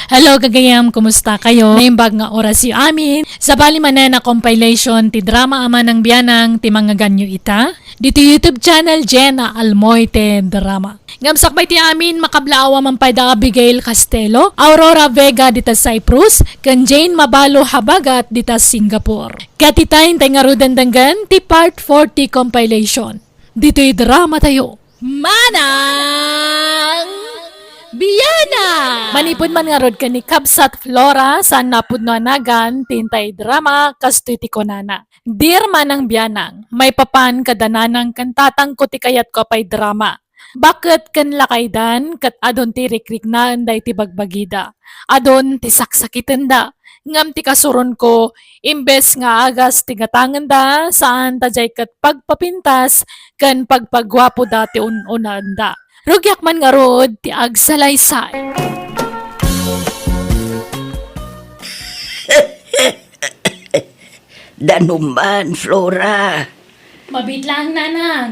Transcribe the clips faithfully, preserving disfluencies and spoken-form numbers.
Hello, gagayam, kumusta kayo? Naimbag nga orasyo amin. Sabali manen a compilation ti drama a Manang Bianang ti mangngeganyo ita. Ditoy YouTube channel, Jenna Almoite Drama. Ngem sakbay ti amin, makablaaw a man pay da Abigail Castelo, Aurora Vega dita Cyprus, ken Jane Mabalo Habagat dita Singapore. Ket ita, intay ngaruden denggen ti part four ti compilation. Ditoy drama tayo. Manang Bianang! Manipud man ngarud ken ni Kabsat Flora, saan a pudno a nagan ti intay drama, kastoy ti kunana. Dear Manang Bianang, maipapan kada nanang ken tatangko ti kayatko a pay drama. Baket ken lakaydan ket adun ti rikriknaenda iti bagbagida. Adun ti saksakitenda. Ngem ti kasuronko, imbes nga agas ti gatangenda, saan ta diay ket pagpapintas ken pagpaguapoda ti un-unaenda. Rugiak man ngarud ti agsalaysay. Danuman, Flora. Mabiit laeng, Nanang.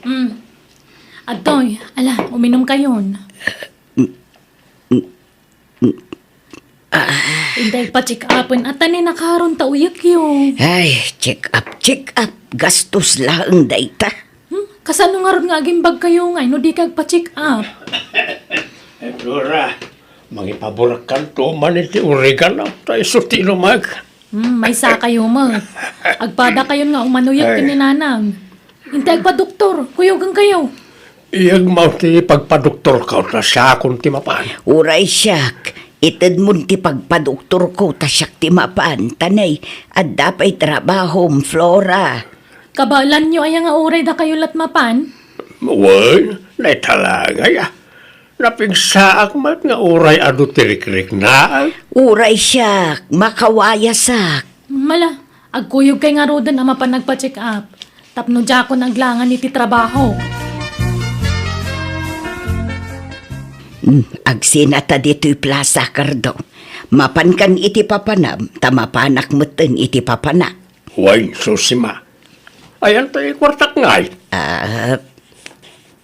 Mm. Adtoy, ala, uminom kayon. Intay pa-check-upen, ata ni nakaron ta uyekyo. Ay, check up, check up. Gastos laeng dayta. Hmm? Kasano ngarud nga agimbag kayo nga no di ka agpa-check up? Eh, Flora, mangipaburakkanto man iti oregano, ta isu ti inumek. Hmm, maysa kayo met. Agpada kayon nga umanuyek ken ni Nanang. Intay agpadoktor, kuyogen kayo. Iyagmaw ti pagpadoktorko ta siakon ti mapan. Uray siak, itedmon ti pagpadoktorko ta siak ti mapan, ta nay, adda pay trabahom, Flora. Kabaelanyo aya nga uray dakayo lat mapan? Wen, naitalagay a. Napigsaak met nga uray adu ti rikriknaak. Uray siak, makawayasak. Mala, agkuyog kay ngaruden a mapan agpa-check up. Tapno diakon aglangan iti trabaho. Hmm, agsina ta ditoy plasa, Cardo. Mapankan iti papanam, ta mapanak metten iti papanak. Wen, Susima. Ayan tayo kwartak ngay? Ah,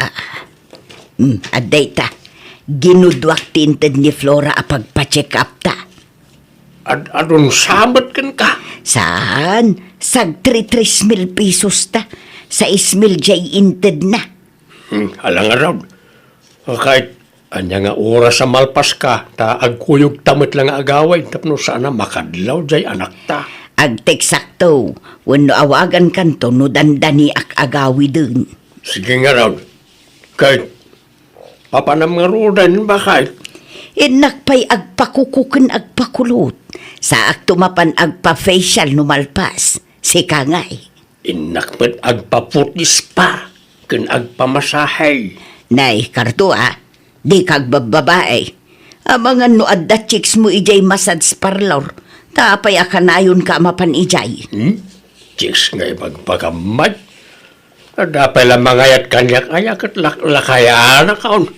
ah, mm, adda ita. Ginuduak ti inted ni Flora a pagpa-check up ta. Ad-, adun samet ken ka? Saan? Sagtri tres mil pesos ta. Sais mil jay inted na. Hmm, alangan raw. Kay, ania nga oras a malpaska, ta agkuyog ta met la nga agawid tapno saan a makadlaw jay anakta. Agteksakto, wenno awagankanto no dandaniak agawiden. Sige ngarud. Kay, papanam ngaruden, bakay? Innak pay agpakuko ken agpakulot. Saakto mapan agpa-facial no malpas. Sika ngay. Innak met agpa-foot spa ken agpamasahe. Nay, Cardo, a, dika agbabbabae. Amangan no adda chicks mo idiay massage parlor, ta apay a kanayonka a mapan idiay? Hmm? Chicks nga ibagbagam met? Adda pay la mangayat kaniak aya ket lak-, lakayanakon.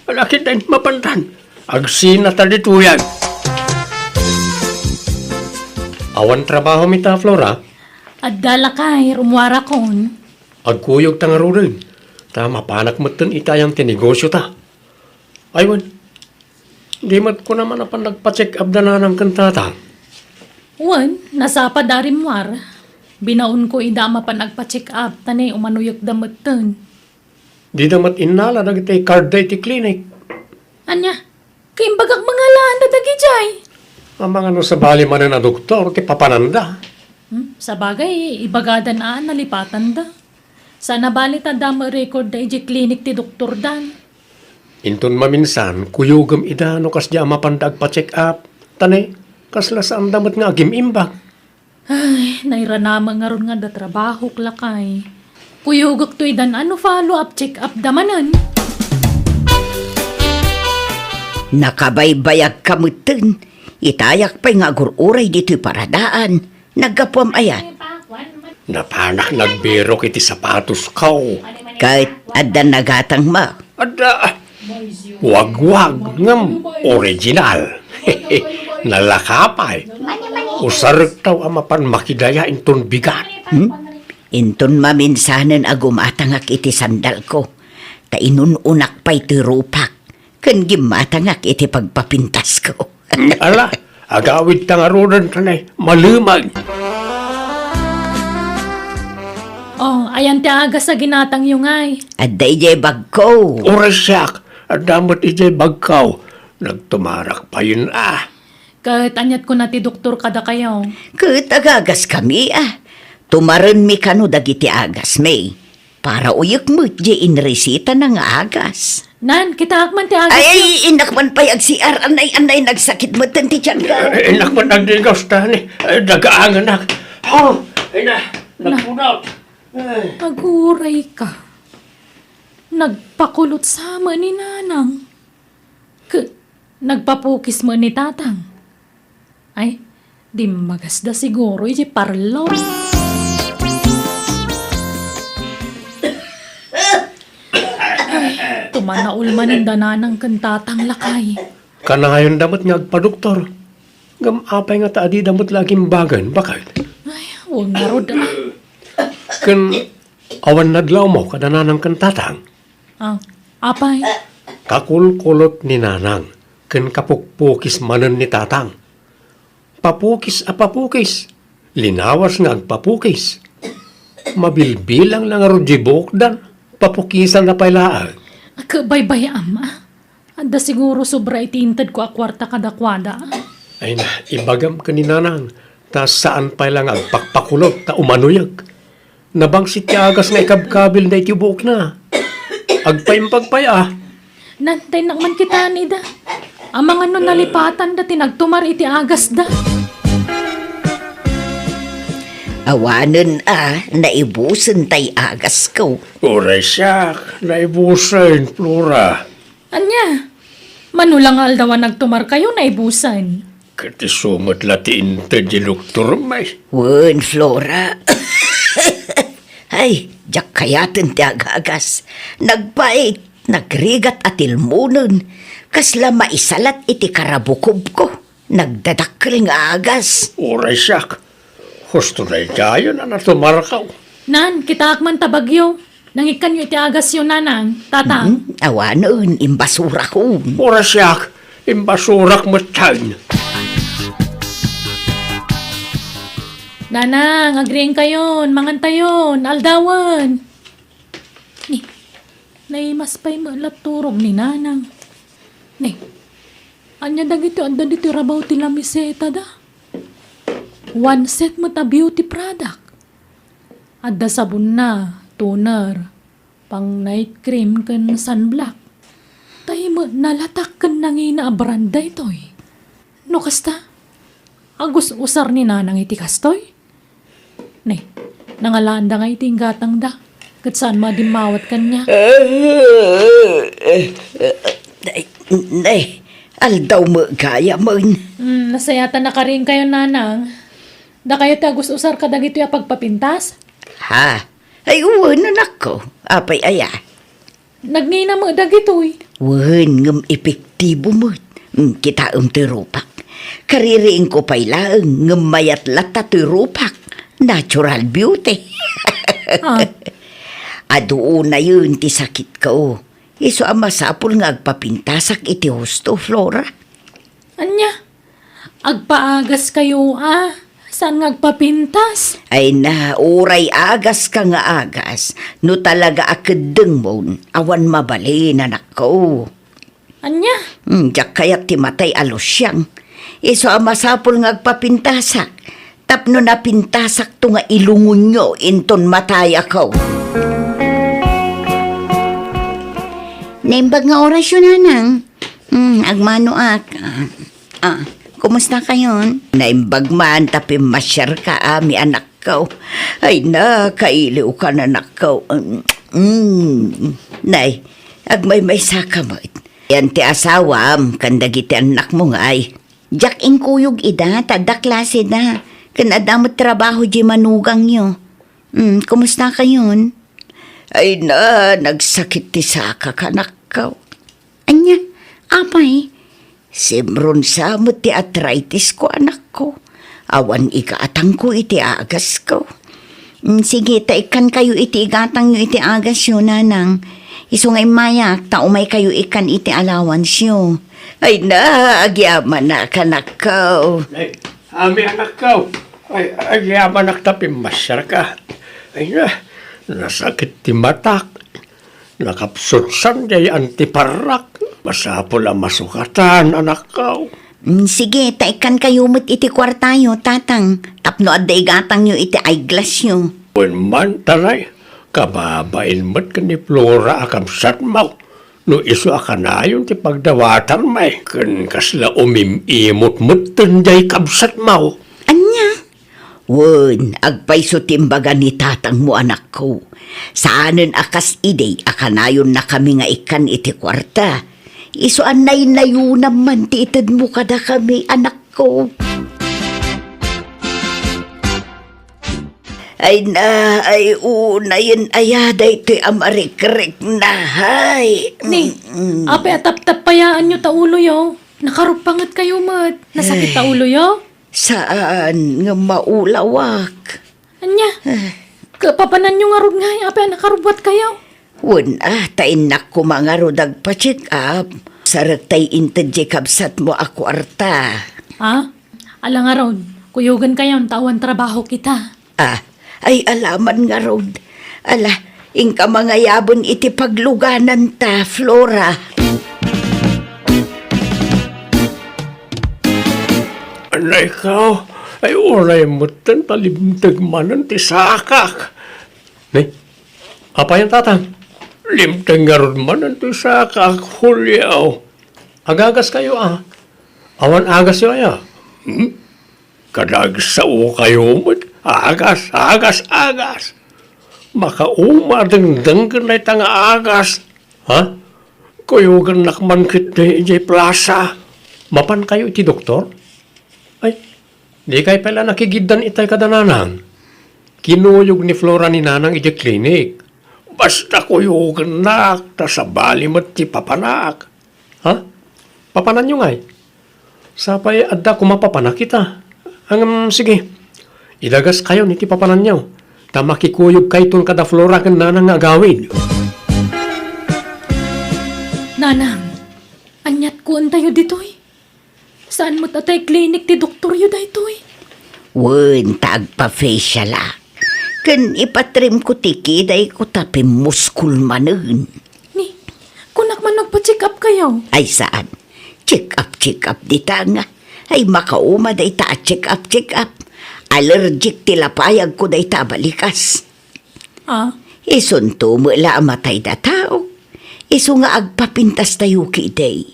Ala, ket mapantan. Agsina ta ditoyan. Awan trabahom ita, Flora? Adda lakay, rummuarakon. Agkuyog ta ngaruden, ta mapanak metten ita ayan ti negosio ta. Ay, wen, di met kuna man a panagpa-check up da nanang ken tatang. Wen, nasapa da rimmuar. Binaonko ida a mapan agpa-check up, ta ne umanuyek da metten. Dida met innala dagiti card da iti clinic. Ania? Kaimbagak mangalaan da dagidiay. Amangan no sabali manen a doktor ti papananda. Hmm, sabagay, ibagadan a nalipatanda. Sana bali ta adda met record da idiay clinic ti doktor dan. Inton maminsan, kuyogem ida no kasdiay a mapanda agpa-check up. Ta ne, kasla saanda met nga agim-imbag. Ay, nairanamek ngarud nga adda trabahok, lakay. Kuyogekto idan a no follow-up check-up da manen. Nakabaybayagka metten. Itayak pay nga agur-uray ditoy paradaan. Naggapuam aya? Napanak nagbirok iti sapatosko. Ket adda nagatangmo? Adda. Wagwag ngem original. Nalaka pay. Usarektaw a mapan makidaya inton bigat. Hmm? Inton maminsanen a gumatangak iti sandalko, ta inun-unak pay ti rupak. ken gimmatangak iti pagpapintasko. Ala, agawidta ngaruden, kanay, malemag. Oh, ayan ti agas a ginatangyo ngay. Adda idiay bagko. Uray siak, adda met idiay bagko. Nagtumarak payen a. Ket aniat kuna ti doktor kadakayo? Ket agagaskami a. Tumarenmi kano dagiti agasmi. Para uyek met diay inresitana nga agas. Nan, kitaak man ti agas. Ay, ay, innak man pay ag-C R, anay, anay, nagsakit met ti tiyanko. Eh, innak man agdigos ta ni, eh, dagaanganak. Oh, ina, na, nagpunot. Ay. Aguray ka. Nagpakulot sa ni Nanang. K-, nagpapukis mo ni Tatang. Ay, dimmagasda siguro iti parlo. Ay, tumanaul manen da Nanang ken Tatang, lakay. Kanayonda met nga agpadoktor. Ngem apay nga ta adida met la agimbagen, baket? Ay, wen ngarud, ah. Ken awan nadlawmo kada Nanang ken Tatang? Ah, apay? Kakulkulot ni Nanang ken kapukpukis manen ni Tatang. Papukis a papukis. Linawas nga agpapukis. Mabilbilang la ngarud diay buokdan. Papukisanna pay laeng. Agbaybay-am, ah. Adda siguro sobra iti intedko a kuarta kadakuada. Ay na, ibagam ken ni Nanang, ta saan pay la nga agpakpakulot ta umanuyek. Nabangsit ti agas nga ikabkabilna iti buokna. Agpaimbag pay a. Nan, ta innak man kitaen ida. Amangan no nalipatanda ti nagtumar iti agasda. Awanen a, naibusen tay agasko. Uray siak, naibusen, Flora. Ania? Mano la nga aldaw a nagtumarkayo, naibusen? Ket isu met la ti inted ti doktor, may. Wen, Flora. Ay, diak kayaten ti agagas. Nagpait, nagrigat a tilmonen. Kasla maisalat iti karabukobko. Nagdadakkel nga agas. Uray siak. Husto daydiayen a natumarkaw. Nan, kitaak man ta bagyo. Nangikkanyo iti agasyo, Nanang, Tatang? Hmm, awanen, imbasurakon. Uray siak, imbasurak metten. Nanang, agriingkayon, mangantayon, aldawen. Ni, naimas pay met la turog ni Nanang. Ni, ania dagiti adda ditoy rabaw ti lamiseta da? One set met a beauty product. Adda sabonna, toner, pang night cream ken sunblock. Tay met nalatak ken nangina a brand daytoy. No kasta, agus-usar ni Nanang iti kastoy? Ne, nangalaanda nga iti inggatangda, ket saan madimmawat kaniak. Ay, ne, aldaw met gayamen. Hmm, nasayatan a karinkayo, Nanang. Dakayo ti agus-usar kadagitoy a pagpapintas? Ha? Ay, wen, anakko. Apay aya? Nagngina met dagitoy. Wen, ngem epektibo met. Mm, kitaem toy rupak. Kaririingko pay laeng, ngem mayat latta toy rupak. Natural beauty. Ah. Adu unayen ti sakitko. Isu a masapul nga agpapintasak iti husto, Flora. Ania? Agpaagaskayo a, saan nga agpapintas? Ay na, uray agaska nga agas, no talaga a keddengmon, awan mabalin, anakko. Ania? Hmm, diak kayat ti matay a lusiang. Isu a masapul nga agpapintasak, tapno napintasakto nga ilungonyo inton matayako. Naimbag nga orasyo, Nanang. Hmm, agmanoak. Ah, ah, kumusta kayon? Naimbag man ta pimmasiarka, ami, anakko. Ay na, kailiwka, anakko. Mm, mm. Nay, agmaymaysa ka met. Yan ti asawam, ken dagiti annakmo ngay. Diak inkuyog ida, ta adda klaseda. Ken adda met trabaho diay manugangyo. Hmm, kumusta kayon? Ay na, nagsakit ti sakak, anakko. Ania, apay? Simron sa met ti arthritis ko, anakko. Awan igatangko iti agasko. Mm, sige, ta ikkankayo iti igatangyo iti agasyo, Nanang. Isu nga immayak, ta umaykayo ikkan iti allowance-yo. Ay na, agyamanak, anakko. Ay, ami, anakko. Ay, agyamanak ta pimmasiarka. Ay na, nasakit ti matak. Nakapsutsan jay antiparrak. Masapul a masukatan, anakko. Mm, sige, ta ikkankayo met iti kuartayo, tatang, tapno adda igatangyo iti eyeglass-yo. Wen man, tanay, kababain met ken ni Flora a kabsatmo. No isu a kanayon ti pagdawatanmi, ken kasla umim-imot metten jay kabsatmo. Ania? Wen, agpayso ti imbaga ni tatangmo, anakko. Saanen a kas idi a kanayonnakami nga ikkan iti kuarta. Isu a naynayonam man ti itedmo kadakami, anakko. Ay na, ay unayen aya daytoy a marikrikna, hay. Ni, mm, apay a taptappayaanyo ta uloyo? Nakaruppangetkayo met. Nasakit ta uloyo? Saan nga maulawak. Ania? Ay. Kapapananyo ngarud ngay, apay a nakarubbuatkayo? Wen a, ta innak koma ngarud agpa-check up. Sarek tay inted jay kabsatmo a kuarta. Ha? Ala ngarud, kuyogenkayon ta awan trabaho kita. Ah, ay alaman ngarud. Ala, inka mangayaben iti paglugananta, Flora. Anay ka, ay uray metten ta limteg manen ti sakak. Ni, apayan, tatang? Limteg ngarud manen ti sakak, Julio. Agagaskayo, a. Awan agasyo aya? Hmm? Kadagsaokayo met. Agas, agas, agas. Makauma dengdenggen dayta nga agas. Ha? Kuyogennak man ketdi idiay plasa. Mapankayo iti doktor? Ay, dikay pay la nakigiddan itay kada nanang. Kinuyog ni Flora ni nanang idiay klinik. Basta kuyogennak, ta sabali met ti papanak. Ha? Papananyo ngay? Sapay adda koma papanak ita. Ngem, sige. Idagaskayon iti papananyo, ta makikuyogkayton kada Flora ken nanang nga agawid. Nanang, aniat kuentayo ditoy? Saan met a tay klinik ti doktoryo daytoy? Wen, ta agpa-facial a. Ken ipatrimko ti kidayko ta pimmuskol manen. Ni, kunak man agpa-check up kayo? Ay, saan? Check up, check up dita nga. Ay, makauma dayta a check up, check up. Allergic ti lapayagko dayta a balikas. Ah? Isunto met la a matayda tao. Isu nga agpapintastayo kidi.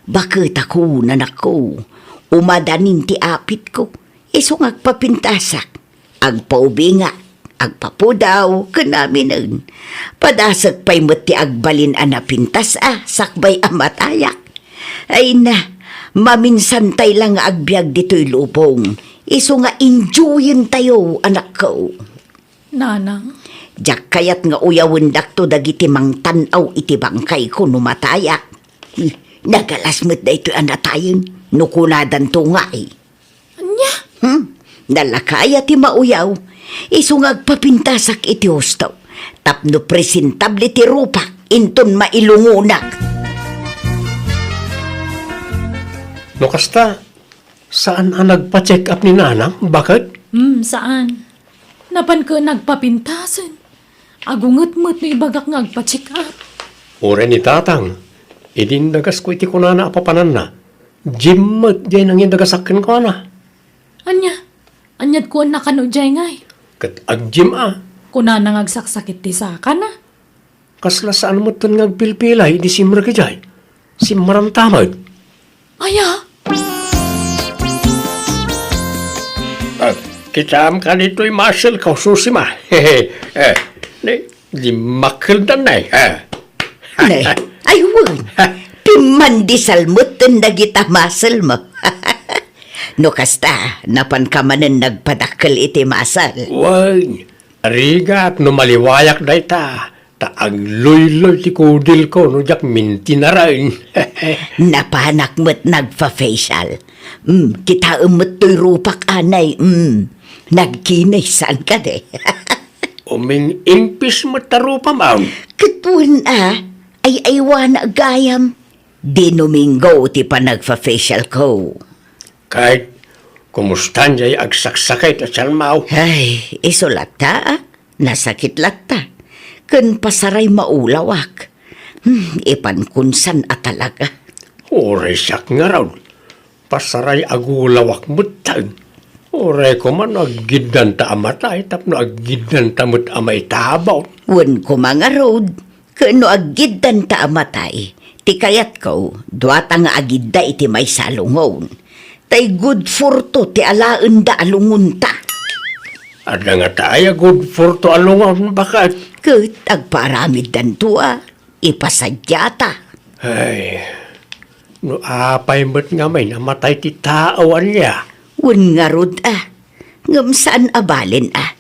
Baketakon, anakko. Umadanin ti apitko. Isu nga agpapintasak. Agpaubingak, agpapudaw, ken aminen. Padasek pay met ti agbalin a napintas a sakbay a matayak. Ay na, maminsantay la nga agbiag ditoy lubong. Isu nga enjoyentayo, anakko. Nanang? Diak kayat nga uyawendakto dagiti mangtan-aw iti bangkayko no matayak. Hmm, nagalas met daytoy a natayen no kunadanto ngay. Ania? Hmm? Nalaka aya ti mauyaw. Isu nga agpapintasak iti husto. Tapno presentable ti rupak inton mailungonak. No kasta, saan a nagpa-check up ni Nanang? Baket? Hmm, saan. Napan ket nagpapintasen. Agunget met no ibagak nga agpa-check up. Uray ni Tatang, idi indagasko iti kunana a papananna, gym met jay nangindagasak kenkuana. Ania? Aniat kuanna kano jay ngay? Ket ag-gym a. Kunana nga agsaksakit ti sakana. Kasla saan metten nga agpilpilay idi simrek idiay. Simmaramtamag. Aya? Ah, kitaem kadi toy muscle ko, Susima. Eh, ni, di makeldan na eh. Ah. Ne, ay wen, pimmandisal metten dagita muscle mo. No kasta, napanka manen nagpadakkel iti muscle. Wen, rigat no maliwayak dayta. Ta agluyloy ti kudilko no diak mintinaren. Napanak met nagfa-facial. Mm, kitaem met toy rupak anay. Mm, nagkinis, saan kadi? Uming-impis met ta rupam, am? Ket wen a, Ay-aywana gayam. Dinuminggo ti panagfa-facialko. Ket, kumusta diay agsaksakit a tianmo? Ay, isu latta, a. Nasakit latta. Ken pasaray maulawak. Hmm, ipankon san a talaga. Uray siak ngarud. Pasaray agulawak metten. Uray koma no aggiddanta a matay tapno aggiddanta met a maitabon. Wen koma ngarud, ken no aggiddanta a matay, ti kayatko, duata nga agidda iti maysa a lungon. Tay good fortune ti alaenda a lungonta. Adda ngata aya good fortune a lungon, baket? Ket agpaaramiddanto a. Ipasadiata. Ay, no apay met ngamin a matay ti tao, ania? Wen ngarud a, ngem saan a balen a.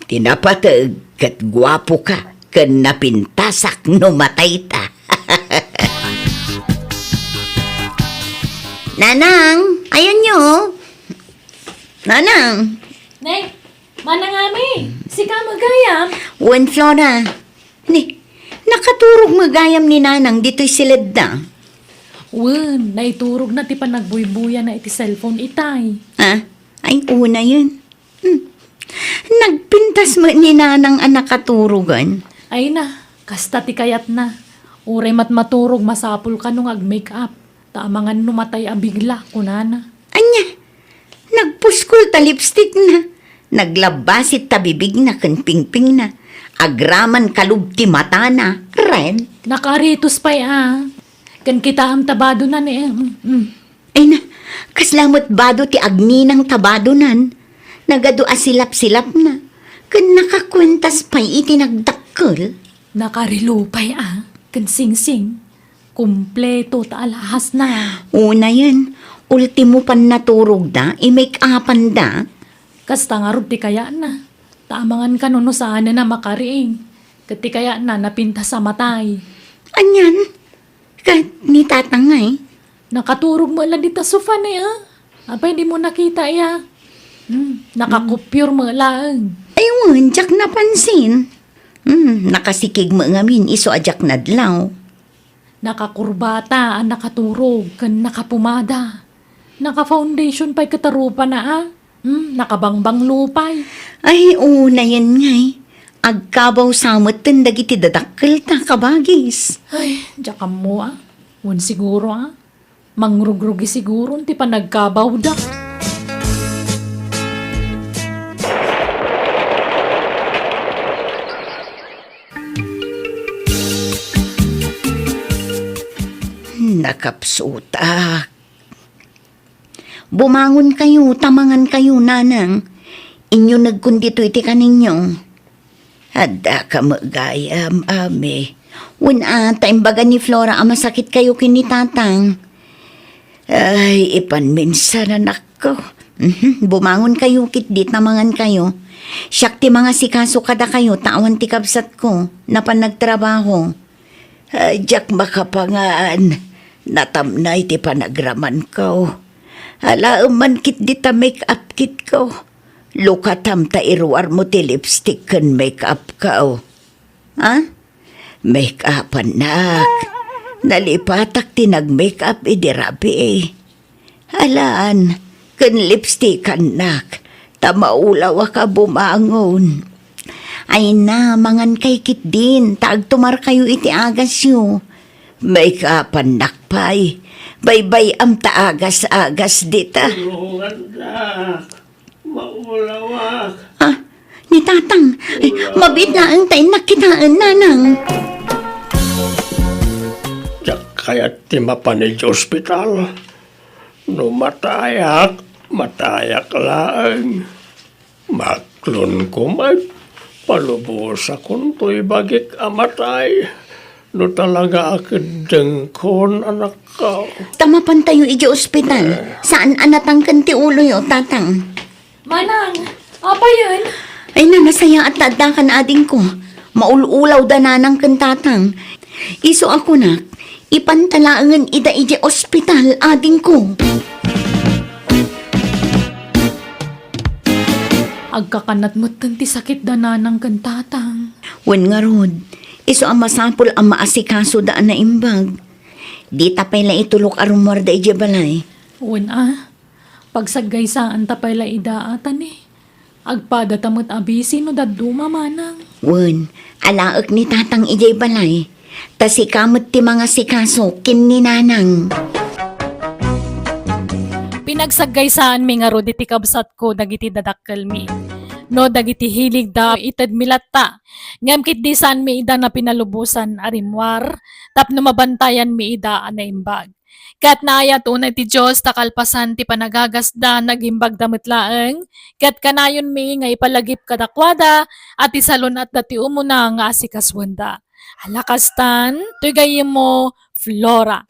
Ti napateg ket guapoka ken napintasak no matayta. Nanang, ayanyo. Nanang. Nay, Manang Ami, sika met gayam? Wen, Flora. Ni, nakaturog met gayam ni Nanang ditoy siledda? Wen, naiturogna ti panagbuybuyana iti cellphone itay. Ah? Ay, unayen. Hmm. Nagpintas met ni Nanang a nakaturogen. Ay na, kasta ti kayatna. Uray met maturog, masapul kano nga ag-make up. Ta amangan no matay a bigla, kunana. Ania? Nagpuskol ta lipstickna. Naglabasit ta bibigna ken pingpingna. Agraman kalub ti matana. Red. Nakaritos pay a. Ken kitaem ta badonan, eh. Mm, mm. Ay na, kasla met bado ti agninang ta badonan. Nagadu a silap-silapna. Ken nakakuentas pay iti nagdakkel. Nakarelo pay a. Ken singsing. Kompleto ta alahasna. Unayen, ultimo pannaturogda, i-make-upanda. Kasta ngarud ti kayatna. Ta amangan kano no saanen a makariing. Ket ti kayatna, napintas a matay. Anian? Ket ni Tatang ngay? Nakaturog met la dita sofa ne, a. Apay, dimo nakita, ya? Hmm, nakakupyor met laeng. Ay, wen, diak napansin. Hmm, nakasikig met ngamin, isu a diak nadlaw. Nakakurbata a nakaturog ken nakapumada. Naka-foundation pay ket arupana a. Hmm, nakabangbanglo pay. Ay, unayen ngay. Agkabaw sa metten dagiti dadakkelta, kabagis. Ay, diak ammo a. Wen siguro a. Mangrugrugi siguron ti panagkabawda. Nakapsutak. Bumangonkayo, ta mangankayo, nanang. Inyunegkon ditoy ti kaninyo. Addaka met gayam, Ami. Wen a, ta imbaga ni Flora a masakitkayo ken ni Tatang. Ay, ipanminsan, anakko. Mhm, bumangonkayo ketdi ta mangankayo. Siak ti mangasikaso kadakayo ta awan ti kabsatko, napan nagtrabaho. Ay, diak makapangan. Natamnay ti panagramanko. Alaem man ketdi ta make-up kitko. Lukatam ta iruarmo ti lipstick ken make-up ko. Ha? Make-upannak. Nalipatak ti nag-make-up idi rabii. Alaan, ken lipstickannak, ta maulawak a bumangon. Ay na, mangankay ketdin, ta agtumarkayo iti agasyo. Make-upannak pay. Baybay-am ta agas-agas dita. Tulungannak. Maulawak. Ah, ni Tatang. Ay, mabiit laeng ta innak kitaen, Nanang. Diak kayat ti mapan idiay ospital. No matayak, matayak laeng. Maklonko met, palubosakon toy bagik a matay. No talaga a keddengkon, anakko. Ta mapantayo idiay ospital. Saan a natangken ti uloyo, Tatang? Manang, apayen? Ay na, nasayaat ta addakan, adingko. Maul-ulawda nanang ken tatang. Isu a kunak, ipanta laengen ida idiay ospital, adingko. Agkakanat metten ti sakitda nanang ken tatang. Wen ngarud, Isu a masapul a maasikasoda a naimbag. Dita pay la itulok a rummuarda idiay balay. Wen a, pagsaggaysaan ta pay la ida a tani. Agpada ta met a bisi no dadduma manang. Wen, alaek ni tatang idiay balay. Ta sika met ti mangasikaso ken ni nanang. Pinagsaggaysaan mi ngarud iti kabsatko dagiti dadakkelmi. No dagiti hiligda, itedmi latta. Ngem ketdi saanmi ida napinalubosan a rimmuar, tapno mabantayanmi ida a naimbag. Ket naayat unay ti Dios ta kalpasan ti panagagasda, nagimbagda met laeng, ket kanayonmi nga ipalagip kadakuada a ti salun-atda ti umuna nga asikasuenda. Ala kastan, toy gayyemmo, Flora.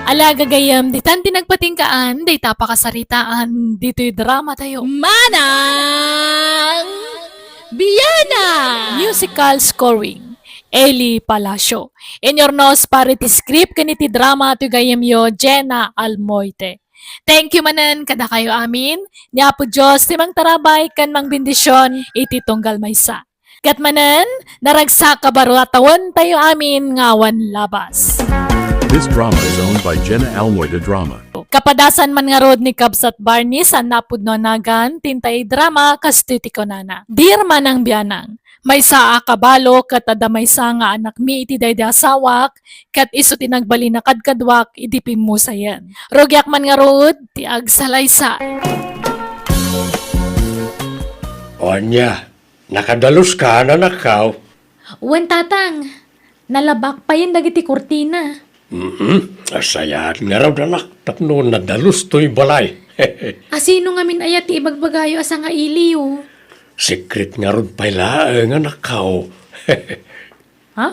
Ala gagayyem, ditan ti nagpatinggaan, dayta pakasaritaan, ditoy drama tayo. Manang Biana! Musical scoring, Eli Palacio. Inurnos para iti script ken iti drama toy gayyemyo, Jenna Almoite. Thank you manen kadakayo amin. Ni Apo Dios ti mangtarabay ken mangbendision iti tunggal maysa. Ket manen, naragsak a baro a tawen tayo amin nga awan labas. This drama is owned by Jenna Almoy de Drama. Kapadasan man ngarud ni Kabsat Barney, saan napudno a nagan, tintay drama, kastoy ti kunana. Dear Manang Bianang, maysa a kabalo ket adda maysa nga anakmi iti daydi asawak, ket isu ti nagbalin a kadkaduak idi pimmusayen. Rugiak man ngarud ti agsalaysay. O ania, nakadaluska, anakko? Wen, tatang. Nalabak payen dagiti kurtina. Mm-mm. Asayat ngarud, anak, tapno nadalus toy balay. Asino ngamin aya ti ibagbagayo a sangailiyo? Secret ngarud pay laeng, anakko. Ha?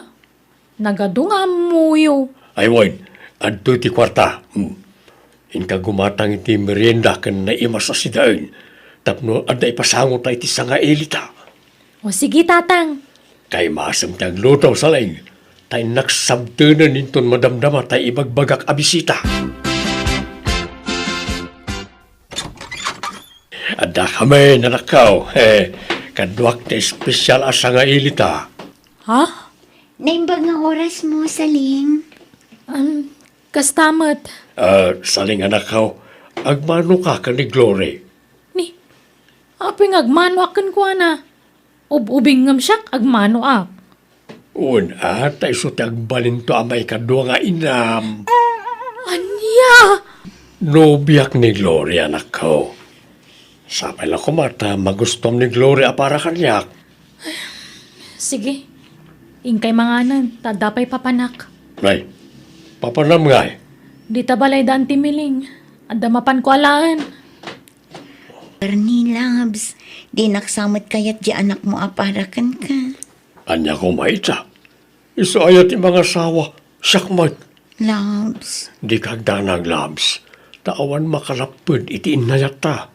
Nagadu nga ammoyo. Ay, wen, adtoy ti kuarta. Hmm. Inka gumatang iti merienda ken naimas a sidaen tapno adda ipasangota iti sangailita. O, sige, tatang. Kaimasem ti agluto, Saleng. Ta innak sabtenen inton madamdama ta ibagbagak a bisita. Adda kami, nanakaw. Kaduak ti espesial a sangailita. Ha? Naimbag nga oras mo, Saling. Um, kasta met. Ah, Saling, anakaw, agmano ka ken ni Glory? Ni, apay nga agmanoak kenkuana? Ub-ubing ngem siak, agmanoak. Wen, a, ta isu ti agbalinto a maikadua nga inam. Ania? Nobiak ni Gloria, anakko. Sapay la koma ta magustuam ni Gloria a para kaniak. Sige. Inkay manganen, ta adda pay papanak. Nay, papanam ngay? Dita balay daan ti Miling. Adda mapanko alaen. Bernie, loves, dinak sa met kayat di anakmo a para kenka. Ania koma ita? Isu aya ti mangasawa, siak met. Loves. Dika agdanag, loves. Ta awan makalapped iti innayatta.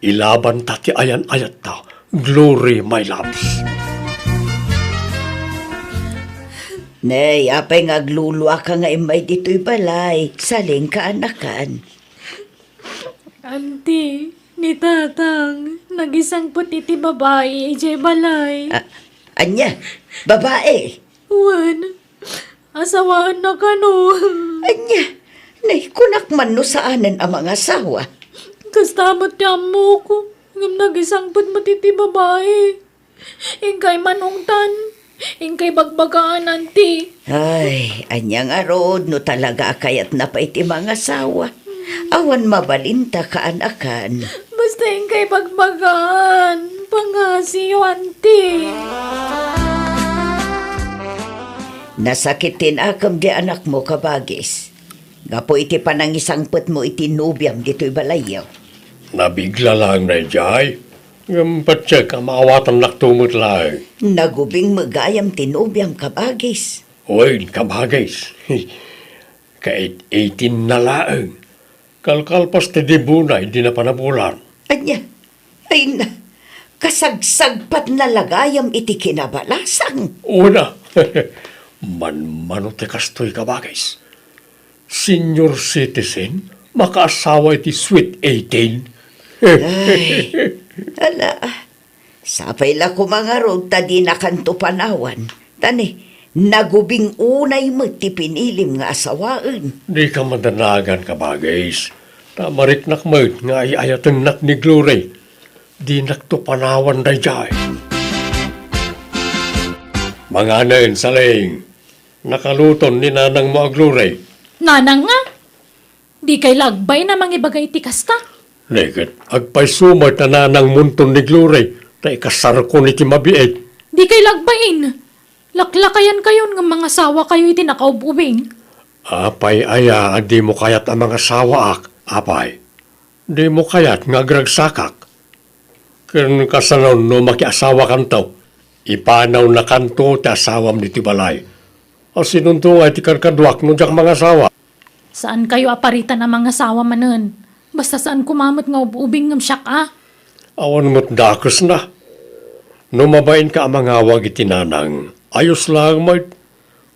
Ilabanta ti ayan-ayatta. Glory, my loves. Nay, apay nga agluluaka nga immay ditoy balay? Salingka, anakan. Anti, ni Tatang, nagisangpet iti babai idiay balay. A-, ania? Babai? Wen, asawaenna kano. Ania? Nay, kunak man no saanen a mangasawa. Kasta met ti ammok, ngem nagisangpet met iti babai. Inkay manungtan, inkay bagbagaan, anti. Ay, ania ngarud no talaga a kayatna pay ti mangasawa? Awan mabalinta, kaanakan. Basta inkay bagbagaan, pangasiyo, anti. Nasakit ti nakem di anakmo, kabagis. Gapu iti panangisangpetmo iti nobiam ditoy balayyo. Nabigla laeng daydiay, ngem patiek a maawatannakto met laeng. Nagubing met gayam ti nobiam, kabagis. Wen, kabagis. Kait-itinna laeng. Kalkalpas ti debona idi napanabulan. Ania? Ay na, kasagsagpatna la gayam iti kinabalasang. Una, manmano ti kastoy, kabagis. Senior citizen, makaasawa iti sweet eighteen. Ay, ala, Sapay la koma ngarud ta dinakanto panawan. Ta ne, nagubing unay met ti pinilim nga asawaen. Dika madanagan, kabagis. Ta mariknak met nga ay-ayatennak ni Glory. Dinakto panawan daydiay. Manganen, Saling. Nakaluton ni nanangmo a Glory. Nanang nga? Dikay la agbain a mangibaga iti kasta? Neket, agpayso met a nanangmonton ni Glory, ta ikasarkon iti mabiit. Dikay la agbain. Laklakayankayon nga mangasawakayo iti nakaub-ubing. Apay aya a dimo kayat a mangasawaak, apay? Dimo kayat nga agragsakak? Ken kasano no makiasawakanto? Ipanawnakanto ti asawam ditoy balay. Asinonto nga iti kadkaduak no diak mangasawa? Saankayo a paritan a mangasawa manen. Basta saan koma met nga ub-ubing ngem siak a. Awan met dakesna. No mabainka a mangawag iti nanang, ayos laeng met.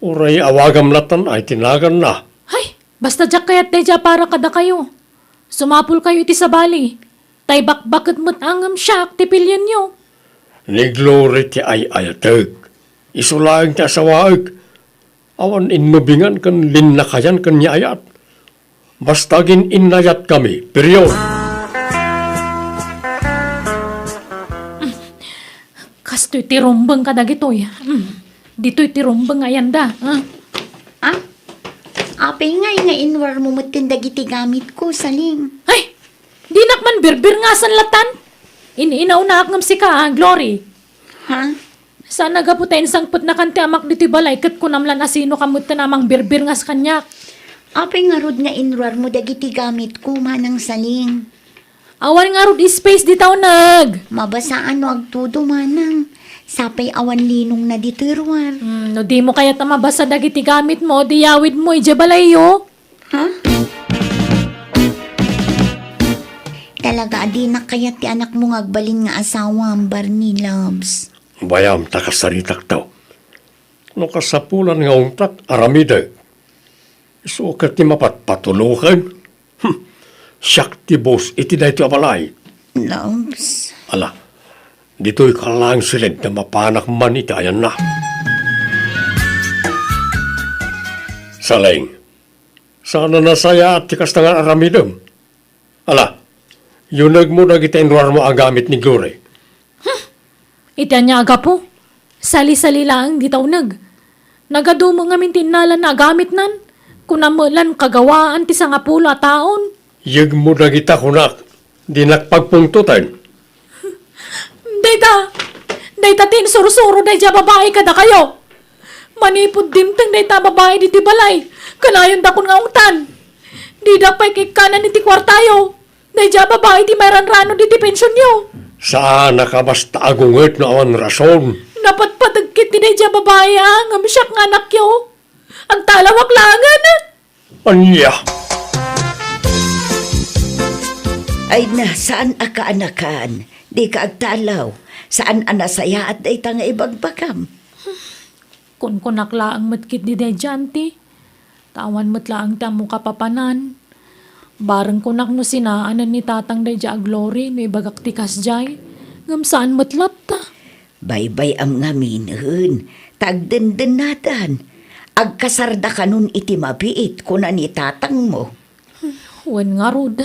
Uray awagam latan ay ti naganna. Hay, basta diak kayat daydiay a para kadakayo. Sumapulkayo iti sabali. Tay bakbaket met a ngem siak ti pilienyo. Ni Glory ti ay-ayatek. Isu laeng ti asawaek. Awan innubingan ken linnakayan ken ni ayat. Basta agin-innayatkami, period. Kastoy ti rumbeng kadagitoy. Mm. Ditoy ti rumbeng nga ayanda, ah. Ah? Apay ngay nga inruarmo metten dagiti gamitko, Saling? Ay! Dinak man birbirngasan latan. In-inawnaak ngem sika, ah, Glory. Ha? Saan a gapu ta insangpetnakan ti amak ditoy balay ket kunam lan a sinoka metten a mangbirbirngas kaniak. Apay ngarud nga inruarmo dagiti gamitko, Manang Saling? Awan ngarud space dita uneg. Mabasaan no agtudo, Manang. Sapay awan linongna ditoy ruar. Hmm, no dimo kayat a mabasa dagiti gamitmo, di yawidmo idiay balayyo. Ha? Talaga a dinak kayat ti anakmo nga agbalin nga asawam, Barney, loves. Bayam ta kasaritakto. No kasapulan nga ungtak, aramidek. Isu ket ti mapatpatuloken. Hmm. Siak ti boss iti daytoy a balay. Loves. Ala, ditoy ka laeng siled ta mapanak man iti ayanna. Saling, saan a nasayaat ti kasta nga aramidem. Ala, yunegmo dagiti inruarmo a gamit ni Glory. Iti ania a gapu, sali-sali laeng dita uneg. Nagadumo ngamin ti innalana a gamitnan. Kunam met lan kagawaan ti sangapulo a taon. Yegmo dagita kunak, dinak pagpungtoten. Dayta, dayta ti insursuro daydiay a babai kadakayo. Manipud dimteng dayta a babai ditoy balay, kanayondakon nga ungtan. Didak pay kaikkanan iti kuartayo. Daydiay a babai ti mairanranod iti pensionyo. Saanak a basta agunget no awan rason. Napatpateg ketdi daydiay a babai a ngem siak nga anakyo. Agtalawak laengen. Ania? Ay na, saan a kaanakan? Dika agtalaw. Saan a nasayaat dayta nga ibagbagam? Kunkunak laeng met ketdi daydiay, auntie. Ta awan met laeng ti ammok a papanan. Bareng kunak no sinaanen ni tatang daydiay a Glory no ibagak ti kasdiay. Ngem saan met latta. Baybay-am ngaminen, ta agdendennadan. Agkasardakanon iti mabiit, kuna ni tatangmo. Wen ngarud.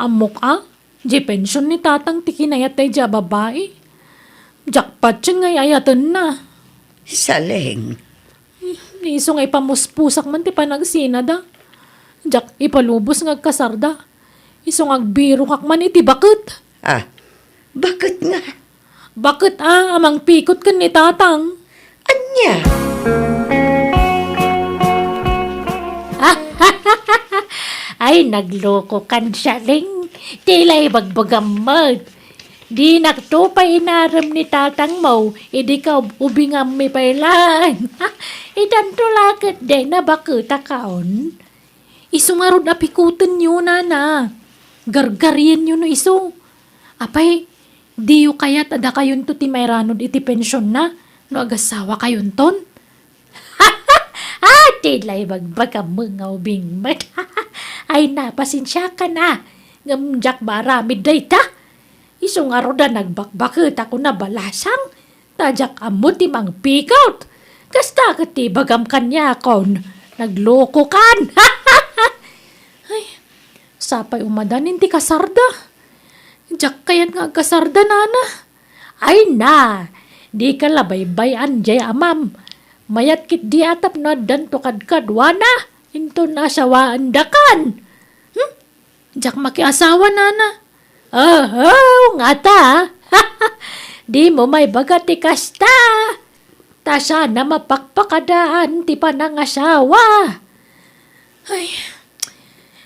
Ammok a, di pension ni tatang ti kinayat daydiay a babai. Diak patien nga ay-ayatenna. Saleng. Isu nga ipamuspusak man ti panagsinada. Diak ipalubos nga agkasarda. Isu nga agbirokak man iti baket. Ah, baket nga. Baket a, a mangpikot ken ni tatang. Ania? Ay, naglokokan, Saling. Ti la ibagbagam met. Dinakto pay inarem ni tatangmo, idi kaub-ubingammi pay laeng. Itanto la ketdi a baket a kaon. Isu ngarud a pikotenyo, nana. Gargarienyo no isu. Apay, diyo kayat a dakayonto ti mairanod iti pensionna no agasawakayonton? Ah, ti la ibagbagam nga ubing met. Ay, napasensiakan a. Ngem diak maaramid dayta. Isu ngarud a nagbakbaket a kuna balasang, ta diak ammo ti mangpikaw. Kasta ket ti ibagam kaniakon, naglokokan. Ay, sapay umadanin ti kasarda. Diak kayat nga agkasarda, nana. Ay na, dika la baybay-an jay amam. Mayat ketdi a tapno addanto kadkaduana, inton asawaendakan. Hmm? Diak makiasawa, nana. Oho, ngata. Dimo maibaga ti kasta. Ta saan a mapakpakadaan ti panangasawa. Ay,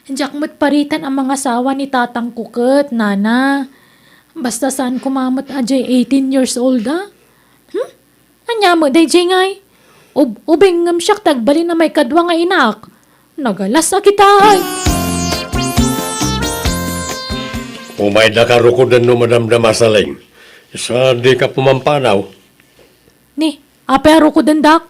diak met paritan a mangasawa ni tatangko ket, nana. Basta saan koma met a jay eighteen years old, a? Hmm? Ania met dayjay ngay? Ub-, ubing ngem siak ti agbalin a maikadua nga inak. Nagalas a kita, ay. Umayda ka rukoden no madamdama, Saleng. Sa dika pumampanaw. Ni, apay a rukodendak?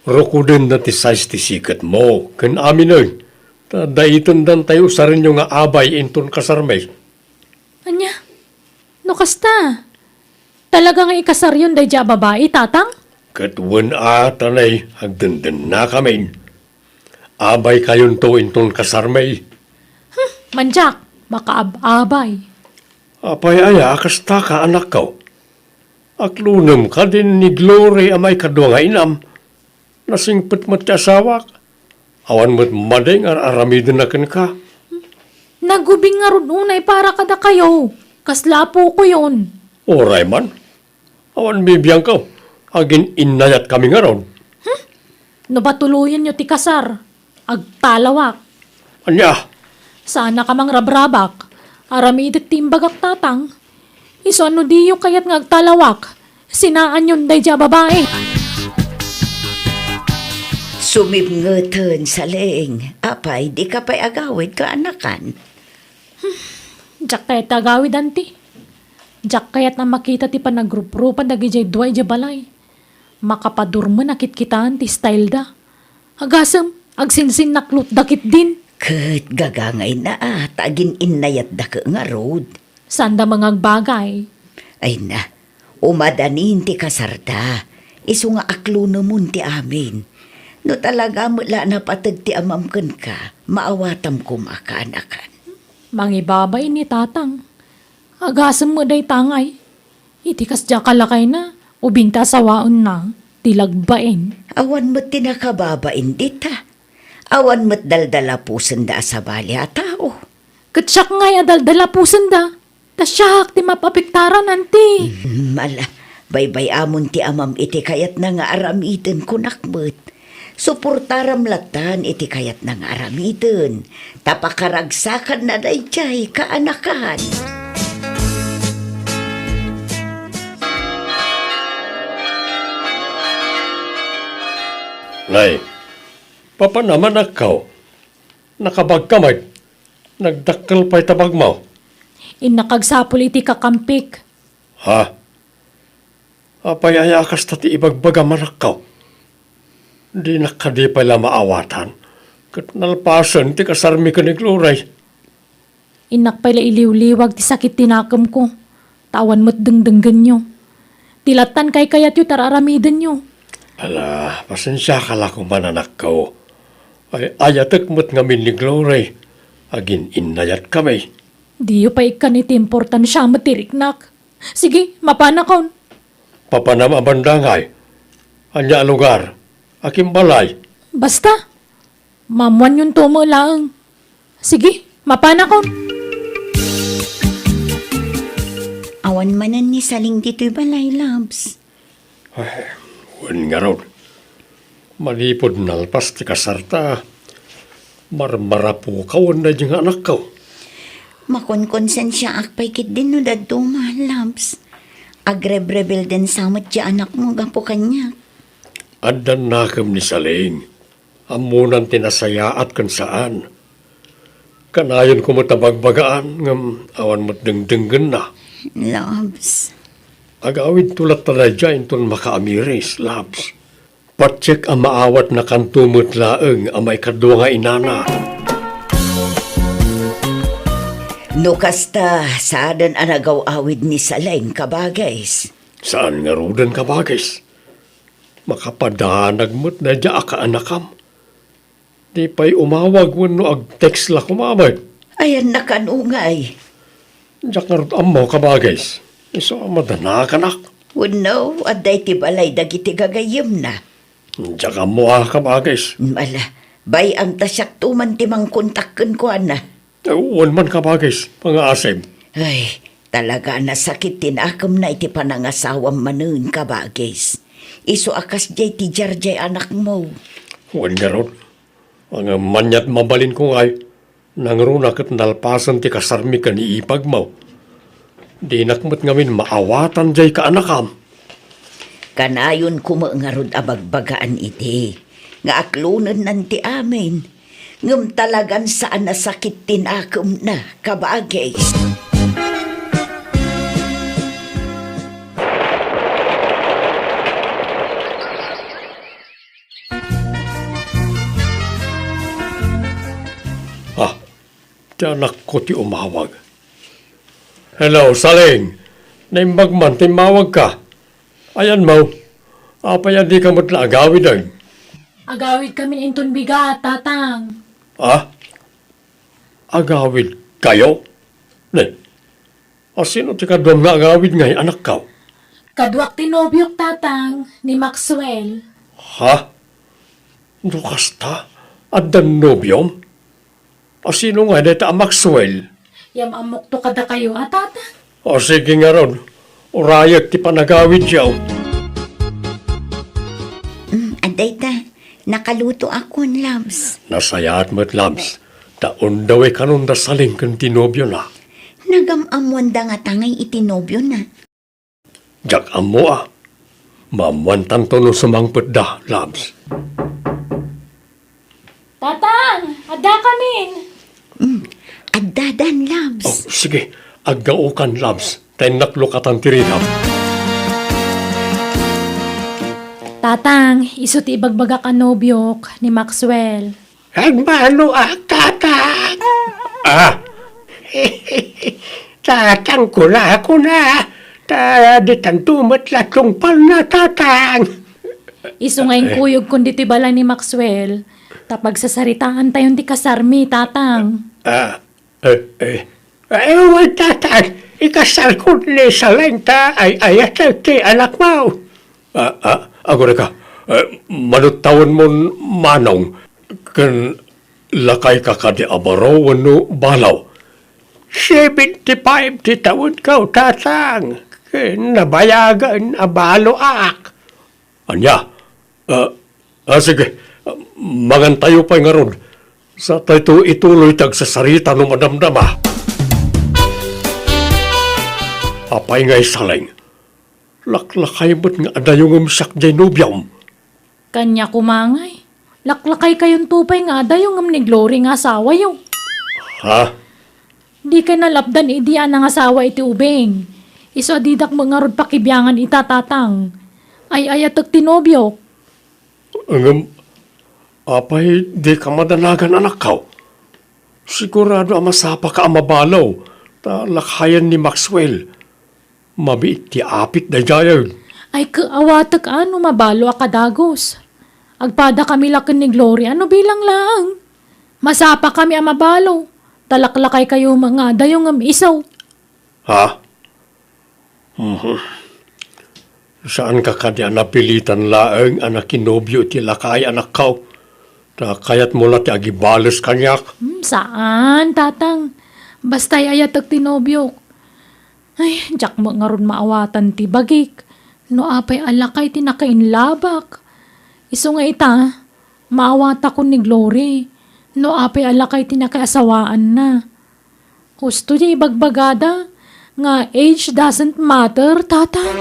Rukoden na ti size ti siketmo, ken aminen. Ta dayten dantayo usarenyo nga abay inton kasarmi. Ania? No kasta, talaga nga ikasaryon daydiay a babai, tatang? Ket wen a, ta nay, agdendennakamin. Abaykayonto inton kasarmi. Hmm, mandiak, makaab-abay. Apay aya a kastaka, anakko? Aklonem kadi ni Glory a maikadua nga inam. Nasingpet met ti asawak. Awan met madi nga ar-aramidenna kenka. Nagubing ngarud unay para kadakayo. Kasla apokoyon. Uray man. Awan bibiangko. Agin-innayatkami ngarud. Hmm? No patuloyenyo ti kasar, agtalawak. Ania? Saanaka mangrabrabak. Aramidek ti imbagak, tatang. Isu a no diyo kayat nga agtalawak, sinaanyon daydiay a babai. Sumipngeten, Saleng. Apay, dika pay agawid, kaanakan? Hmm, diak kayat ti agawid, anti. Diak kayat a makita ti panagruprupa dagidiay dua idiay balay. Makapadurmen a kitkitaen ti style da. Agasem, agsinsinnaklotda ketdin. Ket gagangayna a, ta agin-innayatdaka ngarud. Saanda mangagbagay. Ay na, umadanin ti kasarda. Isu nga aklonemon ti amin. No talaga met la a napateg ti amam kenka, maawatam koma, kaanakan. Mangibabain ni tatang. Agasem met dayta ngay. Iti kasdiay a lakayna, ubing ta asawaenna, ti lagbain. Awan met ti nakababain dita. Awan met daldalapusenda a sabali a tao. Ket siak ngay a daldalapusenda, ta siak ti mapapiktaran, anti. Mm, ala, baybay-amon ti amam iti kayatna nga aramiden, kunak met. Suportaram lattan iti kayatna nga aramiden, ta pakaragsakanna daydiay kaanakan. Nay, papanam, anakko? Nakabagka met. Nagdakkel pay ta bagmo. Innak agsapul iti kakampik. Ha? Apay aya a kasta ti ibagbagam, anakko? Dinak kadi pay la maawatan, ket nalpasen ti kasarmi ken ni Glory. Innak pay la iliwliwag ti sakit ti nakemko, ta awan met dengdenggenyo. Ti lattan kaykayatyo ti ar-aramidenyo. Ala, pasensiaka la koma, anakko. Ay-ayatek met ngamin ni Glory. Agin-innayatkami. Diyo pay ikkan iti importansia met ti riknak. Sige, mapanakon. Papanam a banda ngay? Ania a lugar? Akin balay? Basta. Maammuanyonto met laeng. Sige, mapanakon. Awan manen ni Saling ditoy balay, Labs. Ay, wen ngarud. Manipud nalpas ti kasarta, marmarapukaw daydi nga anakko. Makonkonsensiaak pay ketdin no dadduma, Labs. Agrebrebelden sa met ti anakmo gapu kaniak. Addan nakem ni Saling. Ammonan ti nasayaat ken saan. Kanayon koma ta bagbagaan, ngem awan met dengdenggenna. Labs. Agawidto latta daydiay inton makaamiris, Labs. Patiek a maawatnakanto met laeng a maikadua nga inana. No kasta, saanen a nagaw-awid ni Saleng, kabagis. Saan ngaruden, kabagis? Makapadanag met daydiay a kaanakam. Di pay umawag wenno ag-text la koma met. Ayanna kano ngay? Diak ngarud ammo, kabagis. Isu a madanaganak. Wenno, adda iti balay dagiti gagayyemna? Diak ammo a, kabagis. Ala, bay-am ta siakto man ti mangkontak kenkuana. Wen man, kabagis, pangaasim. Ay, talaga a nasakit ti nakemna iti panangasawam manen, kabagis. Isu a kasdiay ti diardiay anakmo. Wen ngarud, ngem ania ti mabalinko ngay, nangruna ket nalpasen ti kasarmi ken ipagmo. Dinak met ngamin maawatan diay kaanakam. Kanayon koma ngarud a bagbagaan idi nga aklonennan ti amin. Ngem talagan saan a sakit ti nakemna, kabagis. Ah, ti anakko ti umawag. Hello, Saleng. Naimbag man ta immawagka. Ayanmo, apay a dika met la agawiden? Agawidkamin inton bigat, Tatang. Ah? Agawidkayo? Ne, a sino ti kaduam nga agawid ngay, anakko? Kaduak ti nobiok, Tatang, ni Maxwell. Ha? No kasta, addan nobiom? A sino ngay dayta a Maxwell? Yam-ammokto kadakayo a, Tatang. O, sige ngarud, urayek ti panagawidyo. Mm, adda ita, nakalutoakon, Labs. Nasayaat met, Labs, ta undawi kanon da Saleng ken ti nobiona. Nagam-ammoanda ngata ngay iti nobiona? Diak ammo a. Maammoantanto no sumangpetda, Labs. Tatang, addakamin. Mm, addadan, Labs. Oh, sige. Aggaokan, Labs. Ta innak lukatan ti ridam. Tatang, isu ti ibagbagak a nobiok ni Maxwell. Agbaloak, Tatang. Ah! Tatang, kuna, kuna. Ta ditanto met la tungpalna, Tatang. Isu nga inkuyogkon ditoy balay ni Maxwell, ta pagsasaritaantayon ti kasarmi, Tatang. Ah, eh, eh. Ay, wen, Tatang, ikasarkon ni Saleng ta ay-ayatek ti anakmo. Ah, ah, agurayka, eh, manuttawenmon manong ken lakayka kadi a baro wenno balo? Seventy-five ti tawenko, Tatang, ken nabayagen a baloak. Ania? Ah, ah, sige. Ah, mangantayo pay ngarud. Satayto ituloy ti agsasarita no madamdama. Apay ngay, Saleng? Laklakay met nga adayo ngem siak diay nobiom. Kaniak koma ngay. Laklakaykayonto pay nga adayo ngem ni Glory nga asawayo. Ha? Dikay nalapdan idi a nangasawa iti ubing. Isu a didak met ngarud pakibiangan ita, Tatang. Ay-ayatek ti nobiok. Ngem, apay dika madanagan, anakko? Sigurado a masapaka a mabalo, ta lakayen ni Maxwell. Mabiit ti apit daydiay. Ay, ke, awatek a no mabalo a kadagus. Agpadakami la ken ni Gloria no bilang laeng. Masapakami a mabalo, ta laklakaykayo met nga adayo ngem isu. Ha? Mhm. Saanka kadi a napilitan laeng a nakinobio iti lakay, anakko? Ta kayatmo la ti agibales kaniak? Hmm, saan, Tatang. Basta ay-ayatek ti nobiok. Ay, diak met ngarud maawatan ti bagik no apay a lakay ti nakainlabak. Isu nga ita, maawatakon ni Glory no apay a lakay ti nakaasawaanna. Husto diay ibagbagada nga age doesn't matter, Tatang.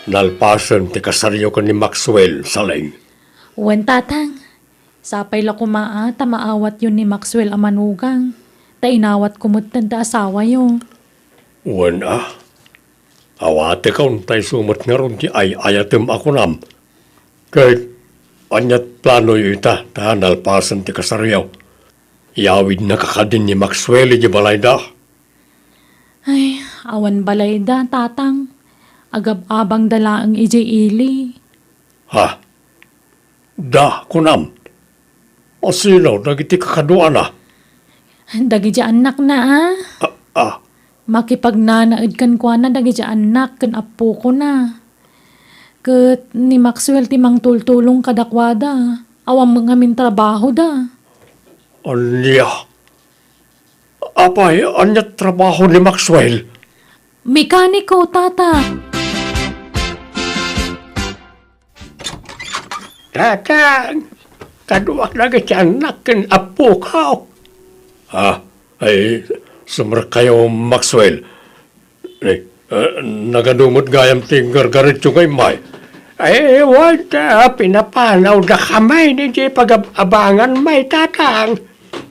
Nalpasen ti kasaryo ken ni Maxwell, Saleng. Wen, Tatang. Sapay la koma a ta maawatyo ni Maxwell a manugang, ta inawatko metten ti asawayo. Wen a, awatekon ta isu met ngarud ti ay-ayatem a kunam. Ket aniat planoyo ita ta nalpasen ti kasaryo? Iyawidnaka kadin ni Maxwell idiay balayda? Ay, awan balayda, Tatang. Agab-abangda laeng idiay ili. Ha? Da, kunam? Asino dagiti kakaduana? Dagiti annakna, a. A, a. Makipagnanaed kenkuana dagiti annak ken appokona. Ket ni Maxwell ti mangtultulong kadakuada. Awan met ngamin trabahoda. Ania? Apay, ania trabaho ni Maxwell? Mekaniko, Tata. Tatang, kaduak dagiti annak ken appoko. Ah, ay, sumrekkayo, Maxwell. Eh, eh, nagadu met gayam ti gargaretyo nga immay? Ay, wen ta, pinapanawdakami idiay pagab-abangan may, Tatang.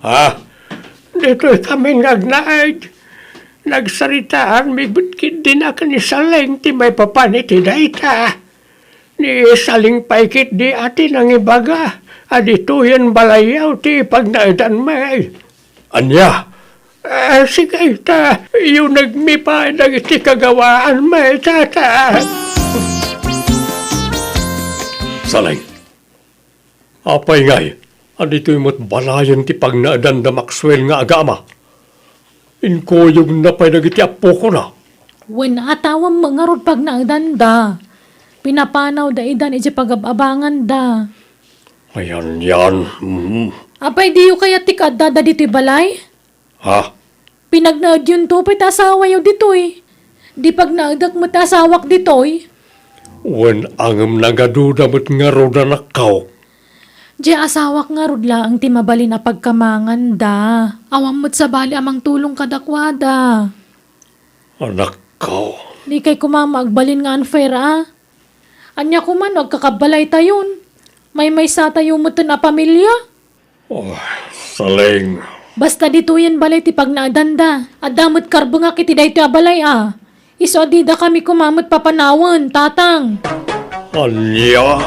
Ah, ditoy kami nga agnaed. Nagsaritaanmi met ketdi a ken ni Saleng ti maipapan iti dayta. Ni Saleng pay ketdi a ti nangibaga a ditoyen balayyo ti pagnaedanmi. Ania? Ah, sige ta, yunegmi pay dagiti kagawaanmi, Tata. Saleng, apay ngay a ditoy met balayen ti pagnaedan da Maxwell nga agama? Inkuyogna pay dagiti appokona. Wen, atawem met ngarud pagnaedanda. Pinapanawda idan idiay pagab-abanganda. Ayan, yan. Mm. Apay, diyo kayat ti kaaddada ditoy balay? Ha? Pinagnaedyonto pay ti asawayo ditoy. Di pagnaedek met ti asawak ditoy. Wen, ngem nagaduda met ngarud, anakko. Diay asawak ngarud laeng ti mabalin a pagkamanganda. Awan met sabali a mangtulong kadakuada. Anakko. Dikay koma agbalin nga unfair, a? Ania koma no agkakabbalaytayon? Maymaysatayo metten a pamilia? Oh, Saleng. Basta ditoyen balay ti pagnaedanda. Adda met karbengak iti daytoy a balay, a. Isu a didakami koma met papanawen, Tatang. Ania?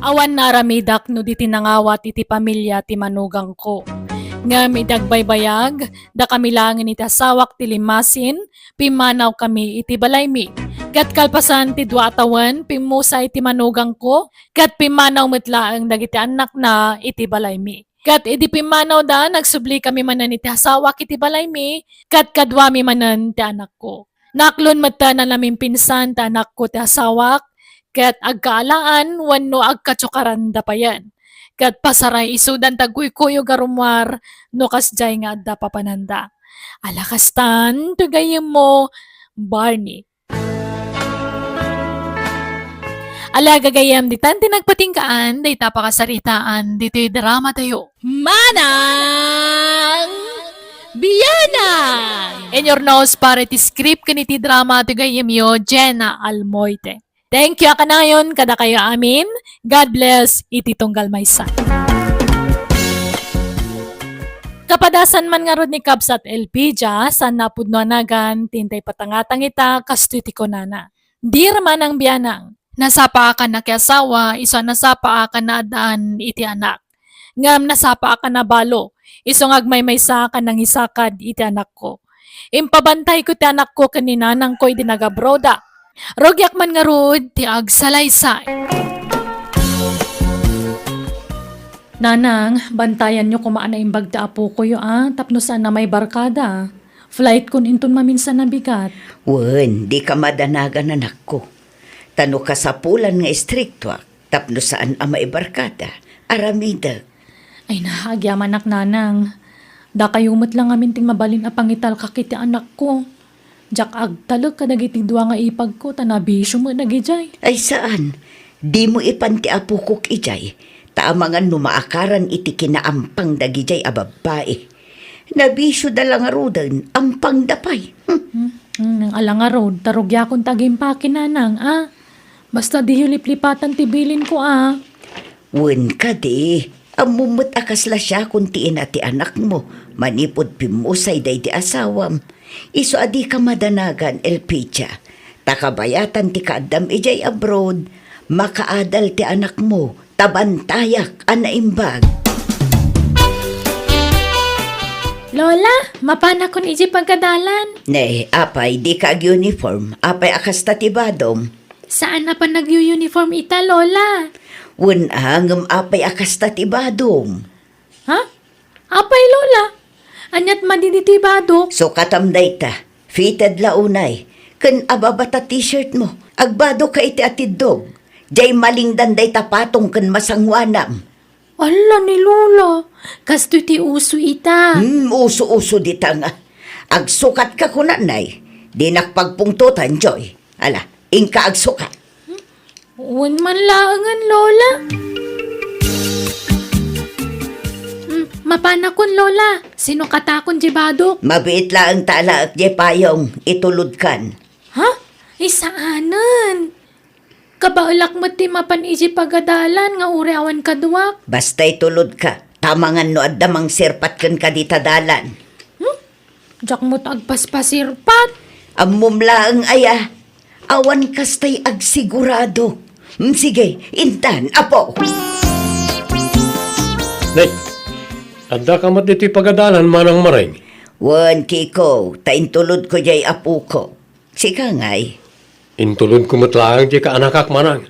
Awan naaramidak no di ti nangawat iti pamilia ti manugangko. Ngem idi agbaybayag, dakami laengen iti asawak ti limmasin, pimmanawkami iti balaymi. Ket kalpasan ti dua a tawen, pimmusay ti manugangko, ket pimmanaw met laeng dagiti annakna iti balaymi. Ket idi pimmanawda, nagsublikami manen iti asawak iti balaymi, ket kaduami manen ti anakko. Naaklon metten a namimpinsan ti anakko ti asawak, ket agkaalaan wenno agkatsukaranda payen. Ket pasaray isudan ti agkuykuyog a rummuar no kasdiay nga adda papananda. Ala kastan, ti gayyemmo, Barney. Ala gagayyem, ditan ti nagpatinggaan dayta pakasaritaan ditoy dramatayo. Manang Bianang! In your nose, para iti script ken iti drama ti gayyemyo, Jenna Almoite. Thank you a kanayon kadakayo amin. God bless iti tunggal maysa. Kapadasan man ngarud ni Kabsat Elpidia, saan a pudno a nagan, ti intay patangatang ita, kastoy ti kunana. Dear Manang Bianang, nasapaakan a kiasawa, isu a nasapaakan a addaan iti anak. Ngem nasapaakan a balo, isu nga agmaymaysaak a nangisakad iti anakko. Impabantayko ti anakko ken ni nanangko idi nagabroad a. Rugiak man ngarud ti agsalaysay. Nanang, bantayanyo koma a naimbag ti apokoyo a tapno saan a maibarkada. Flight kon inton maminsan a bigat. Wen, dika madanagan, anakko. Ta no kasapulan nga istriktoak tapno saan a maibarkada, aramidek. Ay na, agyamanak, Nanang. Dakayo met la ngamin ti mabalin a pangitalkak iti anakko. Diak agtalek kadagiti dua nga ipagko ta nabisio met dagijay. Ay saan, dimo ipan ti apokok ijay, ta amangan no maakaran iti kinaampang dagijay a babbai. Nabisioda la ngaruden, ampangda pay. Hmm. Hmm, hmm, ala ngarud, ta rugiakon ti agimpaki, Nanang, a? Basta diyo liplipatan ti bilinko, a? Wen kadi, ammom met a kasla siakon ti ina ti anakmo manipud pimmusay daydi asawam. Isu a dika madanagan, Elpidia, ta kabayatan ti kaaddam idiay abroad, Makaadal ti anakmo, ta bantayak a naimbag. Lola, mapanakon iti pagadalan. Ne, apay, dika ag-uniform. Apay a kasta ti badom? Saan a panagyu-uniform ita, Lola. Wen a, ngem apay a kasta ti badom? Ha? Apay, Lola? Aniat madi ditoy badok? Sukatam dayta. Fitted la unay. Ken ababa ta t-shirt mo. Agbadokka iti atiddog. Diay malingdan dayta patong ken masanguanam. Alla ni Lola, kastoy ti uso ita. Hmm, uso-uso dita nga. Agsukatka kunanay. Dinak pagpungtotan, Joy. Ala, inka agsukat. Wen man laengen, Lola. Hmm, mapanakon, Lola. Sinukatakon diay badok. Mabiit laeng ta alaek diay payong, itulodkan. Ha? Ay, saanen? Kabaelak met ti mapan iti pagadalan nga uray awan kaduak. Basta itulodka, ta amangan no adda mangsirpat kenka dita dalan. Hmm? Diak met agpaspasirpat. Ammom laeng aya, awan kastay agsigurado. Hmm, sige, intan, apo. Nay, addaka met ditoy pagadalan, Manang Mareng? Wen, Kiko, ta intulodko diay apoko. Sika ngay? Intulodko met laeng diay kaanakak, Manang.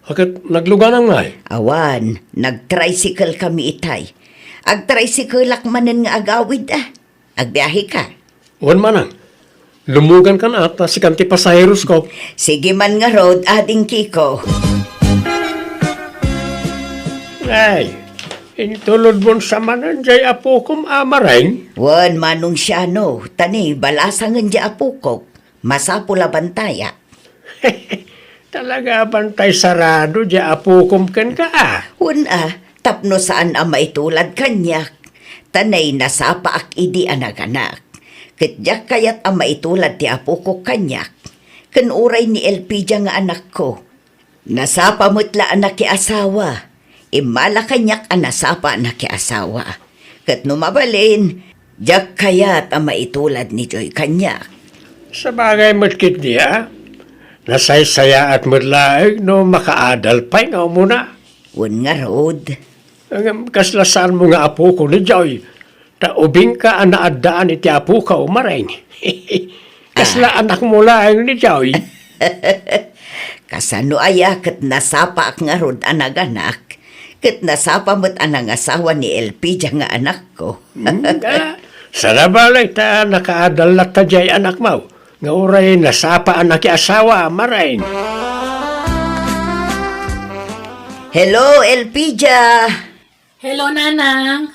Ket nagluganam ngay? Awan, nag-tricycle kami itay. Ag-tricycle-ak manen nga agawid, a. Agbiaheka? Wen, Manang. Lumugankan a ta sikan ti pasaherosko. Sige man ngarud, Ading Kiko. Ay, intulodmon sa manen diay apokom a Mareng? Wen, Manong Siano, ta ni balasangen diay apokok. Masapul a bantayak. Talaga a bantay sarado diay apokom kenka, a? Wen a, tapno saan a maitulad kaniak. Ta nay nasapaak idi a naganak. Ket diak kayat a maitulad ti apokok kaniak. Ken uray ni Elpidia nga anakko. Nasapa met la a nakiasawa. Immala kaniak a nasapa a nakiasawa. Ket no mabalin, diak kayat a maitulad ni Joy kaniak. Sabagay met ketdi a, nasaysayaat met laeng no makaadal pay nga umuna. Wen ngarud. Ngem kasla saanmo nga apoko ni Joy, ta ubingka a naaddaan iti apokaw, Mareng. Kasla anakmo laeng ni Joy. Kasano aya ket nasapaak ngarud a naganak, ket nasapa met a nangasawa ni Elpidia nga anakko. Hmm, a, saan a bale ta nakaadal latta diay anakmo, nga uray nasapa a nakiasawa, Mareng. Hello, Elpidia! Hello, Nanang.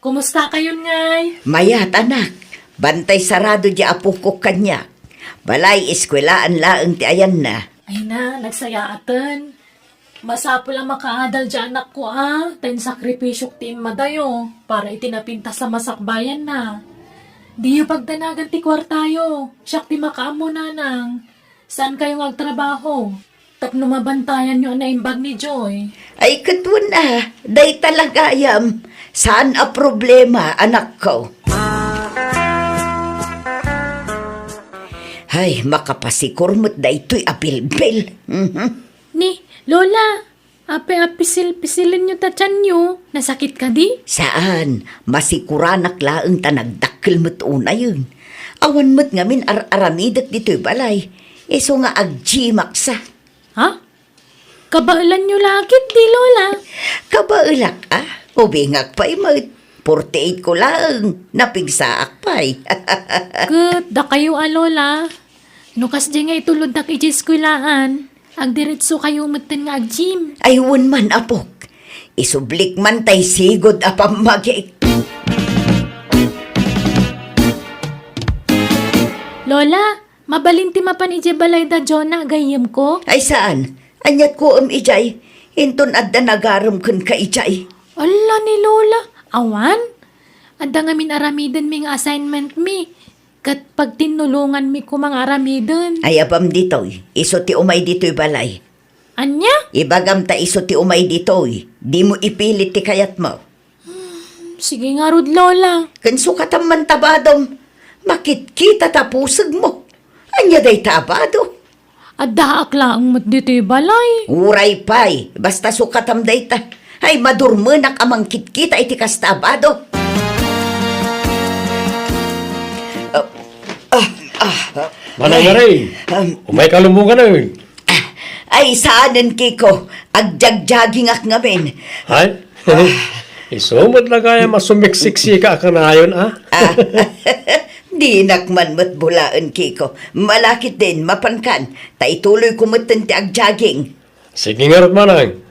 Kumusta kayon ngay? Mayat, anak. Bantay sarado diay apokok kaniak. Balay, eskuelaan laeng ti ayanna. Ay na, nagsayaaten. Masapul a makaadal diay anakko a, ta insakripisyok ti immadayo para iti napintas a masakbayanna. Diyo pagdanagan ti kuartayo, siak ti makaammo, Nanang. Saankayo nga agtrabaho? Tapno mabantayanyo a naimbag ni Joy. Ay, ket wen a, dayta la gayam. Saan a problema, anakko. Ay, makapasikur met daytoy a bilbil. Mhm. Ni, Lola, apay a pisil-pisilenyo ta tianyo? Nasakit kadi? Saan, masikuranak laeng ta nagdakkel met unayen. Awan met ngamin ar-aramidek ditoy balay. Isu nga agjimak sa. Ha? Kabaelanyo la ketdi, Lola? Kabaelak a, ubingak pay met. Forty-eight ko laeng, napigsaak pay. Ket dakayo a, Lola, no kasdiay nga ituloddak idiay eskuelaan, agdiretsokayo metten nga ag-gym. Ay, wen man, apok. Isublik man tay sigud a pammagik. Lola, mabalin ti mapan idiay balay da Jonah a gayyemko? Ay, saan? Aniat ko em idiay? Inton adda nagarem kenka idiay. Alla ni Lola, awan? Adda ngamin aramidenmi nga assignmentmi, ket pagtinnulonganmi koma nga aramiden. Ay, apam ditoy, isu ti umay ditoy balay. Ania? Ibagam ta isu ti umay ditoy, dimo ipilit ti kayatmo. Sige ngarud, Lola. Ken sukatam man ta badom, makitkita ta pusegmo. Ania dayta a bado? Addaak laeng met ditoy balay. Uray pay, basta sukatam dayta. Ay, madurmenak a mangkitkita iti kasta a bado. Ah, ah, ah. Manang Maring, um, umay ka lumbuganen. Ah, ay, saanen, Kiko. Agjagjagingak ngamin. Ay? Isu met la gayam a sumiksiksika a kanayon, a? Ah, dinak man met bulaen, Kiko. Malakit din, mapankan. Ta ituloyko metten ti agjaging. Sige ngarud, manang.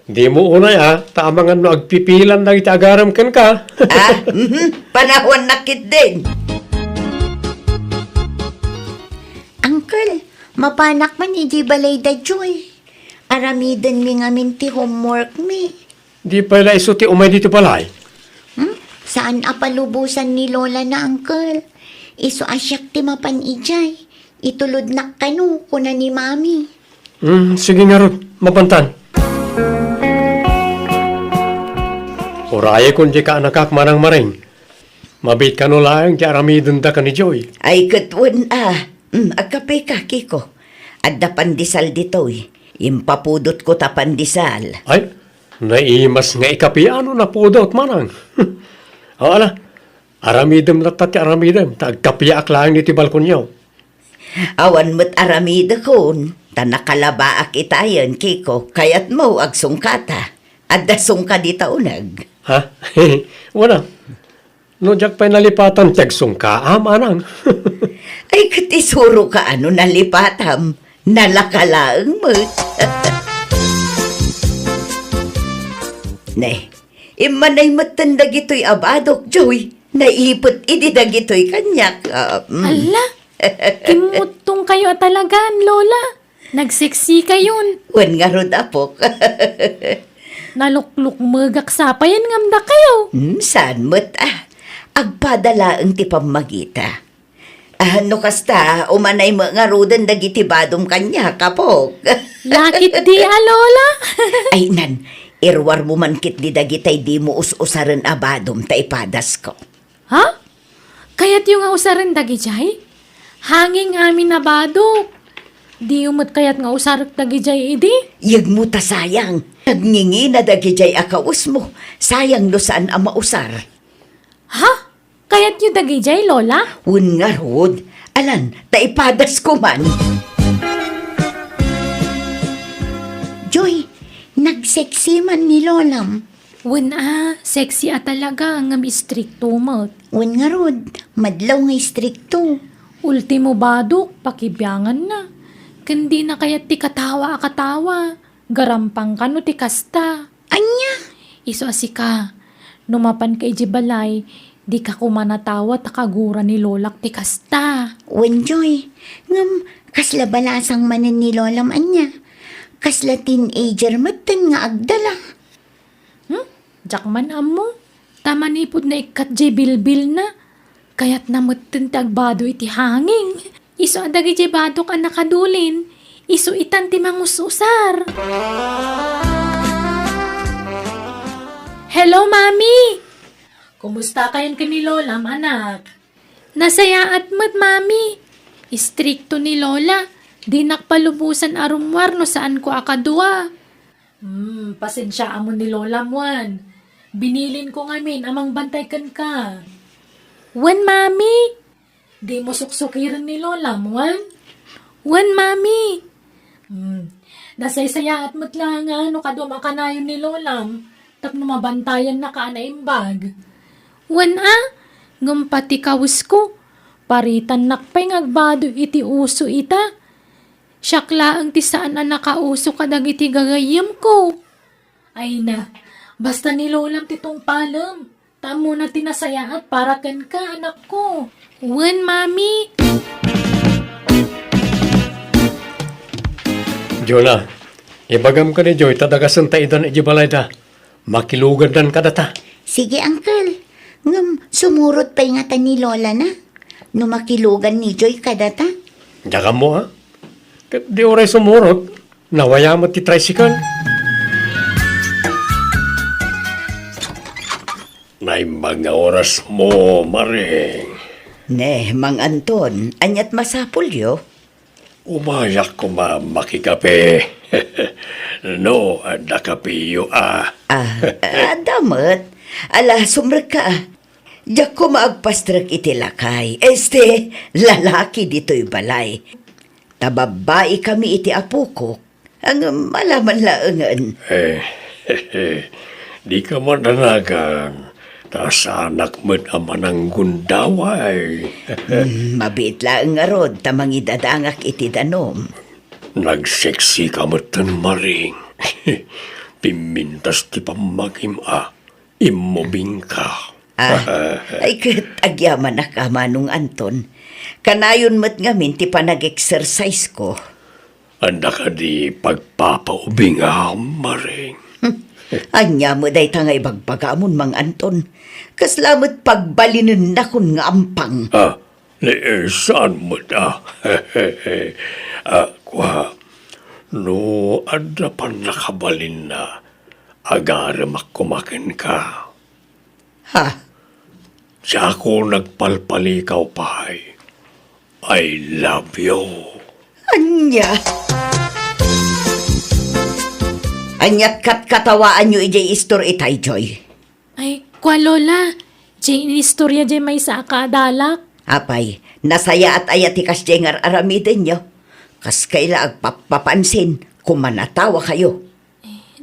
Dimo unay, a, ta amangan no agpipilan dagiti agarem kenka. Ah, mhm. Panawannak ketdin. Uncle, mapanak man idiay balay da Joy. Aramidenmi ngamin ti homework mi. Di pay la isu ti umay ditoy balay? Hmm? Saan a palubosan ni Lola na, Uncle. Isu a siak ti mapan idiay. Itulodnak kano, kuna ni Mami. Hmm, sige ngarud, mapantan. Urayekon dika, anakak, Manang Maring. Mabiit kano laeng ti aramidenda ken ni Joy. Ay, ket wen a. Hmm, agkapeka, Kiko. Adda pandesal ditoy. Impapudotko ta pandesal. Ay, naimas nga ikapiano napudot, Manang. O, ala, aramidem latta ti aramidem, ta agkapiaak laeng ditoy balkonyo. Awan met aramidekon, ta nakalabaak itayen, Kiko. Kayatmo, agsungkata. Adda sungka dita uneg. Ha? Wala. No diak pay nalipatan ti agsungkaam, Manang. Ay, ket isuroka a no nalipatam. Nalaka laeng met. Ne, immanay metten dagitoy a badok, Joy. Naipet idi dagitoy kaniak. Ah, mm. Alla, kimmuttongkayo a talagan, Lola. Nagseksikayon. Wen ngarud, apok. Naluklukmegak sa payen ngem dakayo. Hmm, saan met, a. Agpada laeng ti pammagita. Ah, no kasta, umanay met ngaruden dagiti badom kaniak, apok. Lakit di a, Lola. Ay, nan, iruarmo man ketdi dagitay dimo us-usaren a badom ta ipadasko. Ha? Kayatyo nga usaren dagidiay? Hanging amin a badok. Diyo met kayat nga usarek dagidiay idi? Yegmo ta sayang. Nagngingina dagidiay a kawesmo. Sayang no saan a mausar. Ha? Kayatyo dagidiay, Lola? Wen ngarud. Alan, ta ipadasko man. Joy, nagseksi man ni Lolam. Wen a, sexy a talaga, ngem istrikto met. Wen ngarud, madlaw nga istrikto. Ultimo badok, pakibianganna. Ken dina kayat ti katawa a katawa. Garampang kano ti kasta. Ania? Isu a sika, no mapanka idiay balay, dika koma natawa ta kagura ni Lolak ti kasta. Wen, Joy, ngem kasla balasang manen ni Lolam ania? Kasla teenager metten nga agdala. Hmm? Diak man ammo. Ta manipud naikkat diay bilbilna, kayatna metten ti agbado iti hanging. Isu a dagidiay badok a nakadulin, isu itan ti mangus-usar. Hello, Mami! Kumustakayon ken ni Lolam, anak? Nasayaat met, Mami. Istrikto ni Lola. Dinak palubosan a rummuar no saanko a kadua. Hmm, pasensiaam ni Lolam wen. Binilinko ngamin a mangbantay kenka. Wen, Mami. Dimo suksukiren ni Lolam wen? Wen, Mami. Hmm, nasaysayaat met la nga no kaduam a kanayon ni Lolam tapno mabantayannaka a naimbag. Wen a, ngem pati kawesko, paritannak pay nga agbado iti uso ita. Siak laeng ti saan a nakauso kadagiti gagayyemko. Ay na, basta ni Lolam ti tungpalem. Ta ammona ti nasayaat para kenka, anakko. Wen, Mami. Jonah, ibagam ken ni Joy ta dagasenta idan idiay balayda. Makilugandan kadata. Sige, Uncle. Ngem sumurot pay ngata ni Lola na no makilugan ni Joy kadata? Diak ammo, a. Ket di uray sumurot, nawaya met ti tricycle. Naimbag nga orasmo, Maring. Ne, Mang Anton, aniat masapulyo? Umayak koma makikape. No, adda kapeyo a. Ah, adda met. Ala, sumrekka a. Diak koma agpastrek iti lakay. Este, lalaki ditoy balay. Ta babbai kami iti apokok. Ngem ala man laengen. Eh, dika madanagan, ta saanak met a mananggundaway. Hmm, mabiit laeng ngarud ta mangidadangak iti danum. Nagseksika metten, Maring. Pimmintas ti pammagim a. Immubingka. Ah, ay ket agyamanak a, Manong Anton. Kanayon met ngamin ti panag-exercise ko. Adda kadi pagpapaubingam, Maring? Ania met dayta nga ibagbagamon, Mang Anton? Kasla met pagbalinennakon nga ampang. Ah, ni, eh, saan met a? Ah, kua, no adda pannakabalinna, agaremak koma kenka. Ha? Diakon agpalpalikaw pay. I love you. Ania? Ania't katkatawaanyo idiay istor itay, Joy? Ay, kua, Lola, diay inistorya diay maysa a kaadalak. Apay, nasayaat aya ti kasdiay nga ar-aramidenyo? Kas kaila agpappapansin, kumanatawakayo.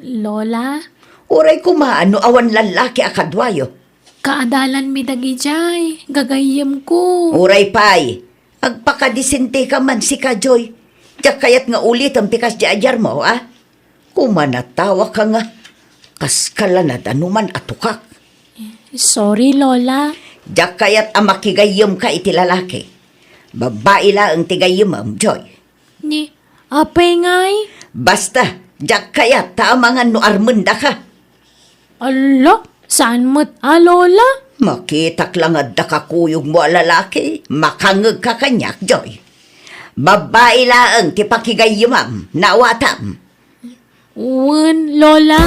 Lola? Uray koma no awan lallaki a kaduayo. Kaadalanmi dagidiay, gagayyemko. Uray pay, agpakadisintika man sika, Joy. Diak kayat nga ulitem ti kasdi a diarmo, a? Kumanatawaka nga, kaskala nadanuman a tukak. Sorry, Lola. Diak kayat a makigayyemka iti lalaki. Babbai laeng ti gayyemem, Joy. Ni, apay ngay? Basta, diak kayat ta amangan no armendaka. Ala, saan met a, Lola? Makitak la nga adda kakuyogmo a lalaki, makangngegka kaniak, Joy. Babbai laeng ti pakigayyemam, naawatam. Wen, Lola.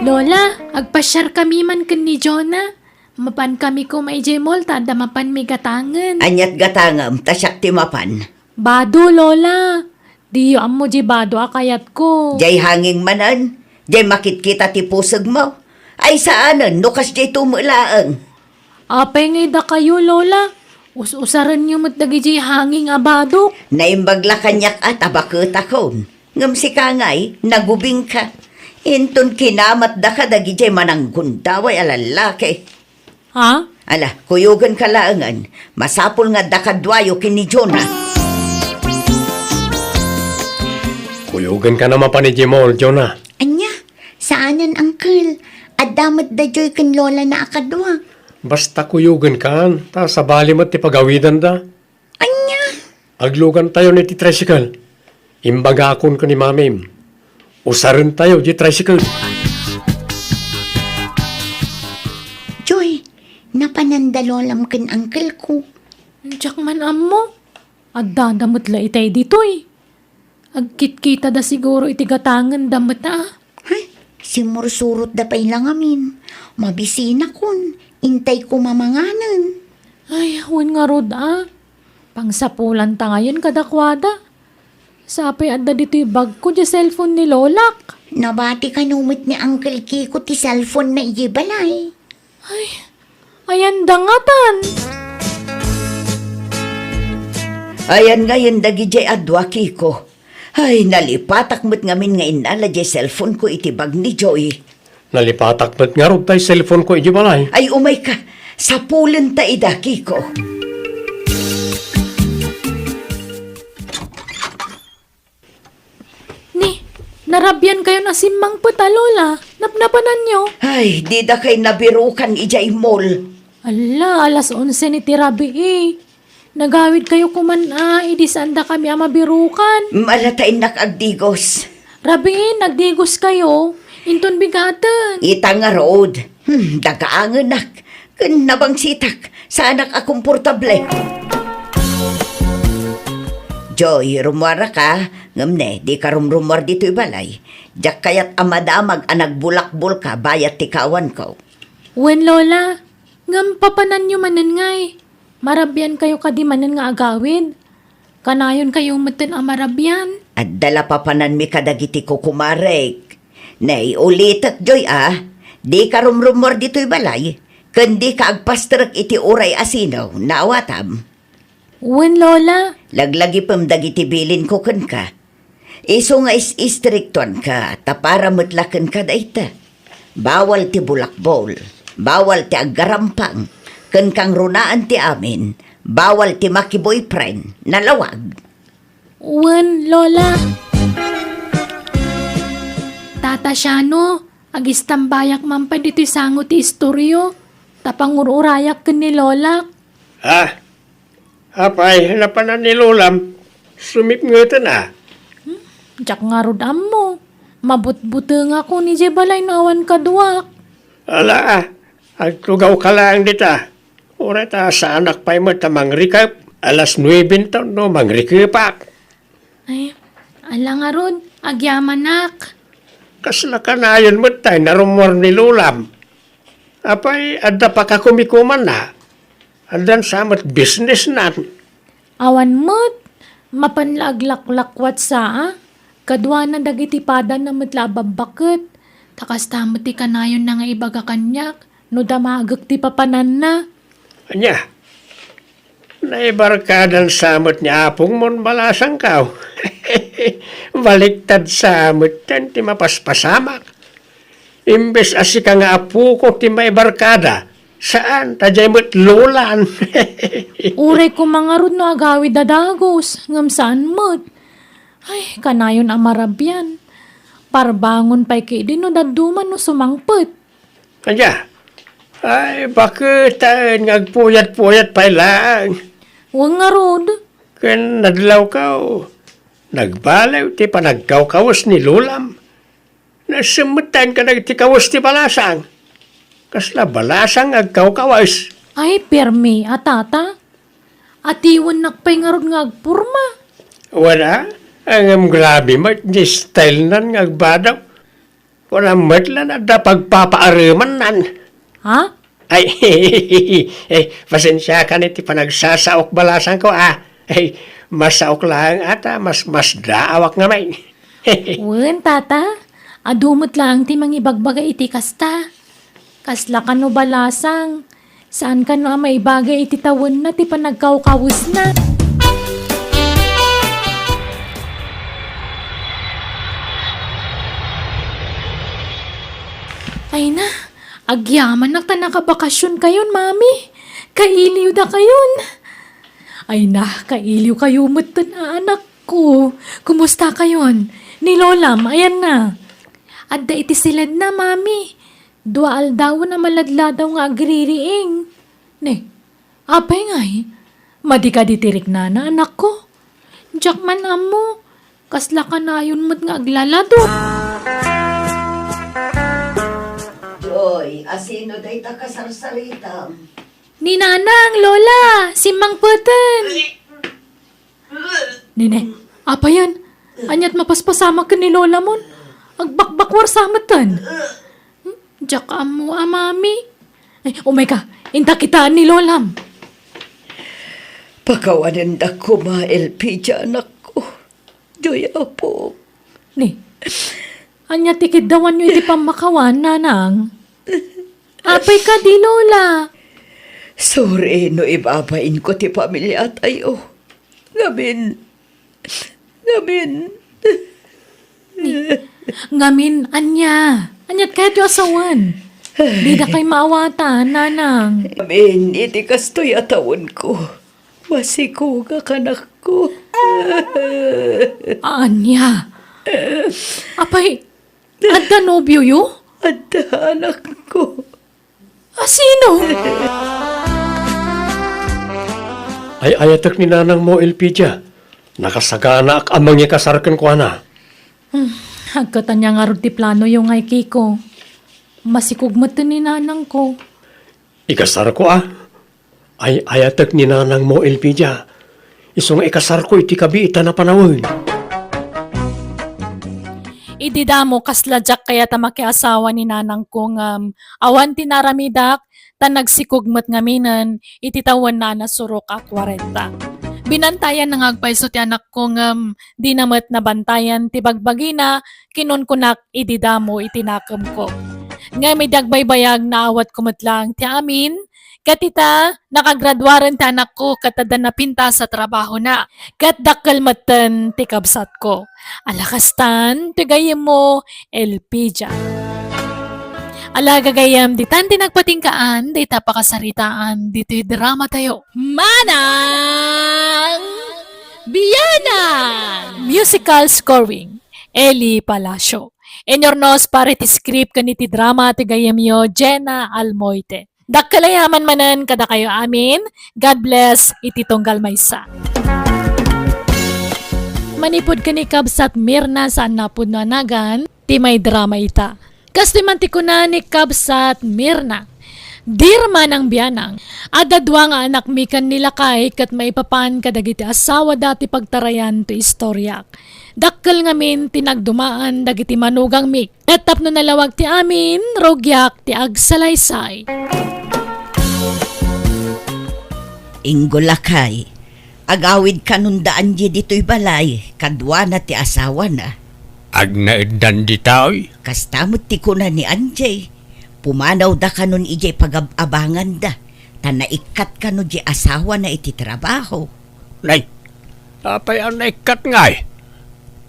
Lola, agpasiarkami man ken ni Jonah. Mapankami koma idiay mall ta adda mapanmi gatangen. Ania't gatangem ta siak ti mapan? Bado, Lola. Diyo ammo diay bado a kayatko. Diay hanging manen? Diay makitkita ti pusegmo? Ay saanen no kasdiay met laeng. Apay ngay dakayo, Lola? Us-usarenyo met dagidiay hanging a badok. Naimbag la kaniak a ta baketakon. Ngem sika ngay, nagubingka. Inton kinamatdaka dagidiay mananggundaway a lallaki. Ha? Ala, kuyogenka laengen. Masapul nga adda kaduayo ken ni Jonah. Kuyogenka na mapan idiay mall, Jonah. Ania? Saanen, Uncle. Adda met da Joy ken Lola na a kadua. Basta kuyogenkan, ta sabali met ti pagawidanda. Ania? Aglugantayon iti tricycle. Imbagakon ken ni Mamim. Usarentayo diay tricycle. Joy, napananda Lolam ken Uncle ko. Diak man ammo. Addada met la itay ditoy. Agkitkitada siguro iti gatangenda met a. Hay, simmursurotda pay la ngamin. Mabisinakon, intay koma manganen. Ay, wen ngarud a. Pangsapulanta ngayen kadakuada. Sapay adda ditoy bagko diay cellphone ni Lolak. Nabati kano met ni Uncle Kiko ti cellphone na idiay balay. Ay, ayan da ngatan. Ayan ngayen dagidiay a dua, Kiko. Ay, nalipatak met ngamin nga innala diay cellphone ko iti bag ni Joy. Nalipatak met ngarud tay cellphone ko idiay balay. Ay, umayka. Sapulenta ida, Kiko. Ni, narabian kayon a simmangpet a, Lola. Napnapananyo? Ay, dida kay nabirukan idiay mall. Ala, alas onse ni ti rabii. Nagawid kayo koman a, idi saan dakami a mabirukan. Mala ta innak agdigos. Rabii, nagdigos kayo. Inton bigaten. Ita ngarud. Hmm, dagaangenak. Ken nabangsitak. Saanak a komportable. Joy, rummuaraka. Ngem ne, dika rumrummuar ditoy balay. Diak kayat a madamag a nagbulakbulka bayat ti kaawanko. Wen, Lola. Ngem papananyo manen ngay. Marabiankayo kadi manen nga agawid? Kanayonkayo metten a marabian? Adda la papananmi kadagiti kukumarek. Nay, ulitek, Joy, a. Dika rumrummuar ditoy balay, ken dika agpasterek iti uray asino, naawatam? Wen, Lola. Laglagipem dagiti bilinko kenka. Isu nga is-istriktuanka, ta para met la kenka dayta. Bawal ti bulakbol, bawal ti aggarampang, ken kangrunaan ti amin, bawal ti maki-boyfriend, nalawag. Wen, Lola. Tata Shano, agistambayak man pay ditoy sango ti istoryo, ta pangur-urayak ken ni Lolak. Ah, apay, napanan ni Lolam, sumipngeten a. Hmm, diak ngarud ammo. Mabutbutengakon idiay balay no awan kaduak. Ala, ah, agtugawka laeng dita. Uray ta saanak pay met a mangrikep. Alas nuebe no mangrikepak. Ay, ala ngarud, agyamanak. Kasla kanayon met tay narummuar ni Lolam. Apay, adda pakakumikumanna? Addan sa met businessnan? Awan met, mapan la aglaklakwat sa a. Kaduana dagiti padanna met la a babbaket. Ta kasta met ti kanayonna nga ibaga kaniak, no damagek ti papananna. Ania? Naibarkadan sa met ni apongmon, balasangko. Baliktad sa met ti mapaspasamak. Imbes a sika nga apoko ti maibarkada, saan, ta diay met Lolan. Uray koma ngarud no agawid a dagus, ngem saan met. Ay, kanayon a marabian. Parbangon pay ketdi no dadduma no sumangpet. Ania? Ay, baketaen nga agpuyat-puyat pay laeng. Wen ngarud. Ken nadlawko, nagbaliw ti panagkawkawes ni Lolam. Nasemmettaen kadagiti kawes ti balasang. Kasla balasang nga agkawkawes? Ay, permi a, Tata. Atiwennak pay ngarud nga agporma. Wala, ngem grabe met ti style nan nga agbadaw. Kuna met la adda pagpapaaremannan. Ha? Ay, eh, pasensiakan iti panagsasaok, balasangko, a. Eh, masaok laeng a ta mas, masdaawak ngamin. Wen, Tata. Adu met laeng ti mangibagbaga iti kasta. Kasla kano balasang. Saan kano a maibaga iti tawenna ti panagkawkawesna? Ay na, agyamanak ta nakabakasionkayon, Mami. Kailiwdakayon. Ay na, kailiwkayo metten a anakko. Kumustakayon? Ni Lolam, ayanna? Adda iti siledna, Mami. Dua aldawen a maladladaw nga agririing. Ne, apay ngay? Madi kadi ti riknana, anakko? Diak man ammo. Kasla kanayon met nga aglaladok. Joy, asino dayta kasarsaritam? Ni Nanang, Lola, simmangpeten. Nine, apayen? Aniat mapaspasamak ken ni Lolamon? Agbakbakuar sa metten. Hmm? Diak ammo a, Mami. Ay, umayka, inta kitaan ni Lolam. Pakawanendak koma, Elpidia, anakko. Joy, apo. Ni, ania ti kiddawanyo iti pammakawan, Nanang? Apay kadi, Lola? Sorry no ibabainko ti pamiliatayo. Ngamin, ngamin. Ni, ngamin, ania? Aniat kayatyo a sawen? Didakay maawatan, Nanang. Ngamin, iti kastoy a tawenko, masikogak, anakko. Ania? Apay, adda nobioyo? Adda, anakko. Asino? Ay-ayatek ni nanangmo, Elpidia. Nakasaganaak a mangikasar kenkuana. Hmm, agkatania ngarud ti planoyo ngay, Kiko. Masikog met ni nanangko. Ikasarko a. Ay-ayatek ni nanangmo, Elpidia. Isu nga ikasarko iti kabiitan a panawen. Idi damo, kasla diak kayat a makiasawa ni nanangko ngem awan ti naramidak, ta nagsikog met ngaminen iti tawenna a nasurok a kuarenta. Binantayanna nga agpayso ti anakko ngem dina met nabantayan ti bagbagina, kinunkunak idi damo iti nakemko. Ngem idi agbaybayag, naawatko met laeng ti amin, ket ita, nakagraduaren ti anakko ket adda napintas a trabahona, ket dakkel metten ti kabsatko. Ala kastan ti gayyemmo, Elpidia. Ala gagayyem, ditan ti nagpatinggaan dayta pakasaritaan ditoy dramatayo. Manang Bianang! Musical scoring, Eli Palacio. Inurnos para iti script ken iti drama ti gayyemyo, Jenna Almoite. Dakkel a yaman manen kadakayo amin. God bless iti tunggal maysa. Manipud ken ni Kabsat Mirna, saan a pudno a nagan ti maidrama ita. Kastoy man ti kuna ni Kabsat Mirna, "Dear Manang Bianang, adda dua nga anakmi ken ni lakay ket maipapan kadagiti asawada ti pagtarayan ti istoriak. Dakkel ngamin ti nagdumaan dagiti manugangmi. Ket tapno nalawag ti amin, rugiak ti agsalaysay." Inggo lakay, agawid kanon da Angie ditoy balay, kaduana ti asawana. Agnaeddan ditoy? Kasta met ti kuna ni Angie. Pumanawda kanon idiay pagab-abanganda, ta naikkat kano diay asawana iti trabaho. Nay, apay a naikkat ngay?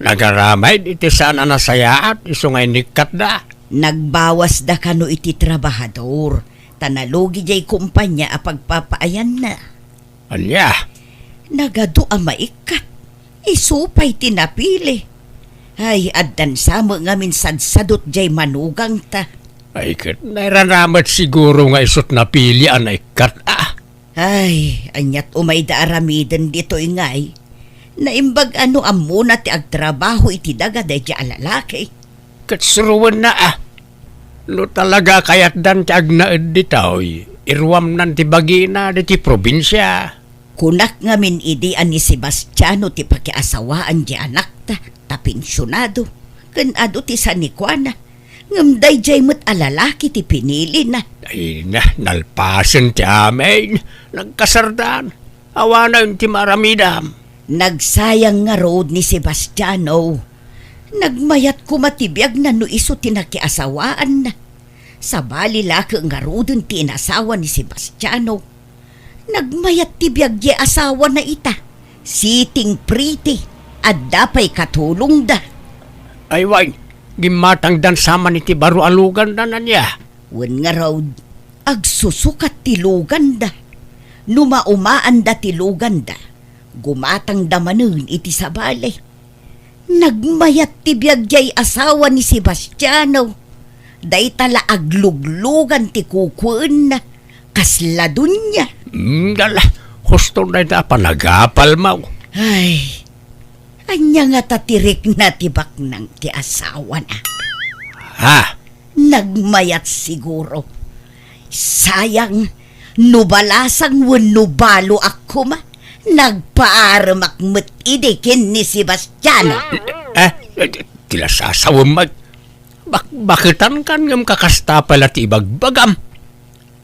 Nagaramid iti saan a nasayaat isu nga inikkatda. Nagbawasda kano iti trabahador, ta nalugi diay kumpania a pagpapaayanna. Ania? Nagadu a maikkat. Isu pay ti napili. Ay, addan sa met ngamin sadsadot diay manugangta. Ay, ket nairana met siguro nga isut napili a naikkat, a. Ay, aniat umay da aramiden ditoy ngay? Naimbag a no ammona ti agtrabaho iti daga daydiay a lalaki. Ket suroenna, a. No talaga kayatdan ti agnaed ditoy, iruamnan ti bagina ditoy probinsia. Kunak ngamin idi a ni Sebastiano ti pakiasawaan ti anakta, ta pensionado, ken adu ti sanikuana. Ngem daydiay met a lalaki ti pinilina. Ay, na, nalpasen ti amin. Nagkasardan. Awanen ti maaramidam. Nagsayang ngarud ni Sebastiano. Nagmayat koma ti biagna no isu ti nakiasawaanna. Sabali la ket ngaruden ti inasawa ni Sebastiano. Nagmayat ti biag diay asawana ita. Sitting pretty. Adda pay katulongda. Ay, wen, gimmatangdan sa man iti baro a lugandan, ania? Wen ngarud, agsusukat ti luganda. No maumaanda ti luganda, gumatangda manen iti sabali. Nagmayat ti biag diay asawa ni Sebastiano. Dayta la agluglugan ti kukuenna. Kasla dunia. Mm, dala, husto dayta a panagapalmo. Ay, ania ngata ti rikna ti baknang ti asawana? Ha? Nagmayat siguro. Sayang, no balasang wenno baloak koma, nagpaaremak met idi ken ni Sebastiano. Eh, eh, ti la sasawem met. Bak-, baketankan ngem kakasta pay la ti ibagbagam.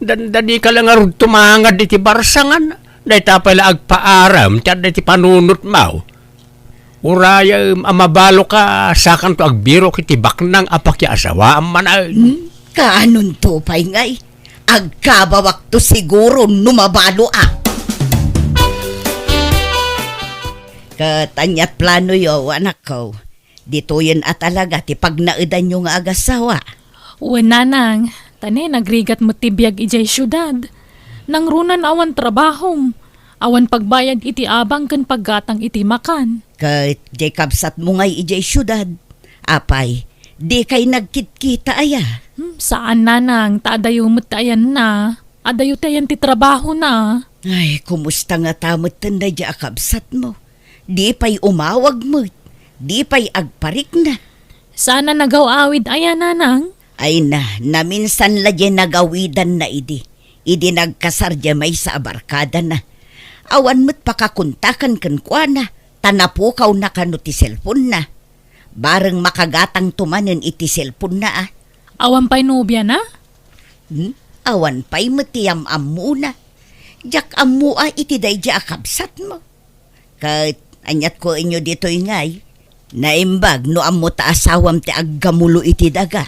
Dandani ka la ngarud tumangad iti barsangan. Dayta pay la agpaarem ti adda iti panunotmo. Urayem a mabaloka, sakanto agbirok iti baknang a pakiasawaam manen. Hmm? Kaanonto pay ngay? Agkabawakto siguro no mabaloak. Ket aniat planoyo, anakko? Ditoyen a talaga ti pagnaedanyo nga agasawa? Wen, nanang, ta ne, nagrigat met ti biag idiay siudad. Nangruna awan trabahom, awan pagbayad iti abang ken paggatang iti makan. Ket diay kabsatmo ngay idiay siudad? Apay, dikay nagkitkita aya? Hmm, saan, nanang, ta adayo met ti ayanna. Adayo ti ayan ti trabahona. Ay, kumusta ngata metten daydiay a kabsatmo? Di pay umawag met, di pay agparikna. Saan a nagaw-awid aya, nanang? Ay na, naminsan la diay nagawidanna idi, idi nagkasar diay maysa a barkadana. Awan met pakakontakan kenkuana, ta napukawna kano ti cellphone-na. Bareng makagatangto manen iti cellphone-na, a. Awan pay nobiana? Hmm? Awan pay met ti am-ammona. Diak ammoa iti daydi a kabsatmo. Ket aniat kuenyo ditoy ngay? Naimbag no ammo ta asawam ti aggamulo iti daga.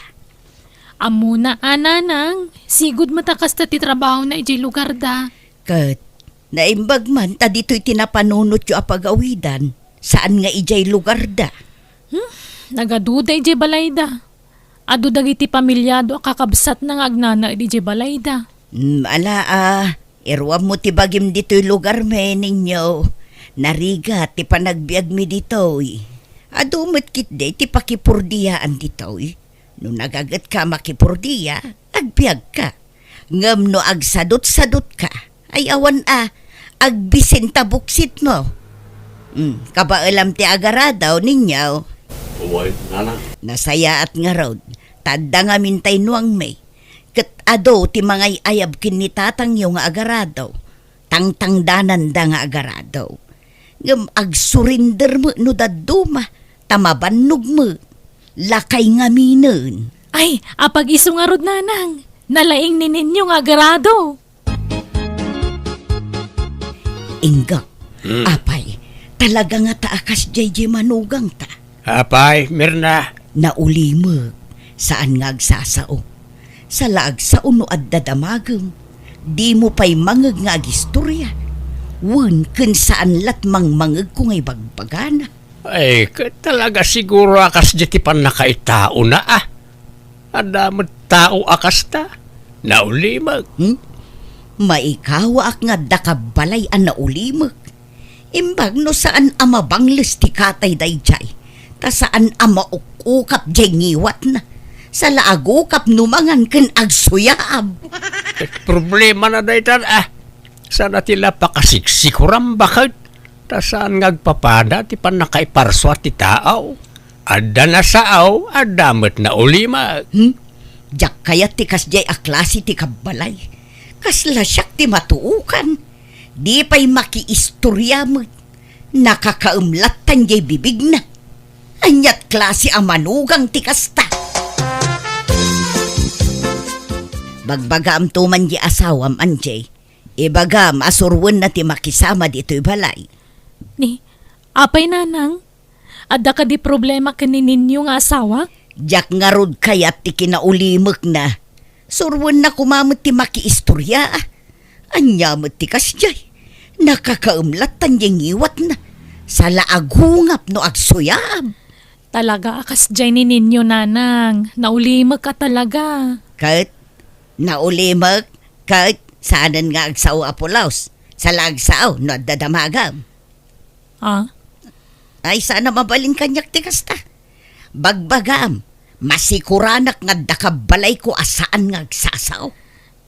Ammona a, nanang, sigud met a kasta ti trabahona idiay lugarda. Ket naimbag man ta ditoy ti napanunotyo a pagawidan, saan nga idiay lugarda. Hmm, nagaduda idiay balayda. Adu dagiti pamilyado a kakabsatna nga agnanaed idiay balayda. Hmm, ala a, iruammo ti bagim ditoy lugarmi, Ninyo. Narigat ti panagbiagmi ditoy. Adu met ketdi ti pakipurdiaan ditoy. No nagagetka a makipurdia, agbiagka. Ngem no agsadutsadutka, ay awan a, agbisinta buksitmo. Hmm, kabaelam ti agarado, Ninyo. Uy, nana. Nasayaat ngarud, ta adda ngamin tay nuangmi. Ket adu ti mangay-ayab ken ni tatangyo nga agarado. Tangtangdananda nga agarado. Ngem agsurrender met no dadduma, ta mabannog met. Lakay ngaminen. Ay, apag-isu ngarud, nanang. Nalaing ni Ninyo nga agarado. Inggak, hmm. Apay, talaga nga ta a kasdiay diay manugangta. Apay, Mirna. Naulimek, saan nga agsasao. Sala agsao no adda damagem, dimo pay mangeg nga agistoria. Wen ken saan lat mangmangegko nga ibagbagana. Ay, ket talaga siguro a kasdiay ti pannakaitaona, a. Adda met tao a kasta. Naulimek. Hmm? Maikawaak nga adda kabbalay a naulimek. Imbag no saan a mabangles ti katay daydiay, ta saan a mauk-ukap diay ngiwatna. Sala agukap no mangan ken agsuyaab. Ket problemana daytan, a. Saan a ti la pakasiksikuran baket, ta saan nga agpapada ti pannakaiparsua ti tao. Adda nasao, adda met naulimek. Hmm? Diak kayat ti kasdiay a klase ti kabbalay. Kasla siak ti matuokan. Di pay makiistoria met. Nakakaem lattan diay bibigna. Aniat klase a manugang ti kasta? Bagbagaamto man diay asawam, Angie. Ibagam a suroenna ti makisama ditoy balay. Ni, apay, nanang? Adda kadi problema ken ni Ninyo nga asawak? Diak ngarud kayat ti kinaulimekna. Suroenna koma met ti makiistoria. Ania met ti kasdiay? Nakakaem lattan diay ngiwatna. Sala agungap no agsuyaab. Talaga a kasdiay ni Ninyo, nanang. Naulimek a talaga. Ket naulimek, ket saanen nga agsao a pulos. Sala agsao no adda damagem. Ah? Ay, saan a mabalin kaniak ti kasta. Bagbagam, masikuranak nga adda kabbalayko a saan nga agsasao.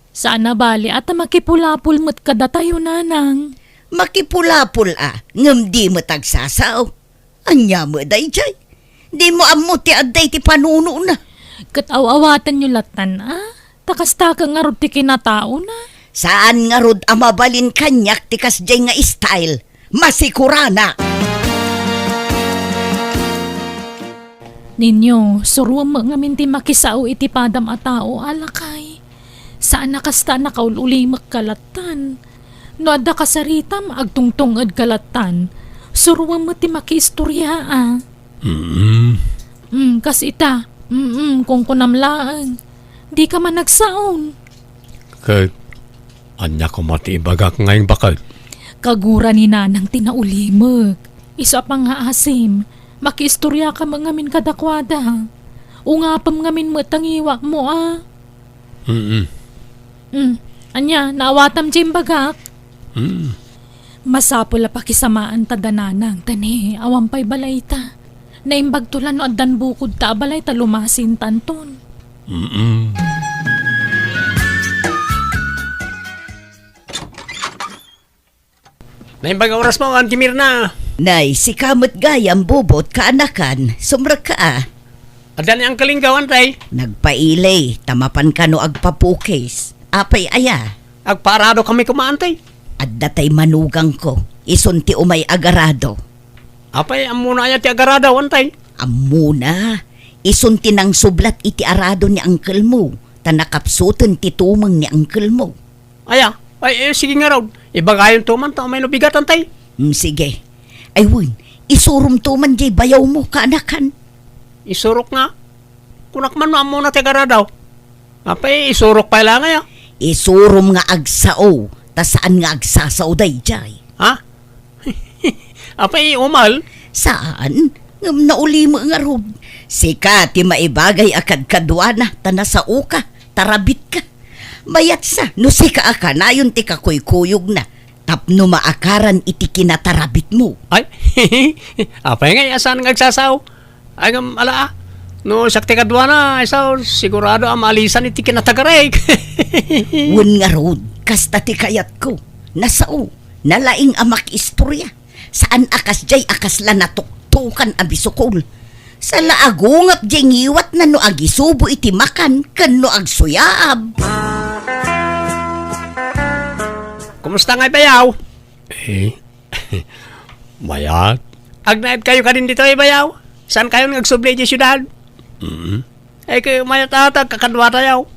Saan a bali a ta makipulapol met kadatayo, nanang. Makipulapol a, ngem di met agsasao. Ania met daydiay? Dimo ammo ti adda iti panunona. Ket aw-awatenyo lattan a? Ta kasta ket ngarud ti kinataona. Saan ngarud a mabalin kaniak ti kasdiay nga style. Masikuranak! Ninyo, suroem met ngamin ti makisao iti padam a tao, a lakay. Saan a kasta a nakaul-ulimek ka lattan. No adda kasaritam, agtungtong-ed ka lattan. Suroem met ti makiistoria a. Mm. Mm, kas ita. Mm, kunkunam laeng. Dika man agsaon. Ket ania koma ti ibagak nga imbakag? Kagura ni nanang ti naulimek. Isu a pangngaasim, makiistoriaka met ngamin kadakuada. Ungapem ngamin met ta ngiwatmo a. Mm. Mm. Ania, naawatam ti imbagak? Mm. Masapul a pakisamaanta da nanang, ta ne, awan pay balayta. Naimbagto la no addan bukodta a balay ta lumasintanton. Mm. Naimbag a orasmo, Auntie Mirna. Nay, sika met gayam, Bobot, kaanakan, sumrekka a. Adda ni Uncle Ingaw, Antay? Nagpaili, ta mapan kano agpapukis. Apay aya? Agpaarado kami koma, Antay. Adda tay manugangko, isun ti umay agarado. Apay, ammona aya ti agarado, Antay? Ammona, isun ti nangsublat iti arado ni uncle mo. ta nakapsuten ti tumeng ni angkelmo. Aya, ay, eh, sige ngarud. Ibagayonto man ta umay no bigatantay. Hmm, sige. Ay wen, isuromto man diay bayawmo, kaanakan. Isurok nga? Kunak man no ammona ti agaradaw. Apay, isurok pay la ngay, a? Isurom nga agsao, ta saan nga agsasao daydiay. Ha? Apay, umal? Saan? Ngem nauli met ngarud. Sika ti maibagay a kadkaduana, ta nasaoka, tarabitka. Mayatsa, no sika a kanayon ti kakuykuyogna, tapno maakaran iti kinatarabitmo. Ay, apay ngay a saan nga agsasao? Ay, ngem, ala, a. No siak ti kaduana, ay sao, sigurado a maalisan iti kinatagarek. Wen ngarud, kasta ti kayatko. Nasao, nalaing a makiistoria. Saan a kasdiay a kasla natuktokan a bisukol. Sala a gungap diay ngiwatna no agisubo iti makan ken no agsuyaab. Kumusta ngay, bayaw? Eh, mayat. Agnaedkayo kadin ditoy, bayaw? Saankayon nga agsubli idiay siudad? Mm. Ay, kay mayat a ta agkakaduatayo.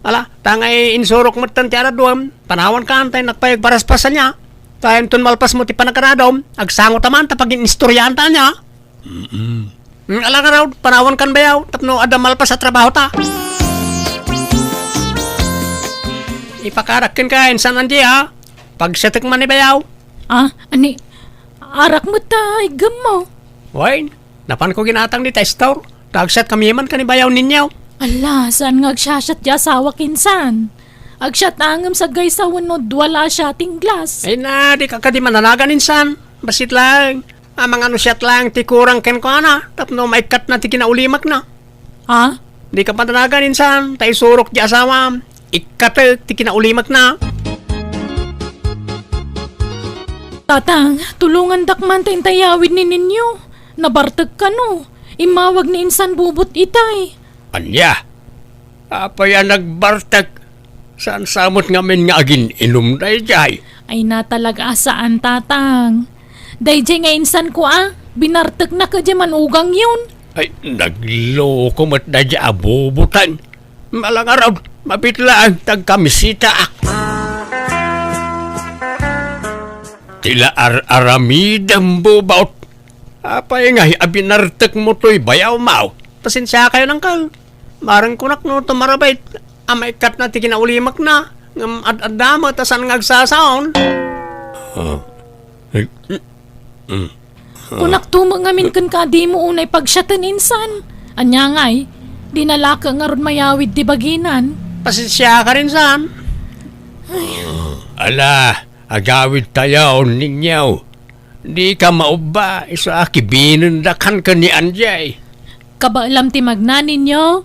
Ala, ta ngay insurok metten ti araduem, panawankan ta innak pay agparaspas ania. Ta inton malpasmo ti panagaradom, agsangotaman ta pagin-istoriaanta ania. Mm-mm. Mm, ala ngarud, panawankan bayaw, tapno adda malpas a trabahota. Ipakarak kenka, insan Angie, a. Pagsiatek man ni bayaw. Ah, ani, arak met ta iggemmo. Wen, napanko ginatang dita store. Ta agsiatkami man ken ni bayaw Ninyo. Ala, saan nga agsiasiat ti asawak insan? Agsiat a ngem saggaysa wenno dua la a siating glass. Ay na, dika kadi mananagan insan. Bassit laeng. Amangan no siat laeng ti kurang kenkuana, tapno maikkatna ti kinaulimakna. Ha? Dika mananagan insan, ta isurok ti asawam. Ikkatek ti kinaulimakna. Tatang, tulongandak man ta intay yawid ni Ninyo. Nabartek kano. Immawag ni insan bubot itay. Ania? Apay a nagbartek? Saan sa met ngamin nga agin-inum daydiay? Ay, natalaga a saan, Tatang. Daydiay nga insanko a, binartekna kadi manugangyon. Ay, nagloko met daydiay a bubutan. Malangarod, mabit laeng ta agkamisitaak. Ti la ar-aramidem, bubot. Apay ngay a binartekmo toy bayawmaw? Pasensiakayon, Angkel. Bareng kunak no tumarabit a maikkatna ti kinaulimakna, ngem ad-adda met a saan nga agsasaon. Ah. Eh, mm, mm. Kunakto met ngamin kenka a dimo unay pagsiaten insan. Ania ngay, dina la ket ngarud mayawid ti baginan. Pasensiaka insan. Ala, agawidtayo, Ninyo. Dika maubba, isu a kibinendak kenka ni Angie. Kabaelam ti magna, Ninyo?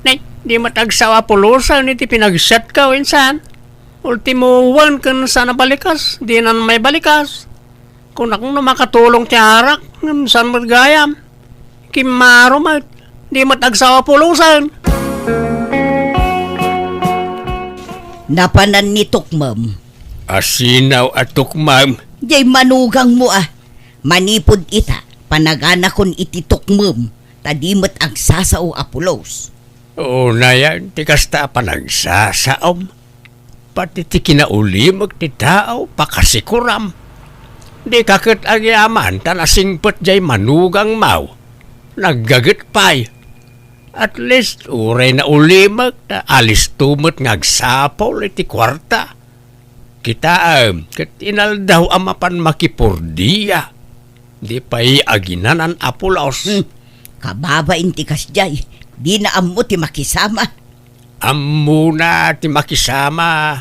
Nay, di met agsao a pulosen iti pinagsiatko, insan. Ultimo wen ken saan a balikas, dinan maibalikas. Kunak no makatulong ti arak, ngem saan met gayam. Kimmaro met, di met agsao a pulosen. Napanan ni Tukmem. Asinaw a Tukmem? Diay manugangmo a. Manipud ita, panaganakon iti Tukmem, ta di met agsasao a pulos. Unayen ti kasta a panagsasaom. Pati ti kinaulimek ti tao, pakasikuram. Dika ket agyaman ta nasingpet diay manugangmaw. Naggaget pay. At least, uray naulimek, ta alisto met nga agsapul iti kuarta. Kitaem, ket inaldaw a mapan makipurdia. Di pay aginanan a pulos. Hmm. Kababain ti kasdiay, dina ammo ti makisama. Ammona ti makisama.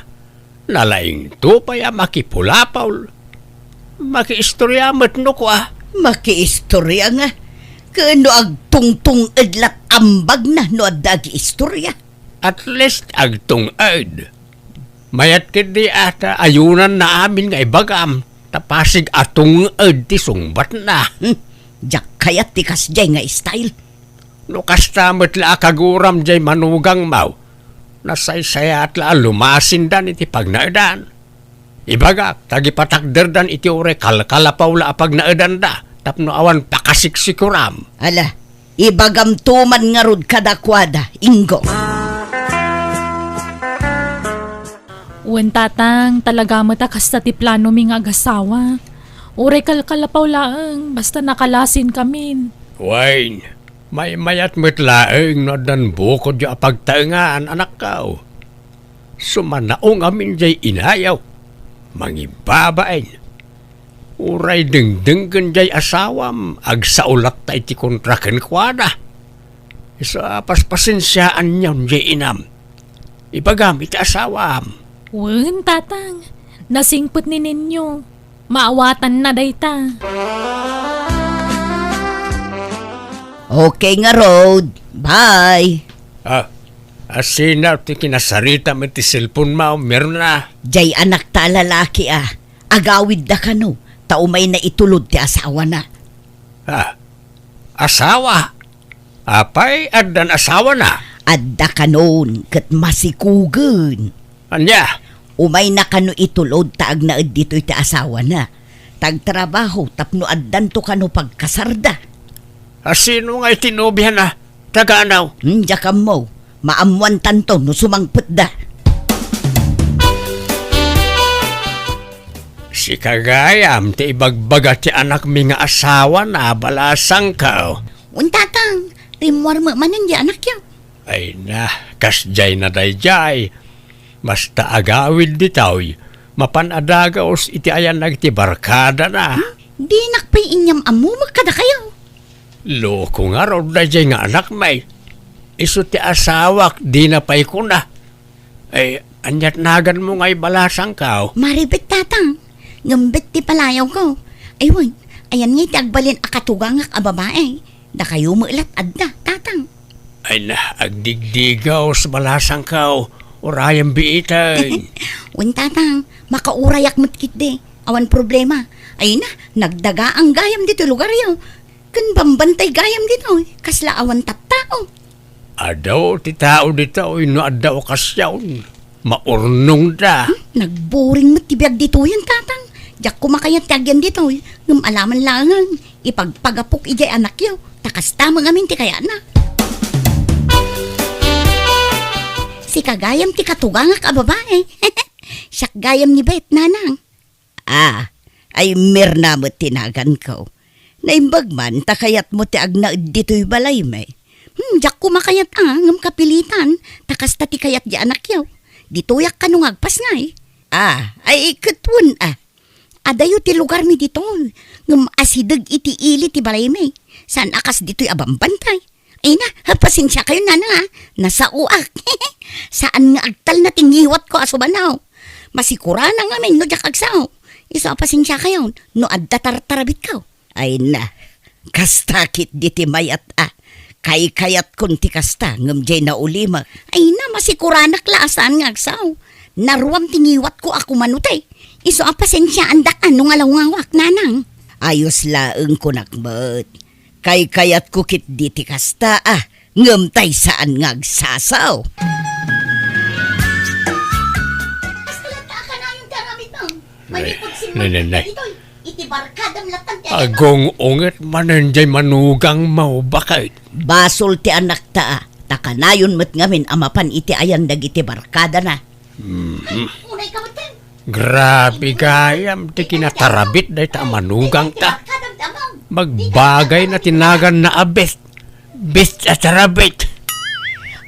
Nalaingto pay a makipulapol. Makiistoria met no kua. Makiistoria nga. Ken no agtungtung-ed lat ambagna no adda agiistoria. At least agtung-ed. Mayat ketdi a ta ayunanna amin nga ibagam, ta pasig a tung-ed ti sungbatna. Hmm, diak kayat ti kasdiay nga style. No kasta met la a kaguram diay manugangmaw, nasaysayaat la a lumasindan iti pagnaedan. Ibagak, ta agipatakderdan iti uray kalkalapaw la a pagnaedanda, tapno awan pakasiksikuram. Ala, Ibagamto man ngarud kadakuada, Ingo. Wen, Tatang, talaga met a kasta ti planomi nga agasawa. Uray kalkalapaw laeng, basta nakalasinkamin. Wen, maymayat met laeng no addan bukodyo a pagtaengan, anakko. Sumanaong amin jay inayo, mangibabain. Uray dengdenggen jay asawam, agsao latta iti kontra kenkuana. Isu a paspasensiaanyon jay inam. Ibagam iti asawam. Wen, Tatang, nasingpet ni Nenyo. Maawatanna dayta. Okay ngarud. Bye. Ah, asino ti kinasaritam iti cellphone mo, Mirna? Jay anakta a lalaki a. Agawidda kano, ta umayna itulod ti asawana. Ah, asawa? Apay, addan asawana? Adda kanon, ket masikugen. Ania? Umayna kano itulod ta agnaed ditoy ti asawana. Ta agtrabaho tapno addanto kano pagkasarda. Asino nga iti nobiana? Taga anaw? Hmm, diak ammo. Maammoantanto no sumangpetda. Sika gayam ti ibagbaga ti anakmi nga asawana, balasangko. Wen, Tatang, rimmuar met manen di anakyo. Ay na, kasdiay na daydiay. Basta agawid ditoy, mapan a dagus iti ayan dagiti barkadana. Hmm? Dinak pay inyam-ammumek kadakayo. Loko ngarud daydiay nga anakmi. Isu ti asawak, dina pay kuna. Ay, aniat naganmo ngay balasangko? Maribet, Tatang. Ngem bet ti palayawko. Ay, wen, ayan ngay ti agbalin a katugangak a babae. Dakayo met lat adda, Tatang. Ay na, agdigdigaw sa balasangko. Urayem biiten. Wen, Tatang, makaurayak met ketdi. Awan problema. Ay na, nagdagaang gayam ditoy lugaryo. Ken bambantay gayam ditoy, kasla awan tattao. Adu ti tao ditoy no adda okasion. Maurnongda. Hmm, nagburing met ti biag ditoyen, Tatang. Diak koma kayat ti agyan ditoy, ngem alaman laengen, ipagpagapok idiay anakyo, ta kasta met ngamin ti kayatna. Sika gayam ti katugangak a babae. Siak gayam ni Bet, Nanang. Ah, ay Mirna met ti naganko. Naimbag man ta kayatmo ti agnaed ditoy balaymi. Hmm, diak koma kayat a, ngem kapilitan, ta kasta ti kayat di anakyo. Ditoyak kano nga agpasngay. Ah, ay ket wen a. Adayo ti lugarmi ditoy, ngem asideg iti ili ti balaymi. Saan a kas ditoy a bambantay. Ay na, ha, pasensiakayon, Nanang, a. Nasaoak. Saan nga agtalna ti ngiwatko a sumanaw. Masikuranak ngamin no diak agsao. Isu a pasensiakayon no adda tartarabitko. Ay na, kasta ketdi ti mayat a. Kaykayatkon ti kasta, ngem diay naulimek. Ay na, masikuranak la a saan nga agsao. Naruam ti ngiwatko a kumano ti. Isu a pasensiaandak a no ngalawngawak, Nanang. Ayos laeng kunak met. Kaykayatko ketdi ti kasta a, ngem tay saan nga agsasao. Kasta latta a kanayon ti aramidmo. Manipud sinmangpet ditoy, iti barkadam lattan ti ayanmo. Agung-unget manen jay manugangmo, baket. Basol ti anakta a, ta kanayon met ngamin a mapan iti ayan dagiti barkadana. Mhm. Unay ka met ken. Grabe gayam ti kinatarabit dayta a manugangta. Magbagay na ti naganna a bet. Bet a tarabit.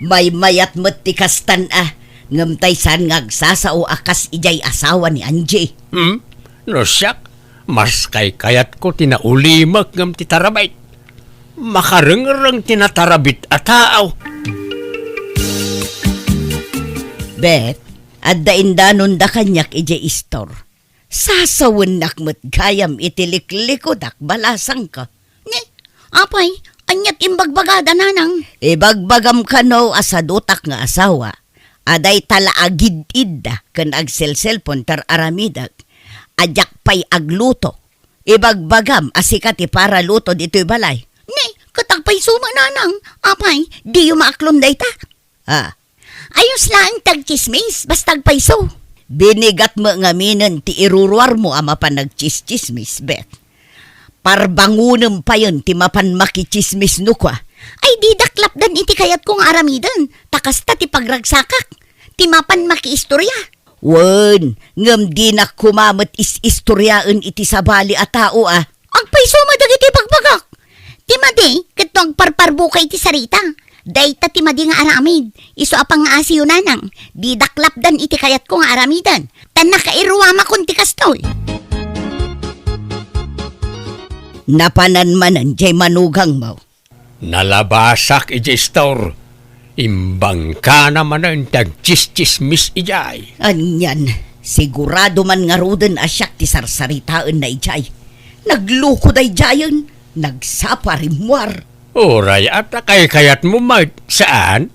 Maymayat met ti kastan a, ngem tay saan nga agsasao a kas idiay asawa ni Angie. Hmm? No siak, mas kaykayatko ti naulimek ngem ti tarabit. Makarengreng ti natarabit a tao. Bet, adda indanonda kaniak idiay istor. Sasawennak met gayam iti liklikudak, balasangko. Ni, apay, ania ti imbagbagada, Nanang? Ibagbagam kano a sadutak nga asawa, a dayta la agid-idda ken agselselpon ti ar-aramidek, a diak pay agluto. Ibagbagam a sika ti paraluto ditoy balay. Ni, ket agpayso met, Nanang. Apay, diyo maaklon dayta? Ah. Ayos laeng ti agtsismis, basta agpayso. Binigat met ngaminen ti iruruarmo a mapan agtsistsismis, Bet. Parbangonem payen ti mapan makitsismis no kua, Didak lapdan iti kayatko nga aramiden, ta kasta ti pagragsakak, ti mapan makiistorya. Wen, ngem dinak koma met is-istoriaen iti sabali a tao a. Agpayso met dagiti ibagbagak. Ti madi, ket no agparparbuka iti sarita. Dayta ti madi nga aramid. Isu a pangngaasiyo, nanang. Didak lapdan iti kayatko nga aramiden. Ta nakairuamakon ti kastoy. Napanan manen jay manugangmo. Nalabasak idiay istor. Imbangkana manen ti agtsistsismis idiay. Anian, sigurado man ngaruden a siak ti sarsaritaenna idiay. Nagluko daydiayen, nagsapa rimmuar. Uray, a ta kaykayatmo met, saan?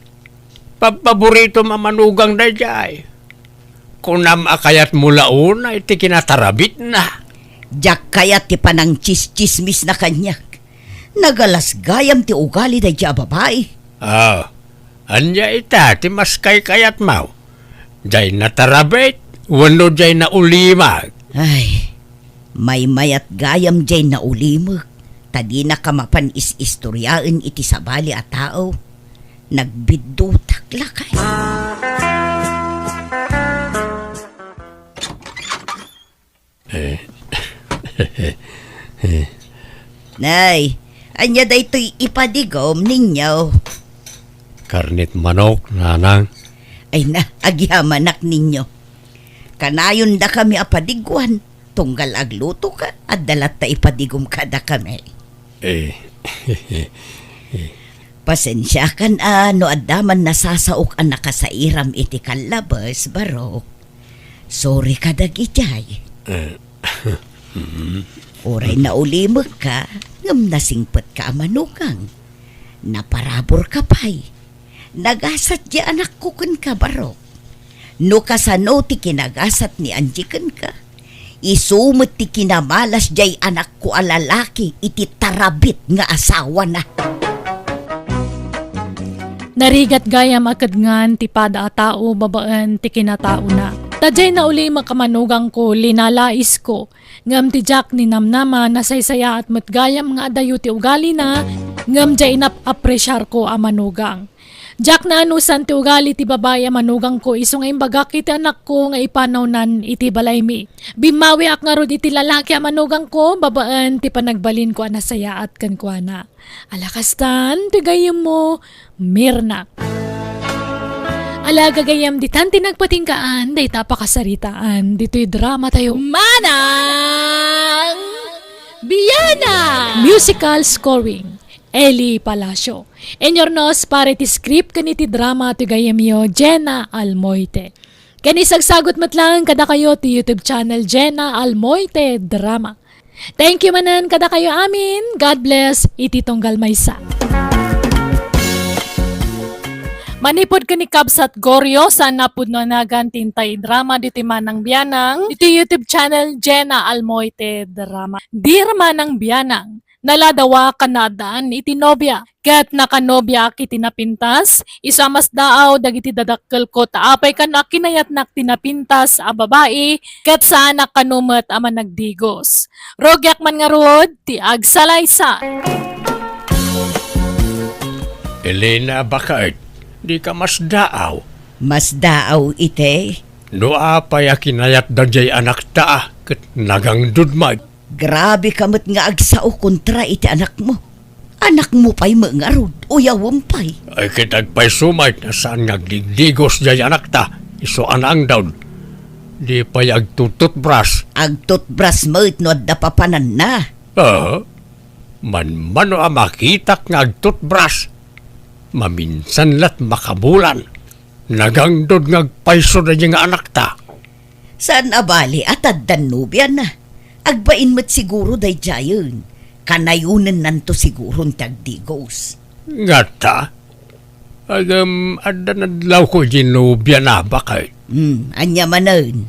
Pabpaboritom a manugang daydiay. Kunam a kayatmo la unay ti kinatarabitna. Diak kayat ti panangtsistsismisna kaniak. Nagalas gayam ti ugali daydiay a babai. Ah, ania ita ti mas kaykayatmo? Diay natarabit wenno diay naulimek? Ay, maymayat gayam diay naulimek, ta dinaka mapan is-istoriaen iti sabali a tao. Nagbiddutak lakay. Eh. Nay, ania daytoy ipadigom ninyo? Karnet manok, nanang. Ay na, agyamanak ninyo. Kanayon dakami a padiguan, tunggal aglutoka, adda latta ipadigom kadakami. Eh. Pasensiakan a no adda man nasasaok a nakasairam iti kallabes, Barok. Sorry ka dagiti ay. Eh. Uray naulimekka, ngem nasingpetka a manugang. Naparaburka pay. Nagasat diay anakko kenka, Barok. No kasano ti kinagasat ni Angie kenka, isu met ti kinamalas diay anakko a lalaki iti tarabit nga asawana. Narigat gayam a kedngan ti pada a tao babaen ti kinataona. Ta diay naulimek a manugangko, linalaisko. Ngem ti diak ninamnama, nasaysayaat met gayam nga adayo ti ugalina, ngem diay inap-apresiarko a manugang. Diak naanusan ti ugali ti babai a manugangko isu nga imbagak iti anakko nga ipanawnan iti balaymi. Bimmawiak ngarud iti lalaki a manugangko babaen ti panagbalinko a nasayaat kenkuana. Ala kastan ti gayyemmo, Mirna. Ala gagayyem, ditan ti nagpatinggaan dayta a pakasaritaan ditoy drama tayo. Manang Biana! Musical scoring, Eli Palacio. Inurnos para iti script ken iti drama ti gayyemyo, Jenna Almoite. Ken isagsagut met laeng kadakayo ti YouTube channel, Jenna Almoite Drama. Thank you manen kadakayo amin. God bless iti tunggal maysa. Manipud ken ni Kabsat Gorio, saan a pudno a nagan ti intay drama ditoy Manang Bianang, iti YouTube channel Jenna Almoite Drama. Dear Manang Bianang, naladawak a naaddaan iti nobia. Ket nakanobiaak iti napintas, isu a masdaaw dagiti dadakkelko ta apay kano a kinayatnak ti napintas a babai, ket saanak kano met a managdigos. Rugiak man ngarud ti agsalaysay. Elena, baket, dika masdaaw. Masdaaw iti? No apay a kinayatda diay anakta, ket nagangdud met. Grabe ka met nga agsao kontra iti anakmo. Anakmo pay met ngarud, uyawem pay. Ay, ket agpayso met a saan nga agdigdigos diay anakta, isu a naangdud. Di pay agtututbras. Agtutbras met no adda papananna. Ah, manmano a makitak nga agtutbras. Maminsan lat makabulan. Nagangdud nga agpayso daydiay nga anakta. Saan a bali a taddan nobiana. Agbain met siguro daydiayen. Kanayonennanto siguron ti agdigos. Ngata? Agem, adda nadlawko iti nobiana, baket. Hmm, ania manen?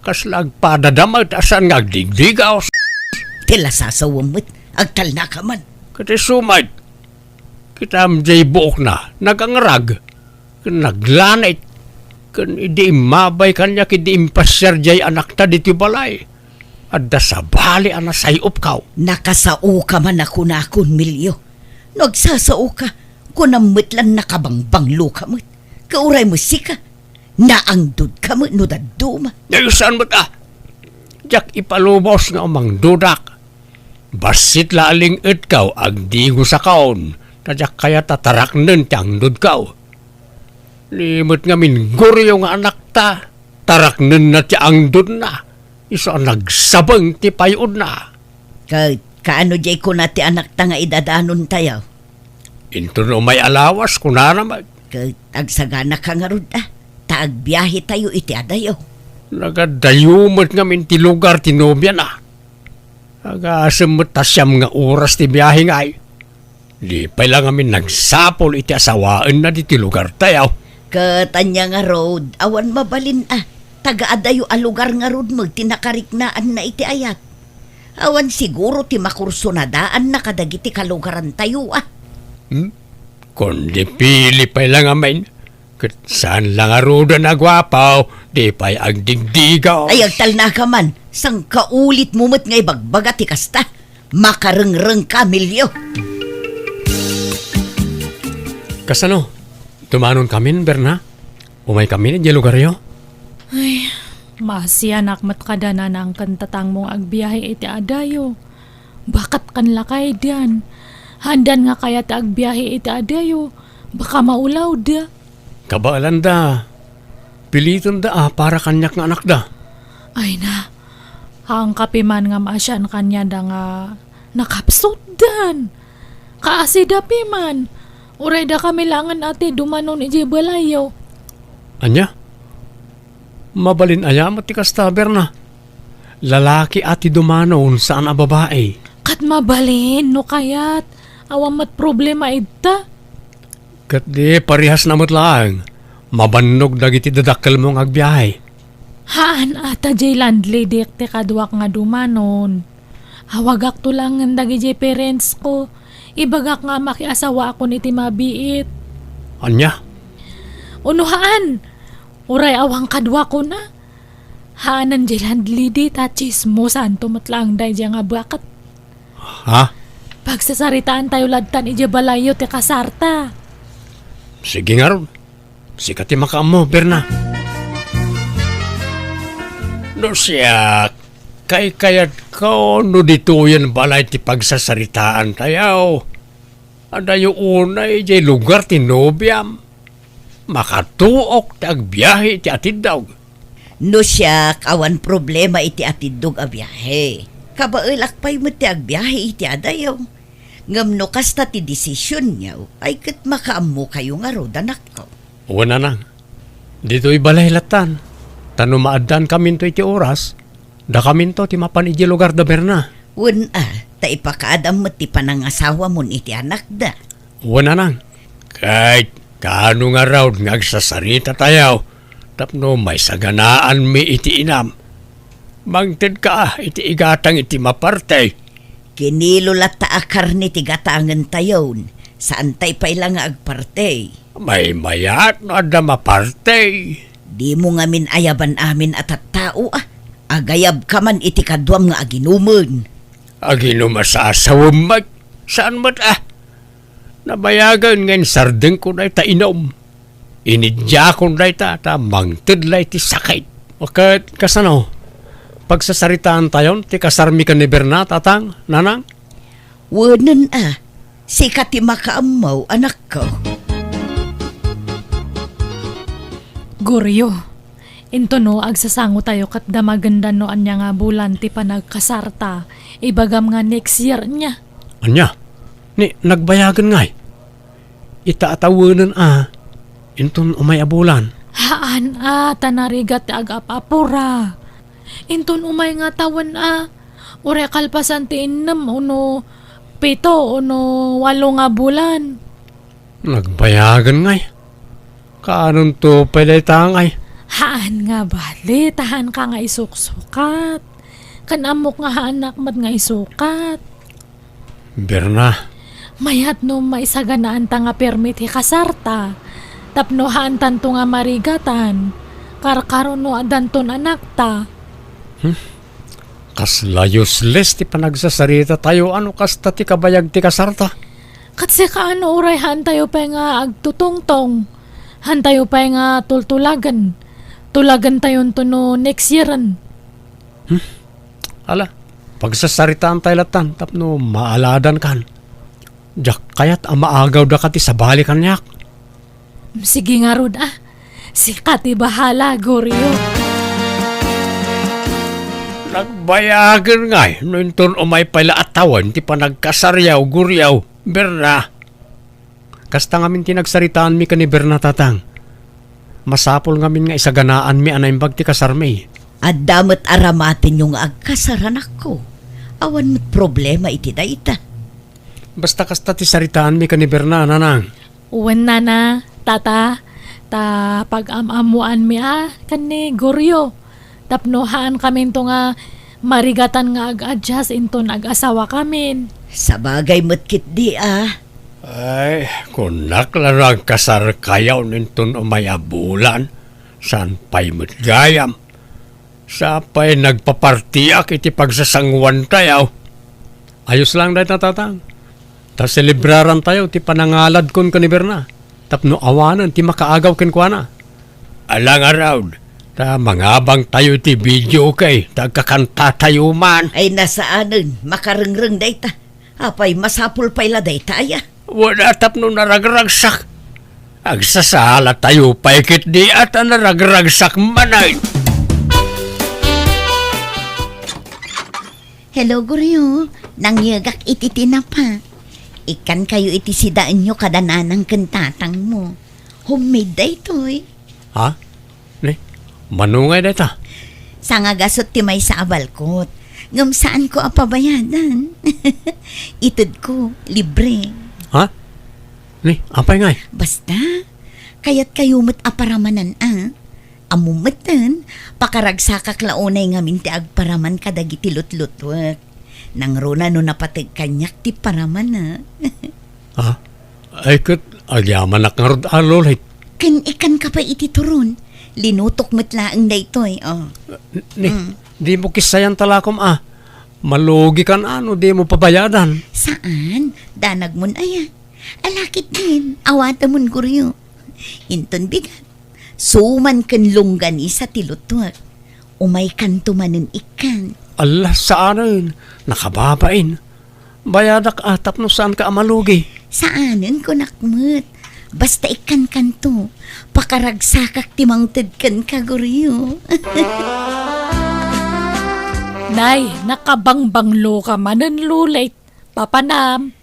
Kasla agpadada met a saan nga agdigdigos. Ti lasasawem met, agtalnaka man. Ket isu met. Kitam diay buokna, nagangrag, ken naglanit, ken idi immabay kaniak idi impasiar diay anakta ditoy balay, adda sabali a nasay-opko. Nakasaoka man a kunakon, Melio. No agsasaoka, kunam met la nakabangbangloka met. Kauray met sika, naangdodka met no dadduma. Ay, saan met a? Diak ipalubos nga umangdodak. Bassit la a ling-etkaw, agdigosakon, ta diak kayat a taraknen ti angdodkaw. Ni met ngamin Goryo nga anakta, taraknenna ti angdodna, isu a nagsabeng ti pay-odna. Ket kaano diay kuna ti anakta nga idadanontayo? Inton umay a lawas, kunana met. Ket agsaganaka ngarud a, ta agbiahetayo iti adayo. Nagadayo met ngamin ti lugar ti nobiana. Agasem met ta siam nga oras ti biahe ngay. Di pay la ngamin nagsapul iti asawaenna ditoy lugartayo. Ket ania ngarud, awan mabalin a, taga adayo a lugar ngarud met ti nakariknaanna iti ayat. Awan siguro ti makursunadaanna kadagiti kalugarantayo a. Hmm? Kundi pili pay la ngamin, ket saan la ngaruden a guapo, di pay agdigdigos. Ay, agtalnaka man, sangkaulit mo met nga ibagbaga ti kasta. Makarengreng ka, Emilio. Kasano? Dumanon kamin, Berna? Umay kamin idiay lugaryo? Ay, maasianak met kada nanang ken tatangmo nga agbiahe iti adayo. Baket ken lakaydan. Haandan nga kayat ti agbiahe iti adayo. Baka maulawda. Kabaelanda. Pilitenda a para kaniak nga anakda. Ay na, haanka piman nga maasian kaniada nga nakapsutdan. Kaasida piman. Uray dakami laengen a ti dumanon idiay balayyo. Ania? Mabalin aya met ti kasta, Berna? Lalaki a ti dumanon, saan a babai. Ket mabalin, no kayat. Awan met problema ita. Ket di parehasna met laeng. Mabannog dagiti dadakkelmo nga agbiahe. Haan a ta diay landlady ti kaduak nga dumanon. Awagakto laengen dagidiay parents ko. Ibagak nga makiasawaakon iti mabiit. Ania? Uno haan. Uray awan kaduakon a. Haanen diay landlady ta tsismosanto met laeng daydiay nga baket. Ha? Pagsasaritaantayo lattan idiay balayyo ti kasarta. Sige ngarud. Sika ti makaammo, Berna. No siak, kaykayatko no ditoyen balay ti pagsasaritaantayo. Adayo unay idiay lugar ti nobiam. Makatuok ti agbiahe iti atiddog. No siak, awan problema iti atiddog a biahe. Kabaelak pay met ti agbiahe iti adayo. Ngem no kasta ti desisionyo, ay ket makaammokayo ngarud, anakko. Wen, nanang. Ditoy balay lattan. Ta no maaddaankaminto iti oras, dakaminto ti mapan idiay lugarda, Berna. Wen a, ta ipakaadam met ti panangasawamon iti anakda. Wen, nanang. Ket kaano ngarud nga agsasaritatayo tapno maisaganaanmi iti inam? Mangtedka iti igatang iti maparte. Kinilo latta a karne ti gatangentayon. Saantay pay la nga agparte. Maymayat no adda maparte. Dimo ngamin ayaban amin a tattao a. Agayabka man iti kaduam nga aginumen. Aginum a sasawem met. Saan met a. Nabayagen nga insardengko dayta inum. Inidiakon dayta ta mangted la iti sakit. Ket kasano? Pagsasaritaantayon ti kasarmi ken ni Berna, tatang, nanang? Wenen a, sika ti makaammo, anakko. Goryo, intono agsasangotayo ket damagendan no ania nga bulan ti panagkasarta, ibagam nga next year nia. Ania? Ni, nagbayagen ngay? Ita a tawenen a, inton umay a bulan. Haan a, ta narigat ti agap-apura. Inton umay nga tawen a, uray kalpasan ti innem ono pito ono walo nga bulan. Nagbayagen ngay. Kaanonto pay dayta ngay? Haan nga bali, ta haanka nga isuksukat. Ken ammok nga haanak met nga isukat. Berna. Mayat no maisaganaanta nga permi ti kasarta. Tapno haantanto nga marigatan. Karkaro no addanton anakta. Hmm? Kasla useless ti panagsasarita tayo, ano kasta ti kabayag ti kasarta? Ket sika, no uray haantayo pay nga agtutungtong, haantayo pay nga tultulagen, tulagentayonto no next yearen. Ala, pagsasaritaantay lattan tapno maaladankan. Diak kayat a maagawdaka ti sabali kaniak. Sige ngarud, a. Sika ti bahala, Goryo. Nagbayagen ngay no inton umay pay la a tawen ti panagkasaryo, Goryo, Berna. Kasta ngamin ti nagsaritaanmi ken ni Berna, Tatang. Masapul ngamin nga isaganaanmi a naimbag ti kasarmi. Adda met aramatenyo nga agkasar, anakko. Awan met problema iti dayta. Basta kasta ti saritaanmi ken ni Berna, Nanang. Wen, Nana, Tata, ta pag-am-ammoanmi a ken ni Goryo. Tapno haankaminto nga marigatan nga ag-adjust inton ag-asawakamin. Sabagay met ketdi a. Ay, kunak la no agkasarkayo inton umay a bulan. Saan pay met gayam? Sapay nagpapartiak iti pagsasanguantayo. Ayos lang dayta, Tatang. Ta selebrarantayo ti panangaladkon ken ni Berna tapno awanen ti makaagaw kenkuana. Ala ngarud, ta mangabangtayo iti videoke ta agkakantatayo man. Ay, nasaanen, makarengreng dayta. Apay, masapul pay la dayta aya? Wen a, tapno naragragsak. Agsasalatayo pay ketdi a ta naragragsak manen. Hello, Goryo. Nangyegak iti tinapa. Ikkankayo iti sidaenyo kada nanang ken tatangmo. Homemade daytoy. Ha? Ni, mano ngay dayta? Sangagasut ti maysa a balkot. Ngem saanko a pabayadan. Itedko, libre. Ha? Ni, apay ngay? Basta, kayatkayo met a paramanan a. Ammom metten, pakaragsakak la unay ngamin ti agparaman kadagiti lutlutuek. Nangruna no napateg kaniak ti paraman a. Ha? Ay ket agyamanak ngarud a, Lolit. Ken ikkanka pay iti turon. Linutok met laeng daytoy, o. Ni, Mm. dimo kissayan talakom a. Malugikan a no dimo pabayadan. Saan? Danagmon aya. Ala ketdin, awatemon, Goryo. Inton bigat, suman ken longganisa ti lutuek. Umaykanto manen ikkan. Ala, saanen. Nakababain. Bayadak a tapno saanka a malugi. Saanen, kunak met. Basta ikkankanto. Pakaragsakak ti mangted kenka, Goryo. Nay, nakabangbangloka manen, Lolit. Papanam.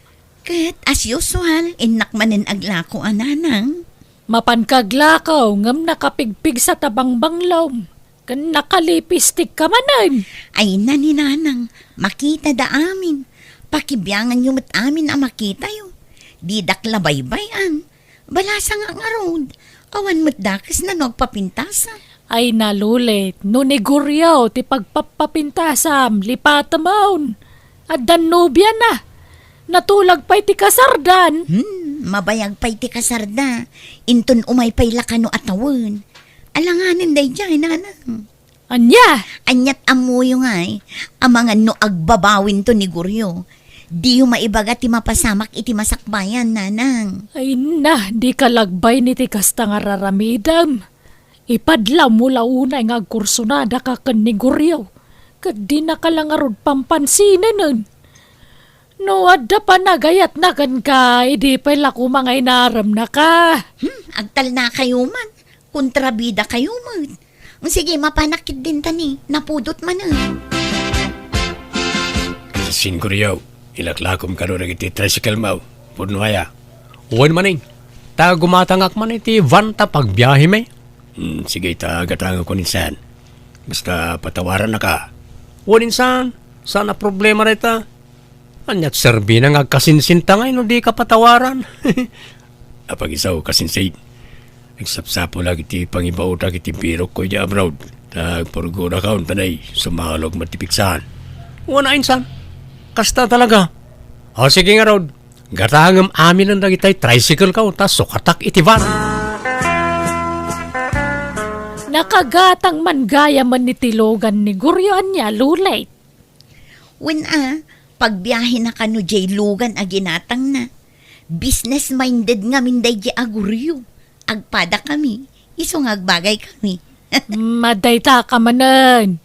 Ket as usual, innak manen aglako a, Nanang. Mapanka aglako, ngem nakapigpigsa ta bangbanglom. Ken nakalipistikka manen. Ay, na ni Nanang, makitada amin. Pakibianganyo met amin a makitayo. Didak la baybay-an. Balasangak ngarud. Awan met dakesna no agpapintasam. Ay na, Lolit, no ni Goryo ti pagpapapintasam, lipatemon. Addan nobiana. Natulag pay ti kasardan. Hmm, mabayag pay ti kasarda. Inton umay pay la kano a tawen. Alanganen daydiay, Nanang. Ania? Aniat ammoyo ngay, amangan no agbabawinto ni Goryo. Diyo maibaga ti mapasamak iti masakbayan, Nanang. Ay na, dika lagbay ni ti kasta nga raramidem. Ipadlawmo la unay nga agkursunadaka ken ni Goryo, ket dinaka la ngarud pampansinenen. No adda panagayatna kenka, idi pay la koma nga inaremnaka. Hmm, agtalnakayo man. Kontrabidakayo met. Sige, mapanak ketdin ta ni, napudot manen. Sin Goryo, ilaklakom kano dagiti tricycle mo. Pudno aya? Wen manen. Ta gumatangak man iti van ta pagbiahemi. Hmm, sige, ta gatangakon insan. Basta patawarannaka. Wen insan, saan a problema dayta. Aniat serbina nga agkasinsinta ngay no dika patawaran? Apag-isu, kasinsin. Nagsapsapulak iti pangibaodak iti birokko idiay abroad. Ta agpurgorakaon ta nay, sumalog met ti pigsaan. Wen a insan. Kasta talaga. O, sige ngarud. Gatangem aminen dagitay tricycle ko, ta sukatak iti van. Nakagatang man gayamen iti lugan ni Goryo, ania, Lolit? Wen a, pagbiahena kano diay lugan a ginatangna. Business-minded ngamin daydi a Goryo. Agpadakami, isu nga agbagaykami. Mm, adda dayta ka manen.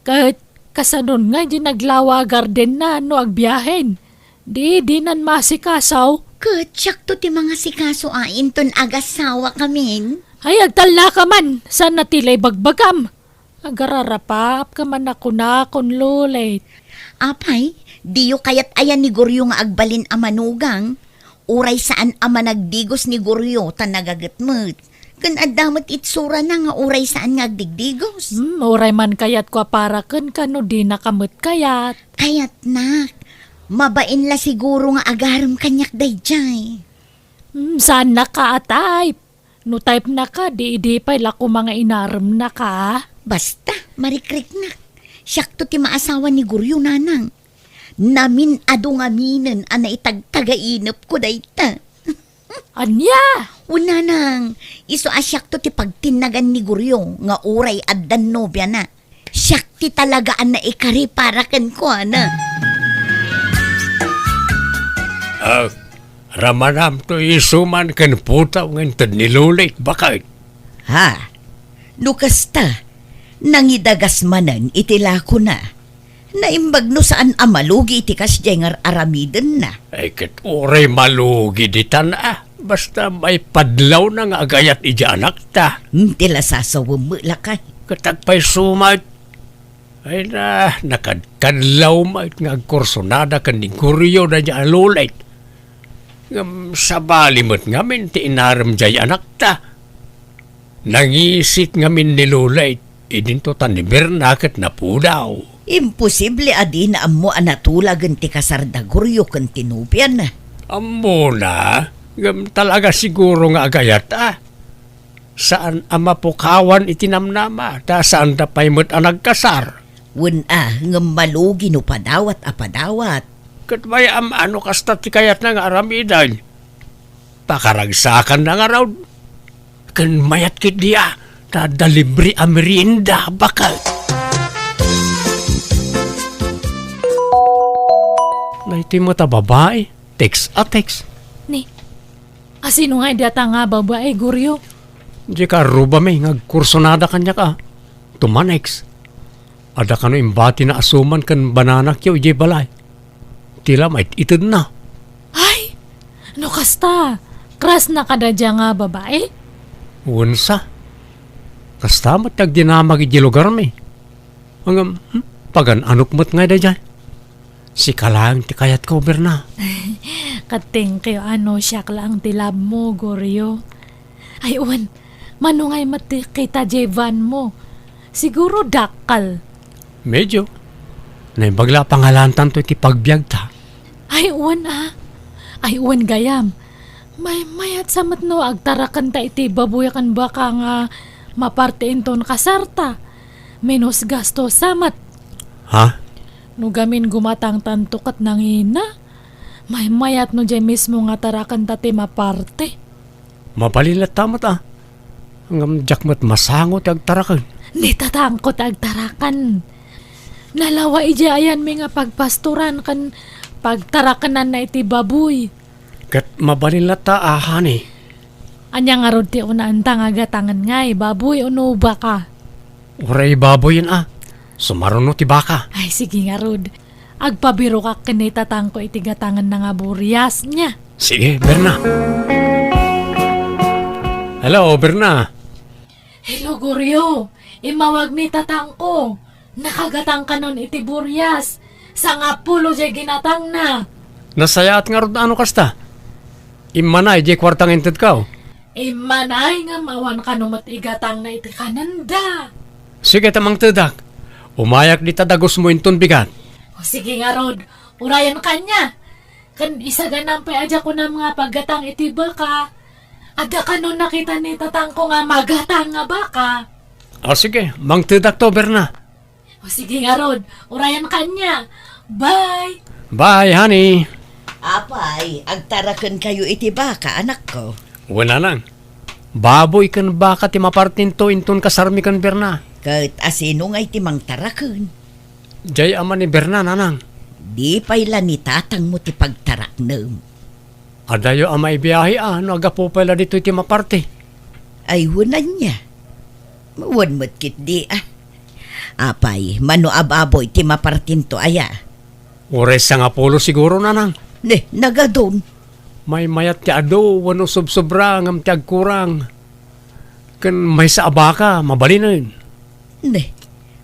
Ket kasanon nga idi naglawa a gardenna no agbiahen? Di, dinan maasikaso. Ket siakto ti mangasikaso a inton agasawakamin. Ay, agtallaka man, saan a ti la ibagbagam. Agararapapka man a kunakon, Lolet. Apay, diyo kayat aya ni Goryo nga agbalin a manugang? Uray saan a managdigos ni Goryo ta nagaget met. Ken adda met itsurana nga uray saan nga agdigdigos. Hmm, uray man kayatko a para kenka no dinaka met kayat. Kayatnak. Mabain la siguro nga agarem kaniak daydiay. Hmm, saannaka a type. No type naka, di idi pay la koma nga inaremnaka. Basta, marikriknak. Siakto ti maasawa ni Goryo, nanang. Namin-adu ngaminen a naitagtagainepko dayta. Ania? Wen, nanang, isu a siakto ti pagtinnagan ni Goryo nga uray addan nobiana. Siak ti talaga a naikari para kenkuana. Ah, ramanam to isuman ken putaw nga inted ni Lolet, baket. Ha? No kasta, nangidagas manen iti lakona. Naimbag no saan a malugi iti kasdiay nga ar-aramidenna. Ay, ket uray malugi ditan a. Basta maipadlawna nga agayat idiay anakta. Hmm, ti la sasawem met lakay. Ket agpayso met. Ay na, nakadkadlaw met nga agkursonada ken ni Goryo daydiay a Lolet. Ngem sabali met ngamin ti inarem diay anakta. Nangisit ngamin ni Lolet, idinto ta ni Berna ket napudaw. Imposible a dina ammo a natulagen ti kasar da Goryo ken ti nobiana. Ammona, ngem talaga siguro nga agayat a. Saan a mapukawan iti namnama, ta saanda pay met a nagkasar. Wen a, ngem malugi no padawat a padawat. Ket mayat a no kasta ti kayatna nga aramiden. Pakaragsakanna ngarud. Ken mayat ketdi a, ta adda libre a merienda, baket. Daytoy met a babai, text a text. Ni, asino nga dayta nga babai, Goryo? Diay kaarrubami nga agkursonada kaniak a. Tumanex. Adda kano imbatina a suman ken bananakyo idiay balay. Ti la mait-itedna. Ay, no kasta, crush na kada dia nga babai? Wen sa. Kasta met ti agdinamag idiay lugarmi. Ngem, hmm, pagan-anok met ngay daydiay. Sika laeng ti kayatko, Berna. Ket thank you a no siak laeng ti love mo, Goryo. Ay, wen, mano ngay met ti kita diay van mo? Siguro dakkel. Medyo. Naimbag la a pangalaantanto iti pagbiagta. Ay, wen a. Ay, wen gayam. Maymayat sa met no agtarakenta iti baboy ken baka nga maparte inton kasarta. Menos gasto sa met. Ha? No gamin gumatangtanto ket nangina, maymayat no diay mismo nga tarakenta ti maparte. Mabalin latta met a. Ngem diak met masango ti agtaraken. Ni tatangko ti agtaraken. Nalawa idiay ayanmi nga pagpastoran ken pagtarakenanna iti baboy. Ket mabalin latta a, honey. Ania ngarud ti unaanta nga gatangen ngay, baboy wenno baka? Uray baboyen a. Sumaruno ti baka. Ay, sige ngarud. Agpabirokak ken ni tatangko iti gatangenna nga burias, nia. Sige, Berna. Hello, Berna. Hello, Goryo. Immawagmi tatangko. Nakagatang kanon iti burias. Sangapulo diay ginatangna. Nasayaat ngarud a no kasta. Immanay diay kuarta nga intedko. Immanay ngem awan kano met igatangna iti kanenda. Sige ta mangtedak. Umayak dita dagusmo inton bigat. O sige ngarud, urayen kania. Ken isaganam pay a dia kunam nga paggatang iti baka. Adda kano nakita ni tatangko nga magatang nga baka. O sige, mangtedakto, Berna. O sige ngarud, urayen kania. Bye! Bye, honey. Apay, agtarakenkayo iti baka, anakko? Wen, nanang. Baboy ken baka ti mapartinto inton kasarmi ken Berna. Ket asino ngay ti mangtaraken? Diay ama ni Berna, nanang. Di pay la ni tatangmo ti pagtaraknem. Adayo a maibiahe a no aggapu pay la ditoy ti maparti. Ay, wen ania? Wen met ketdi a. Apay, mano a baboy ti mapartinto aya? Uray sangapulo siguro, nanang. Ne, nagadun. Maymayat ti adu wenno sobsobra ngem ti agkurang. Ken maysa a baka, mabalinen. Ne,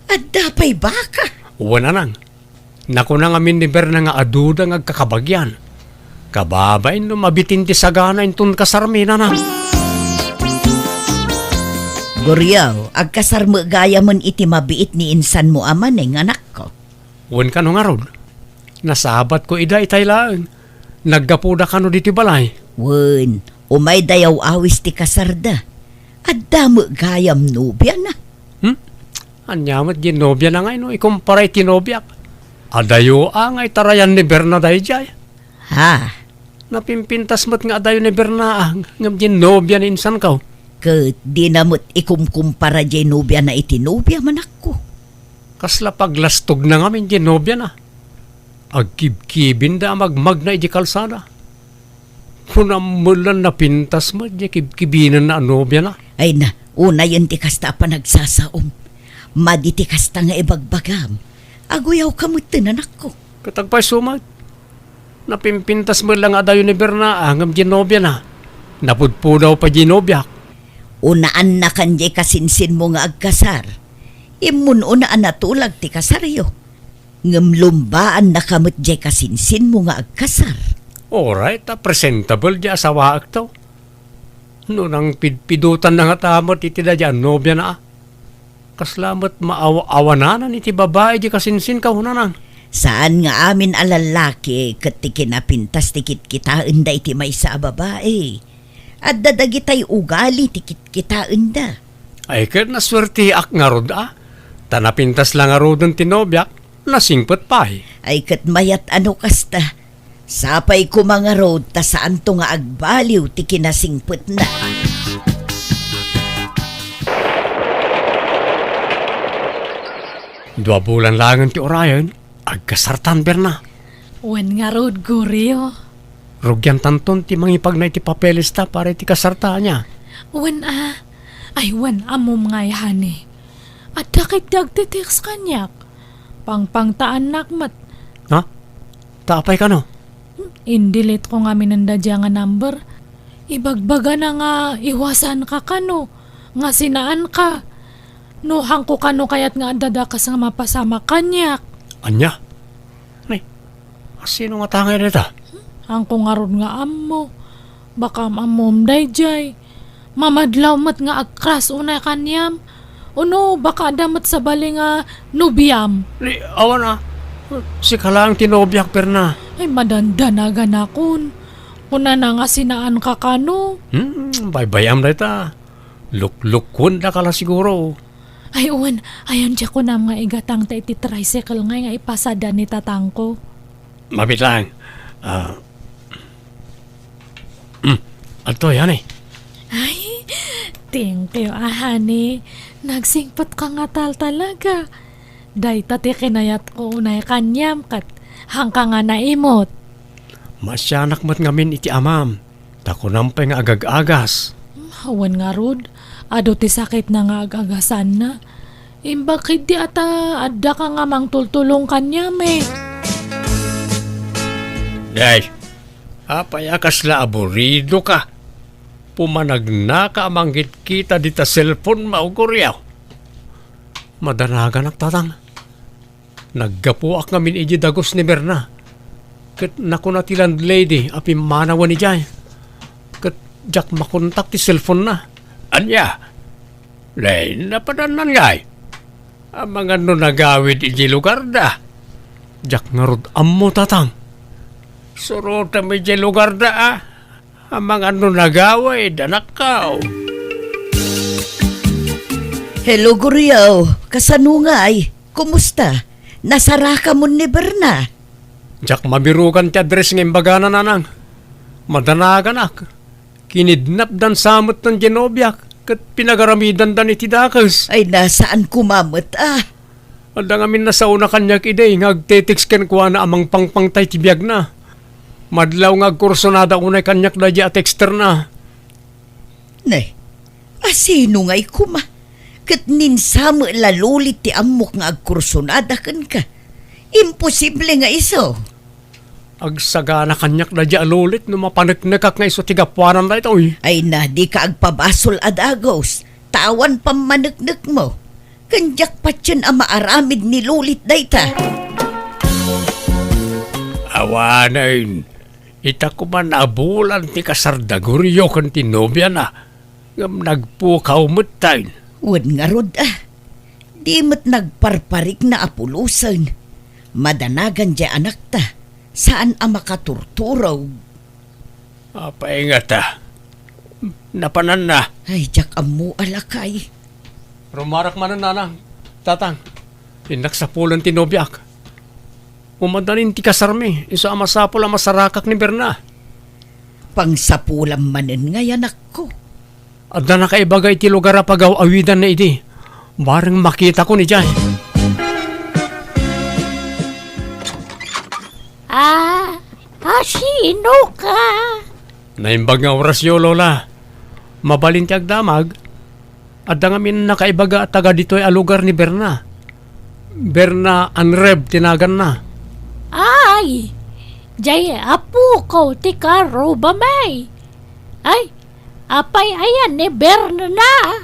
adda pay baka? Wen, nanang. Nakuna ngamin ni Berna nga aduda nga agkakabagian. Kababain no mabitin ti sagana inton kasarmi, nanang. Guriaw, agkasar met gayamen iti mabiit ni insanmo a Maneng, anakko. Wen kano ngarud? Nasabatko ida itay laeng. Naggapuda kano ditoy balay? Wen, umayda yaw-awis ti kasarda. Adda met gayam nobiana. Hmm? Ania met diay nobiana ngay no ikumpara iti nobiak? Adayo a nga itarayan ni Berna daydiay. Ha? Napimpintas met nga adayo ni Berna a ngem diay nobia ni insanko. Ket dina met ikumkumpara diay nobiana iti nobiam, anakko. Kasla paglastogna ngamin diay nobiana. Agkibkibinda a magmagna idiay kalsada. Kunam met la napintas met diay kibkibinenna a nobiana. Ay na, unayen ti kasta a panagsasaom. Madi ti kasta nga ibagbagam. Aguyawka metten, anakko. Ket agpayso met. Napimpintas met la nga adayo ni Berna a ngem diay nobiana. Napudpudaw pay diay nobiak. Unaannakan diay kasinsinmo nga agkasar. Immun-una a natulag ti kasaryo. Ngem lumbaannaka met diay kasinsinmo nga agkasar. Uray ta presentable diay asawaekto. No nangpidpidotanna ngata met iti daydiay a nobiana a. Kasla met maaw-awananan iti babai diay kasinsinko, nanang. Saan nga amin a lallaki ket ti kinapintas ti kitkitaenda iti maysa a babai. Adda dagitay ugali ti kitkitaenda. Ay, ket nasuerteak ngarud a. Ta napintas la ngaruden ti nobiak, nasingpet pay. Ay, ket mayat a no kasta. Sapay koma ngarud ta saanto nga agbaliw ti kinasingpetna. Dua bulan laengen ti urayen, agkasartan, Berna. Wen ngarud, Gorio. Rugiantanton ti mangipagna iti papelesta para iti kasarta, ania? Wen a. Ay, wen, ammom ngay, honey. Adda ketdi agtitext kaniak. Pangpangtaannak met. Ha? Ta apay kano? Indelete ko ngamin daydiay nga number. Ibagbagana nga iwasanka kano, nga sinaanka. No haanko kano kayat nga adda dakes nga mapasamak kaniak. Ania? Nay, asino ngata ngay dayta? Haanko ngarud nga ammo. Baka am-ammom daydiay. Mamadlaw met nga ag-crush unay kaniam. Ono baka adda met sabali nga nobiam. Ni, awan a. Sika laeng ti nobiak, Berna. Ay, madandanaganakon. Kunana nga sinaanka kano. Hmm, baybay-am dayta. Luklukkuendaka la siguro. Ay, wen, ayan diay kunam nga igatangta iti tricycle ngay nga ipasada ni tatangko. Mabiit laeng. Ah. Hmm. Adtoy, honey. Ay, thank you, ah, honey. Nagsingpetka ngata talaga. Dayta ti kinayatko unay kaniam ket haanka nga naimut. Maasianak met ngamin iti amam. Ta kunam pay nga agag-agas. Awan ngarud, adu ti sakitna nga ag-agasanna. Imbag ketdi a ta addaka nga mangtultulong kaniam, eh. Day, apay a kasla aburidoka? Pumanagnaka a mangkitkita dita cellphone mo, Gorio. Madanaganak, tatang. Naggapuak ngamin idiay dagus ni Berna. Ket nakuna ti landlady a pimmanawen idiay. Ket diak makontak ti cellphone-na. Ania? Nay, napadannan ngay? Amangan no nagawid idiay lugarda. Diak ngarud ammo, tatang. Surotem idiay lugarda, a. Amangan no nagawid, anakko. Hello, Gorio. Kasano ngay? Kumusta? Nasarakamon ni Berna? Diak mabirugan ti address nga imbagana, nanang. Madanaganak. Kinidnapdan sa metten diay nobiak ket pinagaramidandan iti dakes. Ay, nasaan koma met, ah. Adda ngamin nasaona kaniak idi nga agte-text kenkuana a mangpangpangta iti biagna. Madlaw nga agkursonada unay kaniak daydi a texterna. Ne, asino ngay koma? Ket ninsa met la Lolit ti ammok nga agkursonada kenka. Imposible nga isu. Agsagana kaniak daydi a Lolit no mapaneknekak nga isu ti gapuanan daytoy. Ay na, dika agpabasol a dagus, ta awan pammaneknekmo. Ken diak patien a maaramid ni Lolit dayta. Awanen, ita koma nabulan ti kasar da Gorio ken ti nobiana, ngem nagpukaw metten. Wen ngarud a, di met nagparparikna a pulosen. Madanagan diay anakta, saan a makaturturog. Apay ngata? Napananna? Ay, diak ammo a lakay. Rumarak manen, nanang, tatang. Innak sapulen ti nobiak. Umadanin ti kasarmi, isu a masapul a masarakak ni Berna. Pangsapulam manen ngay, anakko. Adda nakaibaga iti lugar a pagaw-awidanna idi. Bareng makitakon idiay. Ah, asino ka? Naimbag nga orasyo, Lola. Mabalin ti agdamag. Adda ngamin nakaibaga a taga ditoy a lugar ni Berna. Berna Anreb ti naganna. Ay, diay apukaw ti karrubami. Ay, apay ayan ni Berna?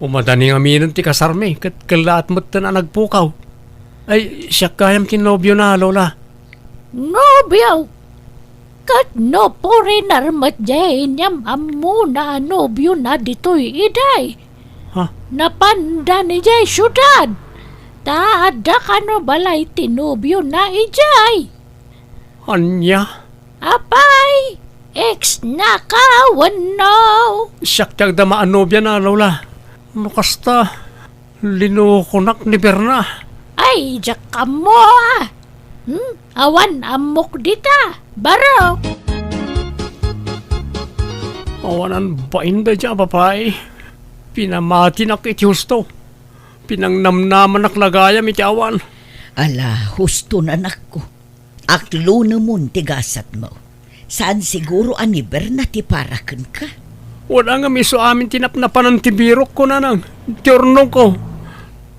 Umadani ngaminen ti kasarmi, ket kellaat metten a nagpukaw. Ay, siak gayam ti nobiona, Lola. Nobio? Ket no foreigner met diay inyam-ammona a nobiona ditoy idiay. Ha? Napanda idiay siudad. Ta adda kano balay ti nobiona idiay. Ania? Apay, ex na ka wenno? Siak ti agdama a nobiana, Lola. No kasta, linukonak ni Berna. Ay, diak ammo, a. Hmm? Awan ammok dita, baro. Awanan bain dayta a babai. Pinamatinak iti husto. Pinangnamnamanak la gayam iti awan. Ala, husto, anakko. Aklonemon ti gasatmo. Saan siguro a ni Berna ti para kenka? Wala nga miso amin ti napnapanan ti birokko, nanang. Ti urnongko.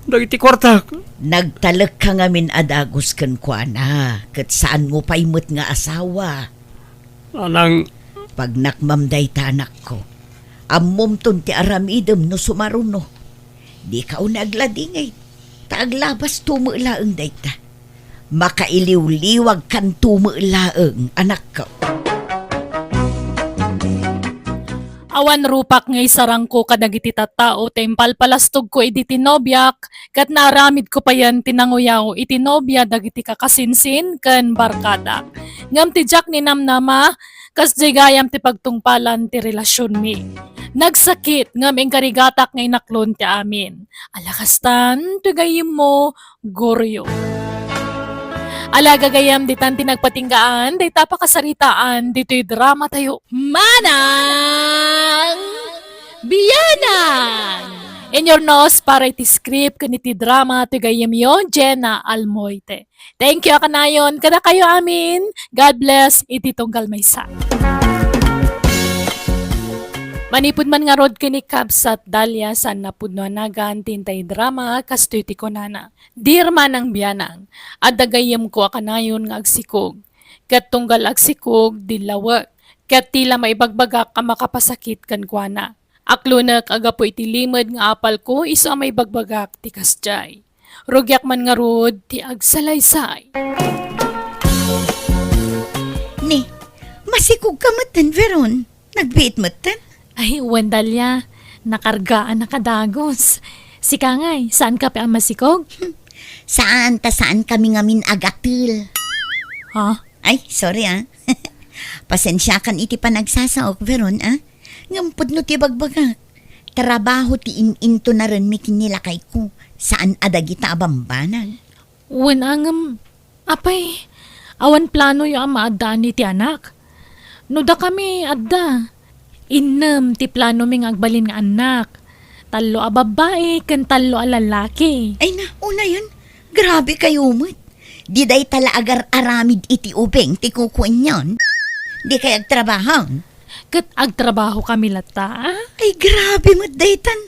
Dagiti kuartak. Nagtalekka ngamin a dagus kenkuana, ket saanmo pay met nga asawa. Nanang. Pagnakmam dayta, anakko. Ammomton ti aramidem no sumaruno. Dika unay agladingit, ta aglabasto met laeng dayta. Makailiwliwagkanto met laeng, anakko. Awan rupak nga isarangko kadagiti tattao ta impalpalastogko idi ti nobiak, ket naaramidko payen ti nanguyaw iti nobia dagiti kakasinsin ken barkadak. Ngem ti diak ninamnama, kasdiay gayam ti pagtungpalan ti relasionmi. Nagsakit ngem inkarigatak nga inaklon ti amin. Ala kastan, ti gayyemmo, Gorio. Ala gagayyem, ditan ti nagpatinggaan dayta a pakasaritaan ditoy dramatayo, Manang Bianang! Inyurnos para iti script ken iti drama ti gayyemyo, Jenna Almoite. Thank you a kanayon kadakayo amin. God bless iti tunggal maysa. Manipud man ngarud ken ni Kabsat Dalia, saan a pudno a nagan ti intay drama, kastoy ti kunana, "Dear Manang Bianang, adda gayyemko a kanayon nga agsikog. Ket tunggal agsikog, dillawek. Ket ti la maibagbagak a makapasakit kenkuana. Aklonek a gapu iti limed nga apalko isu a maibagbagak ti kasdiay. Rugiak man ngarud ti agsalaysay." Ni, masikog ka metten, Veron. Nagbiit metten? Ay, wen, Dalia. Nakargaan a kadagus. Sika ngay, saan ka pay a masikog? Saan ta saan kami ngamin agatel. Ha? Ay, sorry, ah. Pasensiakan iti panagsasaok, Veron, ah. Ngem pudno ti bagbagak. Trabaho ti in-intunarenmi ken ni lakayko, saan a dagita a bambanag. Wen a ngem, apay, awan planoyo a maaddaan iti anak? No dakami adda, innem ti planomi nga agbalin nga annak. Tallo a babbai ken tallo a lallaki. Ay na, unayen, grabe kayo met. Di dayta la agar-aramid iti ubing ti kukuenyon. Dikay agtrabaho? Ket agtrabahokami latta, a? Ay, grabe met daytan.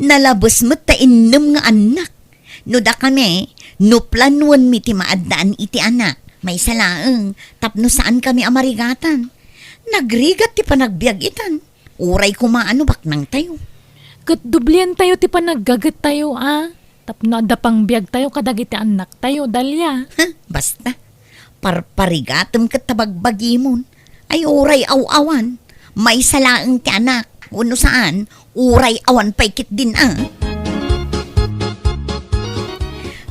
Nalabes met ta innem nga annak. No dakami, no planuenmi ti maaddaan iti anak, maysa laeng, tapno saankami a marigatan. Nagrigat ti panagbiag itan. Uray koma a no baknangtayo. Ket doblientayo ti panaggagettayo, a? Tapno adda pangbiagtayo kadagiti annaktayo, Dalia. Huh, basta. Parparigatem ket ta bagbagimon. Ay, uray aw-awan. Maysa laeng ti anak. Wenno saan, uray awan pay ketdin, a.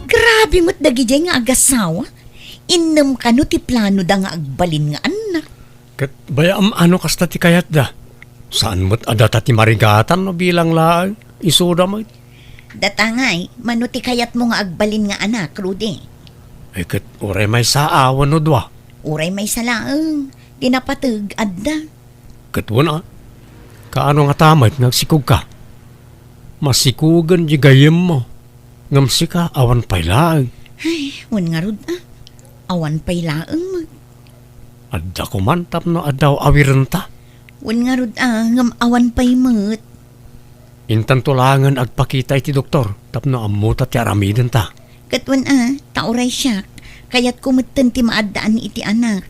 Grabe met dagidiay nga agasawa. Innem kano ti planoda nga agbalin nga annak. Ket bayam a no kasta ti kayatda. Saan met a data ti marigatan no bilang laeng, isuda met. Data ngay, mano ti kayatmo nga agbalin nga anak, Rudy? Ay, ket uray maysa a wenno dua? Uray maysa laeng. Ti napateg, adda. Ket wen a, kaano ngata met nga agsikogka? Masikogen di gayyemmo, ngem sika awan pay laeng. Ay, wen ngarud a. Awan pay laeng met. Adda koman tapno adda awirenta. Wen ngarud a, ngem awan pay met. Intanto laengen agpakita iti doktor tapno ammota ti aramidenta. Ket wen a, ta uray siak, kayatko metten ti maaddaan iti anak.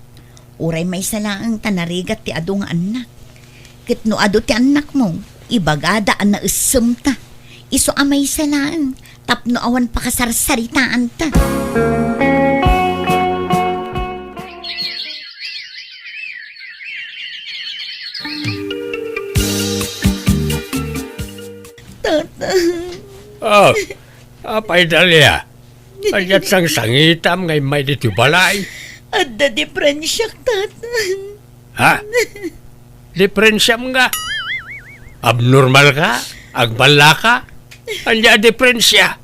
Uray maysa laeng ta narigat ti adu nga annak. Ket no adu ti annakmo, ibagada a naessemta. Isu a maysa laeng, tapno awan pakasarsaritanta. Tata. Oh, apay, Dalia? Kadiat sangsangitam nga immay ditoy balay? Adda diferensiak, Tata. Ha? Diferensiam nga? Abnormal ka? Agballa ka? Ania a diferensia?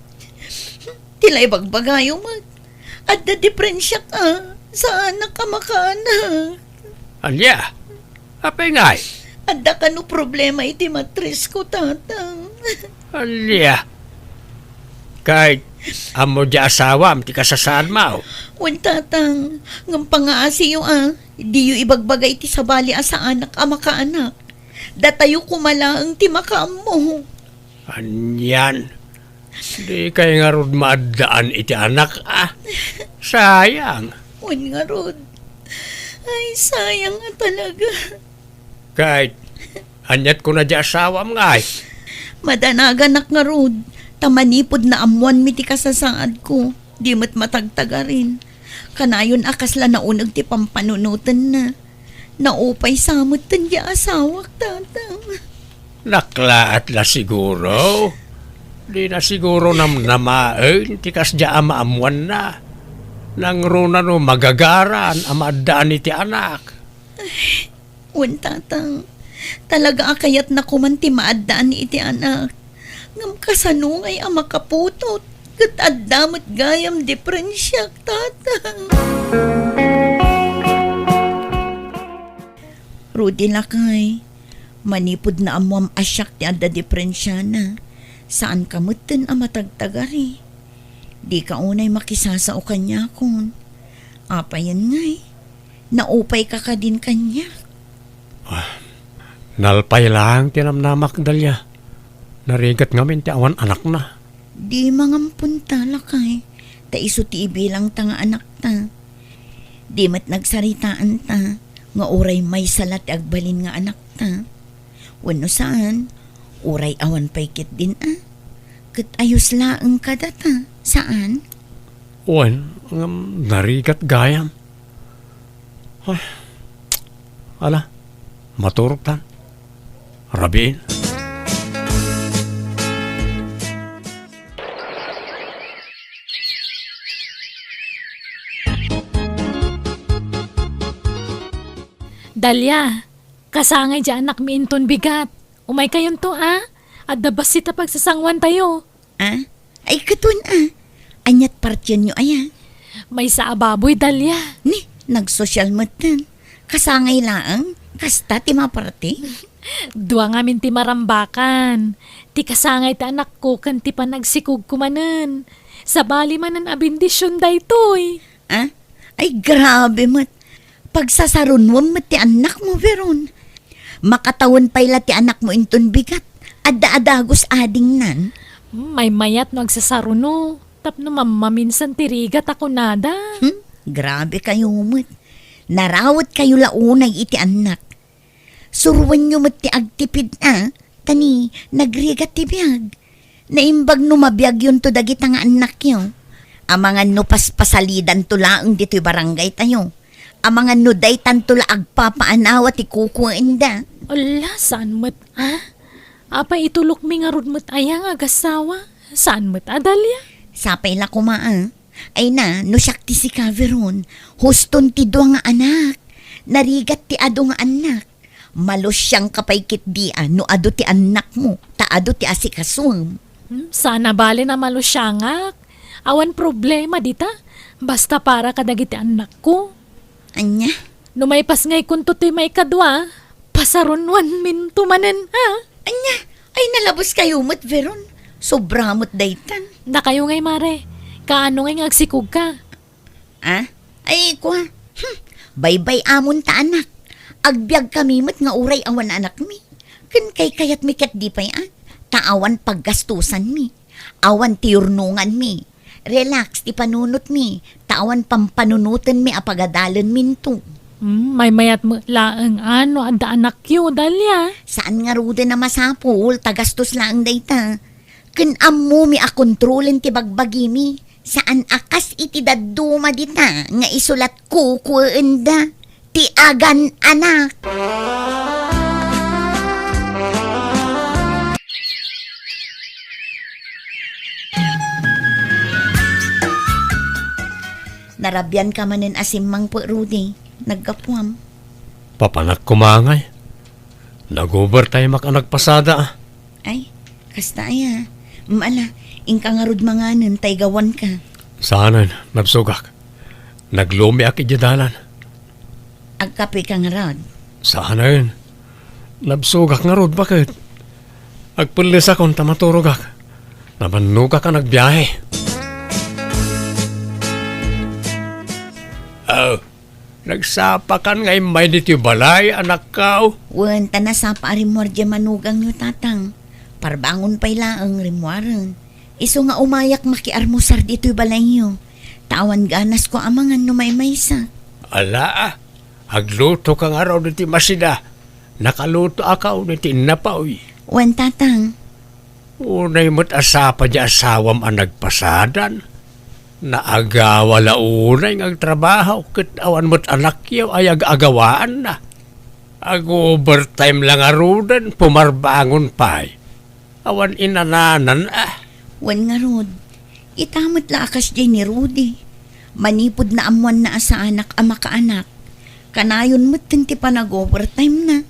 Ti la ibagbagayo met. Adda diferensiak a, saanak a makaanak. Ania? Apay ngay? Adda kano problema iti matrisko, Tatang. Ania? Kay, ammo di asawam ti kasasaadmo? Wen, Tatang, ngem pangaasiyo a, diyo ibagbaga iti sabali a saanak a makaanak. Datayo koma laeng ti makaammo. Anian? Dikay ngarud maaddaan iti anak, a? Sayang. Wen ngarud. Ay, sayang nga talaga. Kay, aniat kuna di asawam ngay? Madanaganak ngarud, ta manipud naammoanmi ti kasasaadko, di met matagtagarin. Kanayon a kasla nauneg ti pampanunotenna. Naupay sa metten ti asawak, Tatang. Naklaat la siguro. Dina siguro namnamaen ti kasdiay a maammoanna. Nangruna no magagaran a maaddaan iti anak. Wen, Tatang, talaga a kayatna koman ti maaddaan iti anak. Ngem kasano ngay a makaputot ket adda met gayam diferensiak, Tatang? Rudy, lakay, manipud naammoam a siak ti adda diferensiana, saanka metten a matagtagari. Dika unay makisasao kaniakon. Apayen ngay? Naupayka kadin kaniak? Ah, nalpay laeng ti namnamak, Dalia. Narigat ngamin ti awan anakna. Di mangampunta, lakay, ta isu ti ibilangta nga anakta. Di met nagsaritaanta nga uray maysa la ti agbalin nga anakta. Wenno saan, uray awan pay ketdin a. Ket ayos laeng kadata, saan? Wen, ngem narigat gayam. Ay, ala, maturogtan. Rabiin. Dalia, kasangay di anakmi inton bigat. Umaykayonto, a? Adda bassit a pagsasangoantayo. A? Ay, katon, a? Aniat partienyo aya? Maysa a baboy, Dalia. Ni, nagsosyal metten. Kasangay laeng, kasta ti maparti? Dua ngamin ti marambakan. Ti kasangay ti anakko ken ti panagsikogko manen. Sabali manen a bendision daytoy. A? Ay, grabe met. Pagsasarunuem met ti annakmo, Veron. Makatawen pay la ti anakmo inton bigat. Adda a dagus adingnan. Hmm, maymayat no agsasaruno. Tapno mammaminsan ti rigat a kunada. Hmm, grabe kayo met. Narawet kayo la unay iti annak. Suruenyo met ti agtipid a, ta ni nagrigat ti biag. Naimbag no mabiagyonto dagita nga annakyo. Amangan no paspasalidanto laeng ditoy barangaytayo. Amangan no daytanto la agpapaanawa ti kukuenda. Ala, saan met, a? Apay itulokmi ngarud met aya nga agassawa? Saan met a, Dalia? Sapay la koma, a. Ay na, no siak ti sika, Veron, huston ti dua nga anak. Narigat ti adu nga annak. Malusiangka pay ketdi a no adu ti annakmo, ta adu ti asikasuem. Hmm, sana bale a malusiangak. Awan problema dita. Basta para kadagiti annakko. Ania? No maipasngaykonto toy maikadua, pasarunuanminto manen, a? Ania? Ay, nalabos kayo met, Veron. Sobra met daytan. Dakayo ngay, Mare. Kaano ngay nga agsikogka? A? Ay, kua. Hmm. Baybay-amon ta, anak. Agbiagkami met nga uray awan anakmi. Ken kaykayatmi ketdi pay a, ta awan paggastusanmi. Awan ti yurnonganmi. Relax ti panunotmi, ta awan pampanunotenmi a pagadalenminto. Hmm, maymayat met laeng a no adda anakyo, Dalia. Saan ngaruden a masapul, ta gastos laeng dayta. Ken ammomi a kontrolen ti bagbagimi. Saan a kas iti dadduma dita nga isu la ti kukuenda ti agan-anak. Narabianka manen a simmangpet, Rudy. Naggapuam. Papanak koma ngay. Nag-overtime-ak a nagpasada, a. Ay, kasta aya. Ala, inka ngarud manganen ta igawanka. Saanen, nabsogak. Naglumiak idiay dalan. Agkapeka ngarud? Saanen. Nabsogak ngarud, baket? Agpellesakon ta maturogak. Namannogak a nagbiahe. Oh, nagsapakan nga immay ditoy balay, anakko? Wen, ta nasapa a rimmuar diay manugangyo, tatang. Parbangon pay laeng rimmuaren. Isu nga umayak makiarmusar ditoy balayyo. Ta awan ganasko a mangan no maymaysa. Ala, a. Aglutoka ngarud iti masida. Nakalutoak iti innapaw. Wen, tatang. Unay met a sapa diay asawam a nagpasadan. Naagawa la unay nga agtrabaho ket awan met anakyo a ag-agawaanna. Ag-overtime la ngaruden, pumarbangon pay. Awan inananan, a. Wen ngarud, ita met la a kasdiay ni Rudy. Manipud naammoanna a saanak a makaanak, kanayon metten ti panag-overtime-na.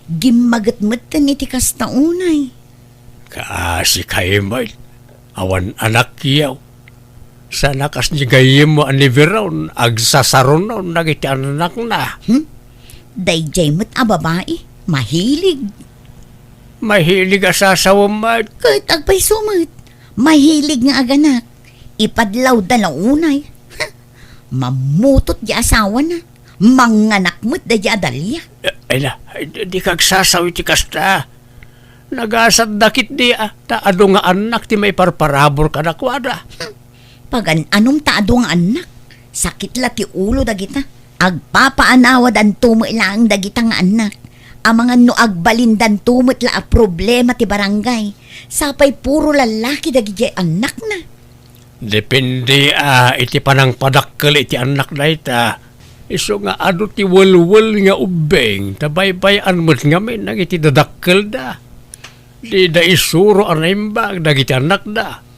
Gimmaget metten iti kasta unay. Kaasi kay met, awan anakyo. Saan a kas ni gayyemmo a ni Veron, agsasarunon dagiti annakna. Hmm? Daydiay met a babai, mahilig. Mahilig a sasawem met. Ket agpayso met, mahilig nga aganak. Ipadlawda la unay. Ha? Mammutot di asawana. Manganak met daydiay a Dalia. Eh, ay na, ay, di, di kagsasaw iti kasta. Nagasatda ketdi a, ta adu nga annak ti maiparparabur kadakuada. Hmm. Pagan-anom ta adu nga annak. Sakit la ti ulo dagita. Agpapaanawadanto met laeng dagita nga annak. Amangan no agbalindanto met la a problema ti barangay. Sapay puro lallaki dagidiay annakna. Depende a iti panangpadakkel iti annak dayta. Isu nga adu ti welwel nga ubbing, ta baybay-an met ngamin dagiti dadakkelda. Dida isuro a naimbag dagiti annakda.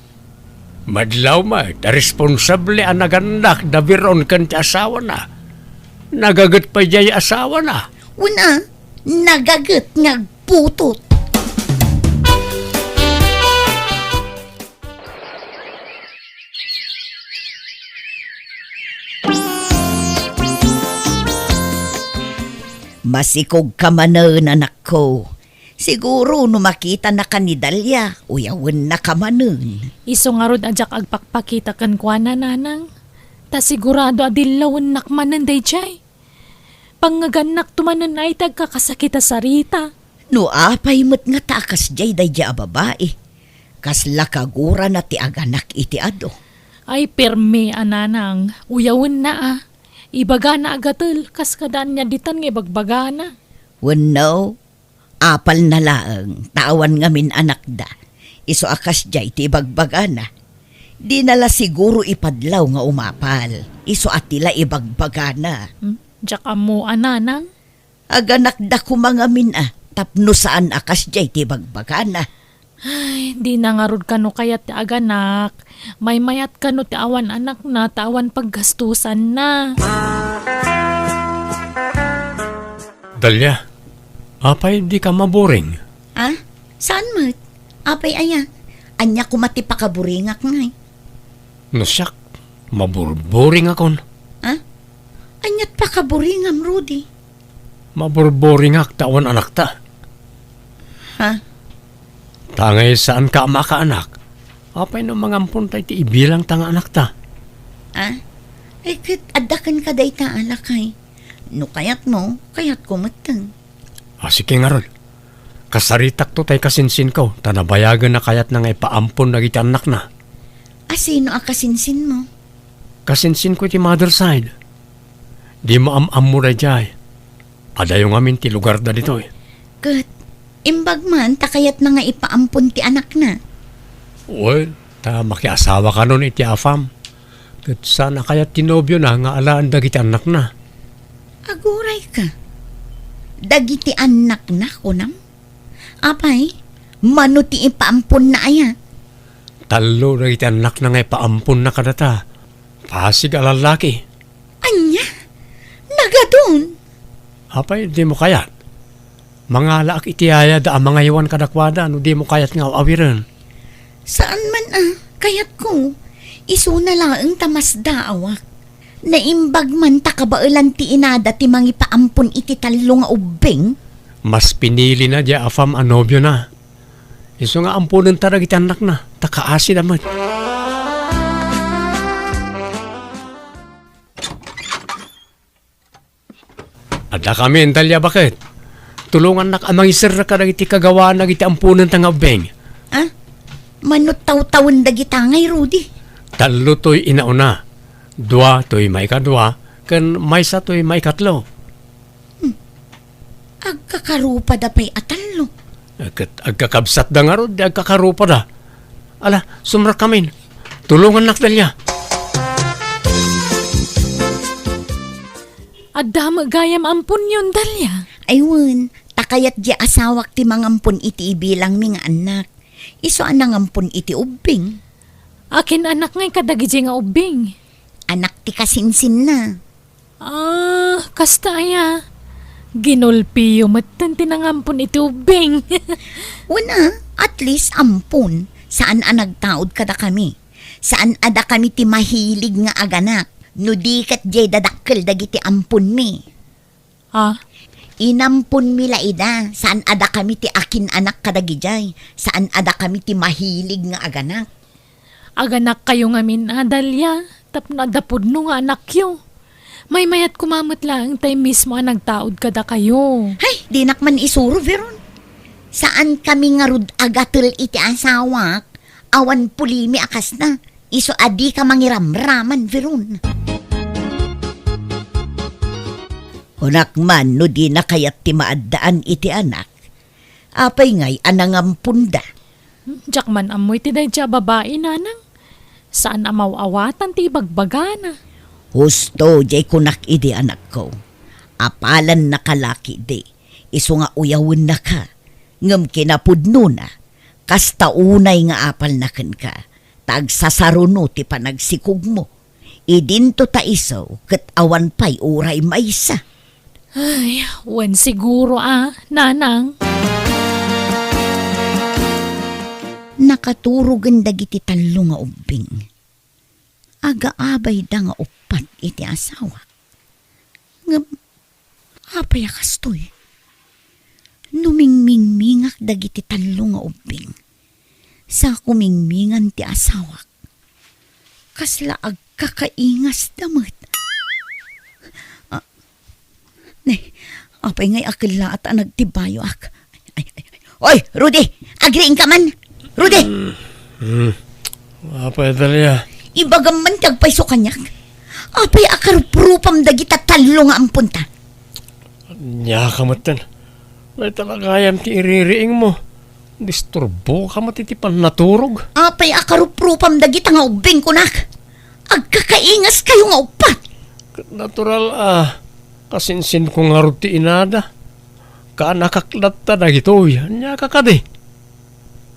Madlaw met a responsable a nagannak da Veron ken ti asawana. Nagaget pay diay asawana. Wen a, nagaget nga agputot. Masikogka manen, anakko. Siguro no makitanaka ni Dalia, uyawennaka manen. Isu ngarud a diak agpakpakita kenkuana, nanang. Ta sigurado a dillawennak manen daydiay. Pangngegannakto manen ay ti agkakasakit a sarita. No apay met ngata a kasdiay daydiay a babai, kasla kagurana ti aganak iti adu. Ay, permi a nanang, uyawenna a. Ibagana a gatel, kas kada ania ditan nga ibagbagana. Wenno, apalna laeng ta awan ngamin anakda, isu a kasdiay ti ibagbagana. Dina la siguro ipadlaw nga umapal, isu a ti la ibagbagana. Hmm? Diak ammo a nanang. Aganakda koma ngamin a, tapno saan a kasdiay ti ibagbagana. Ay, dina ngarud kano kayat ti aganak. Maymayat kano ti awan anakna, ta awan paggastusanna. Dalia, apay dika maburing? Ah? Saan met? Apay aya? Ania koma ti pakaburingak ngay? No siak, maburburingakon. Ha? Aniat pakaburingam, Rudy? Maburburingak ta awan anakta. Ha? Ta ngay saanka a makaanak. Apay no mangampon tay ti ibilangta nga anakta? Ah? Ay, ket adda kenka dayta a lakay. No kayatmo, kayatko metten. Ah, sige ngarud. Kasaritakto tay kasinsinko, ta nabayagen a kayatna nga ipaampon dagiti annakna. A sino a kasinsinmo? Kasinsinko iti mother side. Dimo am-ammo daydiay. Adayo ngamin ti lugarda ditoy. Ket, imbag man ta kayatna nga ipaampon ti anakna. Well, ta makiasawa kanon iti afam. Ket saan a kayat ti nobiona nga alaen dagiti annakna. Agurayka. Dagiti annakna, kunam? Apay, mano ti ipaamponna aya? Tallo dagiti annakna nga ipaamponna kadata. Pasig a lallaki. Ania? Nagadun? Apay, dimo kayat? Mangalaak iti yayada a mangaywan kadakuada no dimo kayat nga aw-awiren. Saan man a, kayatko. Isuna laeng ta masdaawak. Naimbag man ta kabaelan ti inada ti mangipaampon iti tallo nga ubbing. Mas pinilina diay afam a nobiona. Isu nga amponenta dagiti annakna, ta kaasida met. Addakamin, Dalia, baket. Tulongannak a mangiserrek kadagiti kagawaanna iti amponenta nga ubbing. Ah? Mano tawtawen dagita ngay, Rudy? Tallo toy inauna, dua toy maikadua, ken maysa toy maikatlo. Hmm. Agkakarupada pay a tallo. Eh, ket agkakabsatda ngarud, di agkakarupada. Ala, sumrekkamin. Tulongannak, Dalia. Adda met gayam amponyon, Dalia? Ay wen, ta kayat diay asawak ti mangampon iti ibilangmi nga annak. Isu a nangampon iti ubbing. Akin-anak ngay kadagidiay nga ubbing? Anak ti kasinsinna. Ah, kasta aya. Ginulpiyo metten ti nangampon iti ubbing. Wen a, at least ampon. Saan a nagtaud kadakami. Saan a dakami ti mahilig nga aganak, no di ket diay dadakkel dagiti amponmi. Ah? Inamponmi la ida, saan a dakami ti akin-anak kadagidiay, saan a dakami ti mahilig nga aganak. Aganakkayo ngamin a, Dalia, tapno adda pudno nga anakyo. Maymayat koma met laeng tay mismo a nagtaud kadakayo. Hay, dinak man isuro, Veron. Saan kami ngarud agatel iti asawak, awan pulimi a kasta. Isu a dika mangiramraman, Veron. Kunak man no dina kayat ti maaddaan iti anak, apay ngay a nangamponda? Diak man ammo iti daydiay a babai, nanang. Saan a maw-awatan ti ibagbagana. Husto, diay kunak idi, anakko. Apalannaka la ketdi, isu nga uyawennaka. Ngem kinapudnona, kasta unay nga apalna kenka, ta agsasaruno ti panagsikogmo. Idinto ta isu ket awan pay uray maysa. Ay, wen siguro a, nanang. Nakaturogen dagiti tallo nga ubbing. Agaabayda nga uppat iti asawa. Ngem apay a kastoy? No mingmingmingak dagiti tallo nga ubbing, sa kumingmingan ti asawak, kasla agkakaingasda met. A-, Ne, apay ngay a kellaat a nagtibayoak? Ay, ay, ay. Oy, Rudy! Agriingka man! Rudy! Hmm. Apay, Dalia? Ibagam man ti agpayso kaniak. Apay a karuprupam dagita tallo nga amponta? Ania ka metten. Dayta la gayam ti iririingmo. Disturboka met iti pannaturog. Apay a karuprupam dagita nga ubbing kunak? Agkakaingaskayo nga uppat. Ket natural a kasinsinko ngarud ti inada. Kaanakak latta dagitoy. Ania ka kadi?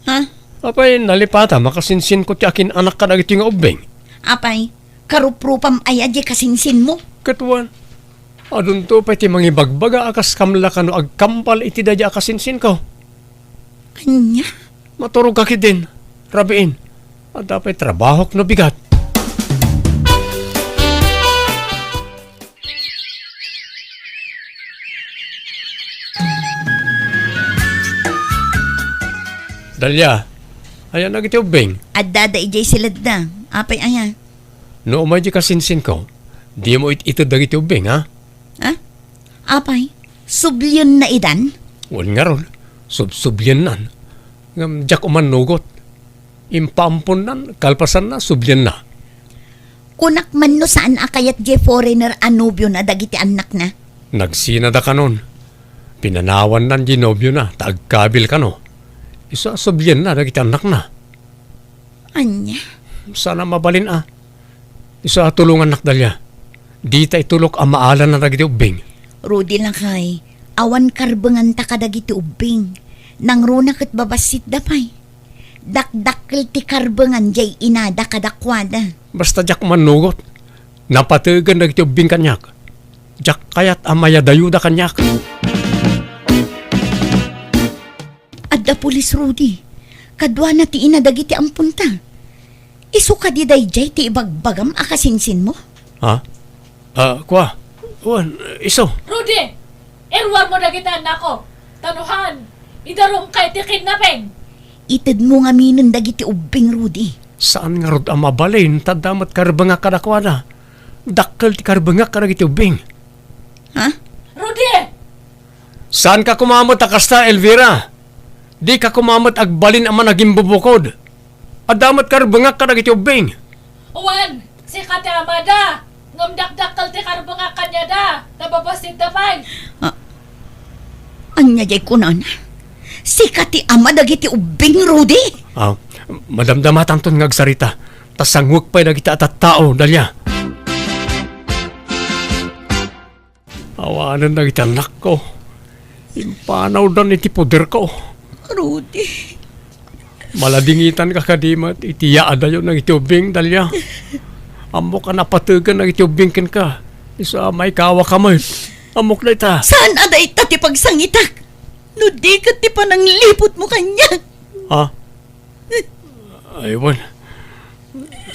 Ha? Apay, nalipata, makasinsinko ti akin-anak kadagitoy nga ubbing? Apay, karuprupam aya diay kasinsinmo? Ket wen, adunto pay ti mangibagbaga a kas kamla kano agkambal iti daydiay a kasinsinko. Ania? Maturogka ketdin, rabiin. Adda pay trabahok no bigat. Dalia, ayan dagiti ubbing? Addada idiay siledda. Apay aya? No umay di kasinsinko, dimo it-ited dagiti ubbing, ha? Ha? Apay, sublienna idan? Wen ngarud, subsubliennan. Ngem diak umannugot. Impaamponnan, kalpasanna, sublienna. Kunak man no saan a kayat diay foreigner a nobiona dagiti annakna? Nagsinada kanon. Pinanawannan diay nobiona, ta agkabil kano. Isu a sublienna dagiti annakna. Ania? Saan a mabalin a. Isu a tulongannak, Dalia. Dita itulok a maalanna dagiti ubbing. Rudy lakay, awan karbenganta kadagiti ubbing. Nangruna ket babassitda pay. Dakdakkel ti karbengan diay inada kadakuada. Basta diak mannugot. Napategen dagiti ubbing kaniak. Diak kayat a mayadayoda kaniak. Adda pulis, Rudy. Kaduana ti ina dagiti amponta. Isu kadi daydiay ti ibagbagam a kasinsinmo? Ha? Ah, kua. Wen, isu. Rudy! Iruarmo dagiti annakko. Ta no saan, idarumka iti kidnapping. Itedmo ngaminen dagiti ubbing, Rudy. Saan ngarud a mabalin, ta adda met karbengak kadakuada. Dakkel ti karbengak kadagiti ubbing. Ha? Rudy! Saanka koma met a kasta, Elvira. Dika koma met agbalin a managimbubukod. Adda met karbengak kadagiti ubbing. Wen, sika ti amada. Ngem dakdakkel ti karbengak kaniada. Ta babassitda pay. Ah, ania diay kunana? Sika ti ama dagiti ubbing, Rudy? Ah, madamdamatanton nga agsarita. Ta sanguek pay dagiti a tattao, Dalia. Awanen dagiti annakko. Impanawdan iti poderko. Rudy. Maladingitanka kadi met iti yaadayo dagiti ubbing, Dalia. Ammok a napategen dagiti ubbing kenka. Isu a maikawaka met. Ammok dayta. Saan a dayta ti pagsangitak? No di ket ti panangliputmo kaniak. Ha? Ay, wen.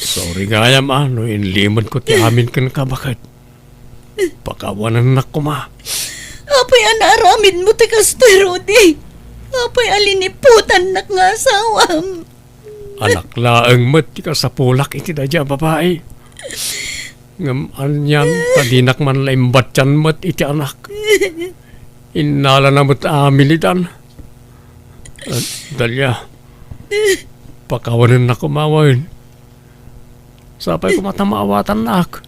Sorry gayam, a, no inlimedko ti amin kenka, baket. Pakawanennak koma. Apay a naaramidmo ti kastoy, Rudy? Apay a liniputannak nga asawam? Anak laeng met ti kasapulak iti daydiay a babai. Ngem anian ta dinak man la imbattian met iti anak. Innalana met a milidan. Eh, Dalia, pakawanennak koma wen. Sapay koma ta maawatannak.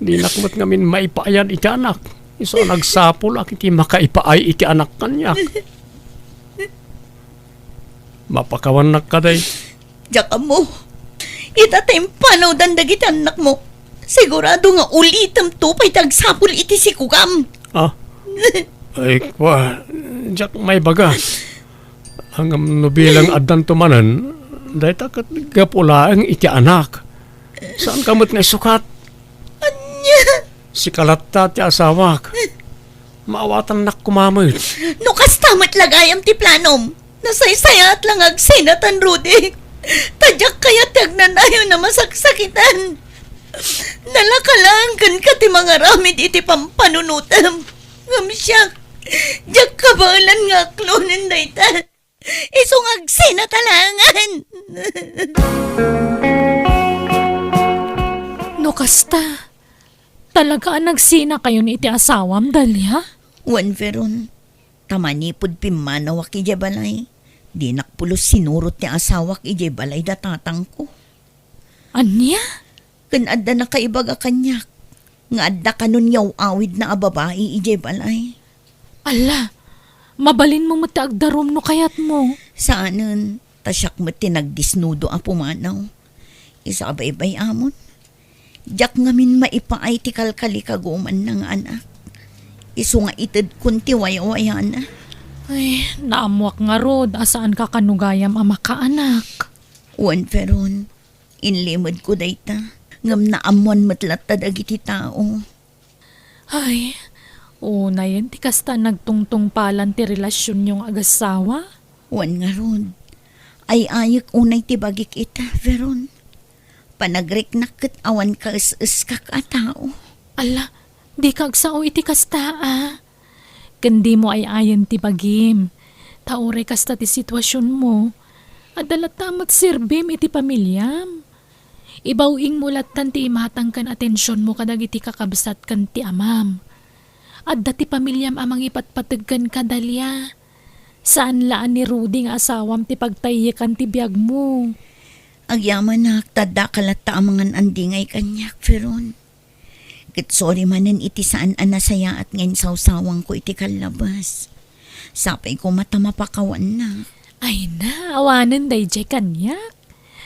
Dinak met ngamin maipaayad iti anak. Isu a nagsapulak iti makaipaay iti anak kaniak. Mapakawannak kadi. Diak ammo. Ita ta impanawdan dagiti annakmo. Sigurado nga ulitemto pay ti agsapul iti sikugam. Ah? Ay, kua, diak maibaga. Ngem no bilang addanto manen, dayta ket gapu laeng iti anak. Saanka met nga isukat? Ania? Sika latta ti asawak. Maawatannak koma met. No kasta met la gayam ti planom, nasaysayaat la nga agsinatan, Rudy. Ta diak kayat ti agnanayon a masaksakitan. Nalaka laeng kenka ti mangaramid iti pampanunotem. Ngem siak, diak kabaelan nga aklonen dayta. Isu nga agsinata laengen. No kasta, Talaga a nagsinakayon iti asawam, Dalia? Wen, Veron, ta manipud pimmanawak idiay balay, dinak pulos sinurot ti asawak idiay balay da tatangko. Ania? Ken adda nakaibaga kaniak nga adda kanon yaw-awidna a babai idiay balay. Alla, mabalinmo met ti agdarum no kayatmo. Saanen, ta siak met ti nagdisnudo a pumanaw. Isu a baybay-amon, diak ngamin maipaay ti kalkalikagumanna nga anak. Isu nga itedkon ti waywayana. Ay, naammoak ngarud a saanka kano gayam a makaanak. Wen, Veron, inlimedko dayta, ngem naammoan met latta dagiti tao. Ay, unayen ti kasta nagtungtungpalan ti relasionyo nga agassawa? Wen ngarud, ay-ayek unay ti bagik ita, Veron. Panagriknak ket awan kaes-eskak a tao. Alla, dika agsao iti kasta a. Ken dimo ay-ayen ti bagim. Ta uray kasta ti situasionmo, adda latta met serbim iti pamiliam. Ibaw-ingmo lattan ti imatang ken atensionmo kadagiti kakabsat ken ti amam. Adda ti pamiliam a mangipatpateg kenka, Dalia. Saan la a ni Rudy nga asawam ti pagtayyekan ti biagmo. Agyamanak, ta addaka latta a mangan-andingay kaniak, Veron. Ket sorry manen iti saan a nasayaat nga insawsawangko iti kallabas. Sapay koma ta mapakawanna. Ay na, awanen daydiay kaniak.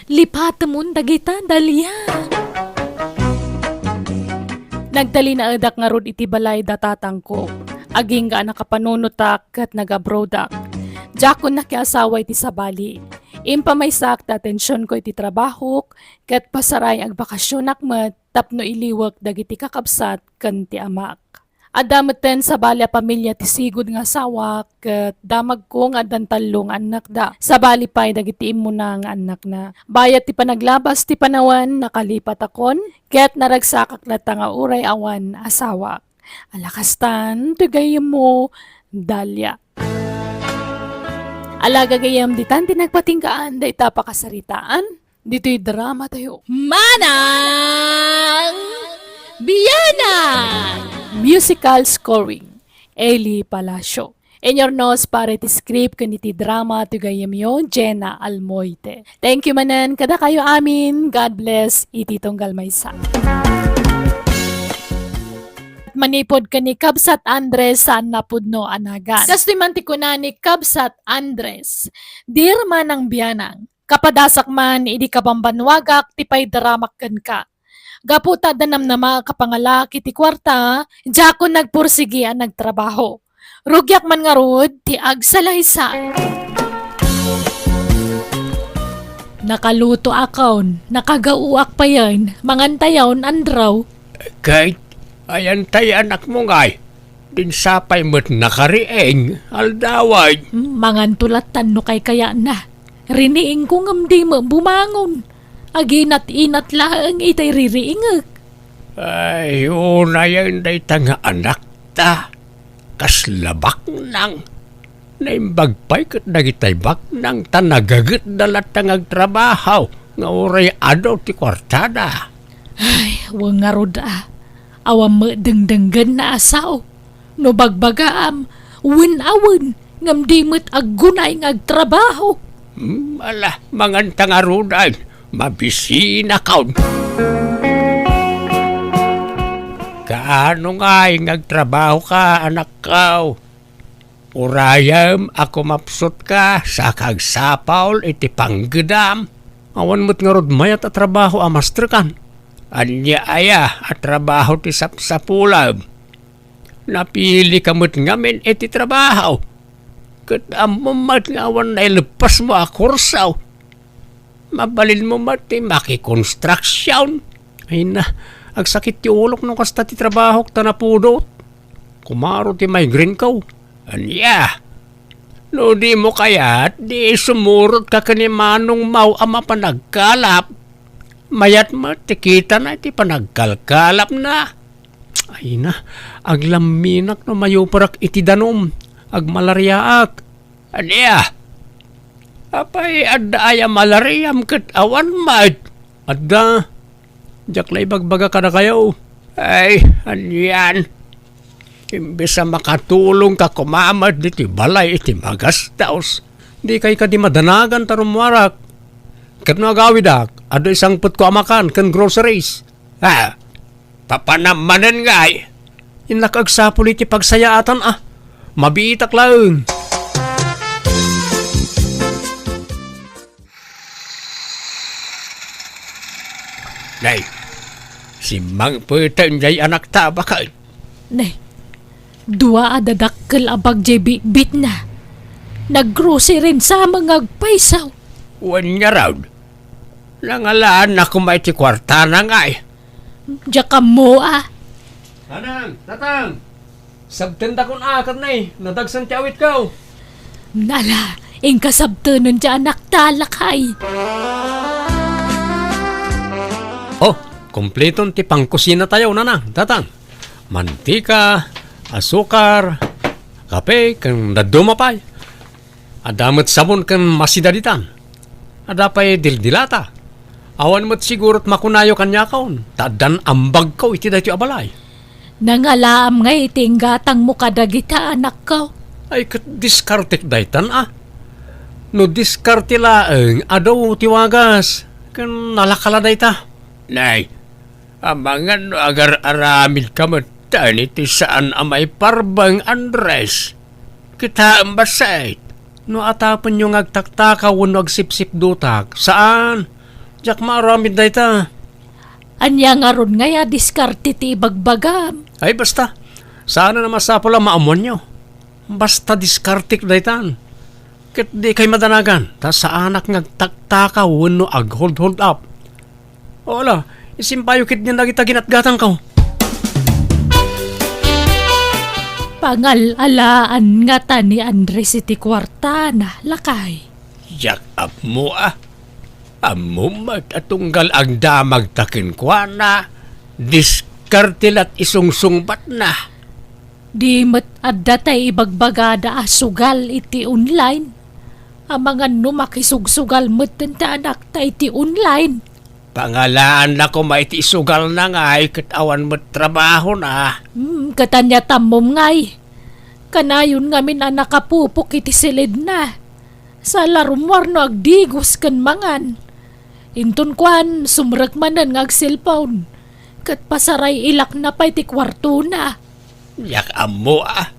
Lipatemon dagita, Dalia. Nagtalinaedak ngarud iti balay da tatangko. Agingga a nakapanunotak ket nag-abroadak. Diakon nakiasawa iti sabali. Impamaysaak ti atensionko iti trabahok, ket pasaray agbakasionak met tapno iliwek dagiti kakabsat ken ti amak. Adda metten sabali a pamilia ti sigud nga asawak, ket damagko nga addan tallo nga annakda. Sabali pay dagiti immuna nga annakna. Bayat ti panaglabas ti panawen, nakalipatakon, ket naragsakak latta nga uray awan asawak. Ala kastan, ti gayyemmo, Dalia. Ala gagayyem, ditan ti nagpatinggaan dayta pakasaritaan. Ditoy drama tayo. Manang Bianang! Musical scoring, Eli Palacio. Inyurnos para iti script ken iti drama ti gayyemyo, Jenna Almoite. Thank you manen kadakayo amin. God bless iti tunggal maysa. Manipud ken ni Kabsat Andres saan napudno a nagan. Kastoy man ti kuna ni Kabsat Andres, Dear Manang Bianang, kapadasak man idi kabambanwagak ti paidaramak kenka. Gapu ta adda namnama a kapangalak iti kuarta, diakon nagpursigi a nagtrabaho. Rugiak man ngarud ti agsalaysay. Nakalutoakon, nakagaoak payen, mangantayon, Andrew. Kay, ayantayo anakmo ngay, dinsapay met nakariing, aldawan. Hmm, manganto lattan no kaykayatna. Riniingko ngem di met bumangon. Aginat-inat laeng itay ririingek. Ay, unayen dayta nga anakta. Kasla baknang. Naimbag pay ket dagitay baknang ta nagagetda latta nga agtrabaho nga uray adu ti kuartada. Ay, wen ngarud a. Awan met dengdenggenna a sao. No bagbagaam, wen a wen, ngem di met aggunay nga agtrabaho. Hmm, ala, manganta ngaruden, mabisinakon. Kaano ngay nga agtrabahoka, anakko? Urayem a kumapsutka sa kagsapul iti panggedam. Awan met ngarud mayat a trabaho a masterkan. Ania aya a trabaho ti sapsapulem? Napilika met ngamin iti trabaho. Ket ammom met nga awan naileppesmo a kurso. Mabalinmo met ti makikonstruksion. Ay na, agsakit ti ulok no kasta ti trabahok ta napudot. Kumaro ti migraine ko. Ania? No dimo kayat, di sumurotka ken ni Manong Mau a mapanagkalap. Mayat met ti kitana iti panagkalkalapna. Ay na, aglamminak no mayuparak iti danum. Agmalariaak. Ania? Apay, adda aya malariam ket awan met? Adda. Diak la ibagbaga kadakayo. Ay, anian. Imbes a makatulongka koma met ditoy balay iti magastos, dikay kadi madanagan ta rummuarak. Ket no agawidak, adda isangpetko a makan ken groceries. Ha? Papanam manen ngay? Innak agsapul iti pagsayaatan a. Mabiitak laeng. Nay, simmangpeten jay anakta a baket. Nay, dua a dadakkel a bag jay bitbitna. Naggrocery sa nga agpayso. Wen ngarud, nangalaan na koma iti kuartana ngay. Diak ammo a. Nanang, tatang! Sabtendak a ket nay, nadagsen ti awitko. Nala, inka sabtenen ti anakta, lakay. Oh, kompleton ti pangkusinatayo, nanang, tatang. Mantika, asukar, kape, ken dadduma pay. Adda met sabon ken masida ditan. Adda pay dildilata. Awan met sigurot makunayo kaniakon, ta addan ambagko iti daytoy a balay. Nangalaam ngay iti inggatangmo kadagita anakko. Ay, ket diskartek daytan a. No diskarte laeng, adu ti wagas, ken nalaka la dayta. Nay, amangan no agar-aramidka met iti saan a maiparbeng, Andres. Kitaem bassit. No atapenyo nga agtaktakaw wenno agsipsipdutak, saan. Diak maaramid dayta. Ania ngarud ngay a diskarte ti ibagbagam? Ay, basta. Saan a masapul a maammoanyo. Basta diskartek daytan. Ket dikay madanagan, ta saanak nga agtaktakaw wenno ag-hold-hold up. O ala, isimbayo ketdin dagita ginatgatangko. Pangal-alaan ngata ni Andres iti kuartana, lakay. Diak ammo a. Ammom met a tunggal agdamagta kenkuana, diskarte la ti isungsungbatna. Di met adda tay ibagbagada a sugal iti online. Amangan no makisugsugal metten ti anakta iti online. Pangalaanna koma iti isugalna ngay ket awan met trabahona. Hmm, ket ania ti ammom ngay? Kanayon ngamin a nakapupok iti siledna. Sa la rummuar no agdigos ken mangan. Inton kuan, sumrek manen nga agselpon. Ket pasaray-ilakna pay ti kuartona. Diak ammo a.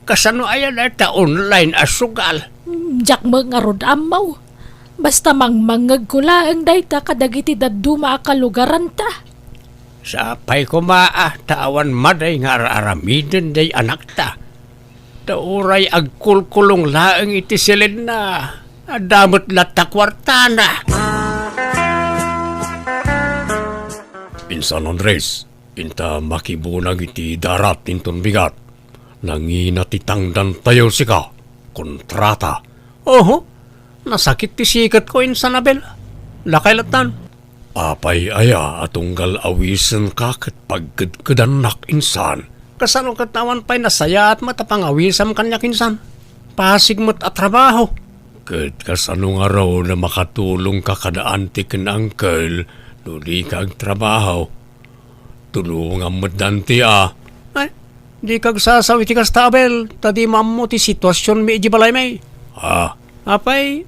Kasano aya dayta online a sugal? Hmm, diak met ngarud ammo. Basta mangmangngegko laeng dayta kadagiti dadduma a kalugaranta. Sapay koma a ta awan madi nga ar-aramiden diay anakta. Ta uray agkulkulong laeng iti silenna, adda met latta kuartana. Insan Andres, inta makibunag iti darat inton bigat. Nangina ti tangdantayo sika, kontrata. Oho, nasakit ti siketko, Insan Abel. Lakay lattan. Apay aya a tunggal awisenka ket pagkedkedannak, Insan? Kasano ket awan pay nasayaat met a pangawisam kaniak, Insan? Pasig met a trabaho. Ket kasano ngarud a makatulongka kada anti ken angkel no dika agtrabaho? Tulongam met danti a. Ay, dika agsasao iti kasta, Abel, ta dimo ammo ti situasionmi idiay balaymi. Ah. Apay,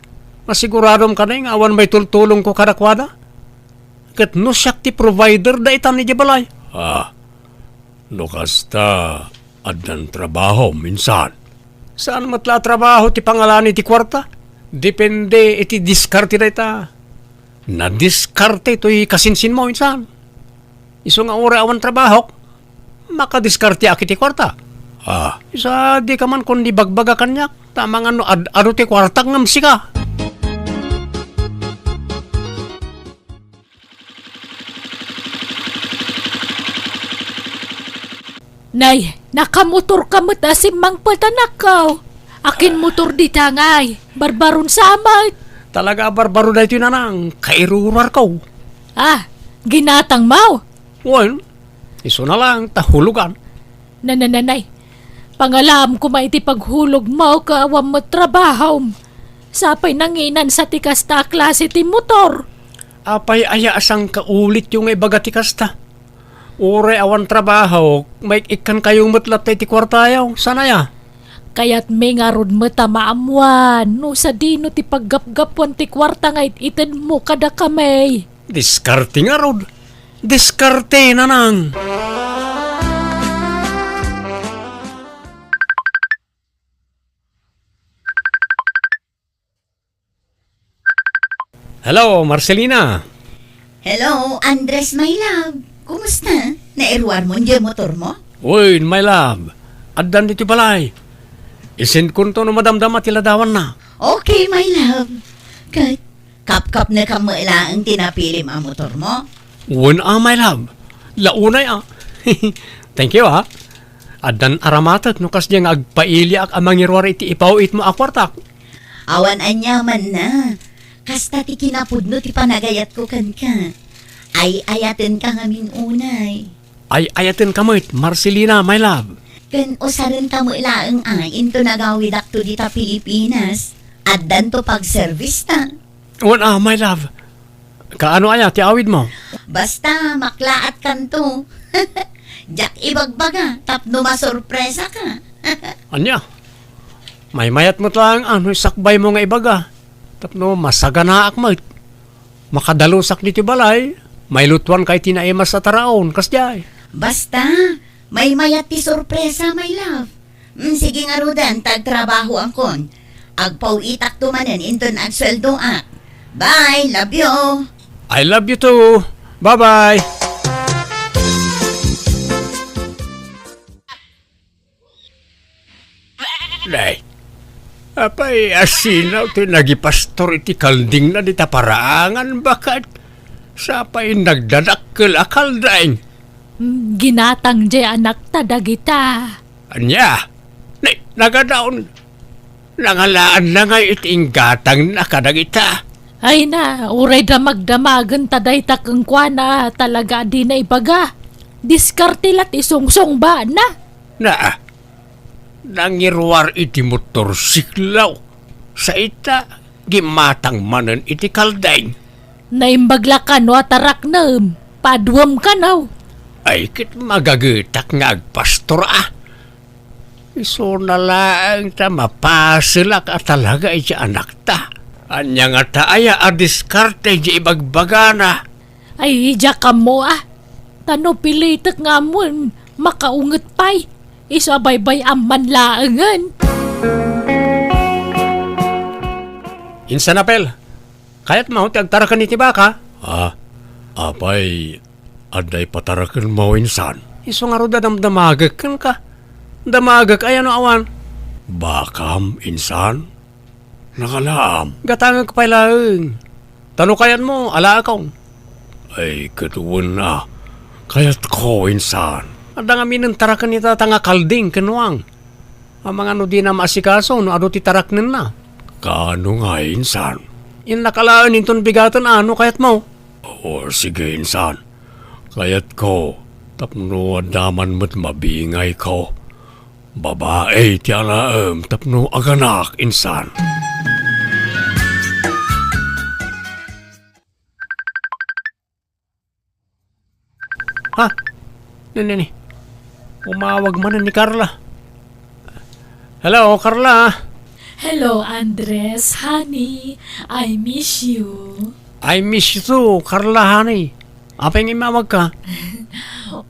masiguradom kadi nga awan maitultulongko kadakuada? Ket no siak ti provider daytan idiay balay? Ah. No kasta, addan trabahom, Insan? Saan met la a trabaho ti pangalaan iti kuarta? Depende iti diskarte dayta. Nadiskarte toy kasinsinmo, Insan. Isu nga uray awan trabahok, makadiskarteak iti kuarta. Ah. Isu a dika man kundi ibagbaga kaniak, ta amangan no ad-adu ti kuartak ngem sika. Nay, nakamotorka met a simmangpet, anakko. Akin motor dita ngay? Barbaron sa met. Talaga a barbaro daytoy, nanang, kairuruarko. Ah, ginatangmo? Wen, isuna lang ta hulogan. Nanananay, pangalaam koma iti paghulogmo ket awan met trabahom. Sapay nanginan sa ti kasta a klase ti motor. Apay aya a sangkaulityo nga ibaga ti kasta? Uray awan trabahok, maik-ikkankayo met latta iti kuartayo. Saan aya? Kayatmi ngarud met a maammuan no sadino ti paggapgapuan ti kuarta nga it-itedmo kadakami. Diskarte ngarud. Diskarte, Nanang. Hello, Marcelina. Hello, Andres, my love. Kumusta? Nairuarmo diay motormo? Wen, my love. Addan ditoy balay. Isendkonto no madamdama ti ladawanna. Okay, my love. Ket, kapkapnekam met laeng ti napilim a motormo? Wen a, my love. La unay a. Thank you, a. Addan aramatek no kasdiay nga agpailiak a mangiruar iti ipaw-itmo a kuartak. Awan aniamanna. Kasta ti kinapudno ti panagayatko kenka. Ay-ayatenka ngamin unay. Ay-ayatenka met, Marcelina, my love. Ken usarenta met laeng a inton agawidakto dita Pilipinas. Addanto pagservista. Wen a, my love. Kaano aya ti awidmo? Basta, maklaatkanto. Diak ibagbaga tapno masorpresaka. Ania? Maymayat met laeng a no isakbaymo nga ibaga. Tapno masaganaak met. Makadalusak ditoy balay, mailutuanka iti naimas a taraon, kasdiay. Basta, maymayat ti sorpresa, my love. Mm, sige ngaruden, ta agtrabahoankon. Agpaw-itakto manen inton agsueldoak. Bye, love you. I love you too. Bye-bye. Nay, apay a sinaw ti nagipastor iti kaldingna dita paraangan baket? Sapay nagdadakkel a kalding. Ginatang diay anakta dagita. Ania? Nay, nagadaon. Nangalaanna ngay iti inggatangna kadagita? Ay na, uray damagdamagen ta dayta kenkuana talaga a dina ibaga. Diskarte la ti sungsungbaanna. Na, nangiruar iti motorsiklo. Sa ita, gimatang manen iti kalding. Naimbag la kano a taraknem, paduem kano. Ay, ket magagetak nga agpastor a. Isuna laeng ta mapaselak a talaga iti anakta. Ania ngata aya a diskarte iti ibagbagana? Ay, diak ammo a. Ta no pilitek nga ammoen, makaunget pay. Isu a baybay-am man laengen. Insan, Apel, kayatmo ti agtaraken iti baka? Ah, apay, adda ipatarakenmo, insan? Isu ngarud a damdamagek kenka. Damagek aya no awan? Bakam, insan? Nakalaam. Gatangek pay laeng. Ta no kayatmo, alaekon. Ay, ket wen a. Kayatko, insan. Adda ngamin intaraken ita ta nga kalding ken uwang. Amangan no dina maasikaso no adu ti taraknenna. Kaano nga, insan? Innak alaen inton bigaten a no kayatmo. O, sige, insan. Kayatko, tapno adda man met mabingayko. Babai ti alaem tapno aganak, insan. Ha? Nini, ni. Umawag manen ni Carla. Hello, Carla. Hello, Andres, honey. I miss you. I miss you too, Carla, honey. Apay nga immawagka?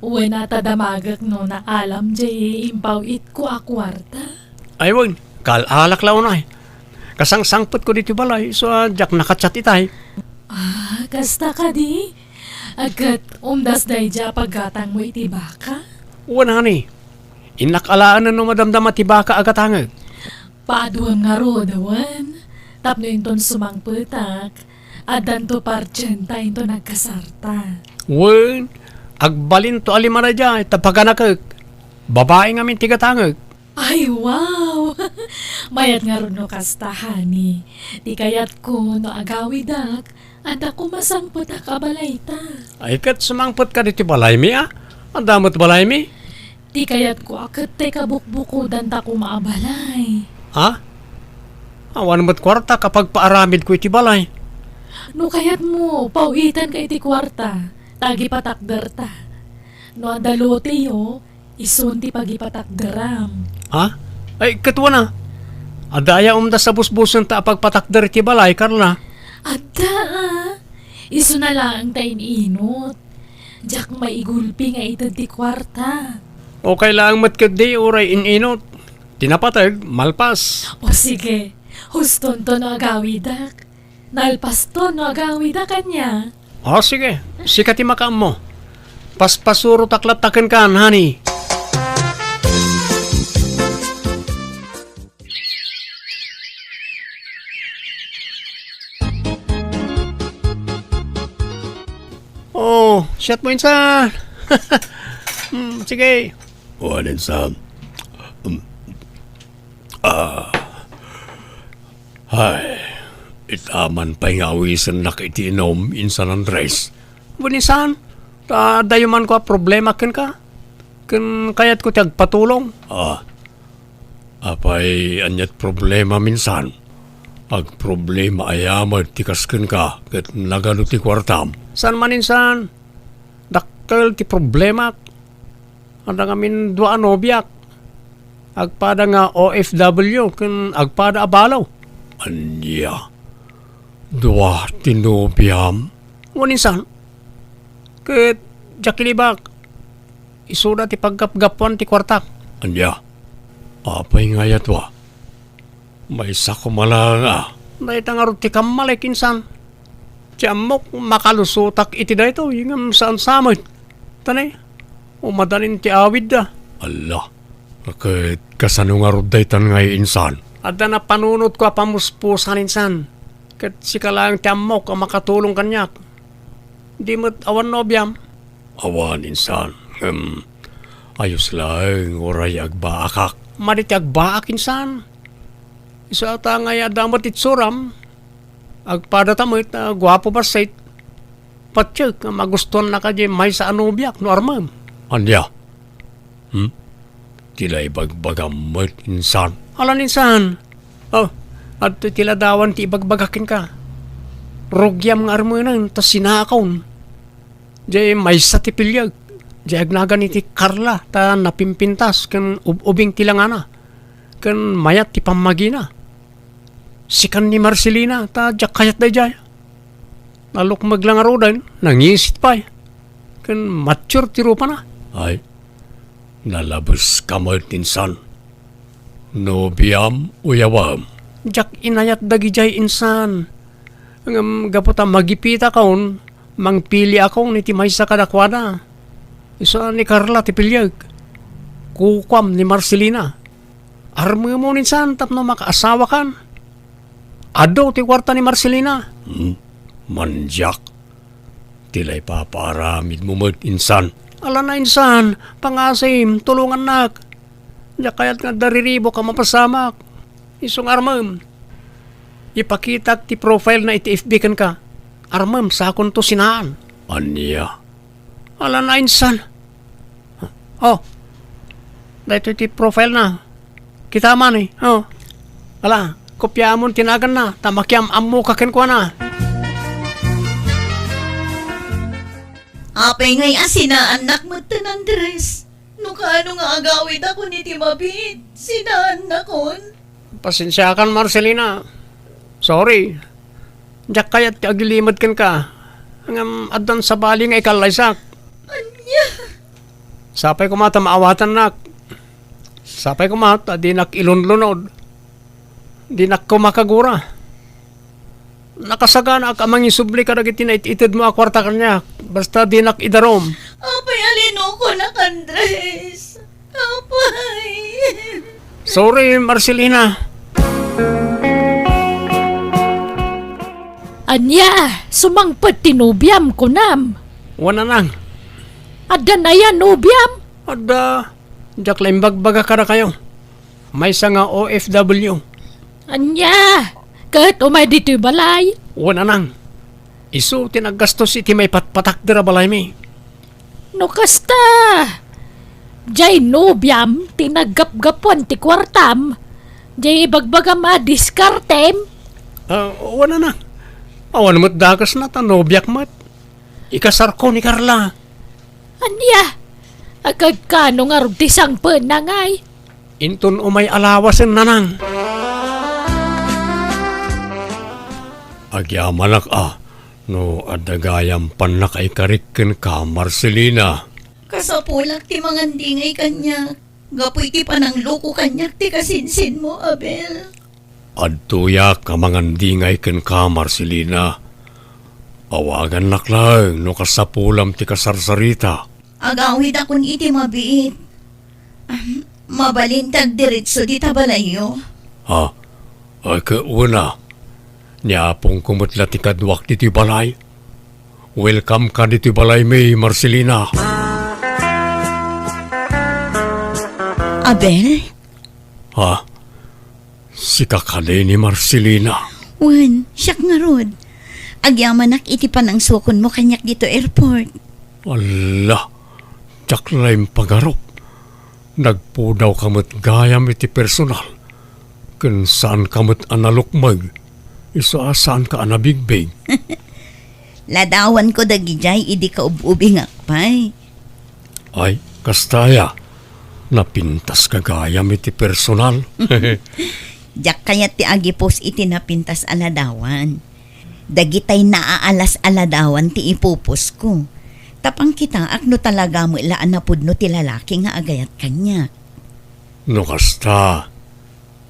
Wen a ta damagek no naalam jay impaw-itko a kuarta. Ay, wen, kaal-alak la unay. Kasangsangpetko ditoy balay, isu a diak naka-chat itay. Ah, kasta kadi? Ket umdas daydiay a paggatangmo iti baka? Wen, honey. Innak alaen no madamdama ti baka a gatangek. Paaduem ngarud, wen. Tapno inton sumangpetak, addanto partienta inton agkasarta. Wen, agbalinto a lima daydiay, ta paganakek. Babai ngamin ti gatangek. Ay, wow! Mayat ngarud no kasta, honey. Ti kayatko, no agawidak, adda koma sangpetak a balayta. Ay, ket sumangpetka ditoy balaymi, a? Adda met balaymi? Ti kayatko a ket ti kabukbukodan ta koma a balay. Ha? Awan met kuarta a pagpaaramidko iti balay. No kayatmo, paw-itanka iti kuarta, ta agipatakderta. No adda loteyo, isun ti pagipatakderam. Ha? Ay, ket wen a. Adda aya umdas a busbusenta a pagpatakder iti balay, Carla? Adda, a. Isuna laeng ta in-inut. Diak maigulpi nga ited ti kuarta. Okay laeng met ketdi uray in-inut. Ti napateg, malpas. O sige, hustonto no agawidak. Nalpasto no agawida kaniak. O, sige. Sika ti makaammo. Paspasurotak latta kenka, honey. O, siatmo insan. Hmm, sige. Wen insan. Hmm. Ah. Ay, ita man pay nga awisennak iti inum, Insan Andres. Wen insan, ta adda man kua problema kenka. Ken kayatko ti agpatulong. Ah, apay aniat problema, insan? Agproblema aya met ti kas kenka ket nagadu ti kuartam? Saan man insan, dakkel ti problemak. Adda ngamin dua a nobiak. Agpada nga O F W ken agpada a balo. Ania? Dua ti nobiam? Wen insan. Ket diak ilibak. Isuda ti paggapgapuan ti kuartak. Ania? Apay nga aya dua? Maysa koma laeng a. Dayta ngarud ti kammalik, insan. Ti ammok, makalusotak iti daytoy, ngem saan sa met. Tani, umadanin ti awidda. Alla, ket kasano ngarud daytan ngay, insan? Adda napanunotko a pamuspusan, insan. Ket sika laeng ti ammok a makatulong kaniak. Di met awan nobiam? Awan, insan. Ngem, ayos laeng uray agbaakak. Madi ti agbaak, insan. Isu ata ngay adda met itsuram. Agpadata met a guapo bassit. Patiek nga magustuannaka diay maysa a nobiak no armem. Ania? Hmm? Ti la ibagbagam met, insan. Alan, insan. O, adtoy ti ladawan ti ibagbaga kenka. Rugiam nga armenen ta sinaakon. Diay maysa ti piliek. Diay agnagan iti Carla ta napimpintas ken ub-ubing ti langana. Ken mayat ti pammagina. Sikan ni Marcelina ta diak kayat daydiay. Nalukmeg la ngaruden, nangisit pay. Ken mature ti rupana. Ay, nalabeska met, insan. Nobiam, uyawem? Diak inayat dagidiay, insan. Ngem gapu ta magipitakon, mangpiliakon iti maysa kadakuada. Isu a ni Carla ti piliek. Kukuam ni Marcelina. Armemon insan tapno makaasawakan. Adu ti kuarta ni Marcelina. Hmm, mandiak. Ti la ipapaaramidmo met, insan. Alan a, insan, pangasim, tulongannak. Diak kayat nga adda riribuk a mapasamak. Isu nga armem. Ipakitak ti profile na iti F B kenka. Armem, sakonto sinaan. Ania? Alan a, insan. O, daytoy ti profile na. Kita man, e. O. Ala, kopiaamon ti naganna, ta makiam-ammoka kenkuana. Apay ngay a sinaannak metten, Andres? No kaano nga agawidakon iti mabiit, sinaannakon? Pasensiakan, Marcelina. Sorry. Diak kayat ti agilimed kenka. Ngem addan sabali nga ikallaysak. Ania? Sapay koma ta maawatannak. Sapay koma ta dinak ilunlunod. Dinak koma kagura. Nakasaganaak a mangisubli kadagiti nait-itedmo a kuarta kaniak, basta dinak idarum. Apay a linokonak, Andres? Apay. Sorry, Marcelina. Ania, sumangpet ti nobiam, kunam? Wen a, nang. Adda aya nobiam? Adda, diak la imbagbaga kadakayo. Maysa nga O F W. Ania? Ket umay ditoy balay? Wen a, nang. Isu ti naggastos iti maipatpatakder a balaymi. No kasta, diay nobiam ti naggapgapuan ti kuartam, diay ibagbagam a diskartem? Ah, wen a, nang. Awan met dakesna ta nobiak met. Ikasarko ni Carla. Ania? Agkano ngarud ti sangpenna ngay? Inton umay a lawasen, nanang. Agyamanak a, no adda gayam pannakaikarik kenka, Marcelina. Kasapulak ti mangandingay kaniak, gapu iti panangloko kaniak ti kasinsinmo, Abel. Adtoyak a mangandingay kenka, Marcelina. Awagannak laeng no kasapulam ti kasarsarita. Agawidakon iti mabiit. Ahem, mabalin ti agdiretso dita balayyo. Ha? Ay, ket wen a. Ni apongko met la ti kaduak ditoy balay. Welcome ka ditoy balaymi, Marcelina. Abel? Ha? Sika kadi ni Marcelina? Wen, siak ngarud. Agyamanak iti panangsukonmo kaniak ditoy airport. Alla, diak la impagarup. Nagpudawka met gayam iti personal. Ken saanka met a nalukmeg. Isu a saanka a nabigbig. Ladawanko dagidiay idi kaub-ubingak pay. Ay, kasta aya. Napintaska gayam iti personal. Diak kayat ti agipos iti napintas a ladawan. Dagitay naaalas a ladawan ti ipuposko. Ta pangkitaak no talaga met la a napudno ti lalaki nga agayat kaniak. No kasta,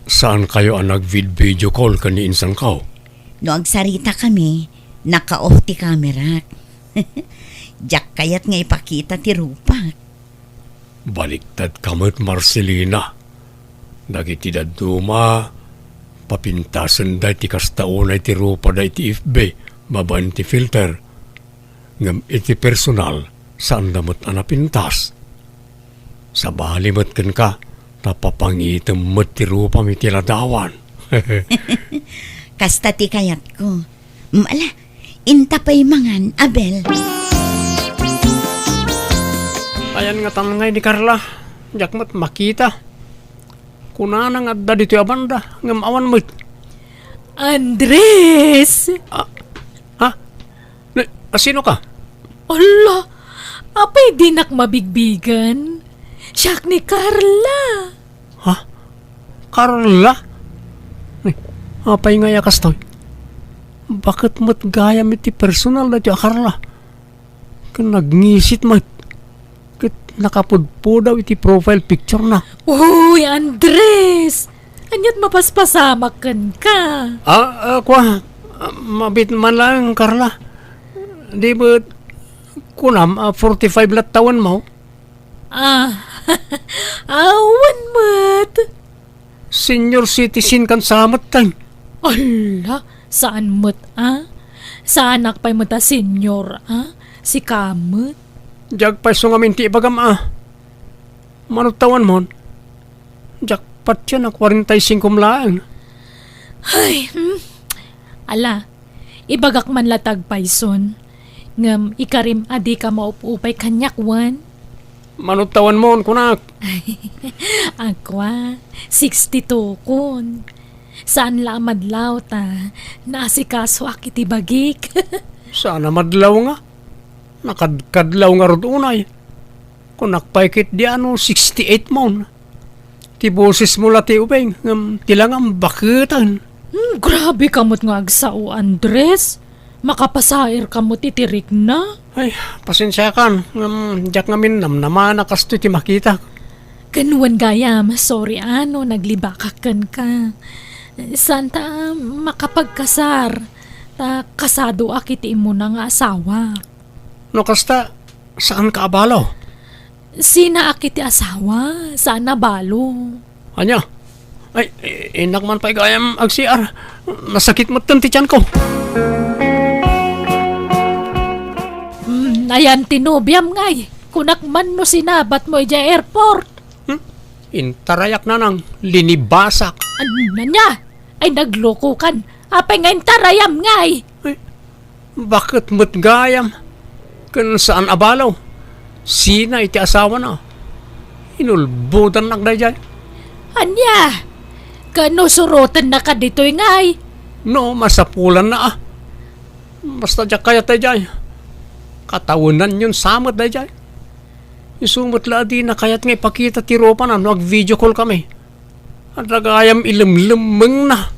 saankayo a nagvid-video call ken ni insanko? No agsaritakami, naka-off ti kamerak. Diak kayat nga ipakita ti rupak. Baliktadka met, Marcelina. Dagiti dadduma, papintasenda iti kasta unay ti rupada iti F B babaen ti filter. Ngem iti personal, saanda met a napintas. Sabali met kenka, ta papangitem met ti rupam iti ladawan. Kasta ti kayatko. Mm, ala, inta pay mangan, Abel. Ayan nga tangngay ni Carla, diak met makita. Kunana nga adda ditoy a banda, ngem awan met. Andres! Ah, ha? Ni, a, sino ka? Ala, apay dinak mabigbigan? Siak ni Carla. Ha? Carla? Ni, apay nga aya kastoy? Baket met gayam iti personal daytoy a Carla. Ken nagngisit met. Ket nakapudpudaw iti profile picture na. Uy, Andres! Aniat mapaspasamak kenka? Ah, ah, kua, ah, mabit man laeng, Carla. Di bet, kunam, ah, forty-five la tawenmo? Ah, awan met. Senior citizen kan sa met, tay. Ala, saan met, a? Saanak pay met a senior, a? Sika met? Diak pay isu ngamin ti ibagam, a. Mano tawenmon? Diak patien a kwarenta y singko laeng. Ay, hmm. Ala, ibagak man la ti agpayson, ngem ikarim a dika maup-upay kaniak, wen? Mano tawenmon, kunak? Akua, sixty-two kon. Saan la a madlaw ta naasikasoak iti bagik. Saan a madlaw nga? Nakadkadlaw ngarud unay. Kunak pay ket di ano, sixty-eight mon. Ti bosesmo la ti ubing, ngem ti langam baketen. Hmm, grabe ka met nga agsao, Andres. Makapasair ka met iti rikna. Ay, pasensiakan, ngem diak ngamin namnamana kastoy ti makitak. Ken wen gayam, sorry a no naglibakak kenka. Saan ta makapagkasar, ta kasadoak iti immuna nga asawa. No kasta, saanka a balo? Sinaak iti asawa, saan a balo. Ania? Ay, i-, innak man pay gayam ag-C R. Nasakit metten ti tianko. Hmm, ayan ti nobiam ngay. Kunak man no sinabatmo idiay airport. Hmm? Intarayak nanang, linibasak. An-, ania? Ay, naglokokan. Apay nga intarayam ngay? Ay, baket met gayam? Ken saan a balo? Sina iti asawana? Inulbodannak daydiay. Ania? Ken no surotennaka ditoy ngay? No, masapulanna a. Basta diak kayat daydiay. Katawenanyon sa met daydiay. Isu met la a dina kayat nga ipakita ti rupana no ag-video call kami. Adda gayam ilemlemmengna.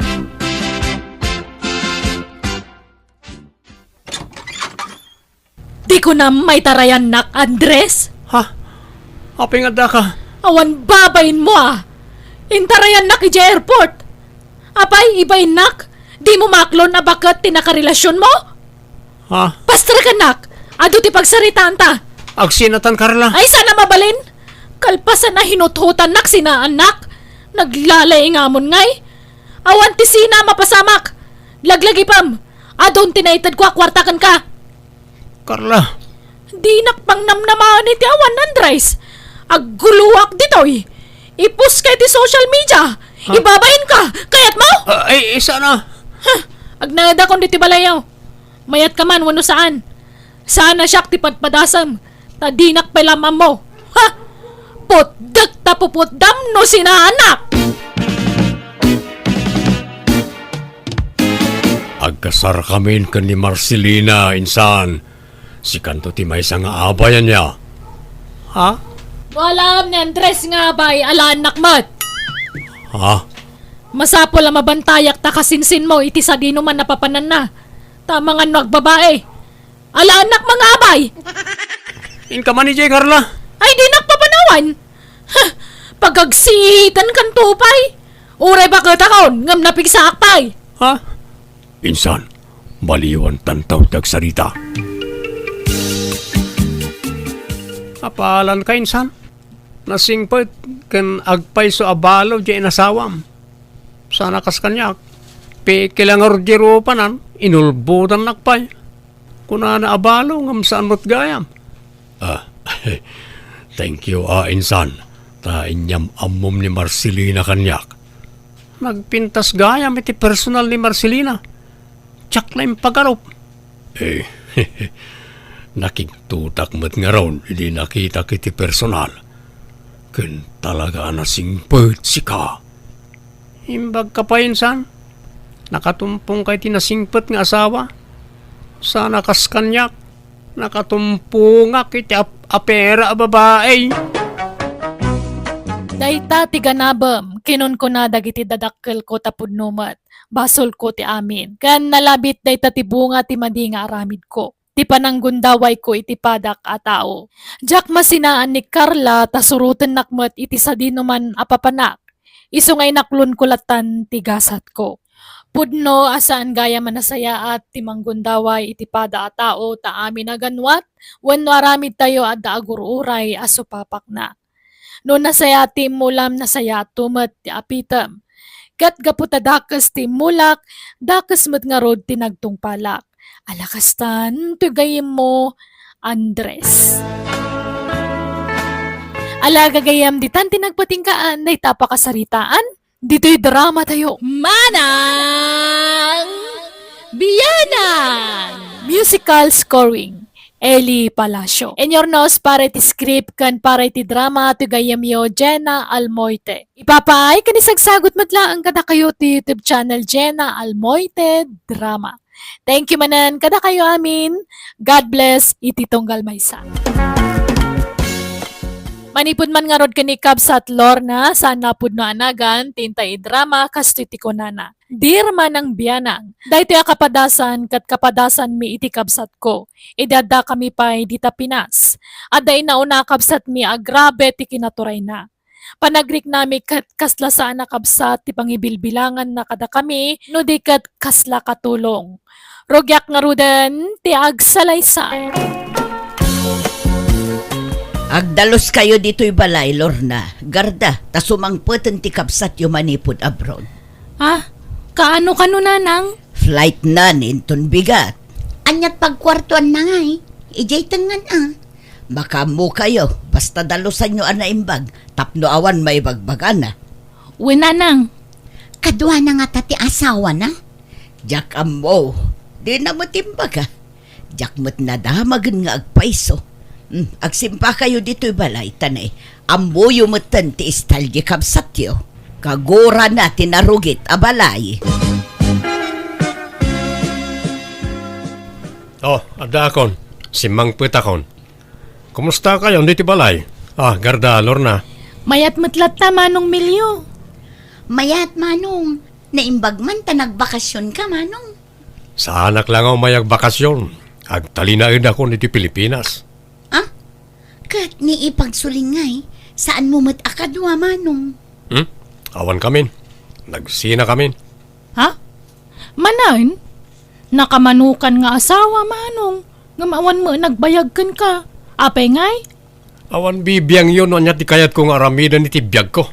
Di kunam maitarayannak, Andres? Ha? Apay nga addaka? Awan babainmo a! Intarayannak idiay airport! Apay, ibainnak? Dimo maaklon a baket ti nakarelasionmo? Ha? Pastrekannak! Adu ti pagsaritaanta! Agsinatan, Carla! Ay, saan a mabalin! Kalpasan a hinuthutannak sinaannak! Naglalay nga amon ngay! Awan ti sina a mapasamak! Laglagipem! Adun ti naitedko a kuarta kenka! Carla. Dinak pangnamnamaen iti awan, Andres. Agguloak ditoy. Ipost ka iti social media. Ha? Ibabain ka. Kayatmo? Ah, ay, isa na. Huh. Agnaedakon ditoy balayo. Mayat ka man wenno saan. Saan a siak ti padpadasem. Ta dinak pay lam ammo. Ha? Putdek ta puputdam no sinaannak! Agkasarkamin ken ni Marcelina, insan. Sikanto ti maysa nga abay, ania? Ha? No alaem ni Andres nga abay, alaennak met. Ha? Masapul a mabantayak ta kasinsinmo iti sadinoman a papananna. Ta amangan no agbabae. Alaennak mangabay! Inka man idiay, Carla? Ay, dinak papanawan! Huh! Pagagsiitan kanto pay! Uray baketakon, ngem napigsaak pay! Ha? Insan, baliwan tantaw ti agsarita. Apalan ka, insan? Nasingpet ken agpayso a balo diay inasawam. Sana kas kaniak, pikil a ngarud diay rupanan, inulbodannak pay. Kunana a balo ngem saan met gayam. Ah, thank you, ah, insan, ta inyam-ammom ni Marcelina kaniak. Nagpintas gayam iti personal ni Marcelina. Diak la impagarup. Eh, nakigtutak met ngarud idi nakitak iti personal. Ken talaga a nasingpet sika. Imbag ka pay, insan? Nakatumpong ka iti nasingpet nga asawa? Sana kas kaniak, nakatumpongak iti ap-, apera a babae. Dayta ti ganabem, kinunkuna dagiti dadakkelko tapudno met, basolko ti amin. Ken nalabit dayta ti bunga ti madi nga aramidko. Ti pananggundawayko iti padak a tao. Diak masinaan ni Carla ta surotennak met iti sadinoman a papanak. Isu nga inaklonko latan ti gasatko. Pudno a saan gayam a nasayaat ti manggundaway iti pada a tao ta amin a ganwat wenno aramidtayo adda agur-uray a supapakna. No nasayaat ti immulam, nasayaatto met ti apitem. Ket gapu ta dakes ti immulak, dakes met ngarud ti nagtungpalak. Ala kastan, toy gayyemmo, Andres. Ala gagayyem, ditan ti nagpatinggaan dayta a pakasaritaan ditoy dramatayo. Manang Bianang! Musical scoring, Eli Palacio. Inurnos para iti script ken para iti drama ti gayyemyo, Jenna Almoite. Ipapaay ken isagsagut met laeng kadakayo ti YouTube channel, Jenna Almoite Drama. Thank you manen kadakayo amin. God bless iti tunggal maysa. Manipud man ngarud ken ni Kabsat Lorna, saan a pudno a nagan ti intay idrama kastoy ti kunana, "Dear Manang Bianang, daytoy a kapadasan ket kapadasanmi iti kabsatko. Idi addakami pay dita Pinas, adda inauna a kabsatmi a grabe ti kinaturayna. Panagriknami ket kasla saan a kabsat ti pangibilbilanganna kadakami, no di ket kasla katulong. Rugiak ngaruden ti agsalaysay." Agdaluskayo ditoy balay, Lorna. Garda, ta sumangpeten ti kabsatyo manipud abroad. Ah, kaano-kano, Nanang? Flight nan inton bigat. Aniat pagkuartuanna ngay? Idiay tengngan a. Makaammokayo, basta dalusanyo a naimbag tapno awan maibagbagana. Wen, Nanang. Kaduana ngata ti asawana? Diak ammo. Dina met imbaga. Diak met nadamagen nga agpayso. Hmm, agsimpakayo ditoy balay, ta ne, ammoyo metten ti style di kabsatyo. Kagurana ti narugit a balay. Oh, addaakon. Simmangpetakon. Kumustakayon ditoy balay? Ah, Garda, Lorna. Mayat met latta, Manong Milio. Mayat, Manong. Naimbag man ta nagbakasionka, Manong. Saanak la nga umay agbakasion. Agtalinaedakon iti Pilipinas. Ah? Ket ni ipagsulingay, saanmo met a kadua, Manong? Hmm? Awankamin. Nagsinakamin. Ha? Manen? Nakamanokan nga asawa, Manong, ngem awan met nagbayag kenka. Apay ngay? Awan bibiangyo no ania ti kayatko nga aramiden iti biagko.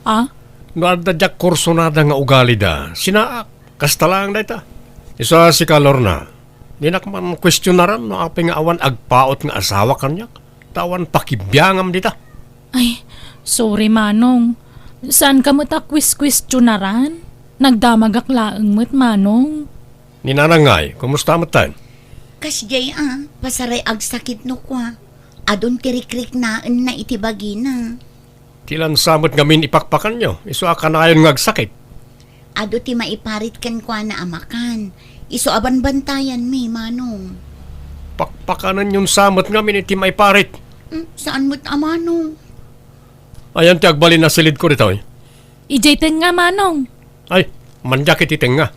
Ah? No adda diak kursunada nga ugalida, sinaak. Kasta laeng dayta. Isu a sika, Lorna, dinak man kuestionaran no apay nga awan agpaut nga asawa kaniak, ta awan pakibiangam dita. Ay, sorry, Manong. Saanka met a kueskuestionaran? Nagdamagak laeng met, Manong. Ni Nanang ngay, kumusta met tayo? Kasdiay a, pasaray agsakit no kua. Adun ti rikriknaenna iti bagina. Ti lansa met ngamin ipakpakanyo, isu a kanayon nga agsakit. Adu ti maiparit kenkuana a makan, isu a banbantayanmi, Manong. Pakpakanenyon sa met ngamin iti maiparit. Mm, saan met a Manong? Ayan ti agbalin a silidko ditoy. Idiay tengnga, Manong. Ay, mandiak iti tengnga.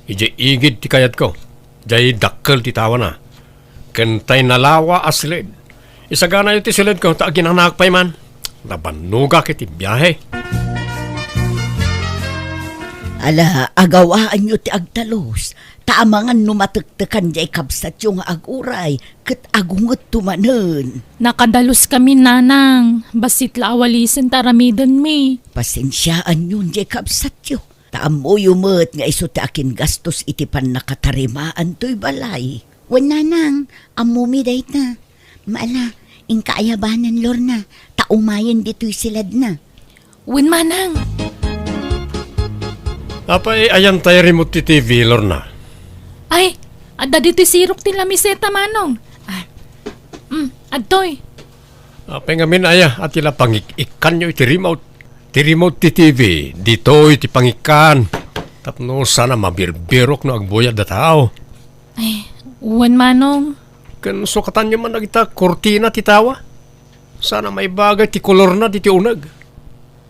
Idiay igid ti kayatko. Diay dakkel ti tawana. Ken tay nalawa a silid. Isaganayo ti silidko ta aginanaak pay man. Nabannogak iti biahe. Ala, agawaanyo ti agtalus, ta amangan no matektekan diay kabsatyo nga aguray, ket agungetto manen. Nakadaluskami, Nanang. Bassit la a walisen ta aramidenmi. Pasensiaanyon diay kabsatyo. Ta ammoyo met nga isu ti akingastos iti pannakatarimaan toy balay. Wen, Nanang, ammomi dayta. Ala, inka aya banen, Lorna, ta umayen ditoy siladna. Wen, Manang. Apay, ayan tay remote ti T V, Lorna? Ay, adda ditoy sirok ti lamiseta, Manong. Ah, mm, adtoy. Apay ngamin aya, a ti la pangik-ikkanyo iti remote? Ti remote ti T V, ditoy ti pangikkan. Tapno saan a mabirbirok no agbuyad a tao. Ay, wen, Manong. Ken sukatanyo man dagita kurtina ti tawa. Saan a maibagay ti kolorna diti uneg.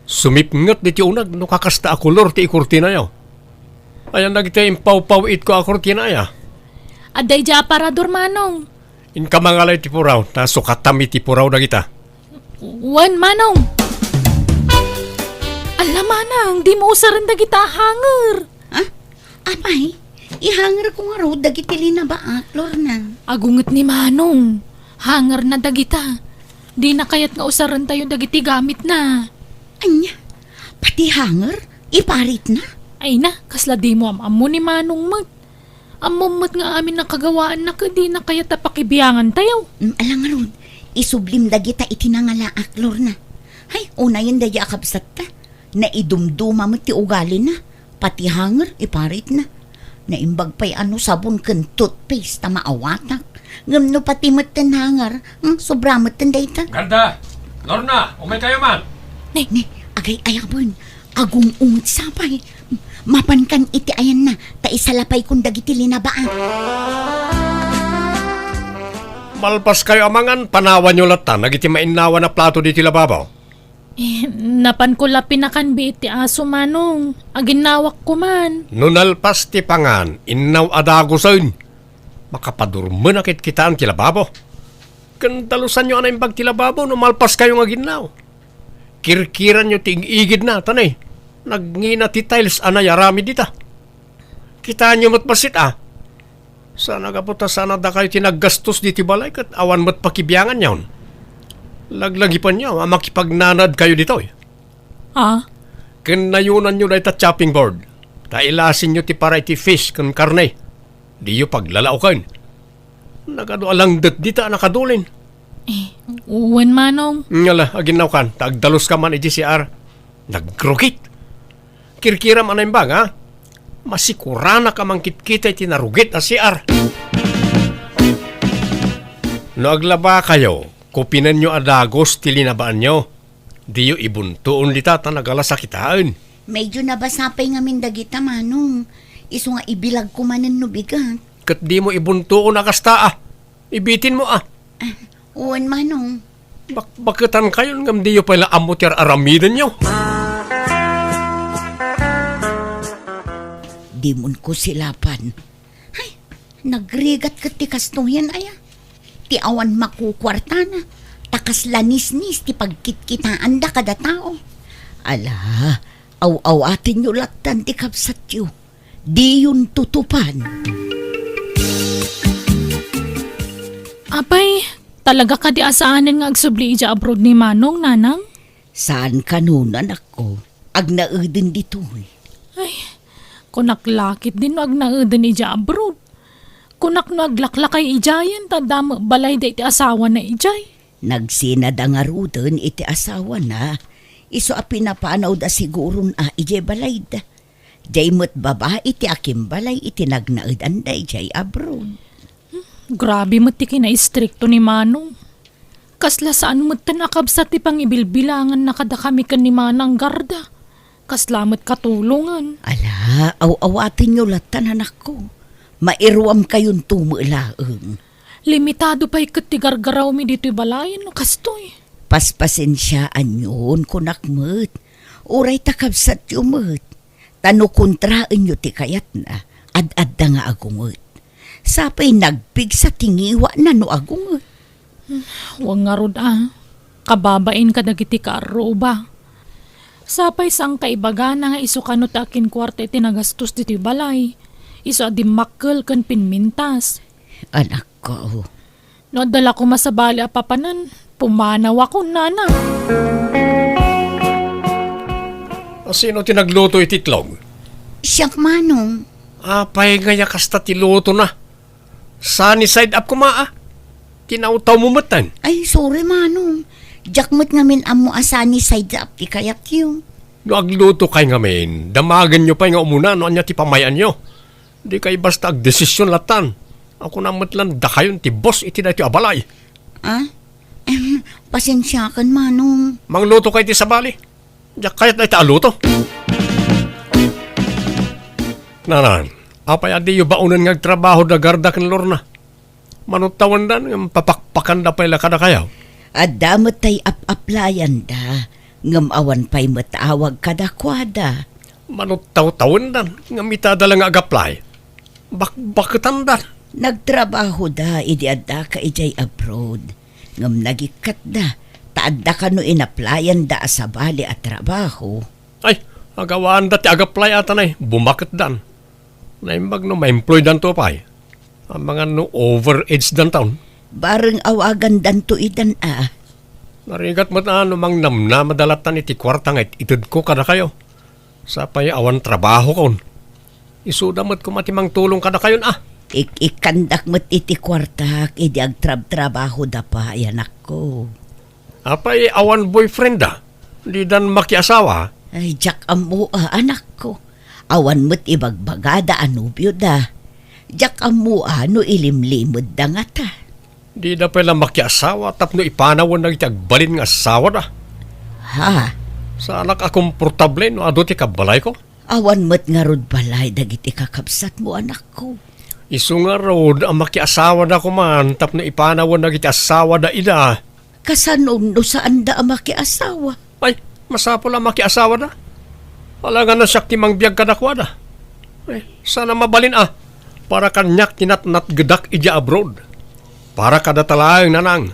Sumipnget diti uneg no kakasta a kolor ti ikurtinayo. Ayan dagiti impawpaw-itko a kurtina aya. Adda idiay aparador, Manong. Inka mangala iti puraw, ta sukatam iti puraw dagita. Wen, Manong. Ala, Manang, dimo usaren dagita a hanger. Ah? Apay, ihangerko ngarud dagiti linabaak, Lorna. Agunget ni Manong. Hangerna dagita. Dina kayat nga usarentayo dagiti gamitna. Ania? Pati hanger? Iparitna? Ay na, kasla dimo am-ammo ni Manong met. Ammom met nga amin a kagawaanna ket dina kayat a pakibiangantayo. Mm, ala ngarud, isublim dagita iti nangalaak, Lorna. Hay, unayen daydi a kabsatta. Naidumduma met ti ugalina. Pati hanger, iparitna. Naimbag pay a no sabon ken toothpaste ta maawatak. Ngem no pati metten hanger, hmm, sobra metten dayta. Garda! Lorna, umaykayo man! Ne, ne, agay-ayaben. Agung-unget sapay. Mapankan iti ayanna, ta isalapayko dagiti linabaak. Malpaskayo a mangan, panawanyo latta dagiti mainnawan a plato ditoy lababo. Eh, napanko la pinakanbi iti aso, Manong. Aginnawakko man. No nalpas ti pangan, innaw a dagusen. Makapadurmen a kitkitaan ti lababo. Ken dalusanyo a naimbag ti lababo no malpaskayo nga aginnaw. Kirkiranyo ti ig-igidna, ta ne, nagngina ti tiles a nayaramid dita. Kitaenyo met bassit a. Saan a gapu ta saan a dakayo ti naggastos ditoy balay ket awan met pakibianganyon. Laglagipenyo a makipagnanaedkayo ditoy. Ah? Ken nayonanyo dayta chopping board, ta ilasinyo ti para iti fish ken karne. Diyo paglalaoken. Nagadu a langdet dita a nakadulin. Eh, wen, Manong. Ngala, aginnawkan, ta agdaluska man iti C R. Nagrugit. Kirkiram a naimbag, ha? Masikuranak a mangkitkita iti narugit a C R. No aglabakayo, kupinenyo a dagus ti linabaanyo. Diyo ibuntoon dita ta nagalas a kitaen. Medyo nabasa pay ngamin dagita, Manong. Isu nga ibilagko manen no bigat. Ket dimo ibuntoon a kasta, a. Ibitinmo, a. Ah, wen, Manong. Bakbaketankayon ngem diyo pay la ammo ti ar-aramidenyo. Dimon ko silapan. Ay, nagrigat ket ti kastoyen aya. Ti awan makukuartana, ta kasla nisnis ti pagkitkitaanda kada tao. Ala, aw-awatenyo lattan ti kabsatyo. Diyon tutupan. Apay, talaga kadi a saanen nga agsubli idiay abroad ni Manong, Nanang? Saan kano, anakko. Agnaeden ditoy. Ay, kunak la ketdin no agnaeden idiay abroad. Kunak no aglaklakay idiayen ta adda met balayda iti asawana idiay. Nagsinada ngaruden iti asawana. Isu a pinapanawda siguron a idiay balayda. Diay met babai ti akimbalay iti nagnaedanda idiay abroad. Grabe met ti kinaistrikto ni Manong. Kasla saan metten a kabsat ti pangibilbilanganna kadakami ken ni Manang Garda. Kasla met katulongan. Ala, aw-awatenyo lattan, anakko. Mairuamkayonto met laeng. Limitado pay ket ti gargarawmi ditoy balayen no kastoy. Paspasensiaanyon, kunak met. Uray ta kabsatyo met. Ta no kontraenyo ti kayatna, ad-adda nga agunget. Sapay nagpigsa ti ngiwana no agunget. Wen ngarud a, kababain kadagiti kaarruba. Sapay saan kaibagana nga isu kano ti akinkuarta iti nagastos ditoy balay. Isu a dimmakkel ken pinmintas. Anakko. No adda la koma sabali a papanen, pumanawakon, Nanang. A, sino ti nagluto iti itlog? Siak, Manong. Apay ngay a kasta ti lutona? Sunny side up koma, a. Kinawtawmo metten. Ay, sorry, Manong. Diak met ngamin ammo a sunny side up ti kayatyo. No aglutokay ngamin, damagenyo pay nga umuna no ania ti pamay-anyo. Dikay basta agdesisyon lattan. Akunam met lan dakayon ti boss iti daytoy a balay. Ah? Em, pasensiakan, Manong. Manglutokay ti sabali. Diak kayat dayta a luto. Nanang, apay a diyo baonen nga agtrabaho da Garda ken Lorna? Manuttawendan ngem papakpakanda pay la kadakayo. Adda met tay ap-aplayanda, ngem awan pay met awag kadakuada. Manuttawtawendan ngem itada la nga agaplay. Bakbaketanda. Nagtrabahoda idi addaka idiay abroad, ngem nagikkatda ta adda kano inaplayanda a sabali a trabaho. Ay, agawaanda ti agaplay a tanay, bumaketdan. Naimbag no maemploydanto pay. Amangan no overage danton. Bareng awagandanto idan a. Narigat met a no mangnamnamada lattan iti kuarta nga it-itedko kadakayo. Sapay awan trabahokon. Isuda met koma ti mangtulong kadakayon a. Ik-ikkandak met iti kuartak idi agtrabtrabahoda pay, anakko. Apay awan boyfriend da? Didan makiasawa? Ay, diak ammo a, anakko. Awan met ibagbagada a nobioda. Diak ammo a no ilimlimedda ngata. Dida pay la makiasawa tapno ipanawen dagiti agbalin nga asawada. Ha? Saanak a komportable no adu ti kabbalayko. Awan met ngarud balay dagiti kakabsatmo, anakko. Isu ngarud a makiasawada koman tapno ipanawen dagiti asawada ida. Kasano no saanda a makiasawa? Ay, masapul a makiasawada. Alangan no siak ti mangbiag kadakuada. Ay, saan a mabalin a. Para kaniak ti natnatgedak idiay abroad. Para kadata laeng, Nanang.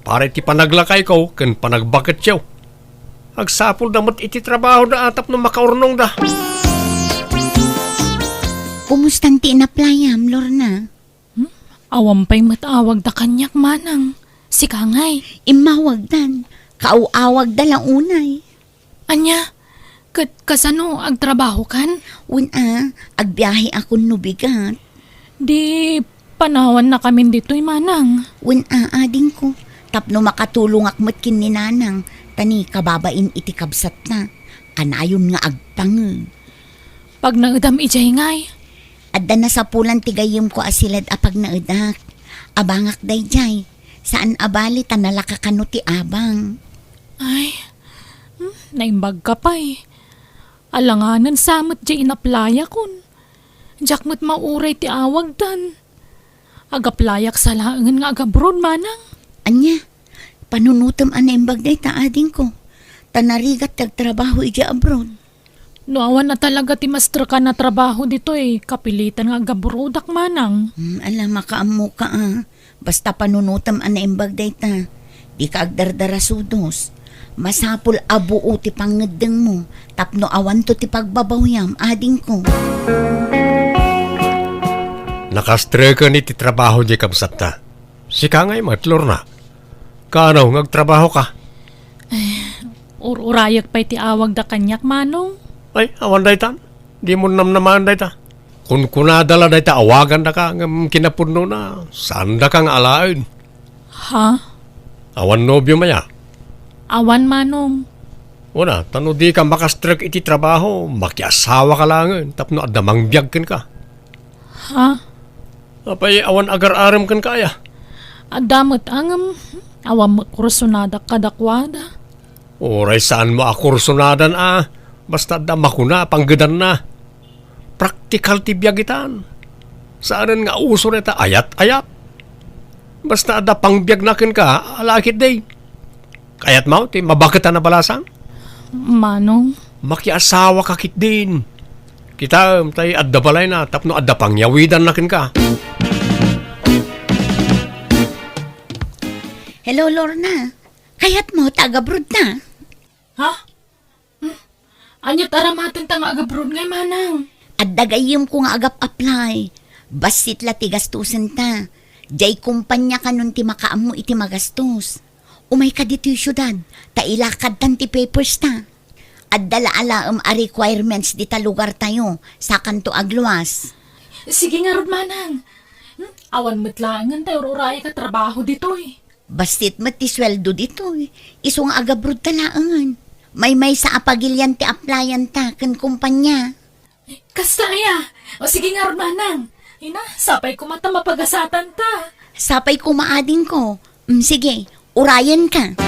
Para iti panaglakayko ken panagbaketyo. Agsapulda met iti trabahoda a tapno makaurnongda. Kumustan ti inaplayam, Lorna? Hmm? Awan pay met awagda kaniak, Manang. Sika ngay? Immawagdan. Kaaw-awagda la unay. Ania? Ket kasano, agtrabahokan? Wen a, agbiahekon no bigat. Di panawannakamin ditoy, Manang. Wen a, adingko. Tapno makatulongak met ken ni Nanang, ta ni kababain iti kabsatna. Kanayon nga agpangeg. Pagnaedam idiay ngay? Adda nasapulan ti gayyemko a silad a pagnaedak. Abangak daydiay. Saan a bali ta nalaka kano ti abang. Ay, hmm, naimbagka pay. Alanganen sa met diay inaplayakon. Diak met mauray ti awagdan. Agaplayak sa laengen nga agabroad, Manang. Ania? Panunotem a naimbag dayta, adingko, ta narigat ti agtrabaho idiay abroad. No awan a talaga ti masterkan a trabaho ditoy, kapilitan nga agabrodak, manang. Hmm, ala, makaammoka a. Basta panunotem a naimbag dayta. Dika agdardarasudos. Masapul a buo ti pangngeddengmo tapno awanto ti pagbabawyam, adingko. Nakastreken iti trabaho diay kabsatta. Sika ngay met, Lorna. Kaano nga agtrabahoka? Ay, ur-urayek pay ti awagda kaniak, manong. Ay, awan dayta. Dimo namnamaen dayta. Kunkunada la dayta awagandaka ngem kinapudnona, saandaka nga alaen. Ha? Awan nobiom aya? Awan, manong. Wen a, ta no dika makastrek iti trabaho, makiasawaka laengen tapno adda mangbiag kenka. Ha? Apay awan agar-arem kenka aya? Adda met a ngem awan met kursonadak kadakuada. Uray saanmo a kursonadan a, basta adda makuna a panggedanna. Praktikal ti biag itan. Saanen nga uso dayta ayat-ayat. Basta adda pangbiagna kenka, ala ketdi. Kayatmo ti mabaket a nabalasang? Manong. Makiasawaka ketdin. Kitaem, tay adda balayna tapno adda pangyawidanna kenka. Hello, Lorna. Kayatmo ta agabroadta? Ha? Hmm? Ania't aramatenta nga agabroad ngay, manang? Adda gayyemko nga agap-apply. Bassit la ti gastosenta. Diay kompania kanon ti makaammo iti magastos. Umayka ditoy siudad, ta ilakadtan ti papersta. Adda la alaem a requirements dita lugartayo, sakanto agluas. Sige ngarud, manang. Hmm? Awan met laengen tay ur-urayek a trabaho ditoy. Bassit met ti sueldo ditoy. Isu nga agabroadta laengen. Maymaysa a pagilian ti applyanta ken kompania. Kasta aya? O sige ngarud, manang. Ina, sapay koma ta mapagasatanta. Sapay koma, adingko. Mm, sige, urayenka.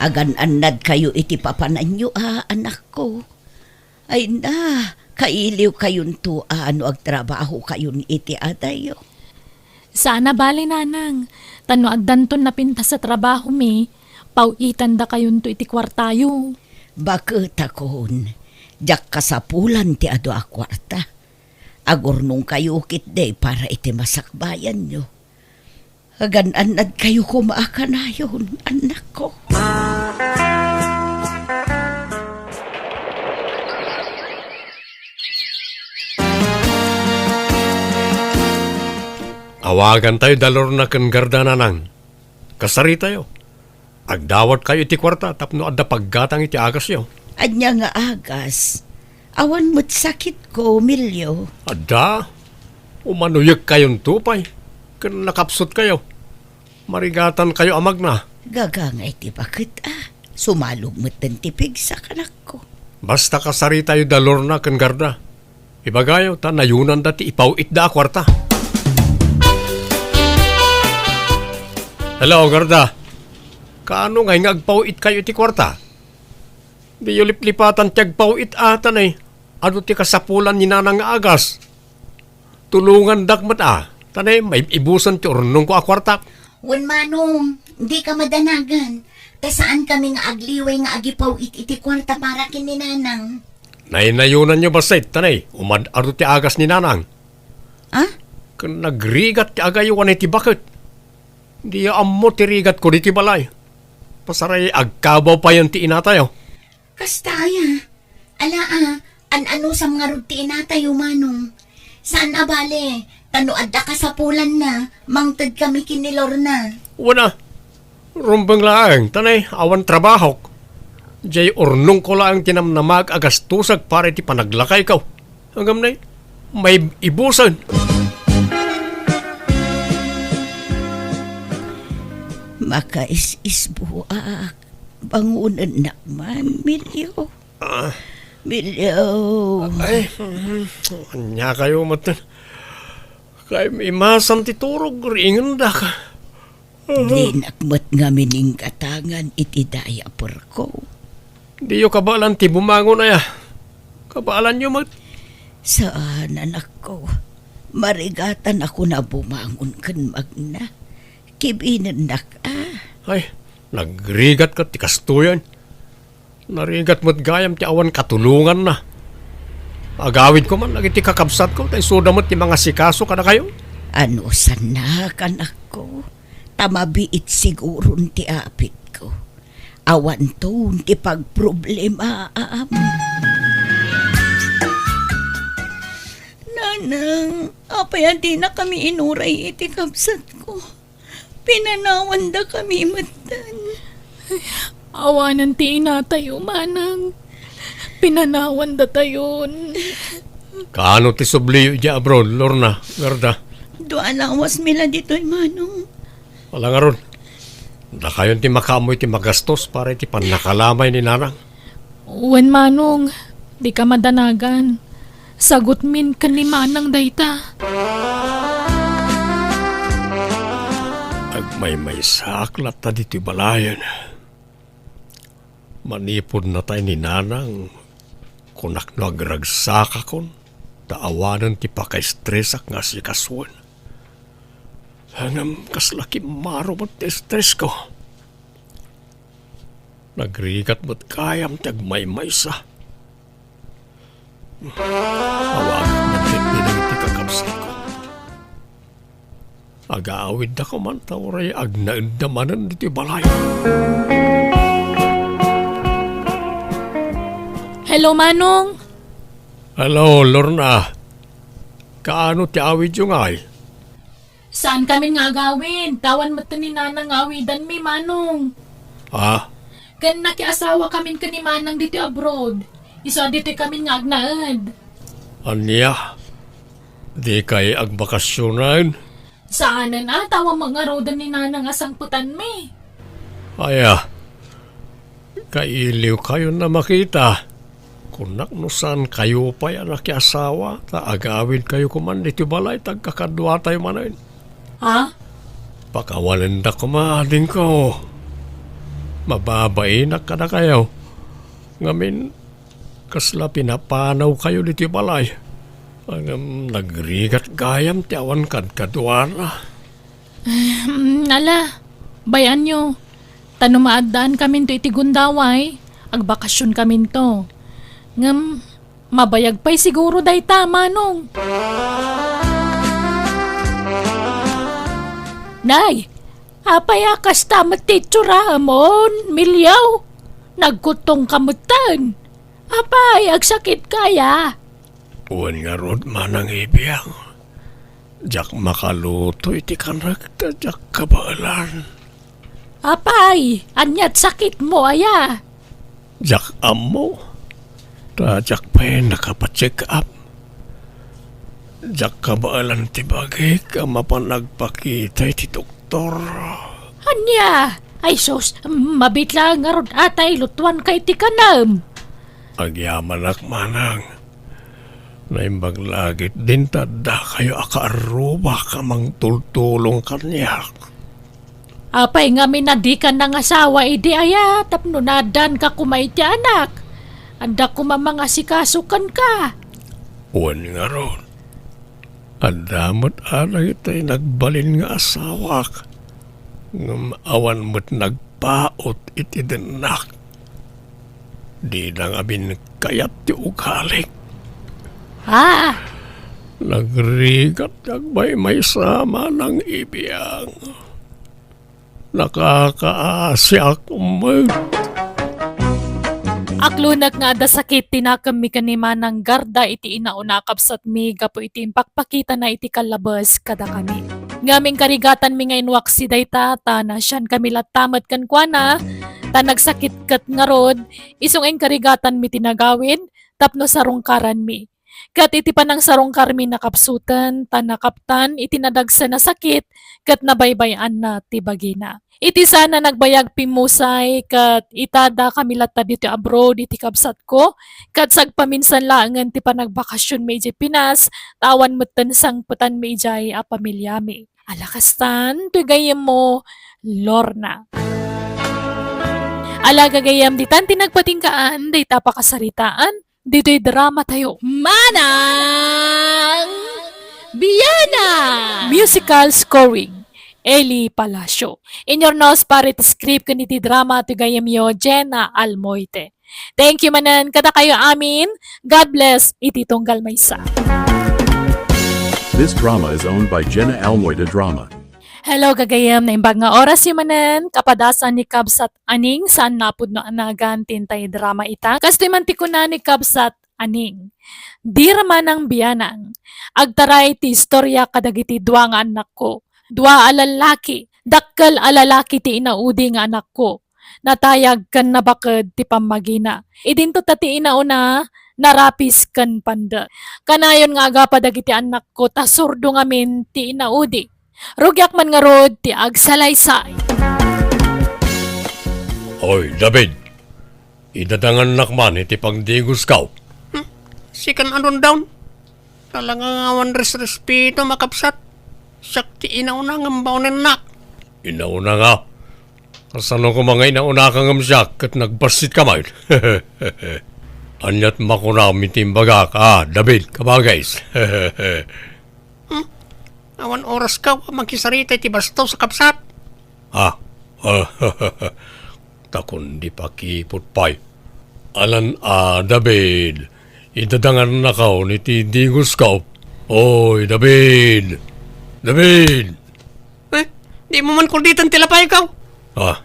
Agan-annadkayo iti papananyo a, anakko. Ay na, kailiwkayonto a no agtrabahokayon iti adayyo. Saan a bale, nanang. Ta no addanton napintas a trabahomi, paw-itandakayonto iti kuartayo. Baketakon, diak kasapulan ti adu a kuarta. Agurnongkayo ketdi para iti masakbayanyo. Agan-annadkayo koma a kanayon, annakko. Awagantayo da Lorna ken Garda, nanang. Kasaritayo. Agdawatkayo iti kuarta tapno adda paggatang iti agasyo. Ania nga agas? Awan met sakitko, Milio. Adda? Umanoyekkayonto pay ken nakapsutkayo. Marigatankayo a magna. Gagangay ti baket a. Sumalog metten ti pigsak, anakko. Basta kasaritayo da Lorna ken Garda. Ibagayo ta nayonanda ti ipaw-itda a kuarta. Hello, Garda. Kaano ngay nga agpaw-itkayo iti kuarta? Diyo liplipatan ti agpaw-it a, ta nay, adu ti kasapulan ni Nanang nga agas. Tulongandak met a, ta nay, maibusen ti urnongko a kuartak. Wen, Manong, dika madanagan, ta saankami nga agliway nga agipaw-it iti kuarta para ken ni Nanang. Naynayonanyo bassit, ta nay, umad-adu ti agas ni Nanang. Ah? Ken nagrigat ti agaywan iti baket. Diyo ammo ti rigatko ditoy balay. Pasaray agkabaw payen ti inatayo. Kasta aya? Ala a, an-anusam ngarud ti inatayo, Manong. Saan a bale, ta no adda kasapulanna, mangtedkami ken ni Lorna. Wen a, rumbeng laeng, ta nay, awan trabahok. Diay urnongko laeng ti namnamaek a gastosek para iti panaglakayko. Ngem nay, maibusen. Makais-isbuak. Bangonennak man, Milio. Ah. Milio. Ay, mhm. Ania kayo met? Kay imasam ti turog, ringendak. Dinak met ngamin inggatangan iti diaperko. Diyo kabaelan ti bumangon aya? Kabaelanyo met? Saan, anakko. Marigatanakon a bumangon ken magna. Kibinennak, a. Ay, nagrigat ket ti kastoyen. Narigat met gayam ti awan katulonganna. Agawidko man dagiti kakabsatko, ta isuda met ti mangasikaso kadakayo. Anusannak, anakko, ta mabiit siguron ti apitko. Awanton ti pagproblemaam. Nanang, apay a dinakami inuray iti kabsatko? Pinanawandakami metten. Awanen ti inatayo, manang. Pinanawandatayon. Kaano ti subliyo idiay abroad, Lorna, Gerda? Dua lawasmi la ditoy, manong. Ala ngarud, dakayon ti makaammo iti magastos para iti pannakalamay ni Nanang. Wen, manong, dika madanagan. Sagutmin ken ni Manang dayta. Agmaymaysaak latta ditoy balayen. Manipud natay ni Nanang, kunak no agragsakakon, ta awanen ti pakaestresak nga asikasoen. Ngem kasla kimmaro met ti estresko. Nagrigat met gayam ti agmaymaysa. Awagak met ketdi dagiti kakabsatko. Agaawidda koma ta uray agnaedda manen ditoy balay. Hello, Manong. Hello, Lorna. Kaano ti awidyo ngay? Saan kamin nga agawid? Tawan met ni Nanang nga awidanmi, Manong. Ah? Ken nakiasawa kamin ken ni Manang ditoy abroad. Isu a ditoy kamin nga agnaed. Ania? Dikay agbakasionen? Saanen a, tawan met ngaruden ni Nanang a sangpetanmi. Aya, kailiwkayon a makita. Kunak no saankayo pay a nakiasawa, ta agawidkayo koman ditoy balay, ta agkakaduatayo manen. Ha? Pakawanendak koma adingko. Mababainak kadakayo. Ngamin, kasla pinapanawkayo ditoy balay. Ngem nagrigat gayam ti awan kadkaduana. Mm, ala, bay-anyo. Ta no maaddaankaminto iti gundaway, agbakasionkaminto. Ngem mabayag pay siguro dayta, Manong. Nay, apay a kasta met ti itsuram, on, Milyaw? Nagkuttongka metten. Apay, agsakitka aya? Wen ngarud, Manang Ibiang. Diak makaluto iti kanek ta diak kabaelan. Apay, ania't sakitmo aya? Diak ammo. Ta diak pay nakapacheck up. Diak kabaelan ti bagik a mapan agpakita iti doktor. Ania? Ay sus, mabiit laeng ngarud a ta ilutuanka iti kanem. Agyamanak, Manang. Naimbag la ketdin ta addakayo a kaarrubak a mangtultulong kaniak. Apay ngamin a dika nangasawa idi aya tapno naaddaanka koma iti anak? Adda koma mangasikaso kenka. Wen ngarud, adda met a dagiti nagbalin nga asawak, ngem awan met nagpaut iti dennak. Dida ngamin kayat ti ugalik. Ah! Nagrigat ti agmaymaysa, Manang Ibiang. Nakakaasiak met. Aklonek nga adda sakit ti nakemmi ken ni Manang Garda iti inauna a kabsatmi gapu iti impakpakitana iti kallabes kadakami. Ngem inkarigatanmi nga inwaksi dayta ta naasiankami latta met kenkuana, ta nagsakit ket ngarud, isu nga inkarigatanmi ti nagawid tapno sarungkaranmi. Ket iti panangsarungkarmi, nakapsuten ta nakaptan iti nadagsen a sakit ket nabaybay-anna ti bagina. Iti saan a nagbayag, pimmusay ket ita dakami latta ditoy abroad iti kabsatko, ket sagpaminsan laengen ti panagbakasionmi idiay Pinas, ta awan metten sangpetanmi idiay a pamiliami. Ala kastan, toy gayyemmo, Lorna. Ala gagayyem, ditan ti nagpatinggaan dayta a pakasaritaan ditoy drama tayo. Manang Biana! Musical scoring. Eli Palacio. Inurnos para iti script ken iti drama ti gayyemyo, Jenna Almoite. Thank you manen kadakayo amin. God bless iti tunggal maysa. This drama is owned by Jenna Almoite Drama. Hello, gagayyem, naimbag nga orasyo manen, kapadasan ni Kabsat Aning, saan napudno a nagan ti intay drama ita. Kastoy man ti kuna ni Kabsat Aning. Dira manang bianang. Agtaray ti istorya kadagiti dua nga annakko. Dua a lalaki, dakkel a lalaki ti inaudi nga anakko. Natayag ken nabaked ti pammagina. Idinto ta ti inauna, narapis ken pandet. Kanayon nga agapa dagiti annakko ta surdo ngamin ti inaudi. Rugiak man ngarud ti agsalaysay. Oy, David, idadangannak man iti pagdigosko. Hmm? Sikan a Dondon? Talaga nga awan resrespeto, makabsat. Siak ti inauna ngem baonennak. Inauna nga? Kasano koma nga inaunaka ngem siak ket nagbassitka met? Aniat makunam iti imbagak, a, David, kabagis? Hmm? Awan orasko a makisarita iti bastos a kabsat. Ah, ta kundi pakiput pay. Alan a, David, idadangannakon iti digosko. Oy, David! David! Eh, dimo man kulditen ti lapayko? Ah,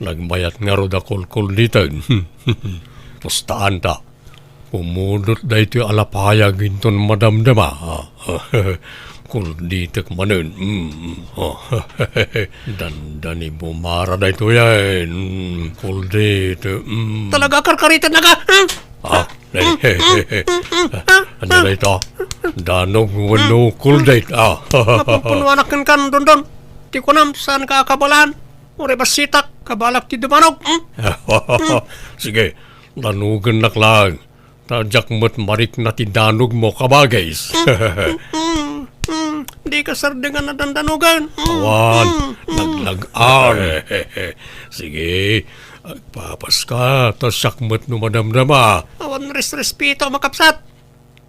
nagmayat ngarud a kulkulditen. Pustaanta. Pumudot daytoy a lapayag inton madamdama. Kulditek manen. Mm. Dandani bumara daytoyen. Mm, kuldit. Mm. Talaga, karkaritennaka? Hmm? Ah, nay. Ania dayta? Danog wenno kuldit? Ah. Napupunuanak kenka, Dondon. Ti kunam, saanka a kabaelan. Uray bassitak, kabaelak ti dumanog. Hmm? Sige, danogennak laeng. Ta diak met marikna ti danogmo, kabagis. Mm, mm, mm. Dika sardengan a dandanogen. Mm, awan, mm, mm. Naglag-an. Sige, agpapaska, ta siak met no madamdama. Awan resrespeto, makabsat.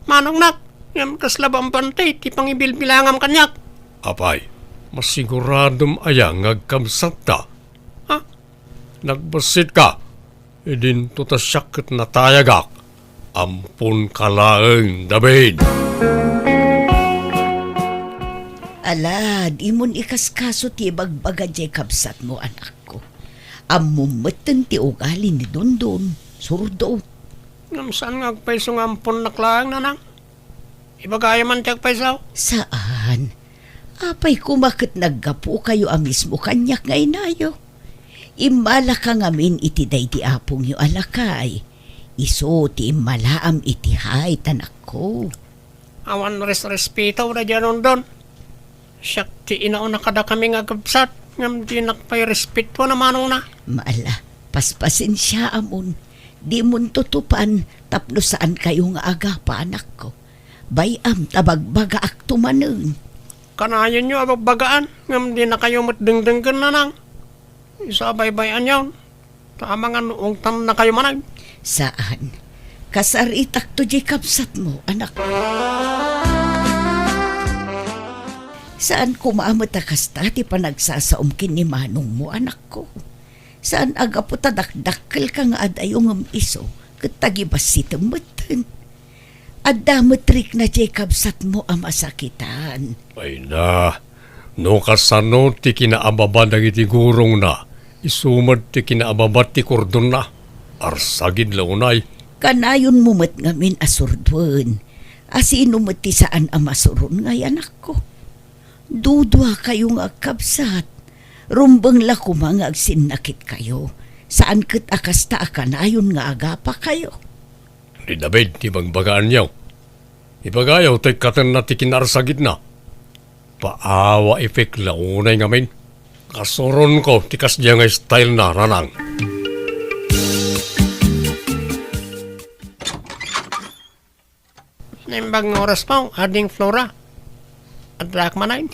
Manongnak, ngem kasla bambanti ti pangibilbilangam kaniak. Apay, masiguradom aya nga agkabsatta? Ha? Nagbassit ka. Idinto ta siak ket natayagak. Amponka laeng, David. Ala, dimon ikaskaso ti ibagbaga diay kabsatmo, anakko. Ammom metten ti ugali ni Dondon, surdo. Ngem saan nga agpayso nga amponnak laeng, nanang? Ibagayo man ti agpayso? Saan. Apay koma ket naggapukayo a mismo kaniak nga inayo? Immalaka ngamin iti daydi apongyo a lakay. Isu ti immalaam iti hay, anakko. Awan resrespeto daydi a Dondon. Siak ti inauna kadakami nga agkabsat, ngem dinak pay respetuan a manongna. Maala, paspasensiaamon. Dimon tutupan tapno saankayo nga agapa, anakko. Bay-am ta bagbagaakto manen. Kanayonyo a bagbagaan, ngem dinakayo met dengdenggen, nanang. Isu a baybay-anyon, ta amangan no ungtannakayo manen. Saan. Kasaritakto diay kabsatmo, anak. Saan koma met a kasta ti panagsasaom ken ni manongmo, anakko. Saan a gapu ta dakdakkelka nga adayo ngem isu ket tagibassitem metten. Adda met rikna diay kabsatmo a masakitan. Ay na, no kasano ti kinaababa dagiti gurongna, isu met ti kinaababa ti kordonna. Arsagid la unay. Kanayonmo met ngamin a surdoen. A sino met ti saan a masuron ngay, anakko? Duduakayo nga agkabsat. Rumbeng la koma nga agsinnakitkayo. Saan ket a kasta a kanayon nga agapakayo. Ni David ti bagbagaanyo. Ibagayo ta ikkatenna ti kinaarsagidna. Paawa effect la unay ngamin. Kasuronko ti kasdiay nga style na, nanang. Naimbag nga orasmo, Ading Flora. Addaak manen.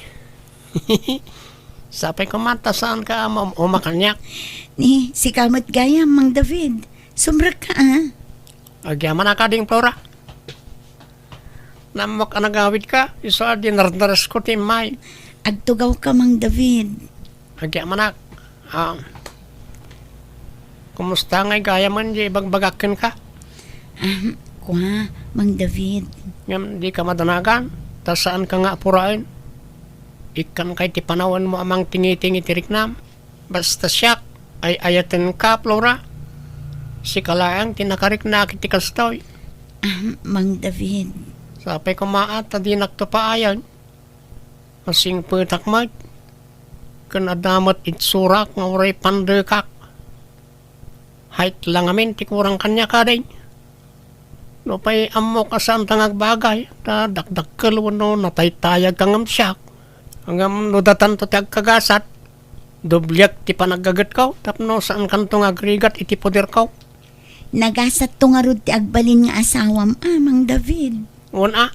Sapay koma ta saanka a maum-uma kaniak. Ni, sika met gayam, Mang David. Sumrekka, a. Agyamanak, Ading Flora. Naammoak a nagawidka, isu a dinardaresko ti immay. Agtugawka, Mang David. Agyamanak. Ah, kumusta ngay gayamen di ibagbagak kenka? Ah, kua, Mang David. Ngem dika madanagan, ta saanka nga apuraen. Ikkan kay ti panawenmo a mangtingiting iti riknam. Basta siak, ay-ayatenka, Flora. Sika laeng ti nakariknak iti kastoy. Ah, Mang David. Sapay koma ta dinakto paayen. Masingpetak met. Ken adda met itsurak nga uray pandekak. Hait la ngamin ti kurang kaniak, ading. Nupay ammok a saanta nga agbagay, ta dakdakkel wenno nataytayagka ngem siak. Ngem no datanto ti agkagasat, dobliak ti panaggagetko tapno saankanto nga agrigat iti poderko. Nagasatto ngarud ti agbalin nga asawam, a, Mang David. Wen a,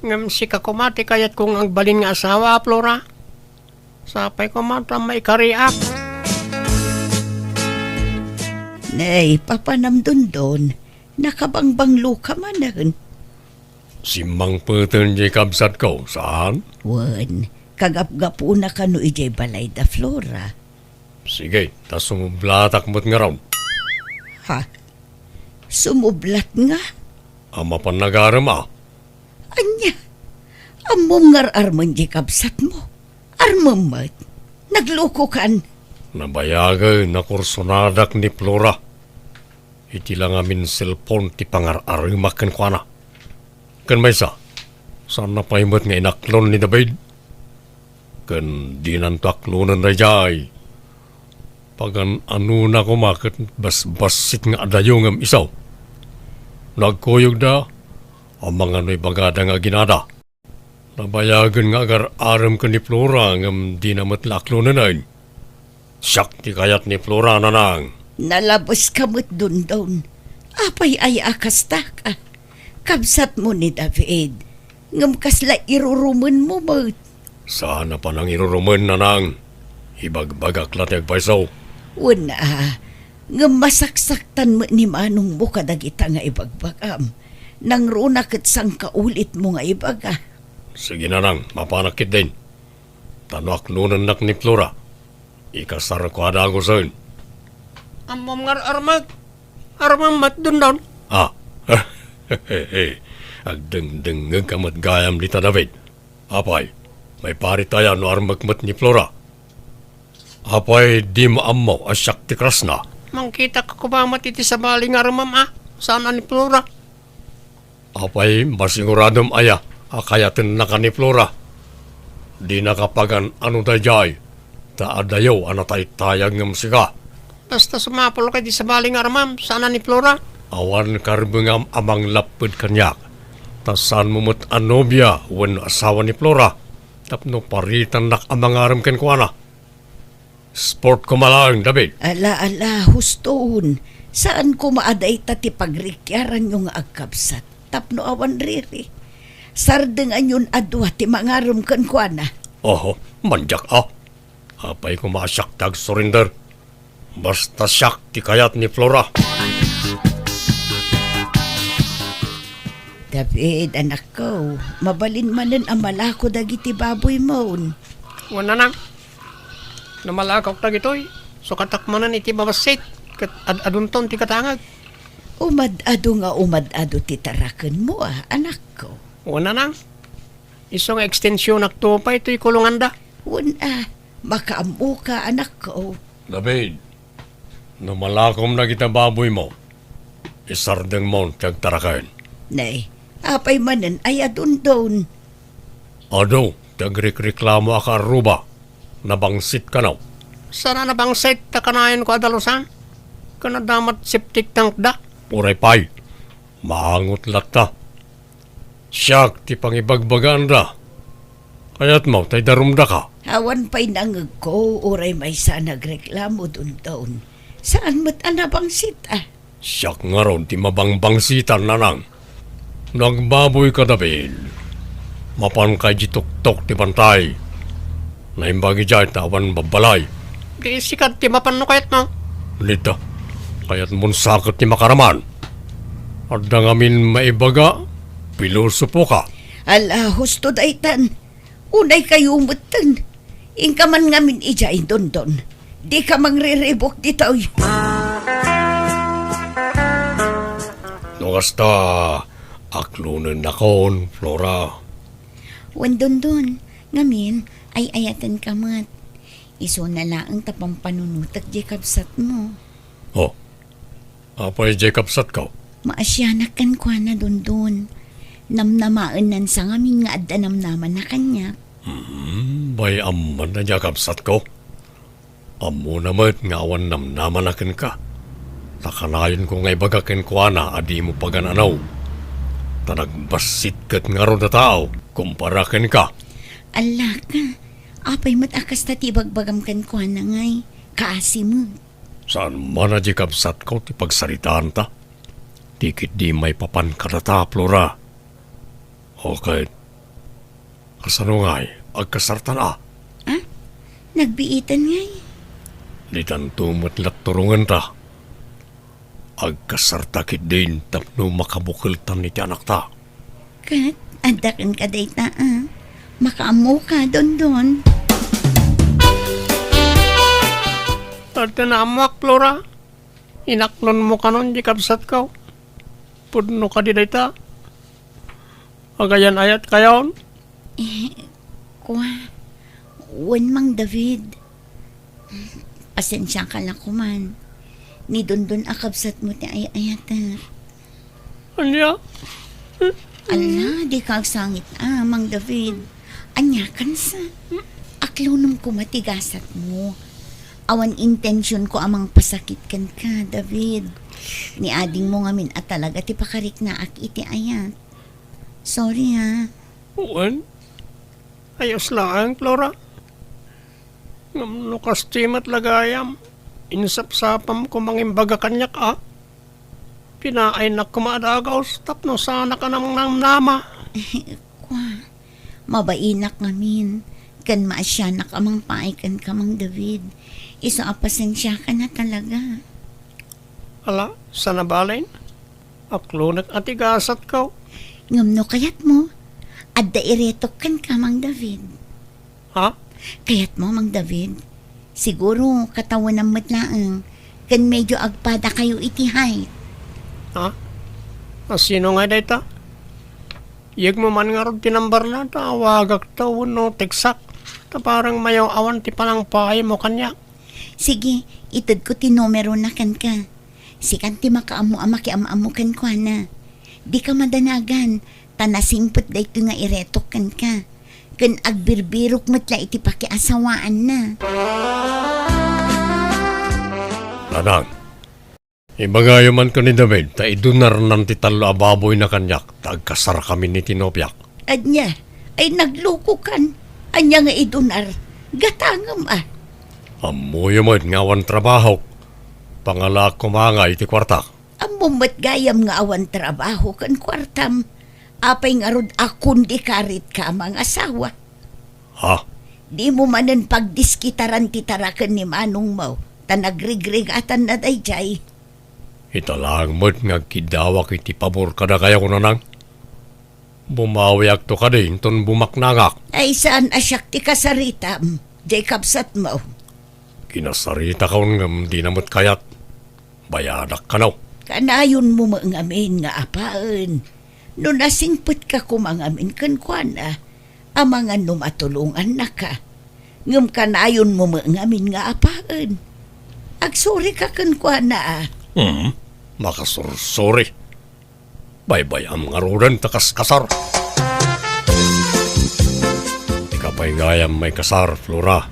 ngem sika koma ti kayatko nga agbalin nga asawa, a, Flora. Sapay koma ta maikariak. Nay, papanam, Dondon, nakabangbangloka manen. Simmangpeten diay kabsatko, saan? Wen, kagapgapuna kano idiay balayda, Flora. Sige, ta sumublatak met ngarud. Ha? Sumublat nga? A, mapan nga agarem, a. Ania? Ammom nga ar-armen diay kabsatmo? Armem met. Naglokokan. Nabayagen a kursonadak ni Flora. Iti la ngamin cellphone ti pangar-aremak kenkuana. Ken maysa, saanna pay met nga inaklon ni David. Ken dinanto aklonen daydiay. Pagan-anona koma ket basbassit nga adayo ngem isu. No agkuyogda, amangan no ibagada nga aginada. Nabayagen nga agar-arem ken ni Flora ngem dina met la aklonenen. Siak ti kayat ni Flora, nanang. Nalabeska met, Dondon. Apay aya a kastak, a? Kabsatmo ni David. Ngem kasla irurumenmo met. Saan a panangirurumen, nanang. Ibagbagak la ti agpayso. Wen a, ngem masaksaktan met ni manongmo kadagita nga ibagbagam. Nangruna ket sangkaulitmo nga ibaga. Sige, nanang, mapanak ketdin. Ta no aklonennak ni Flora, ikasarko a dagusen. Ammom nga ar-armek. Armem met, Dondon. A. Agdengdengngegka met gayam dita, David. Apay, maiparit aya no armek met ni Flora? Apay, dimo ammo a siak ti krasna? Mangkitak koma met iti sabali nga armem, a, saan a ni Flora. Apay, masiguradom aya a kayatennaka ni Flora? Dinaka pagan-ano daydiay, ta adayo a nataytayag ngem sika. Basta sumapulka iti sabali nga armem, saan a ni Flora. Awan karbengam a manglapped kaniak, ta saanmo met a nobia wenno asawa ni Flora, tapno paritannak a mangarem kenkuana. Sport koma laeng, David. Ala, ala, huston. Saan koma a dayta ti pagrikiaranyo nga agkabsat tapno awan riri. Sardenganyon a dua ti mangarem kenkuana. Oho, mandiak a. Apay koma a siak ti agsurrender. Basta siak ti kayat ni Flora. David, anakko, mabalin manen a malako dagiti baboymon. Wen, nanang. No malakok dagitoy, sukatak manen iti mabassit, ket ad-adunton ti katangag. Umad-adu nga umad-adu ti tarakenmo, a, anakko. Wen, nanang. Isu nga ekstensionakto pay toy kulonganda. Wen a, makaammoka, anakko. David, no malakom dagita baboymo, isardengmon ti agtaraken. Nay, apay manen aya, Dondon? Adu ti agrikreklamo a kaarruba, nabangsit kano. Saan a nabangsit ta kanayon ko a dalusan? Ken adda met septic tank da. Uray pay, maangot latta. Siak ti pangibagbagaanda. Kayatmo ta idarumdaka? Awan pay nangngegko uray maysa a nagreklamo, Dondon. Saan met a nabangsit, a? Siak ngarud ti mabangbangsitan, nanang. No agbaboyka, David, mapanka idiay tuktok ti bantay. Naimbag idiay ta awan babbalay. Di sika ti mapan no kayatmo. Nita, kayatmon sa ket ti makaraman. Adda ngamin maibaga, pilosopoka. Ala, husto daytan. Unay kayo metten. Inka man ngamin idiay, Dondon. Dika mangriribuk ditoy. No kasta, aklonennakon, Flora. Wen, Dondon, ngamin, ay-ayatenka met. Isuna laeng ta pampanunotek diay kabsatmo. Oh, apay diay kabsatko? Maasianak kenkuana, Dondon. Namnamaennansa ngamin nga adda namnamana kaniak. Hmm, bay-am man a diay kabsatko. Ammona met nga awan namnamana kenka. Ta kanayonko nga ibaga kenkuana a dimo pagan-anaw. Ta nagbassit ket ngarud a tao kumpara kenka. Allaka, apay met a kasta ti ibagbagam kenkuana ngay? Kaasi met. Saan man a diay kabsatko ti pagsaritaanta. Ti ketdi maipapan kadata, Flora. O ket, kasano ngay, agkasartan a? Ah? Nagbiitan ngay? Ditanto met la turongenta. Agkasarta ketdin tapno makabukeltan iti anakta. Ket, adda kenka dayta, ah. Makaammoka, Dondon. Adda naammoak, Flora. Inaklonmo kanon diay kabsatko. Pudno kadi dayta? Agayan-ayatkayon? Eh, kua, wen, Mang David. Pasensiaka la koman. Ni Dondon a kabsatmo ti ay-ayatek. Ania? Ala, dika agsangit a, Mang David. Ania kansa? Aklonem koma ti gasatmo. Awan intensionko a mangpasakit kenka, David. Ni adingmo ngamin a talaga ti pakariknaak iti ayat. Sorry, ha. Wen, ayos laeng, Flora. Ngem no kasta met la gayam, insapsapamko mangimbaga kaniak a. Pinaaynak koma a dagus tapno saanak a namnamnama. Kua, mabainak ngamin, ken maasianak a mangpaay kenka, Mang David. Isu a pasensiaka na talaga. Ala, saan a bale? Aklonek a ti gasatko. Ngem no kayatmo, adda iretok kenka, Mang David. Ha? Kayatmo, Mang David? Siguro, katawenam met laeng, ken medyo agpadakayo iti height. Ha? A, sino ngay dayta? Yegmo man ngarud ti numberna, ta awagakto wenno tekstak, ta parang mayaw-awan ti panangpaaymo kaniak. Sige, itedko ti numerona kenka. Sikan ti makaammo a makiam-ammo kenkuana. Dika madanagan, ta nasingpet daytoy nga iretok kenka, ken agbirbirok met la iti pakiasawaanna. Nanang, ibagayo man ken ni David ta idunarnan ti tallo a baboyna kaniak ta agkasarkamin iti nobiak. Ania? Ay, naglukokan. Ania nga idunar? Gatangem a. Ammoyo met nga awan trabahok. Pangalaak koma ngay iti kuartak. Ammom met gayam nga awan trabaho ken kuartam. Apay ngarud a kundikarit ka a mangasawa? Ha? Dimo manen pagdiskitaran ti taraken ni manongmo, ta nagrigrigatanna daydiay. Ita laeng met nga agkiddawak iti pabor kadakayo, Nanang. Bumawiakto kadi inton bumaknangak. Ay, saan a siak ti kasaritam, diay kabsatmo? Kinasaritakon ngem dina met kayat. Bayadak kano. Kanayonmo met ngamin nga apaen. No nasingpetka koma ngamin kenkuana, amangan no matulongannaka. Ngem kanayonmo met ngamin nga apaen. Agsurika kenkuana, a. Hmm, makasursuri. Baybay-am ngaruden ta kaskasar. Ika pay gayam maikasar, Flora.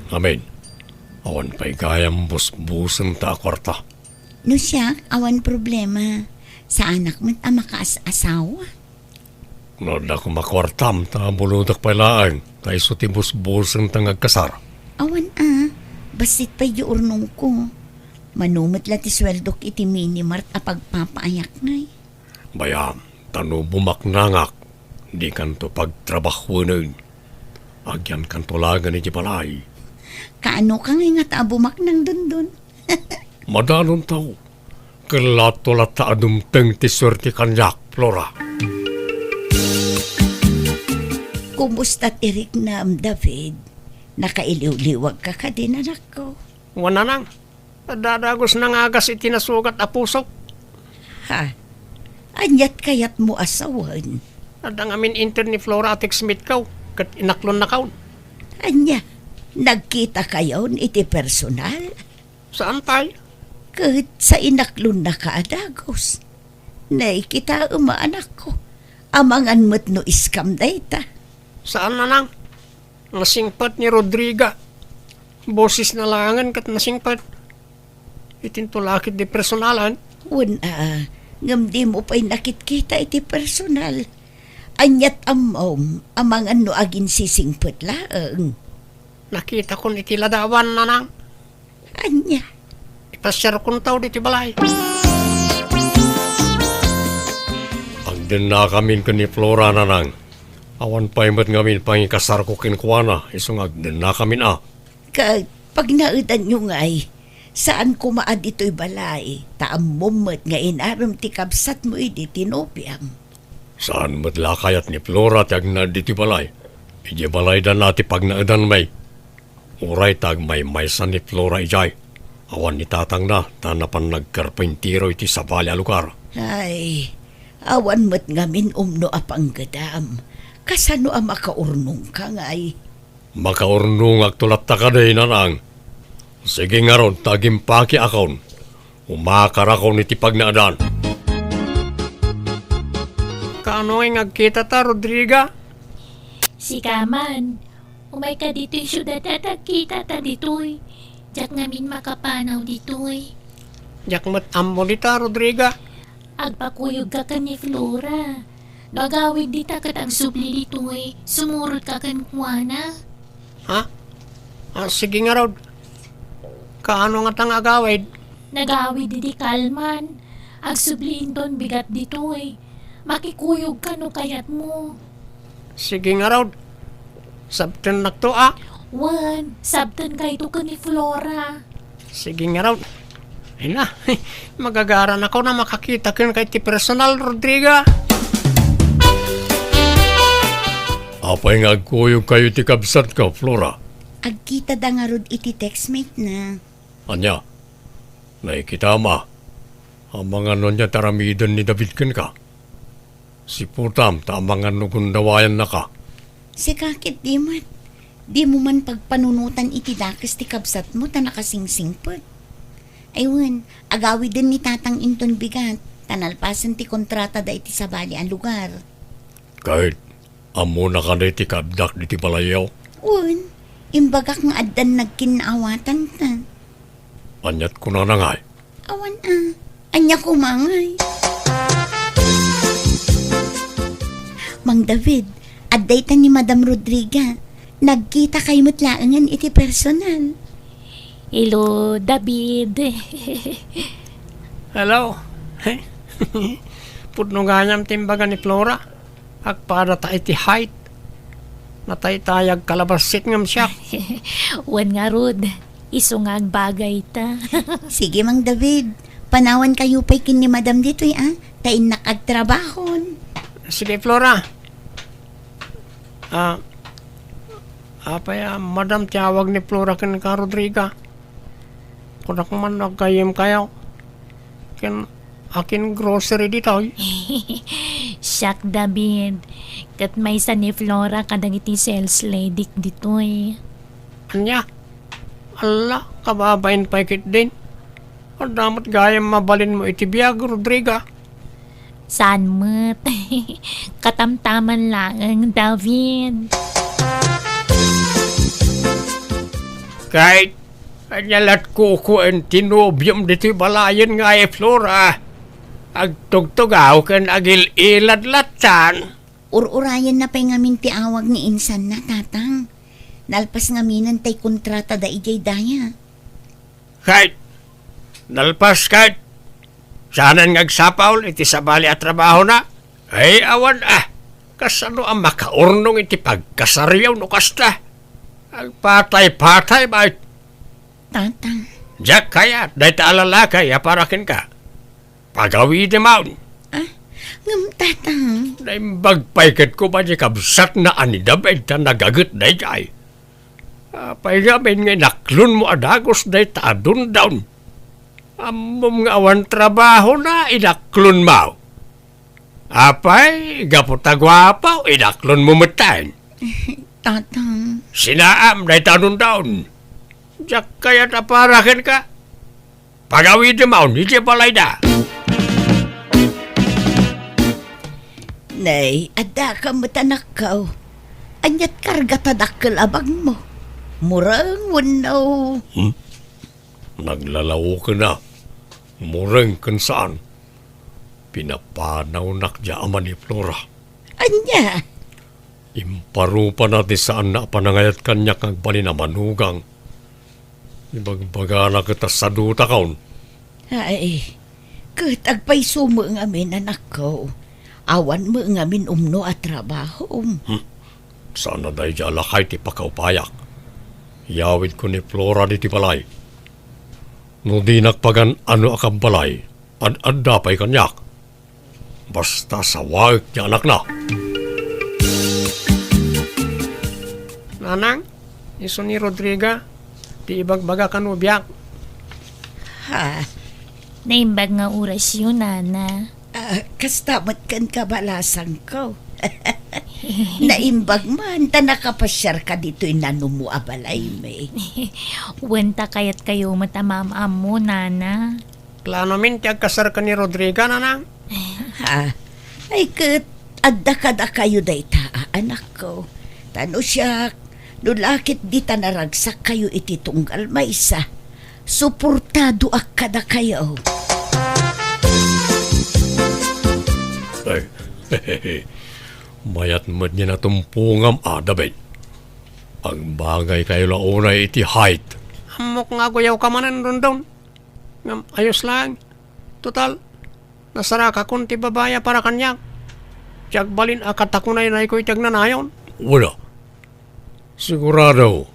Ngamin, awan pay gayam busbusenta a kuarta. No siak, awan problema. Saanak met a makaas-asawa. No adda koma kuartam, ta bulodak pay laeng, ta isu ti busbusenta nga agkasar. Awan a, bassit pay di urnongko. Mano met la ti sueldok iti minimart a pagpapaayak ngay. Bayam, ta no bumaknangak, dikanto pagtrabahuenen. Agyankanto laengen iti balay. Kaano ka ngay ngata a bumaknang, Dondon? Madanon tao. Kellatto latta a dumteng ti suerte kaniak, Flora. Kumusta ti riknam, David? Nakailiwliwagka kadi, anakko? Wen, nanang. Adda dagos nangagas iti nasugat a pusok. Ha? Aniat kayatmo a sawen? Adda ngamin inted ni Flora a textmate ko, ket inaklonnakon. Ania, nagkitakayon iti personal? Saan pay? Ket sa inaklonnaka a dagos. Nakitaem, anakko. Amangan met no scam dayta. Saan, nanang. Nasingpet ni Rodriga. Bosesna laengen ket nasingpet. Itinto la ketdi personalan. Wen a, ngem dimo pay nakitkita iti personal. Aniat ammom, amangan no aginsisingpet laeng. Nakitakon iti ladawan, nanang. Ania? Ipasiarkonto ditoy balay. Agdennakamin ken ni Flora, nanang. Awan pay met ngamin pangikasarko kenkuana, isu nga agdennakamin a. Ket pagnaedanyo ngay, saan koma a ditoy balay, ta ammom met nga inarem ti kabsatmo idi ti nobiam. Saan met la kayat ni Flora ti agnaed ditoy balay? Idiay balaydanna ti pagnaedanmi. Uray ta agmaymaysa ni Flora idiay, awan ni tatangna ta napan nagkarpintero iti sabali a lugar. Ay, awan met ngamin umno a panggedam. Kasano a makaurnongka ngay? Makaurnongakto latta kadi, nanang. Sige ngarud ta agimpakiakon. Umakarakon iti pagnaedan. Kaano nga agkitata, Rodriga? Sika man, umayka ditoy siudad ta agkitata ditoy. Diak ngamin makapanaw ditoy. Diak met ammo dita, Rodriga. Agpakuyogka ken ni Flora. No agawid dita ket agsubli ditoy, sumurotka kenkuana. Ha? Ah, sige ngarud. Kaano ngata nga agawid? Nagawid idi kalman. Agsubli inton bigat ditoy. Makikuyogka no kayatmo. Sige ngarud. Sabtennakto a. Wen, sabtenkayto ken ni Flora. Sige ngarud. Ay na, magagaranakon a makakita kenka iti personal, Rodriga. Apay nga agkuyogkayo iti kabsatko, Flora? Agkitada ngarud iti textmate na. Ania? Nakikitam a. Amangan no ania ti aramiden ni David kenka. Siputam ta amangan no gundawayannaka. Sika ketdi met, dimo man pagpanunotan iti dakes ti kabsatmo ta nakasingsingpet. Ay wen, agawiden ni Tatang inton bigat, ta nalpasen ti kontratada iti sabali a lugar. Ket, ammonaka kadi ti kaaddak ditoy balayyo? Wen, imbagak nga addan nagkinnaawatanta. Aniat kunana ngay? Awan a. Ania koma ngay? Mang David, adda ita ni Madam Rodriga. Nagkitakay met laengen iti personal. Hello, David. Hello. Pudno gayam ti imbaga ni Flora. Agpadata iti height. Nataytayag kalabassit ngem siak. Wen ngarud, isu nga agbagayta. Sige, Mang David. Panawankayo pay ken ni Madam ditoy, a? Ta innak agtrabahon. Sige, Flora. Ah, apay a Madam ti awag ni Flora kenka, Rodriga? Kunak man no aggayyemkayo. Ken akin grocery ditoy. Siak, David. Ket maysa ni Flora kadagiti sales lady ditoy. Ania? Alla, kababain pay ketdin. Adda met gayam mabalinmo iti biag, Rodriga. Saan met? Katamtaman laeng, David. Kay, ania lat kukuan ti nobiom ditoy balayen nga ay Flora? Agtugtugaw ken agil-ilad lattan. Ur-urayenna pay ngamin ti awag ni insanna, Tatang. Nalpas ngaminen tay kontratada idiay daya. Ket, nalpas ket, saanen nga agsapul iti sabali a trabahona? Ay, awan a, kasano a makaurnong iti pagkasariyo no kasta? Agpatay-patay, bay. Tatang. Diak kayat, dayta a lalaki a para kenka. Pagawidem, awn. Ah, Ngem, Tatang. Naimbag pay ket koma ti kabsatna a ni David ta nagaget daydiay. Apay ngamin nga inaklonmo a dagus dayta a Dondon? Ammom nga awan trabahona, inaklonmo. Apay, gapu ta guapo, inaklonmo metten. Tatang. Sinaam dayta a Dondon. Diak kayat a para kenka. Pagawidem idiay balayda. Nay, addaka met, anakko. Ania't karga ta dakkel a bagmo? Mureng wenno? Hmm? Naglalaoken a. Mureng ken saan. Pinapanawnak diay ama ni Flora. Ania? Imparupana ti saanna a panangayat kaniak nga agbalin a manugang. Ibagbagana ket a sadutakon. Ay, ket agpayso met ngamin, anakko. Awan met ngamin umno a trabahom. Hmm. Saan a daydiay a lakay ti pakaupayak. Iyawidko ni Flora ditoy balay. No dinak pagan-ano a kabbalay, ad-adda pay kaniak. Basta sawaek ti anakna. Nanang, isu ni Rodriga, ti ibagbaga kano biak. Ha? Naimbag nga orasyo, Nana. Ah, kasta met ken kabalasangko. Naimbag man ta nakapasiarka ditoy nanumo a balaymi. Wen ta kayatkayo met a maam-ammo, Nana. Planomin ti agkasar ken ni Rodriga, Nanang? Ha? Ay ket, adda kadakayo dayta, anakko. Ta no siak, no la ket dita naragsakkayo iti tunggal maysa, suportadoak kadakayo. Ay, mayat met ni natumpongam a, David. Agbagaykayo la unay iti height. Ammok nga aguyawka manen, Dondon. Ngem ayos laeng. Total, nasarakakon ti babai a para kaniak. Ti agbalin a katakunaynayko iti agnanayon. Wala. Sigurado,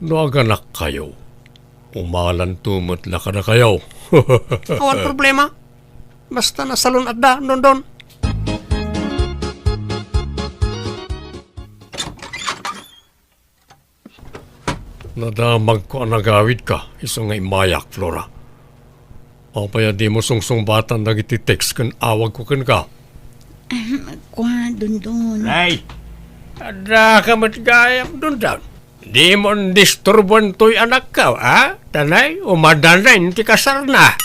no aganakkayo, umalanto met la kadakayo. Awan problema. Basta nasalun-atda, Dondon. Nadamagko a nagawidka, isu nga immayak, Flora. Apay a dimo sungsungbatan dagiti text ken awagko kenka? Ahem, kua, Dondon. Nay! Addaka met gayam, Dondon. Dimo disturbuan toy anakko, a? Ta nay, umadanen ti kasarna.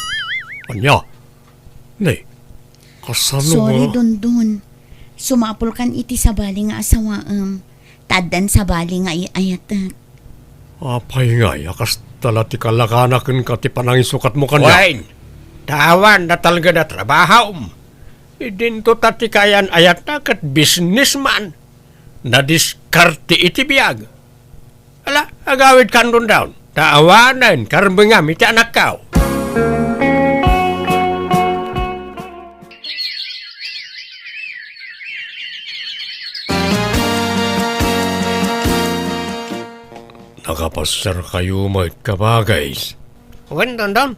Ania? Nay, kasano nga? Sorry, Dondon. Sumapulkan iti sabali nga asawaem. Ta addan sabali nga ay-ayatek. Apay ngay a kasta la ti kalakana kenka ti panangisukatmo kaniak? Wen, ta awan natalged a trabahom. Idinto ta ti kaayan-ayatna ket businessman. Nadiskarte iti biag. Ala, agawidkan, Dondon, ta awanen karbengam iti anakko. Nakapasiarkayo met, kabagis? Wen, Dondon.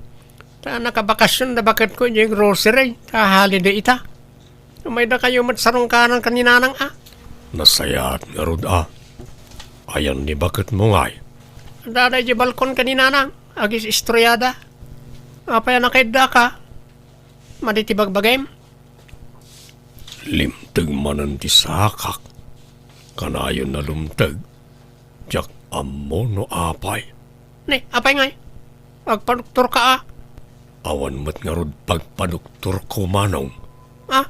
Ta nakabakasyon da baketko idiay grocery, ta holiday ita. Umaydakayo met sarungkaran ken ni Nanang a. Nasayaat ngarud a. Ayan ni baketmo ngay? Adda idiay balkon ken ni Nanang, agis-istoriada. Apay a nakaiddaka? Madi ti bagbagim? Limteg manen ti sakak. Kanayon a lumteg. Diak ammo no apay. Ni, apay ngay? Agpadoktorka a? Awan met ngarud pagpadoktorko, manong. A?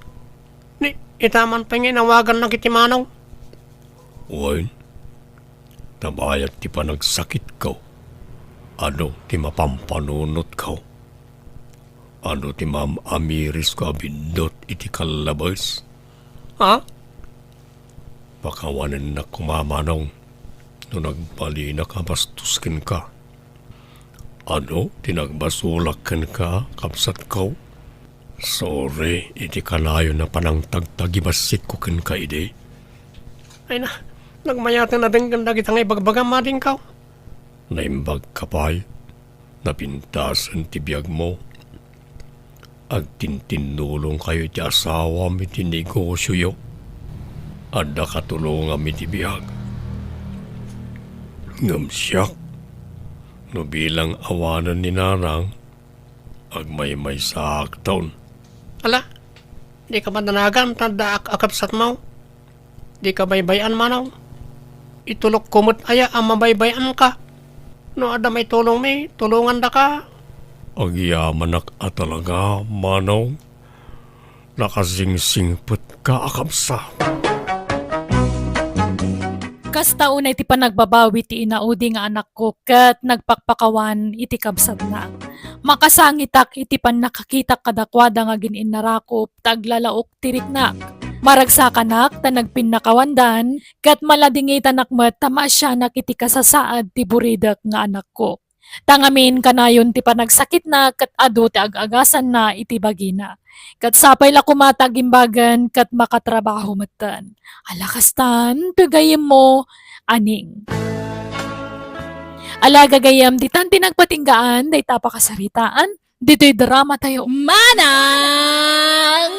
Ni, ita man pay nga inawagannak iti manong. Wen, ta bayat ti panagsakitko, adu ti mapampanunotko. Adu ti maam-amirisko a biddut iti kallabes. Ha? Pakawanennak koma, manong, no nagbalinak a bastos kenka. Adu ti nagbasolak kenka, kabsatko. Sorry iti kanayon a panangtagtagibassikko kenka idi. Ay na, nagmayaten a denggen dagita nga ibagbagam, adingko. Naimbagka pay. Napintasen ti biagmo. Agtintinnulongkayo iti asawam iti negosioyo. Adda katulongam iti biag. Ngem siak, no bilang awanen ni Nanang, agmaymaysaakton. Ala, dika madanagan ta adda ak-, a kabsatmo? Dika baybay-an, Manong? Itulokko met aya a mabaybay-anka? No adda maitulongmi, tulongandaka. Agyamanak a talaga, Manong. Nakasingsingpetka a kabsat. Kasta unay ti panagbabawi ti inaudi nga anakko ket nagpakpakawan iti kabsatna. Makasangitak iti pannakakitak kadakuada nga agin-innarakup ta aglalaok ti riknak. Maragsakanak ta nagpinnakawandan, ket maladingitanak met ta maasianak iti kasasaad ti buridek nga anakko. Ta ngamin kanayon ti panagsakitna ket adu ti ag-agasanna iti bagina. Ket sapay la koma ta agimbagen ket makatrabaho metten. Ala kastan, toy gayyemmo, Aning. Ala gagayyem, ditan ti nagpatinggaan dayta a pakasaritaan. Ditoy drama tayo, Manang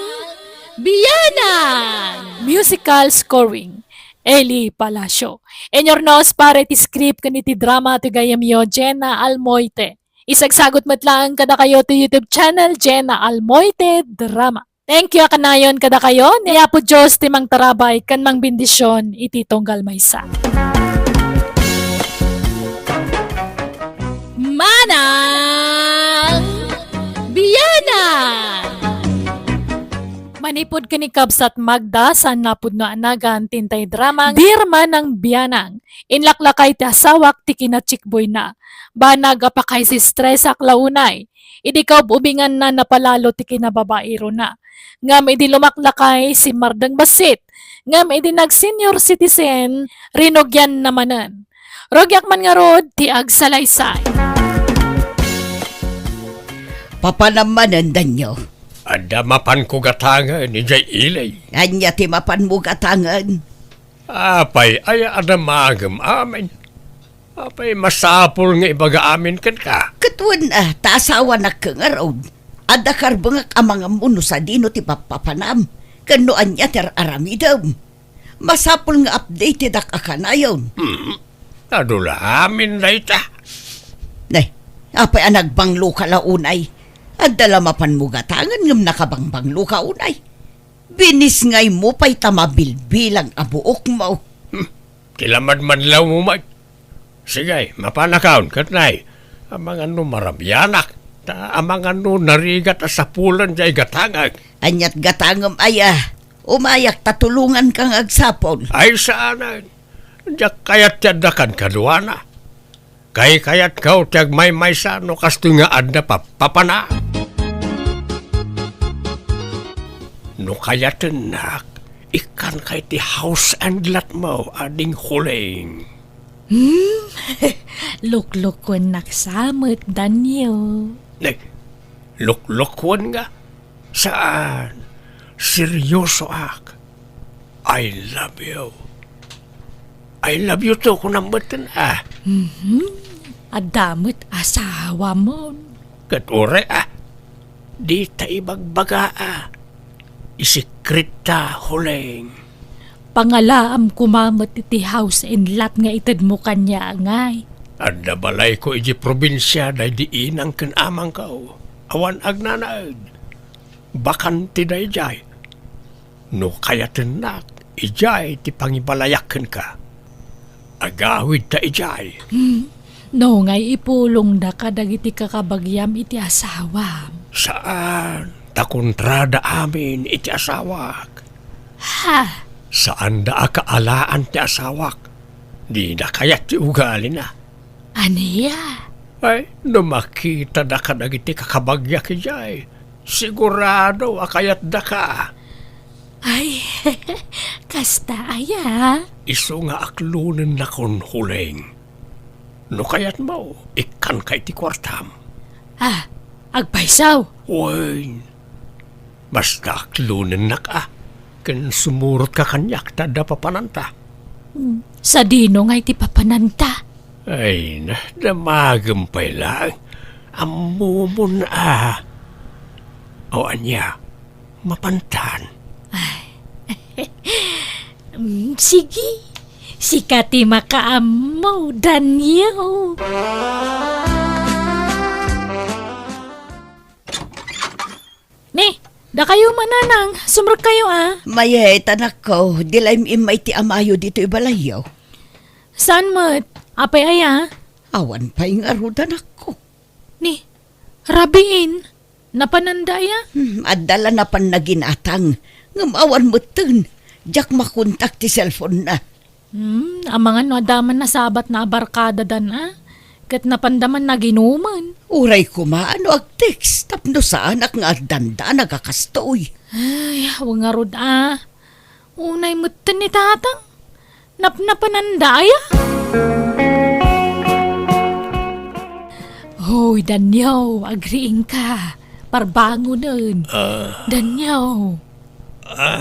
Bianang! Musical scoring, Eli Palacio. Inurnos para iti script ken iti drama ti gayyemyo, Jenna Almoite. Isagsagot met laeng kadakayo ti YouTube channel, Jenna Almoite Drama. Thank you a kanayon kadakayo. Ni Apo Dios ti mangtarabay ken mangbendisyon iti tunggal maysa. Manang Bianang! Manipud ken ni Kabsat Magda, saan nga pudno a nagan ti intay dramang Dear Manang Bianang. Inlaklakay ti asawak ti kinachikboyna. Banag a pakaisistresak la unay. Idi kaub-ubinganna napalalo ti kinababairona. Ngem idi lumaklakay, simmardeng bassit. Ngem idi nag-senior citizen, rinugianna manen. Rugiak man ngarud ti agsalaysay. Papanam manen, Danyo. Adda mapanko gatangen idiay ili. Ania ti mapanmo gatangen? Apay, aya a damagem amin? Apay, masapul nga ibaga amin kenka? Ket wen a, ta asawanak ngarud. Adda karbengak a mangammo no sadino ti pappapanam, ken no ania ti ar-aramidem. Masapul nga updatedak a kanayon. Hmm. Adu la amin dayta. Ne, apay a nagbangloka la unay? Adda la mapanmo gatangen ngem nakangbangloka unay. Binisngaymo pay ta mabilbilang a buokmo. Hmm, ti lamadmadlawmo met. Sige, mapanakon, ket nay, amangan no marabianak, ta amangan no narigat a sapulen diay gatangek. Aniat gatangem aya? Umayak ta tulonganka nga agsapul. Ay, saanen. Diak kayat ti addakan kaduana. Kaykayatko ti agmaymaysa no kastoy nga adda pappapanam. No kayatennak, ikkanka iti house and lot mo, Ading Huling. Hmm? Luklukuennak sa met, Danyo. Ne, luklukuen nga? Saan. Seryosoak. I love you. I love you too, kunam metten, a. Mhm. Adda met asawamon. Ket uray, a. Dita ibagbaga, a. Isekretta, Huling. Pangalaam koma met iti house and lot nga itedmo kaniak, ngay. Adda balayko idiay probinsia daydi inang ken amangko. Awan agnanaed. Bakante daydiay. No kayatennak, idiay ti pangibalayak kenka. Agawidta idiay. Hmm. No ngay ipulongda kadagiti kakabagiam iti asawam. Saan, ta kontrada amin iti asawak. Ha? Saanda a kaalaan ti asawak. Dina kayat ti ugalina. Ania? Ay, no makitada kadagiti kakabagiak idiay, sigurado a kayatdaka. Ay, kasta aya? Isu nga aklonennakon, Huling. No kayatmo, ikkanka iti kuartam. Ah, agpayso? Wen, basta aklonennak a, ken sumurotka kaniak ta adda papananta. Hmm, sadino ngay ti papananta? Ay, na, damagem pay laeng. Ammomon a. O ania, mapantan? Mm, sige. Sika ti makaammo, Danyo. Ni, dakayo mananang, sumrekkayo a. Mayat, anakko, di la im-immay ti amayo ditoy balayyo. Saan met? Apay aya? Awan pay ngarud, anakko. Ni, rabiin, napananda aya? Hmm, adda la napan naginatang, ngem awan metten. Diak makontak ti cellphone-na. Hmm, amangan no adda man nasabatna a barkadadan a, ket napanda man naginumen. Uray koma no ag-text tapno saanak nga agdandanag a kastoy. Ay, awan ngarud a. Unay metten ni Tatang. Napnapananda aya? Hoy, Danyo, agriingka. Parbangonen. Ah. Danyo. Ah.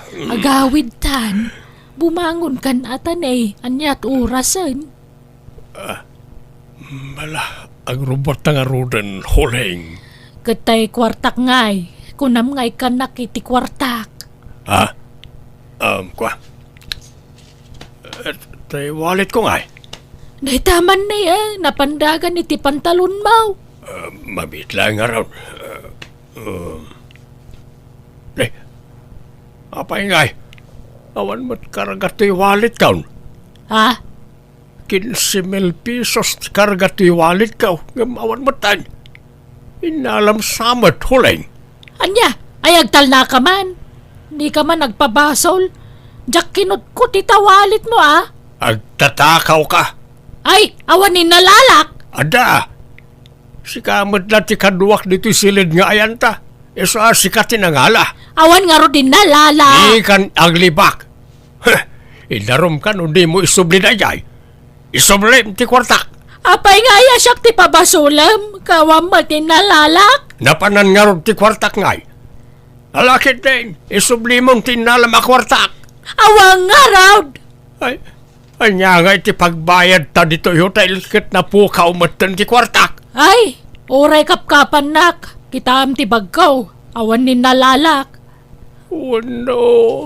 Agawidtan. Bumangonkan a ta ne. Aniat orasen? Ah, bala, agrubbot ta ngaruden, Huling. Ket tay kuartak ngay, kunam nga ikkannak iti kuartak. Ha? Um, kua. Eh, tay wallet ko ngay? Dayta man ni, eh, napandagan iti pantalon mo. Ah, mabit lang nga raw. Ah, um. Eh, apay ngay? Awan met karga ti wallet kaon? Ha? Quince mil pesos ti karga ti wallet ko, ngem awan metten. Innalam sa met, Huling. Ania? Ay, agtalnaka man. Dika man agpabasol. Diak kinutkot ita wallet mo, a. Agtatakaw ka. Ay, awan ni nalalak. Adda. Sika met la ti kaduak ditoy silid nga ayanta. Isu a sika ti nangala. Awan ngarud ni nalalak. Dikan aglibak. Heh, idarum ka no dimo isubli daydiay. Isublim ti kuartak. Apay nga aya siak ti pabasolem, kawan met ti nalalak? Napanan ngarud ti kuartak ngay. Ala ketdin, isublimon ti innalam a kuartak. Awan ngarud. Ay, ania ngay ti pagbayadta ditoy hotel ket napukaw metten ti kuartak? Ay, uray kapkapannak, kitaem ti bagko, awan ni nalalak. Wenno,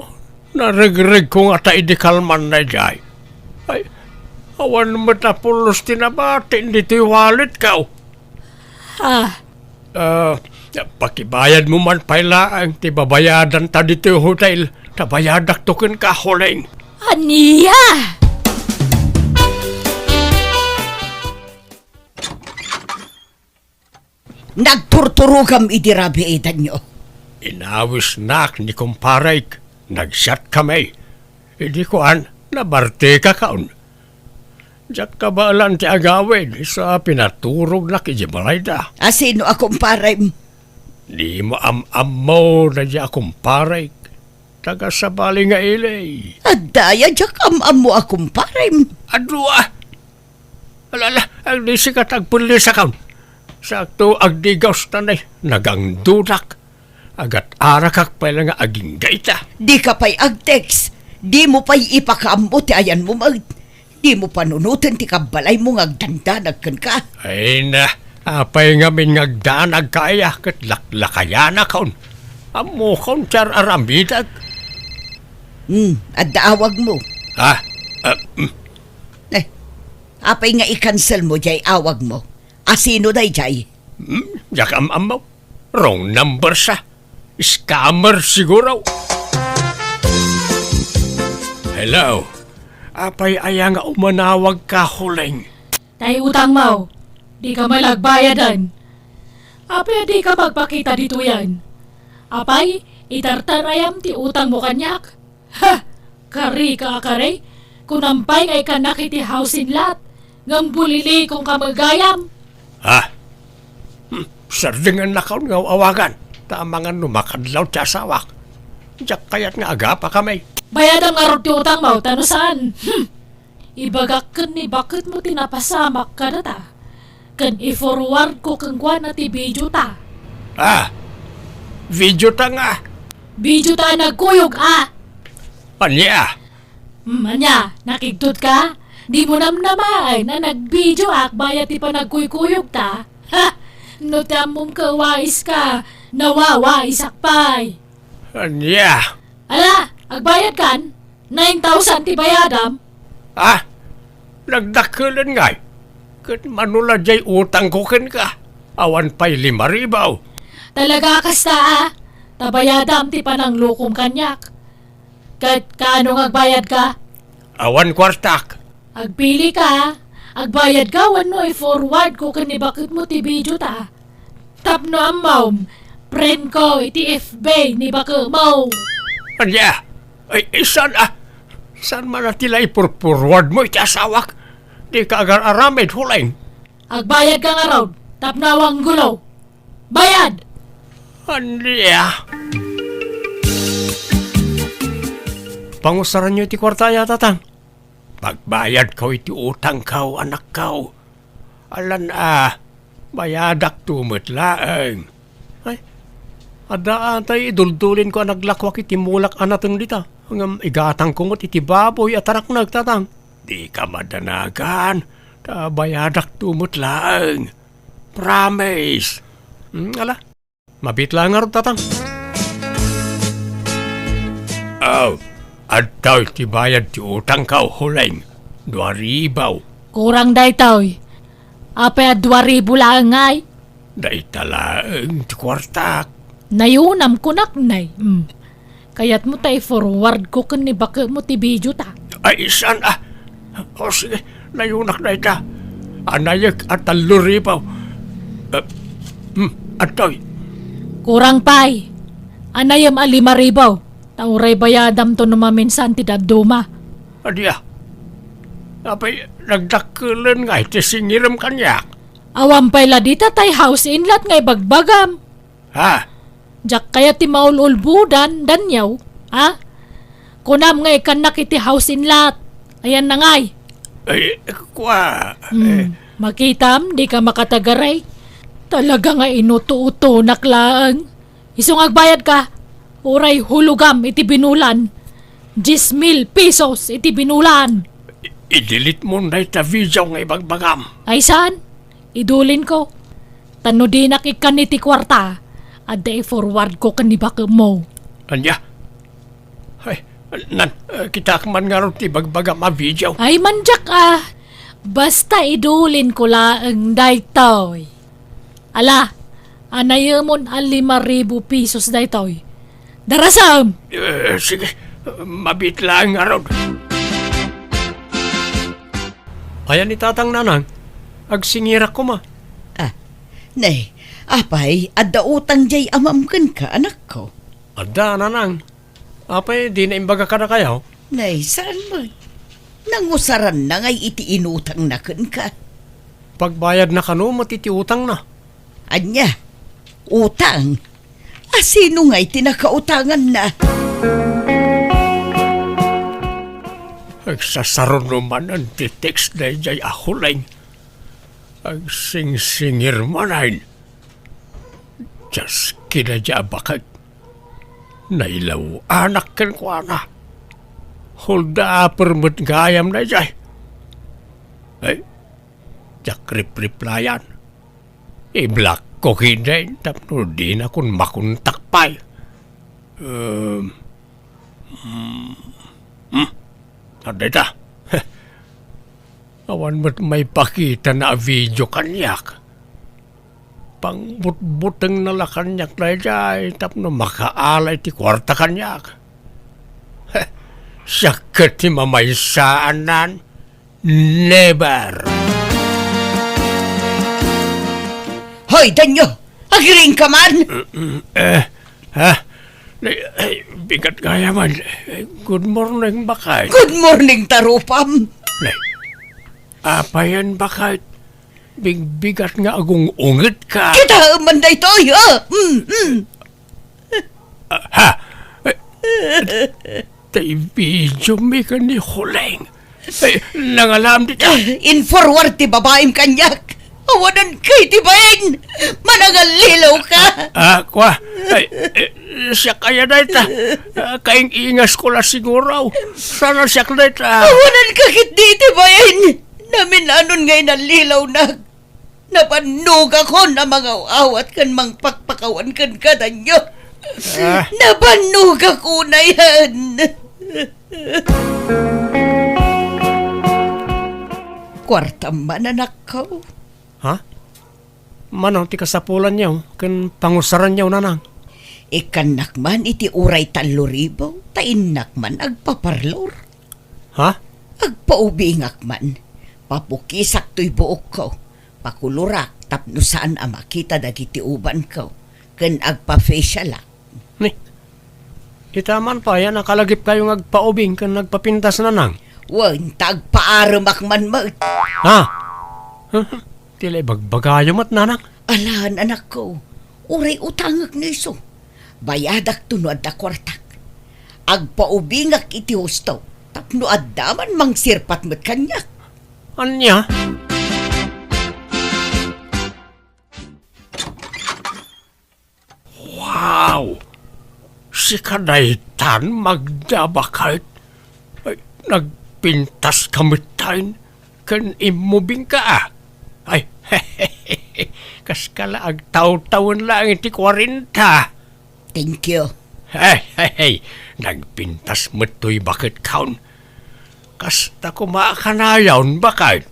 naregregko ngata idi kalman daydiay. Ay, awan met a pulos ti nabatin ditoy wallet ko. Ah. Ah, pakibayadmo man pay laeng ti babayadanta ditoy hotel, ta bayadakto kenka, Huling. Ania? Nagturturogam idi rabii, Danyo. Inawisnak ni kumparek, nagsiatkami. Idi kuan, nabartekakaon. Diak kabaelan ti agawid, isu a pinaturognak idiay balayda. A sino a kumparem? Dimo am-ammo daydiay a kumparek. Taga sabali nga ili. Adda aya diak am-ammo a kumparem? Adu a. Ala, ala, agdisika ta agpellisakon. Sakto, agdigaw ta ne, nagangdudak. Agat-arakak pay la nga agingga ita. Dika pay ag-text. Dimo pay ipakaammo ti ayanmo met. Dimo panunoten ti kabbalaymo nga agdandanag kenka. Ay na, apay ngamin nga agdanagka aya ket laklakayanakon. Ammokon ti ar-aramidek. Hmm, adda awagmo. Ha? Ah, mm. Eh, apay nga i-cancel mo diay awagmo? A sino daydiay? Hmm, diak am-ammo. Wrong number sa. Scammer siguro. Hello. Apay aya nga umanawagka, Huling? Tay utangmo, dika met la agbayadan. Apay a dika magpakita ditoyen? Apay, itartarayam ti utangmo kaniak? Ha! Karika a kari, kunam pay nga ikkannak iti housing lot, ngem bulilikonka met gayam. Ha? Hmm, sardengennakon nga aw-awagan, ta amangan no makadlaw ti asawak. Diak kayat nga agapakami. Bayadam ngarud ti utangmo, ta no saan, hmm, ibagak ken ni baketmo ti napasamak kadata, ken i-forwardko kenkuana ti videota. Ah, videota nga? Videota a nagkuyog a. Ania? Hmm, ania, nakigtotka? Dimo namnamaen a nagvideoak bayat ti panagkuykuyogta? Ha! No ti ammom ket waiska, nawawaisak pay. Ania? Ala, agbayadkan? Nine thousand ti bayadam? Ah, nagdakkelen ngay. Ket mano la diay utangko kenka? Awan pay lima ribu. Talaga kasta, a? Ta bayadam ti pananglokom kaniak. Ket kaano nga agbayadka? Awan kuartak. Agpili ka, agbayad ka wenno i-forward ko ken ni baketmo ti video ta. Tapno ammom, friend ko iti F B ni baketmo. Ania? Ay, ay, saan, ah? Saan man a ti la ipurpurward mo iti asawak? Di ka agar-aramid, Huleng. Agbayad ka ngarud, tapno awan gulo. Bayad! Ania? Pangusaranyo iti kuarta aya, Tatang? Pagbayadko iti utangko, anakko. Alan a, bayadakto met laeng. Ay, adda atay iduldulinko a naglakuak iti mulak a nateng dita. Ngem igatangko met iti baboy a taraknek, Tatang. Dika madanagan, ta bayadakto met laeng. Promise. Hmm, ala, mabiit laeng ngarud, Tatang. Oh, adtoy ti bayad ti utangko, Huleng. Dua ribu. Kurang daytoy. Apay a dua ribu laeng ngay? Dayta laeng ti kuartak. Nayunam, kunak, nay. Hmm. Kayatmo ta i-forward ko ken ni baketmo ti video ta? Ay, saan, ah? O, sige, nayunak dayta. Anayek a tallo ribu. Eh, hmm, adtoy. Kurang pay. Anayem a lima ribu. Ta uray bayadamto no maminsan ti dadduma. Ania? Apay, nagdakkelen ngay ti singirem kaniak? Awan pay la dita tay house inlot nga ibagbagam. Ha? Diak kayat ti maul-ulbodan, Daniel, ha? Kunam nga ikannak iti house inlot. Ayanna ngay. Ay, kua, Hmm, eh. Makitam, dika makatagaray. Talaga nga inuto-utonak laeng. Isu nga agbayad ka, uray hulogam iti binulan. Dies mil pesos iti binulan. I-, i-delete mo dayta video nga ibagbagam. Ay saan? Idulin ko. Ta no dinak ikkan iti kuarta, adda i-forward ko ken ni bakemmo. Ania? Ay, nan, eh, kitaek man ngarud ti bagbagam a video. Ay, mandiak, ah. Basta idulin ko laeng daytoy. Ala, anayemon a lima ribu pesos daytoy. Darasem! Eh, sige, mabiit laeng ngarud. Ayan ni Tatang, Nanang, agsingirak koma. Ah, nay, apay, adda utang diay amam kenka, anakko? Adda, Nanang. Apay, dina imbaga kadakayo? Nay, saan man? Nangusaranna ngay iti inutangna kenka. Pagbayadna kano met iti utangna? Ania? Utang? A sino ngay ti nakautanganna? Agsasaruno manen ti text daydiay a Huleng. Agsingsingir manen. Dios, kina dia a baket. Nailaw-anak kenkuana. Hold-upper met gayam daydiay. Ay, diak ripreplyan. I-block ko ketdin tapno dinakon makontak pay. Um, hmm, hmm. Adda ita. Awan met maipakitana a video kaniak. Pangbutbutengna la kaniak daydiay tapno makaala iti kuarta kaniak. Siak ket ti mamaysaanan. Never! Hoy, Danyo! Agriingka man! Eh, ha? Ay, ay, bigat gayam. Eh, good morning, baket. Good morning, tarupam! Ay, apayen, baket? Bigbigat nga agung-ungetka. Kitaem man daytoy, ah! Mm, mm. Ah, ha? Eh, tay video mi ken ni Huleng. Eh, nangalam dita. In-forward ti babaim kaniak. Awananka iti bain. Manangallilaw ka. Ah, kua. Ay, eh, siak aya dayta. Ah, kaing-ingas ko la siguro. Sana siak dayta. Awananka ketdi iti bain. Namin-anon nga inallilawnak. Nabannogakon a mangaw-awat ken mangpakpakawan kenka, Danyo. Ah. Nabannogak unayen. Kuartam man, anakko. Ha? Mano ti kasapulanyo ken pangusaranyo, nanang? Ikkannak man iti uray tallo ribu, ta innak man agpaparlor. Ha? Agpaubingak man. Papukisak toy buokko. Pakulurak tapno saan a makita dagiti ubanko. Ken agpa-facialak. Ni, ita man pay a nakalagipkayo nga agpaubing ken agpapintas, nanang? Wen, ta agpaaremak man met. Ha? Ti la ibagbagayo met, nanang? Alan, anakko. Uray utangek no isu. Bayadakto no adda kuartak. Agpaubingak iti husto tapno adda man mangsirpat met kaniak. Ania? Wow! Sika daytan, Magda, baket? Ay, nagpintaska metten ken immubingka, a? Ay, kaska la agtawtawen laeng iti kuarenta. Thank you. Hey, hey, hey! Nagpintas met toy baketkaon. Kasta koma a kanayon, baket.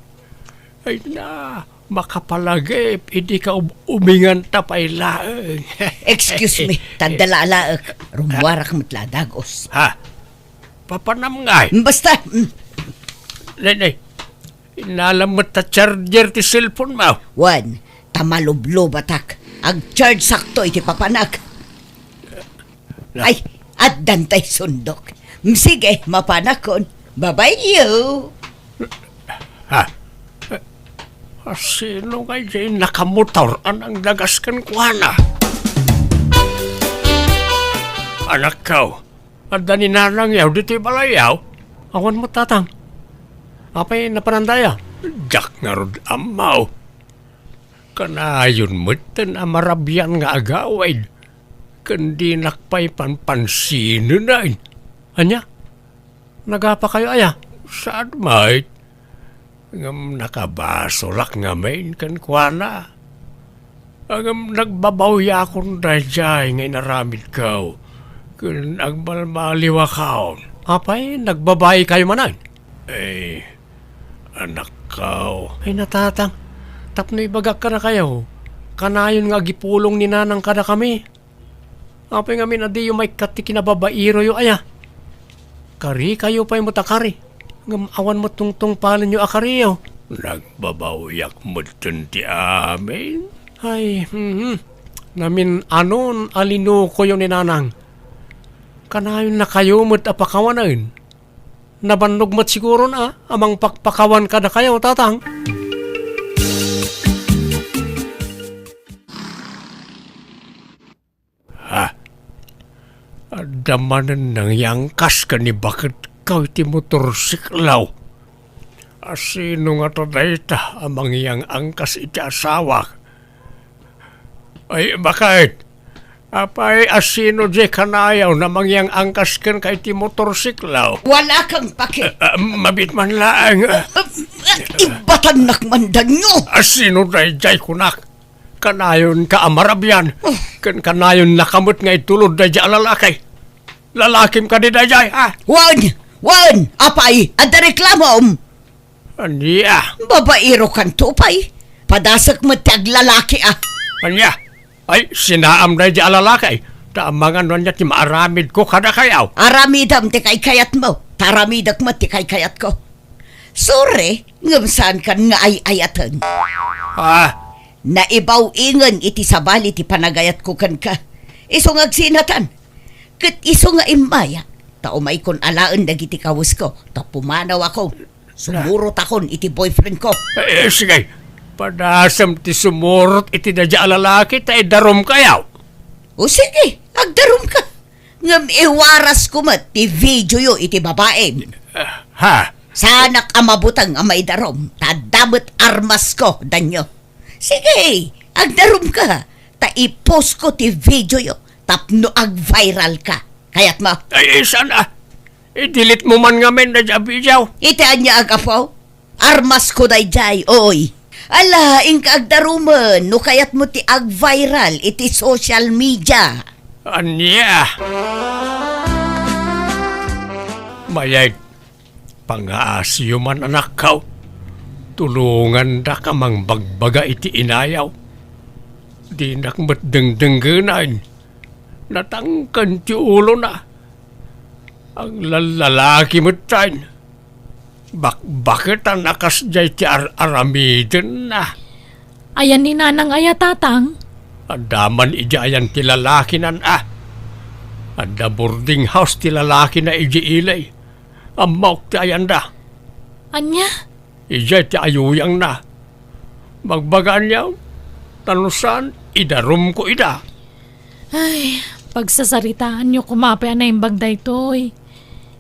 Ay na, makapalagip, idi ka ub-, ubinganta pay laeng. Excuse me, ta adda la alaek. Rummuarak met la a dagus. Ha? Papanam ngay? Basta, mm. Nay, nay, inalam met ta charger ti cellphone mo. Wen, ta malublubatak. Agchargesakto iti papanak. Na- Ay, addan tay sundok. Mm, sige, mapanakon. Bye-bye you. Ha? Asino ngay jay nakamotor a nangdagas kenkuana? Anakko, adda ni nanangyaw ditoy balayyaw? Awan met, tatang. Apay napananda aya? Diak ngarud ammo. Kanayon metten a marabian nga agawid, ken dinak pay panpansinen. Ania? Nagapakayo aya? Saan met? Ngem nakabasolak ngamin kenkuana. Ngem nagbabawiakon daydiay nga inaramidko, ken agbalbaliwakon. Apay, nagbabaikayo manen? Eh, anakko. Ay, natatang, tapno ibagak kadakayo, kanayon nga agipulong ni nanang kadakami. Apay ngamin a diyo maikkat ti kinababairoyo aya? Karikayo pay met a kari, ngem awan met tungtungpalenyo a kariyo. Nagbabawiak metten ti amin. Ay, mhm. Namin-anon a linukoyo ni nanang. Kanayonnakayo met a pakawanen. Nabannog met siguron a, a mangpakpakawan kadakayo, tatang. Ha? Adda manen nangyangkas ken ni baketko iti motorsiklaw. Asino ngata dayta a mangyangangkas iti asawak? Ay, baket! Apay, asino jay kanayon a mangyangangkas kenka iti motorsiklaw? Wala kang paki. Ah, ah, mabit man laeng. Ah, ah, ibatannak man, Danyo. Asino dayjay kunak? Kanayonka a marabian, ken kanayonnaka met nga itulod dayjay a lalaki. Lalakim kadi dayjay, ha? Wen! Wen! Apay, adda reklamom? Ania? Babairokanto pay. Padasek met ti aglalaki, a. Ania? Ay, sinaam dayjay a lalaki. Ta amangan no ania ti maaramidko kadakayo. Aramidem ti kaykayatmo, ta aramidek met ti kaykayatko. Sorry, ngem saankan nga ay-ayaten. Ah. Naibaw-ingen iti sabali ti panagayatko kenka. Isu nga agsinatan. Ket isu nga immaya. Ta umaykon alaen dagiti kawesko. Ta pumanawakon. Sumurotakon iti boyfriendko. Eh, eh, sige. Padasem ti sumurot iti dayjay a lalaki ta idarumkayo. O sige, agdarumka. Ngem iwarasko met ti videoyo iti babaim. Ha? Saanak a mabuteng a maidarum, ta adda met armasko, Danyo. Sige, agdarumka, ta i-postko ti videoyo tapno ag-viralka. Kayatmo? Ay, ay, saan a? I-delete mo man ngamin dayjay a video. Iti ania a gapu? Armasko dayjay, oy. Ala, inka agdarumen no kayatmo ti ag-viral iti social media. Ania? Mayat, pangaasiyo man, anakko. Tulongandaka mangbagbaga iti inayo. Dinak met dengdengngenen. Natangken ti ulona. Aglallalaki metten. Bakbaketan a kasdiay ti ar-aramidenna. Ayan ni Nanang aya, Tatang? Adda man idiay ayan ti lalakinan a. Adda boarding house ti lalakina idiay ili. Ammok ti ayanda. Ania? Idiay ti ayuyangna. Bagbagaanyo, ta no saan, idarumko ida. Ay, pagsasaritaanyo koma pay a naimbag daytoy.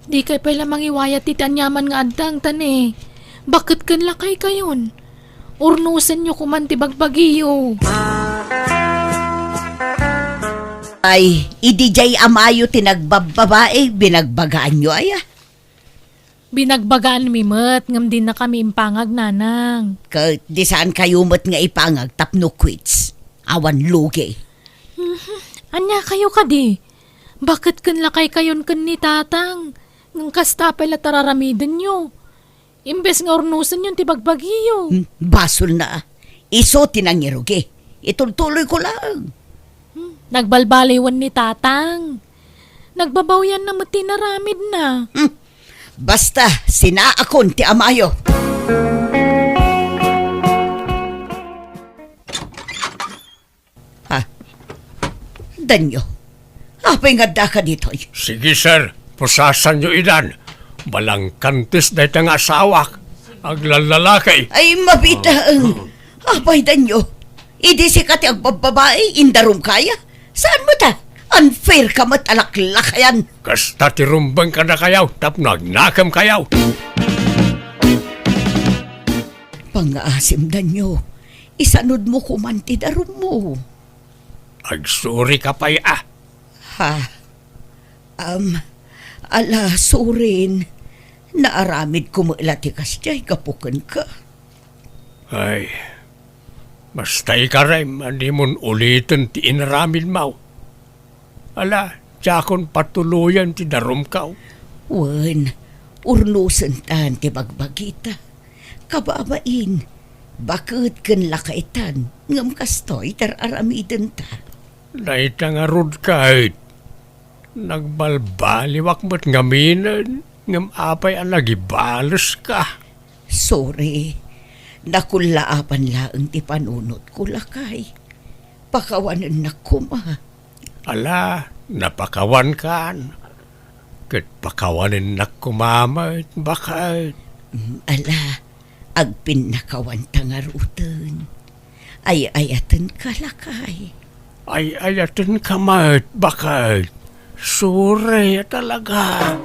Dikay pay la mangiwayat iti aniaman nga addang, ta ne, baket ken lakaykayon. Urnosenyo koman ti bagbagiyo. Ay, idi diay amayo ti nagbabbabae, binagbagaanyo aya? Binagbagaanmi met ngem dinakami impangag, Nanang. Ket di saankayo met nga ipangag tapno quits. Awan lugi. Mhm. Ania kayo kadi? Baket ken lakaykayon ken ni Tatang? Ngem kasta pay la tararamidenyo. Imbes nga urnosenyon ti bagbagiyo. Hmm, basolna. Isu ti nangirugi. Itultuloyko laeng. Hmm, nagbalbaliwen ni Tatang. Nagbabawianna met ti inaramidna. Hmm. Basta, sinaakon ti amayo. Ha? Danyo. Apay nga addaka ditoy? Sige, sir. Pusasanyo idan. Balangkantis dayta nga asawak. Aglallalaki. Ay, mabitaeng. Apay, Danyo. Idi sika ti agbabbabae, indarumka aya? Saan met a? Unfair ka met a laklakayan. Kasta ti rumbeng kadakayo tapno agnakemkayo. Pangngaasim, Danyo. Isanudmo koman ti darummo. Agsurika pay a. Ha? Am, ala, surin. Naaramidko met la ti kasdiay gapu kenka. Ay, basta ikarem a dimon uliten ti inaramidmo. Ala, diakon patuloyen ti darumko. Wen, urnosentan ti bagbagita. Kababain, baket ken lakaytan, ngem kastoy ti ar-aramidenta. Dayta ngarud ket, nagbalbaliwak met ngaminen, ngem apay a nagibaleska? Sorry, nakullaapan laeng ti panunotko, lakay. Pakawanennak koma. Ala, napakawankan. Ket pakawanennak koma met, baket. Mm, ala, agpinnakawanta ngaruden. Ay-ayatenka, lakay. Ay-ayatenka met, baket. Sorry a talaga.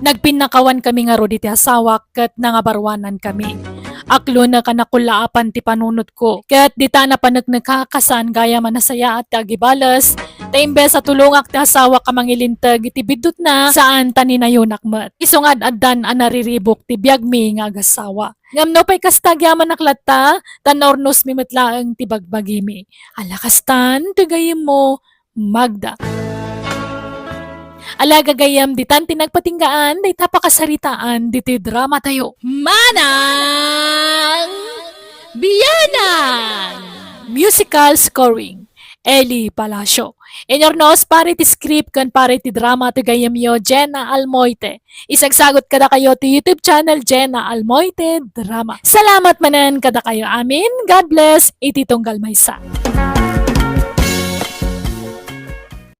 Nagpinnakawankami ngarud iti asawak ket nangabaruanankami. Aklonek a nakullaapan ti panunotko, ket dita napaneknekak a saan gayam a nasayaat ti agibales, ta imbes a tulongak ti asawak a mangilinteg iti biddutna, saan ta ninayonak met. Isu nga ad-addan a nariribuk ti biagmi nga agasawa. Ngem nupay kasta, agyamanak latta, ta naurnosmi met laeng ti bagbagimi. Ala kastan ti gayyemmo, Magda. Ala, gagayyem, ditan ti nagpatinggaan dayta pakasaritaan ditoy dramatayo. Manang Bianang! Musical scoring, Eli Palacio. Inurnos para iti script ken para iti drama ti gayyemyo, Jenna Almoite. Isagsagut kadakayo ti YouTube channel, Jenna Almoite Drama. Salamat manen kadakayo amin. God bless iti tunggal maysa.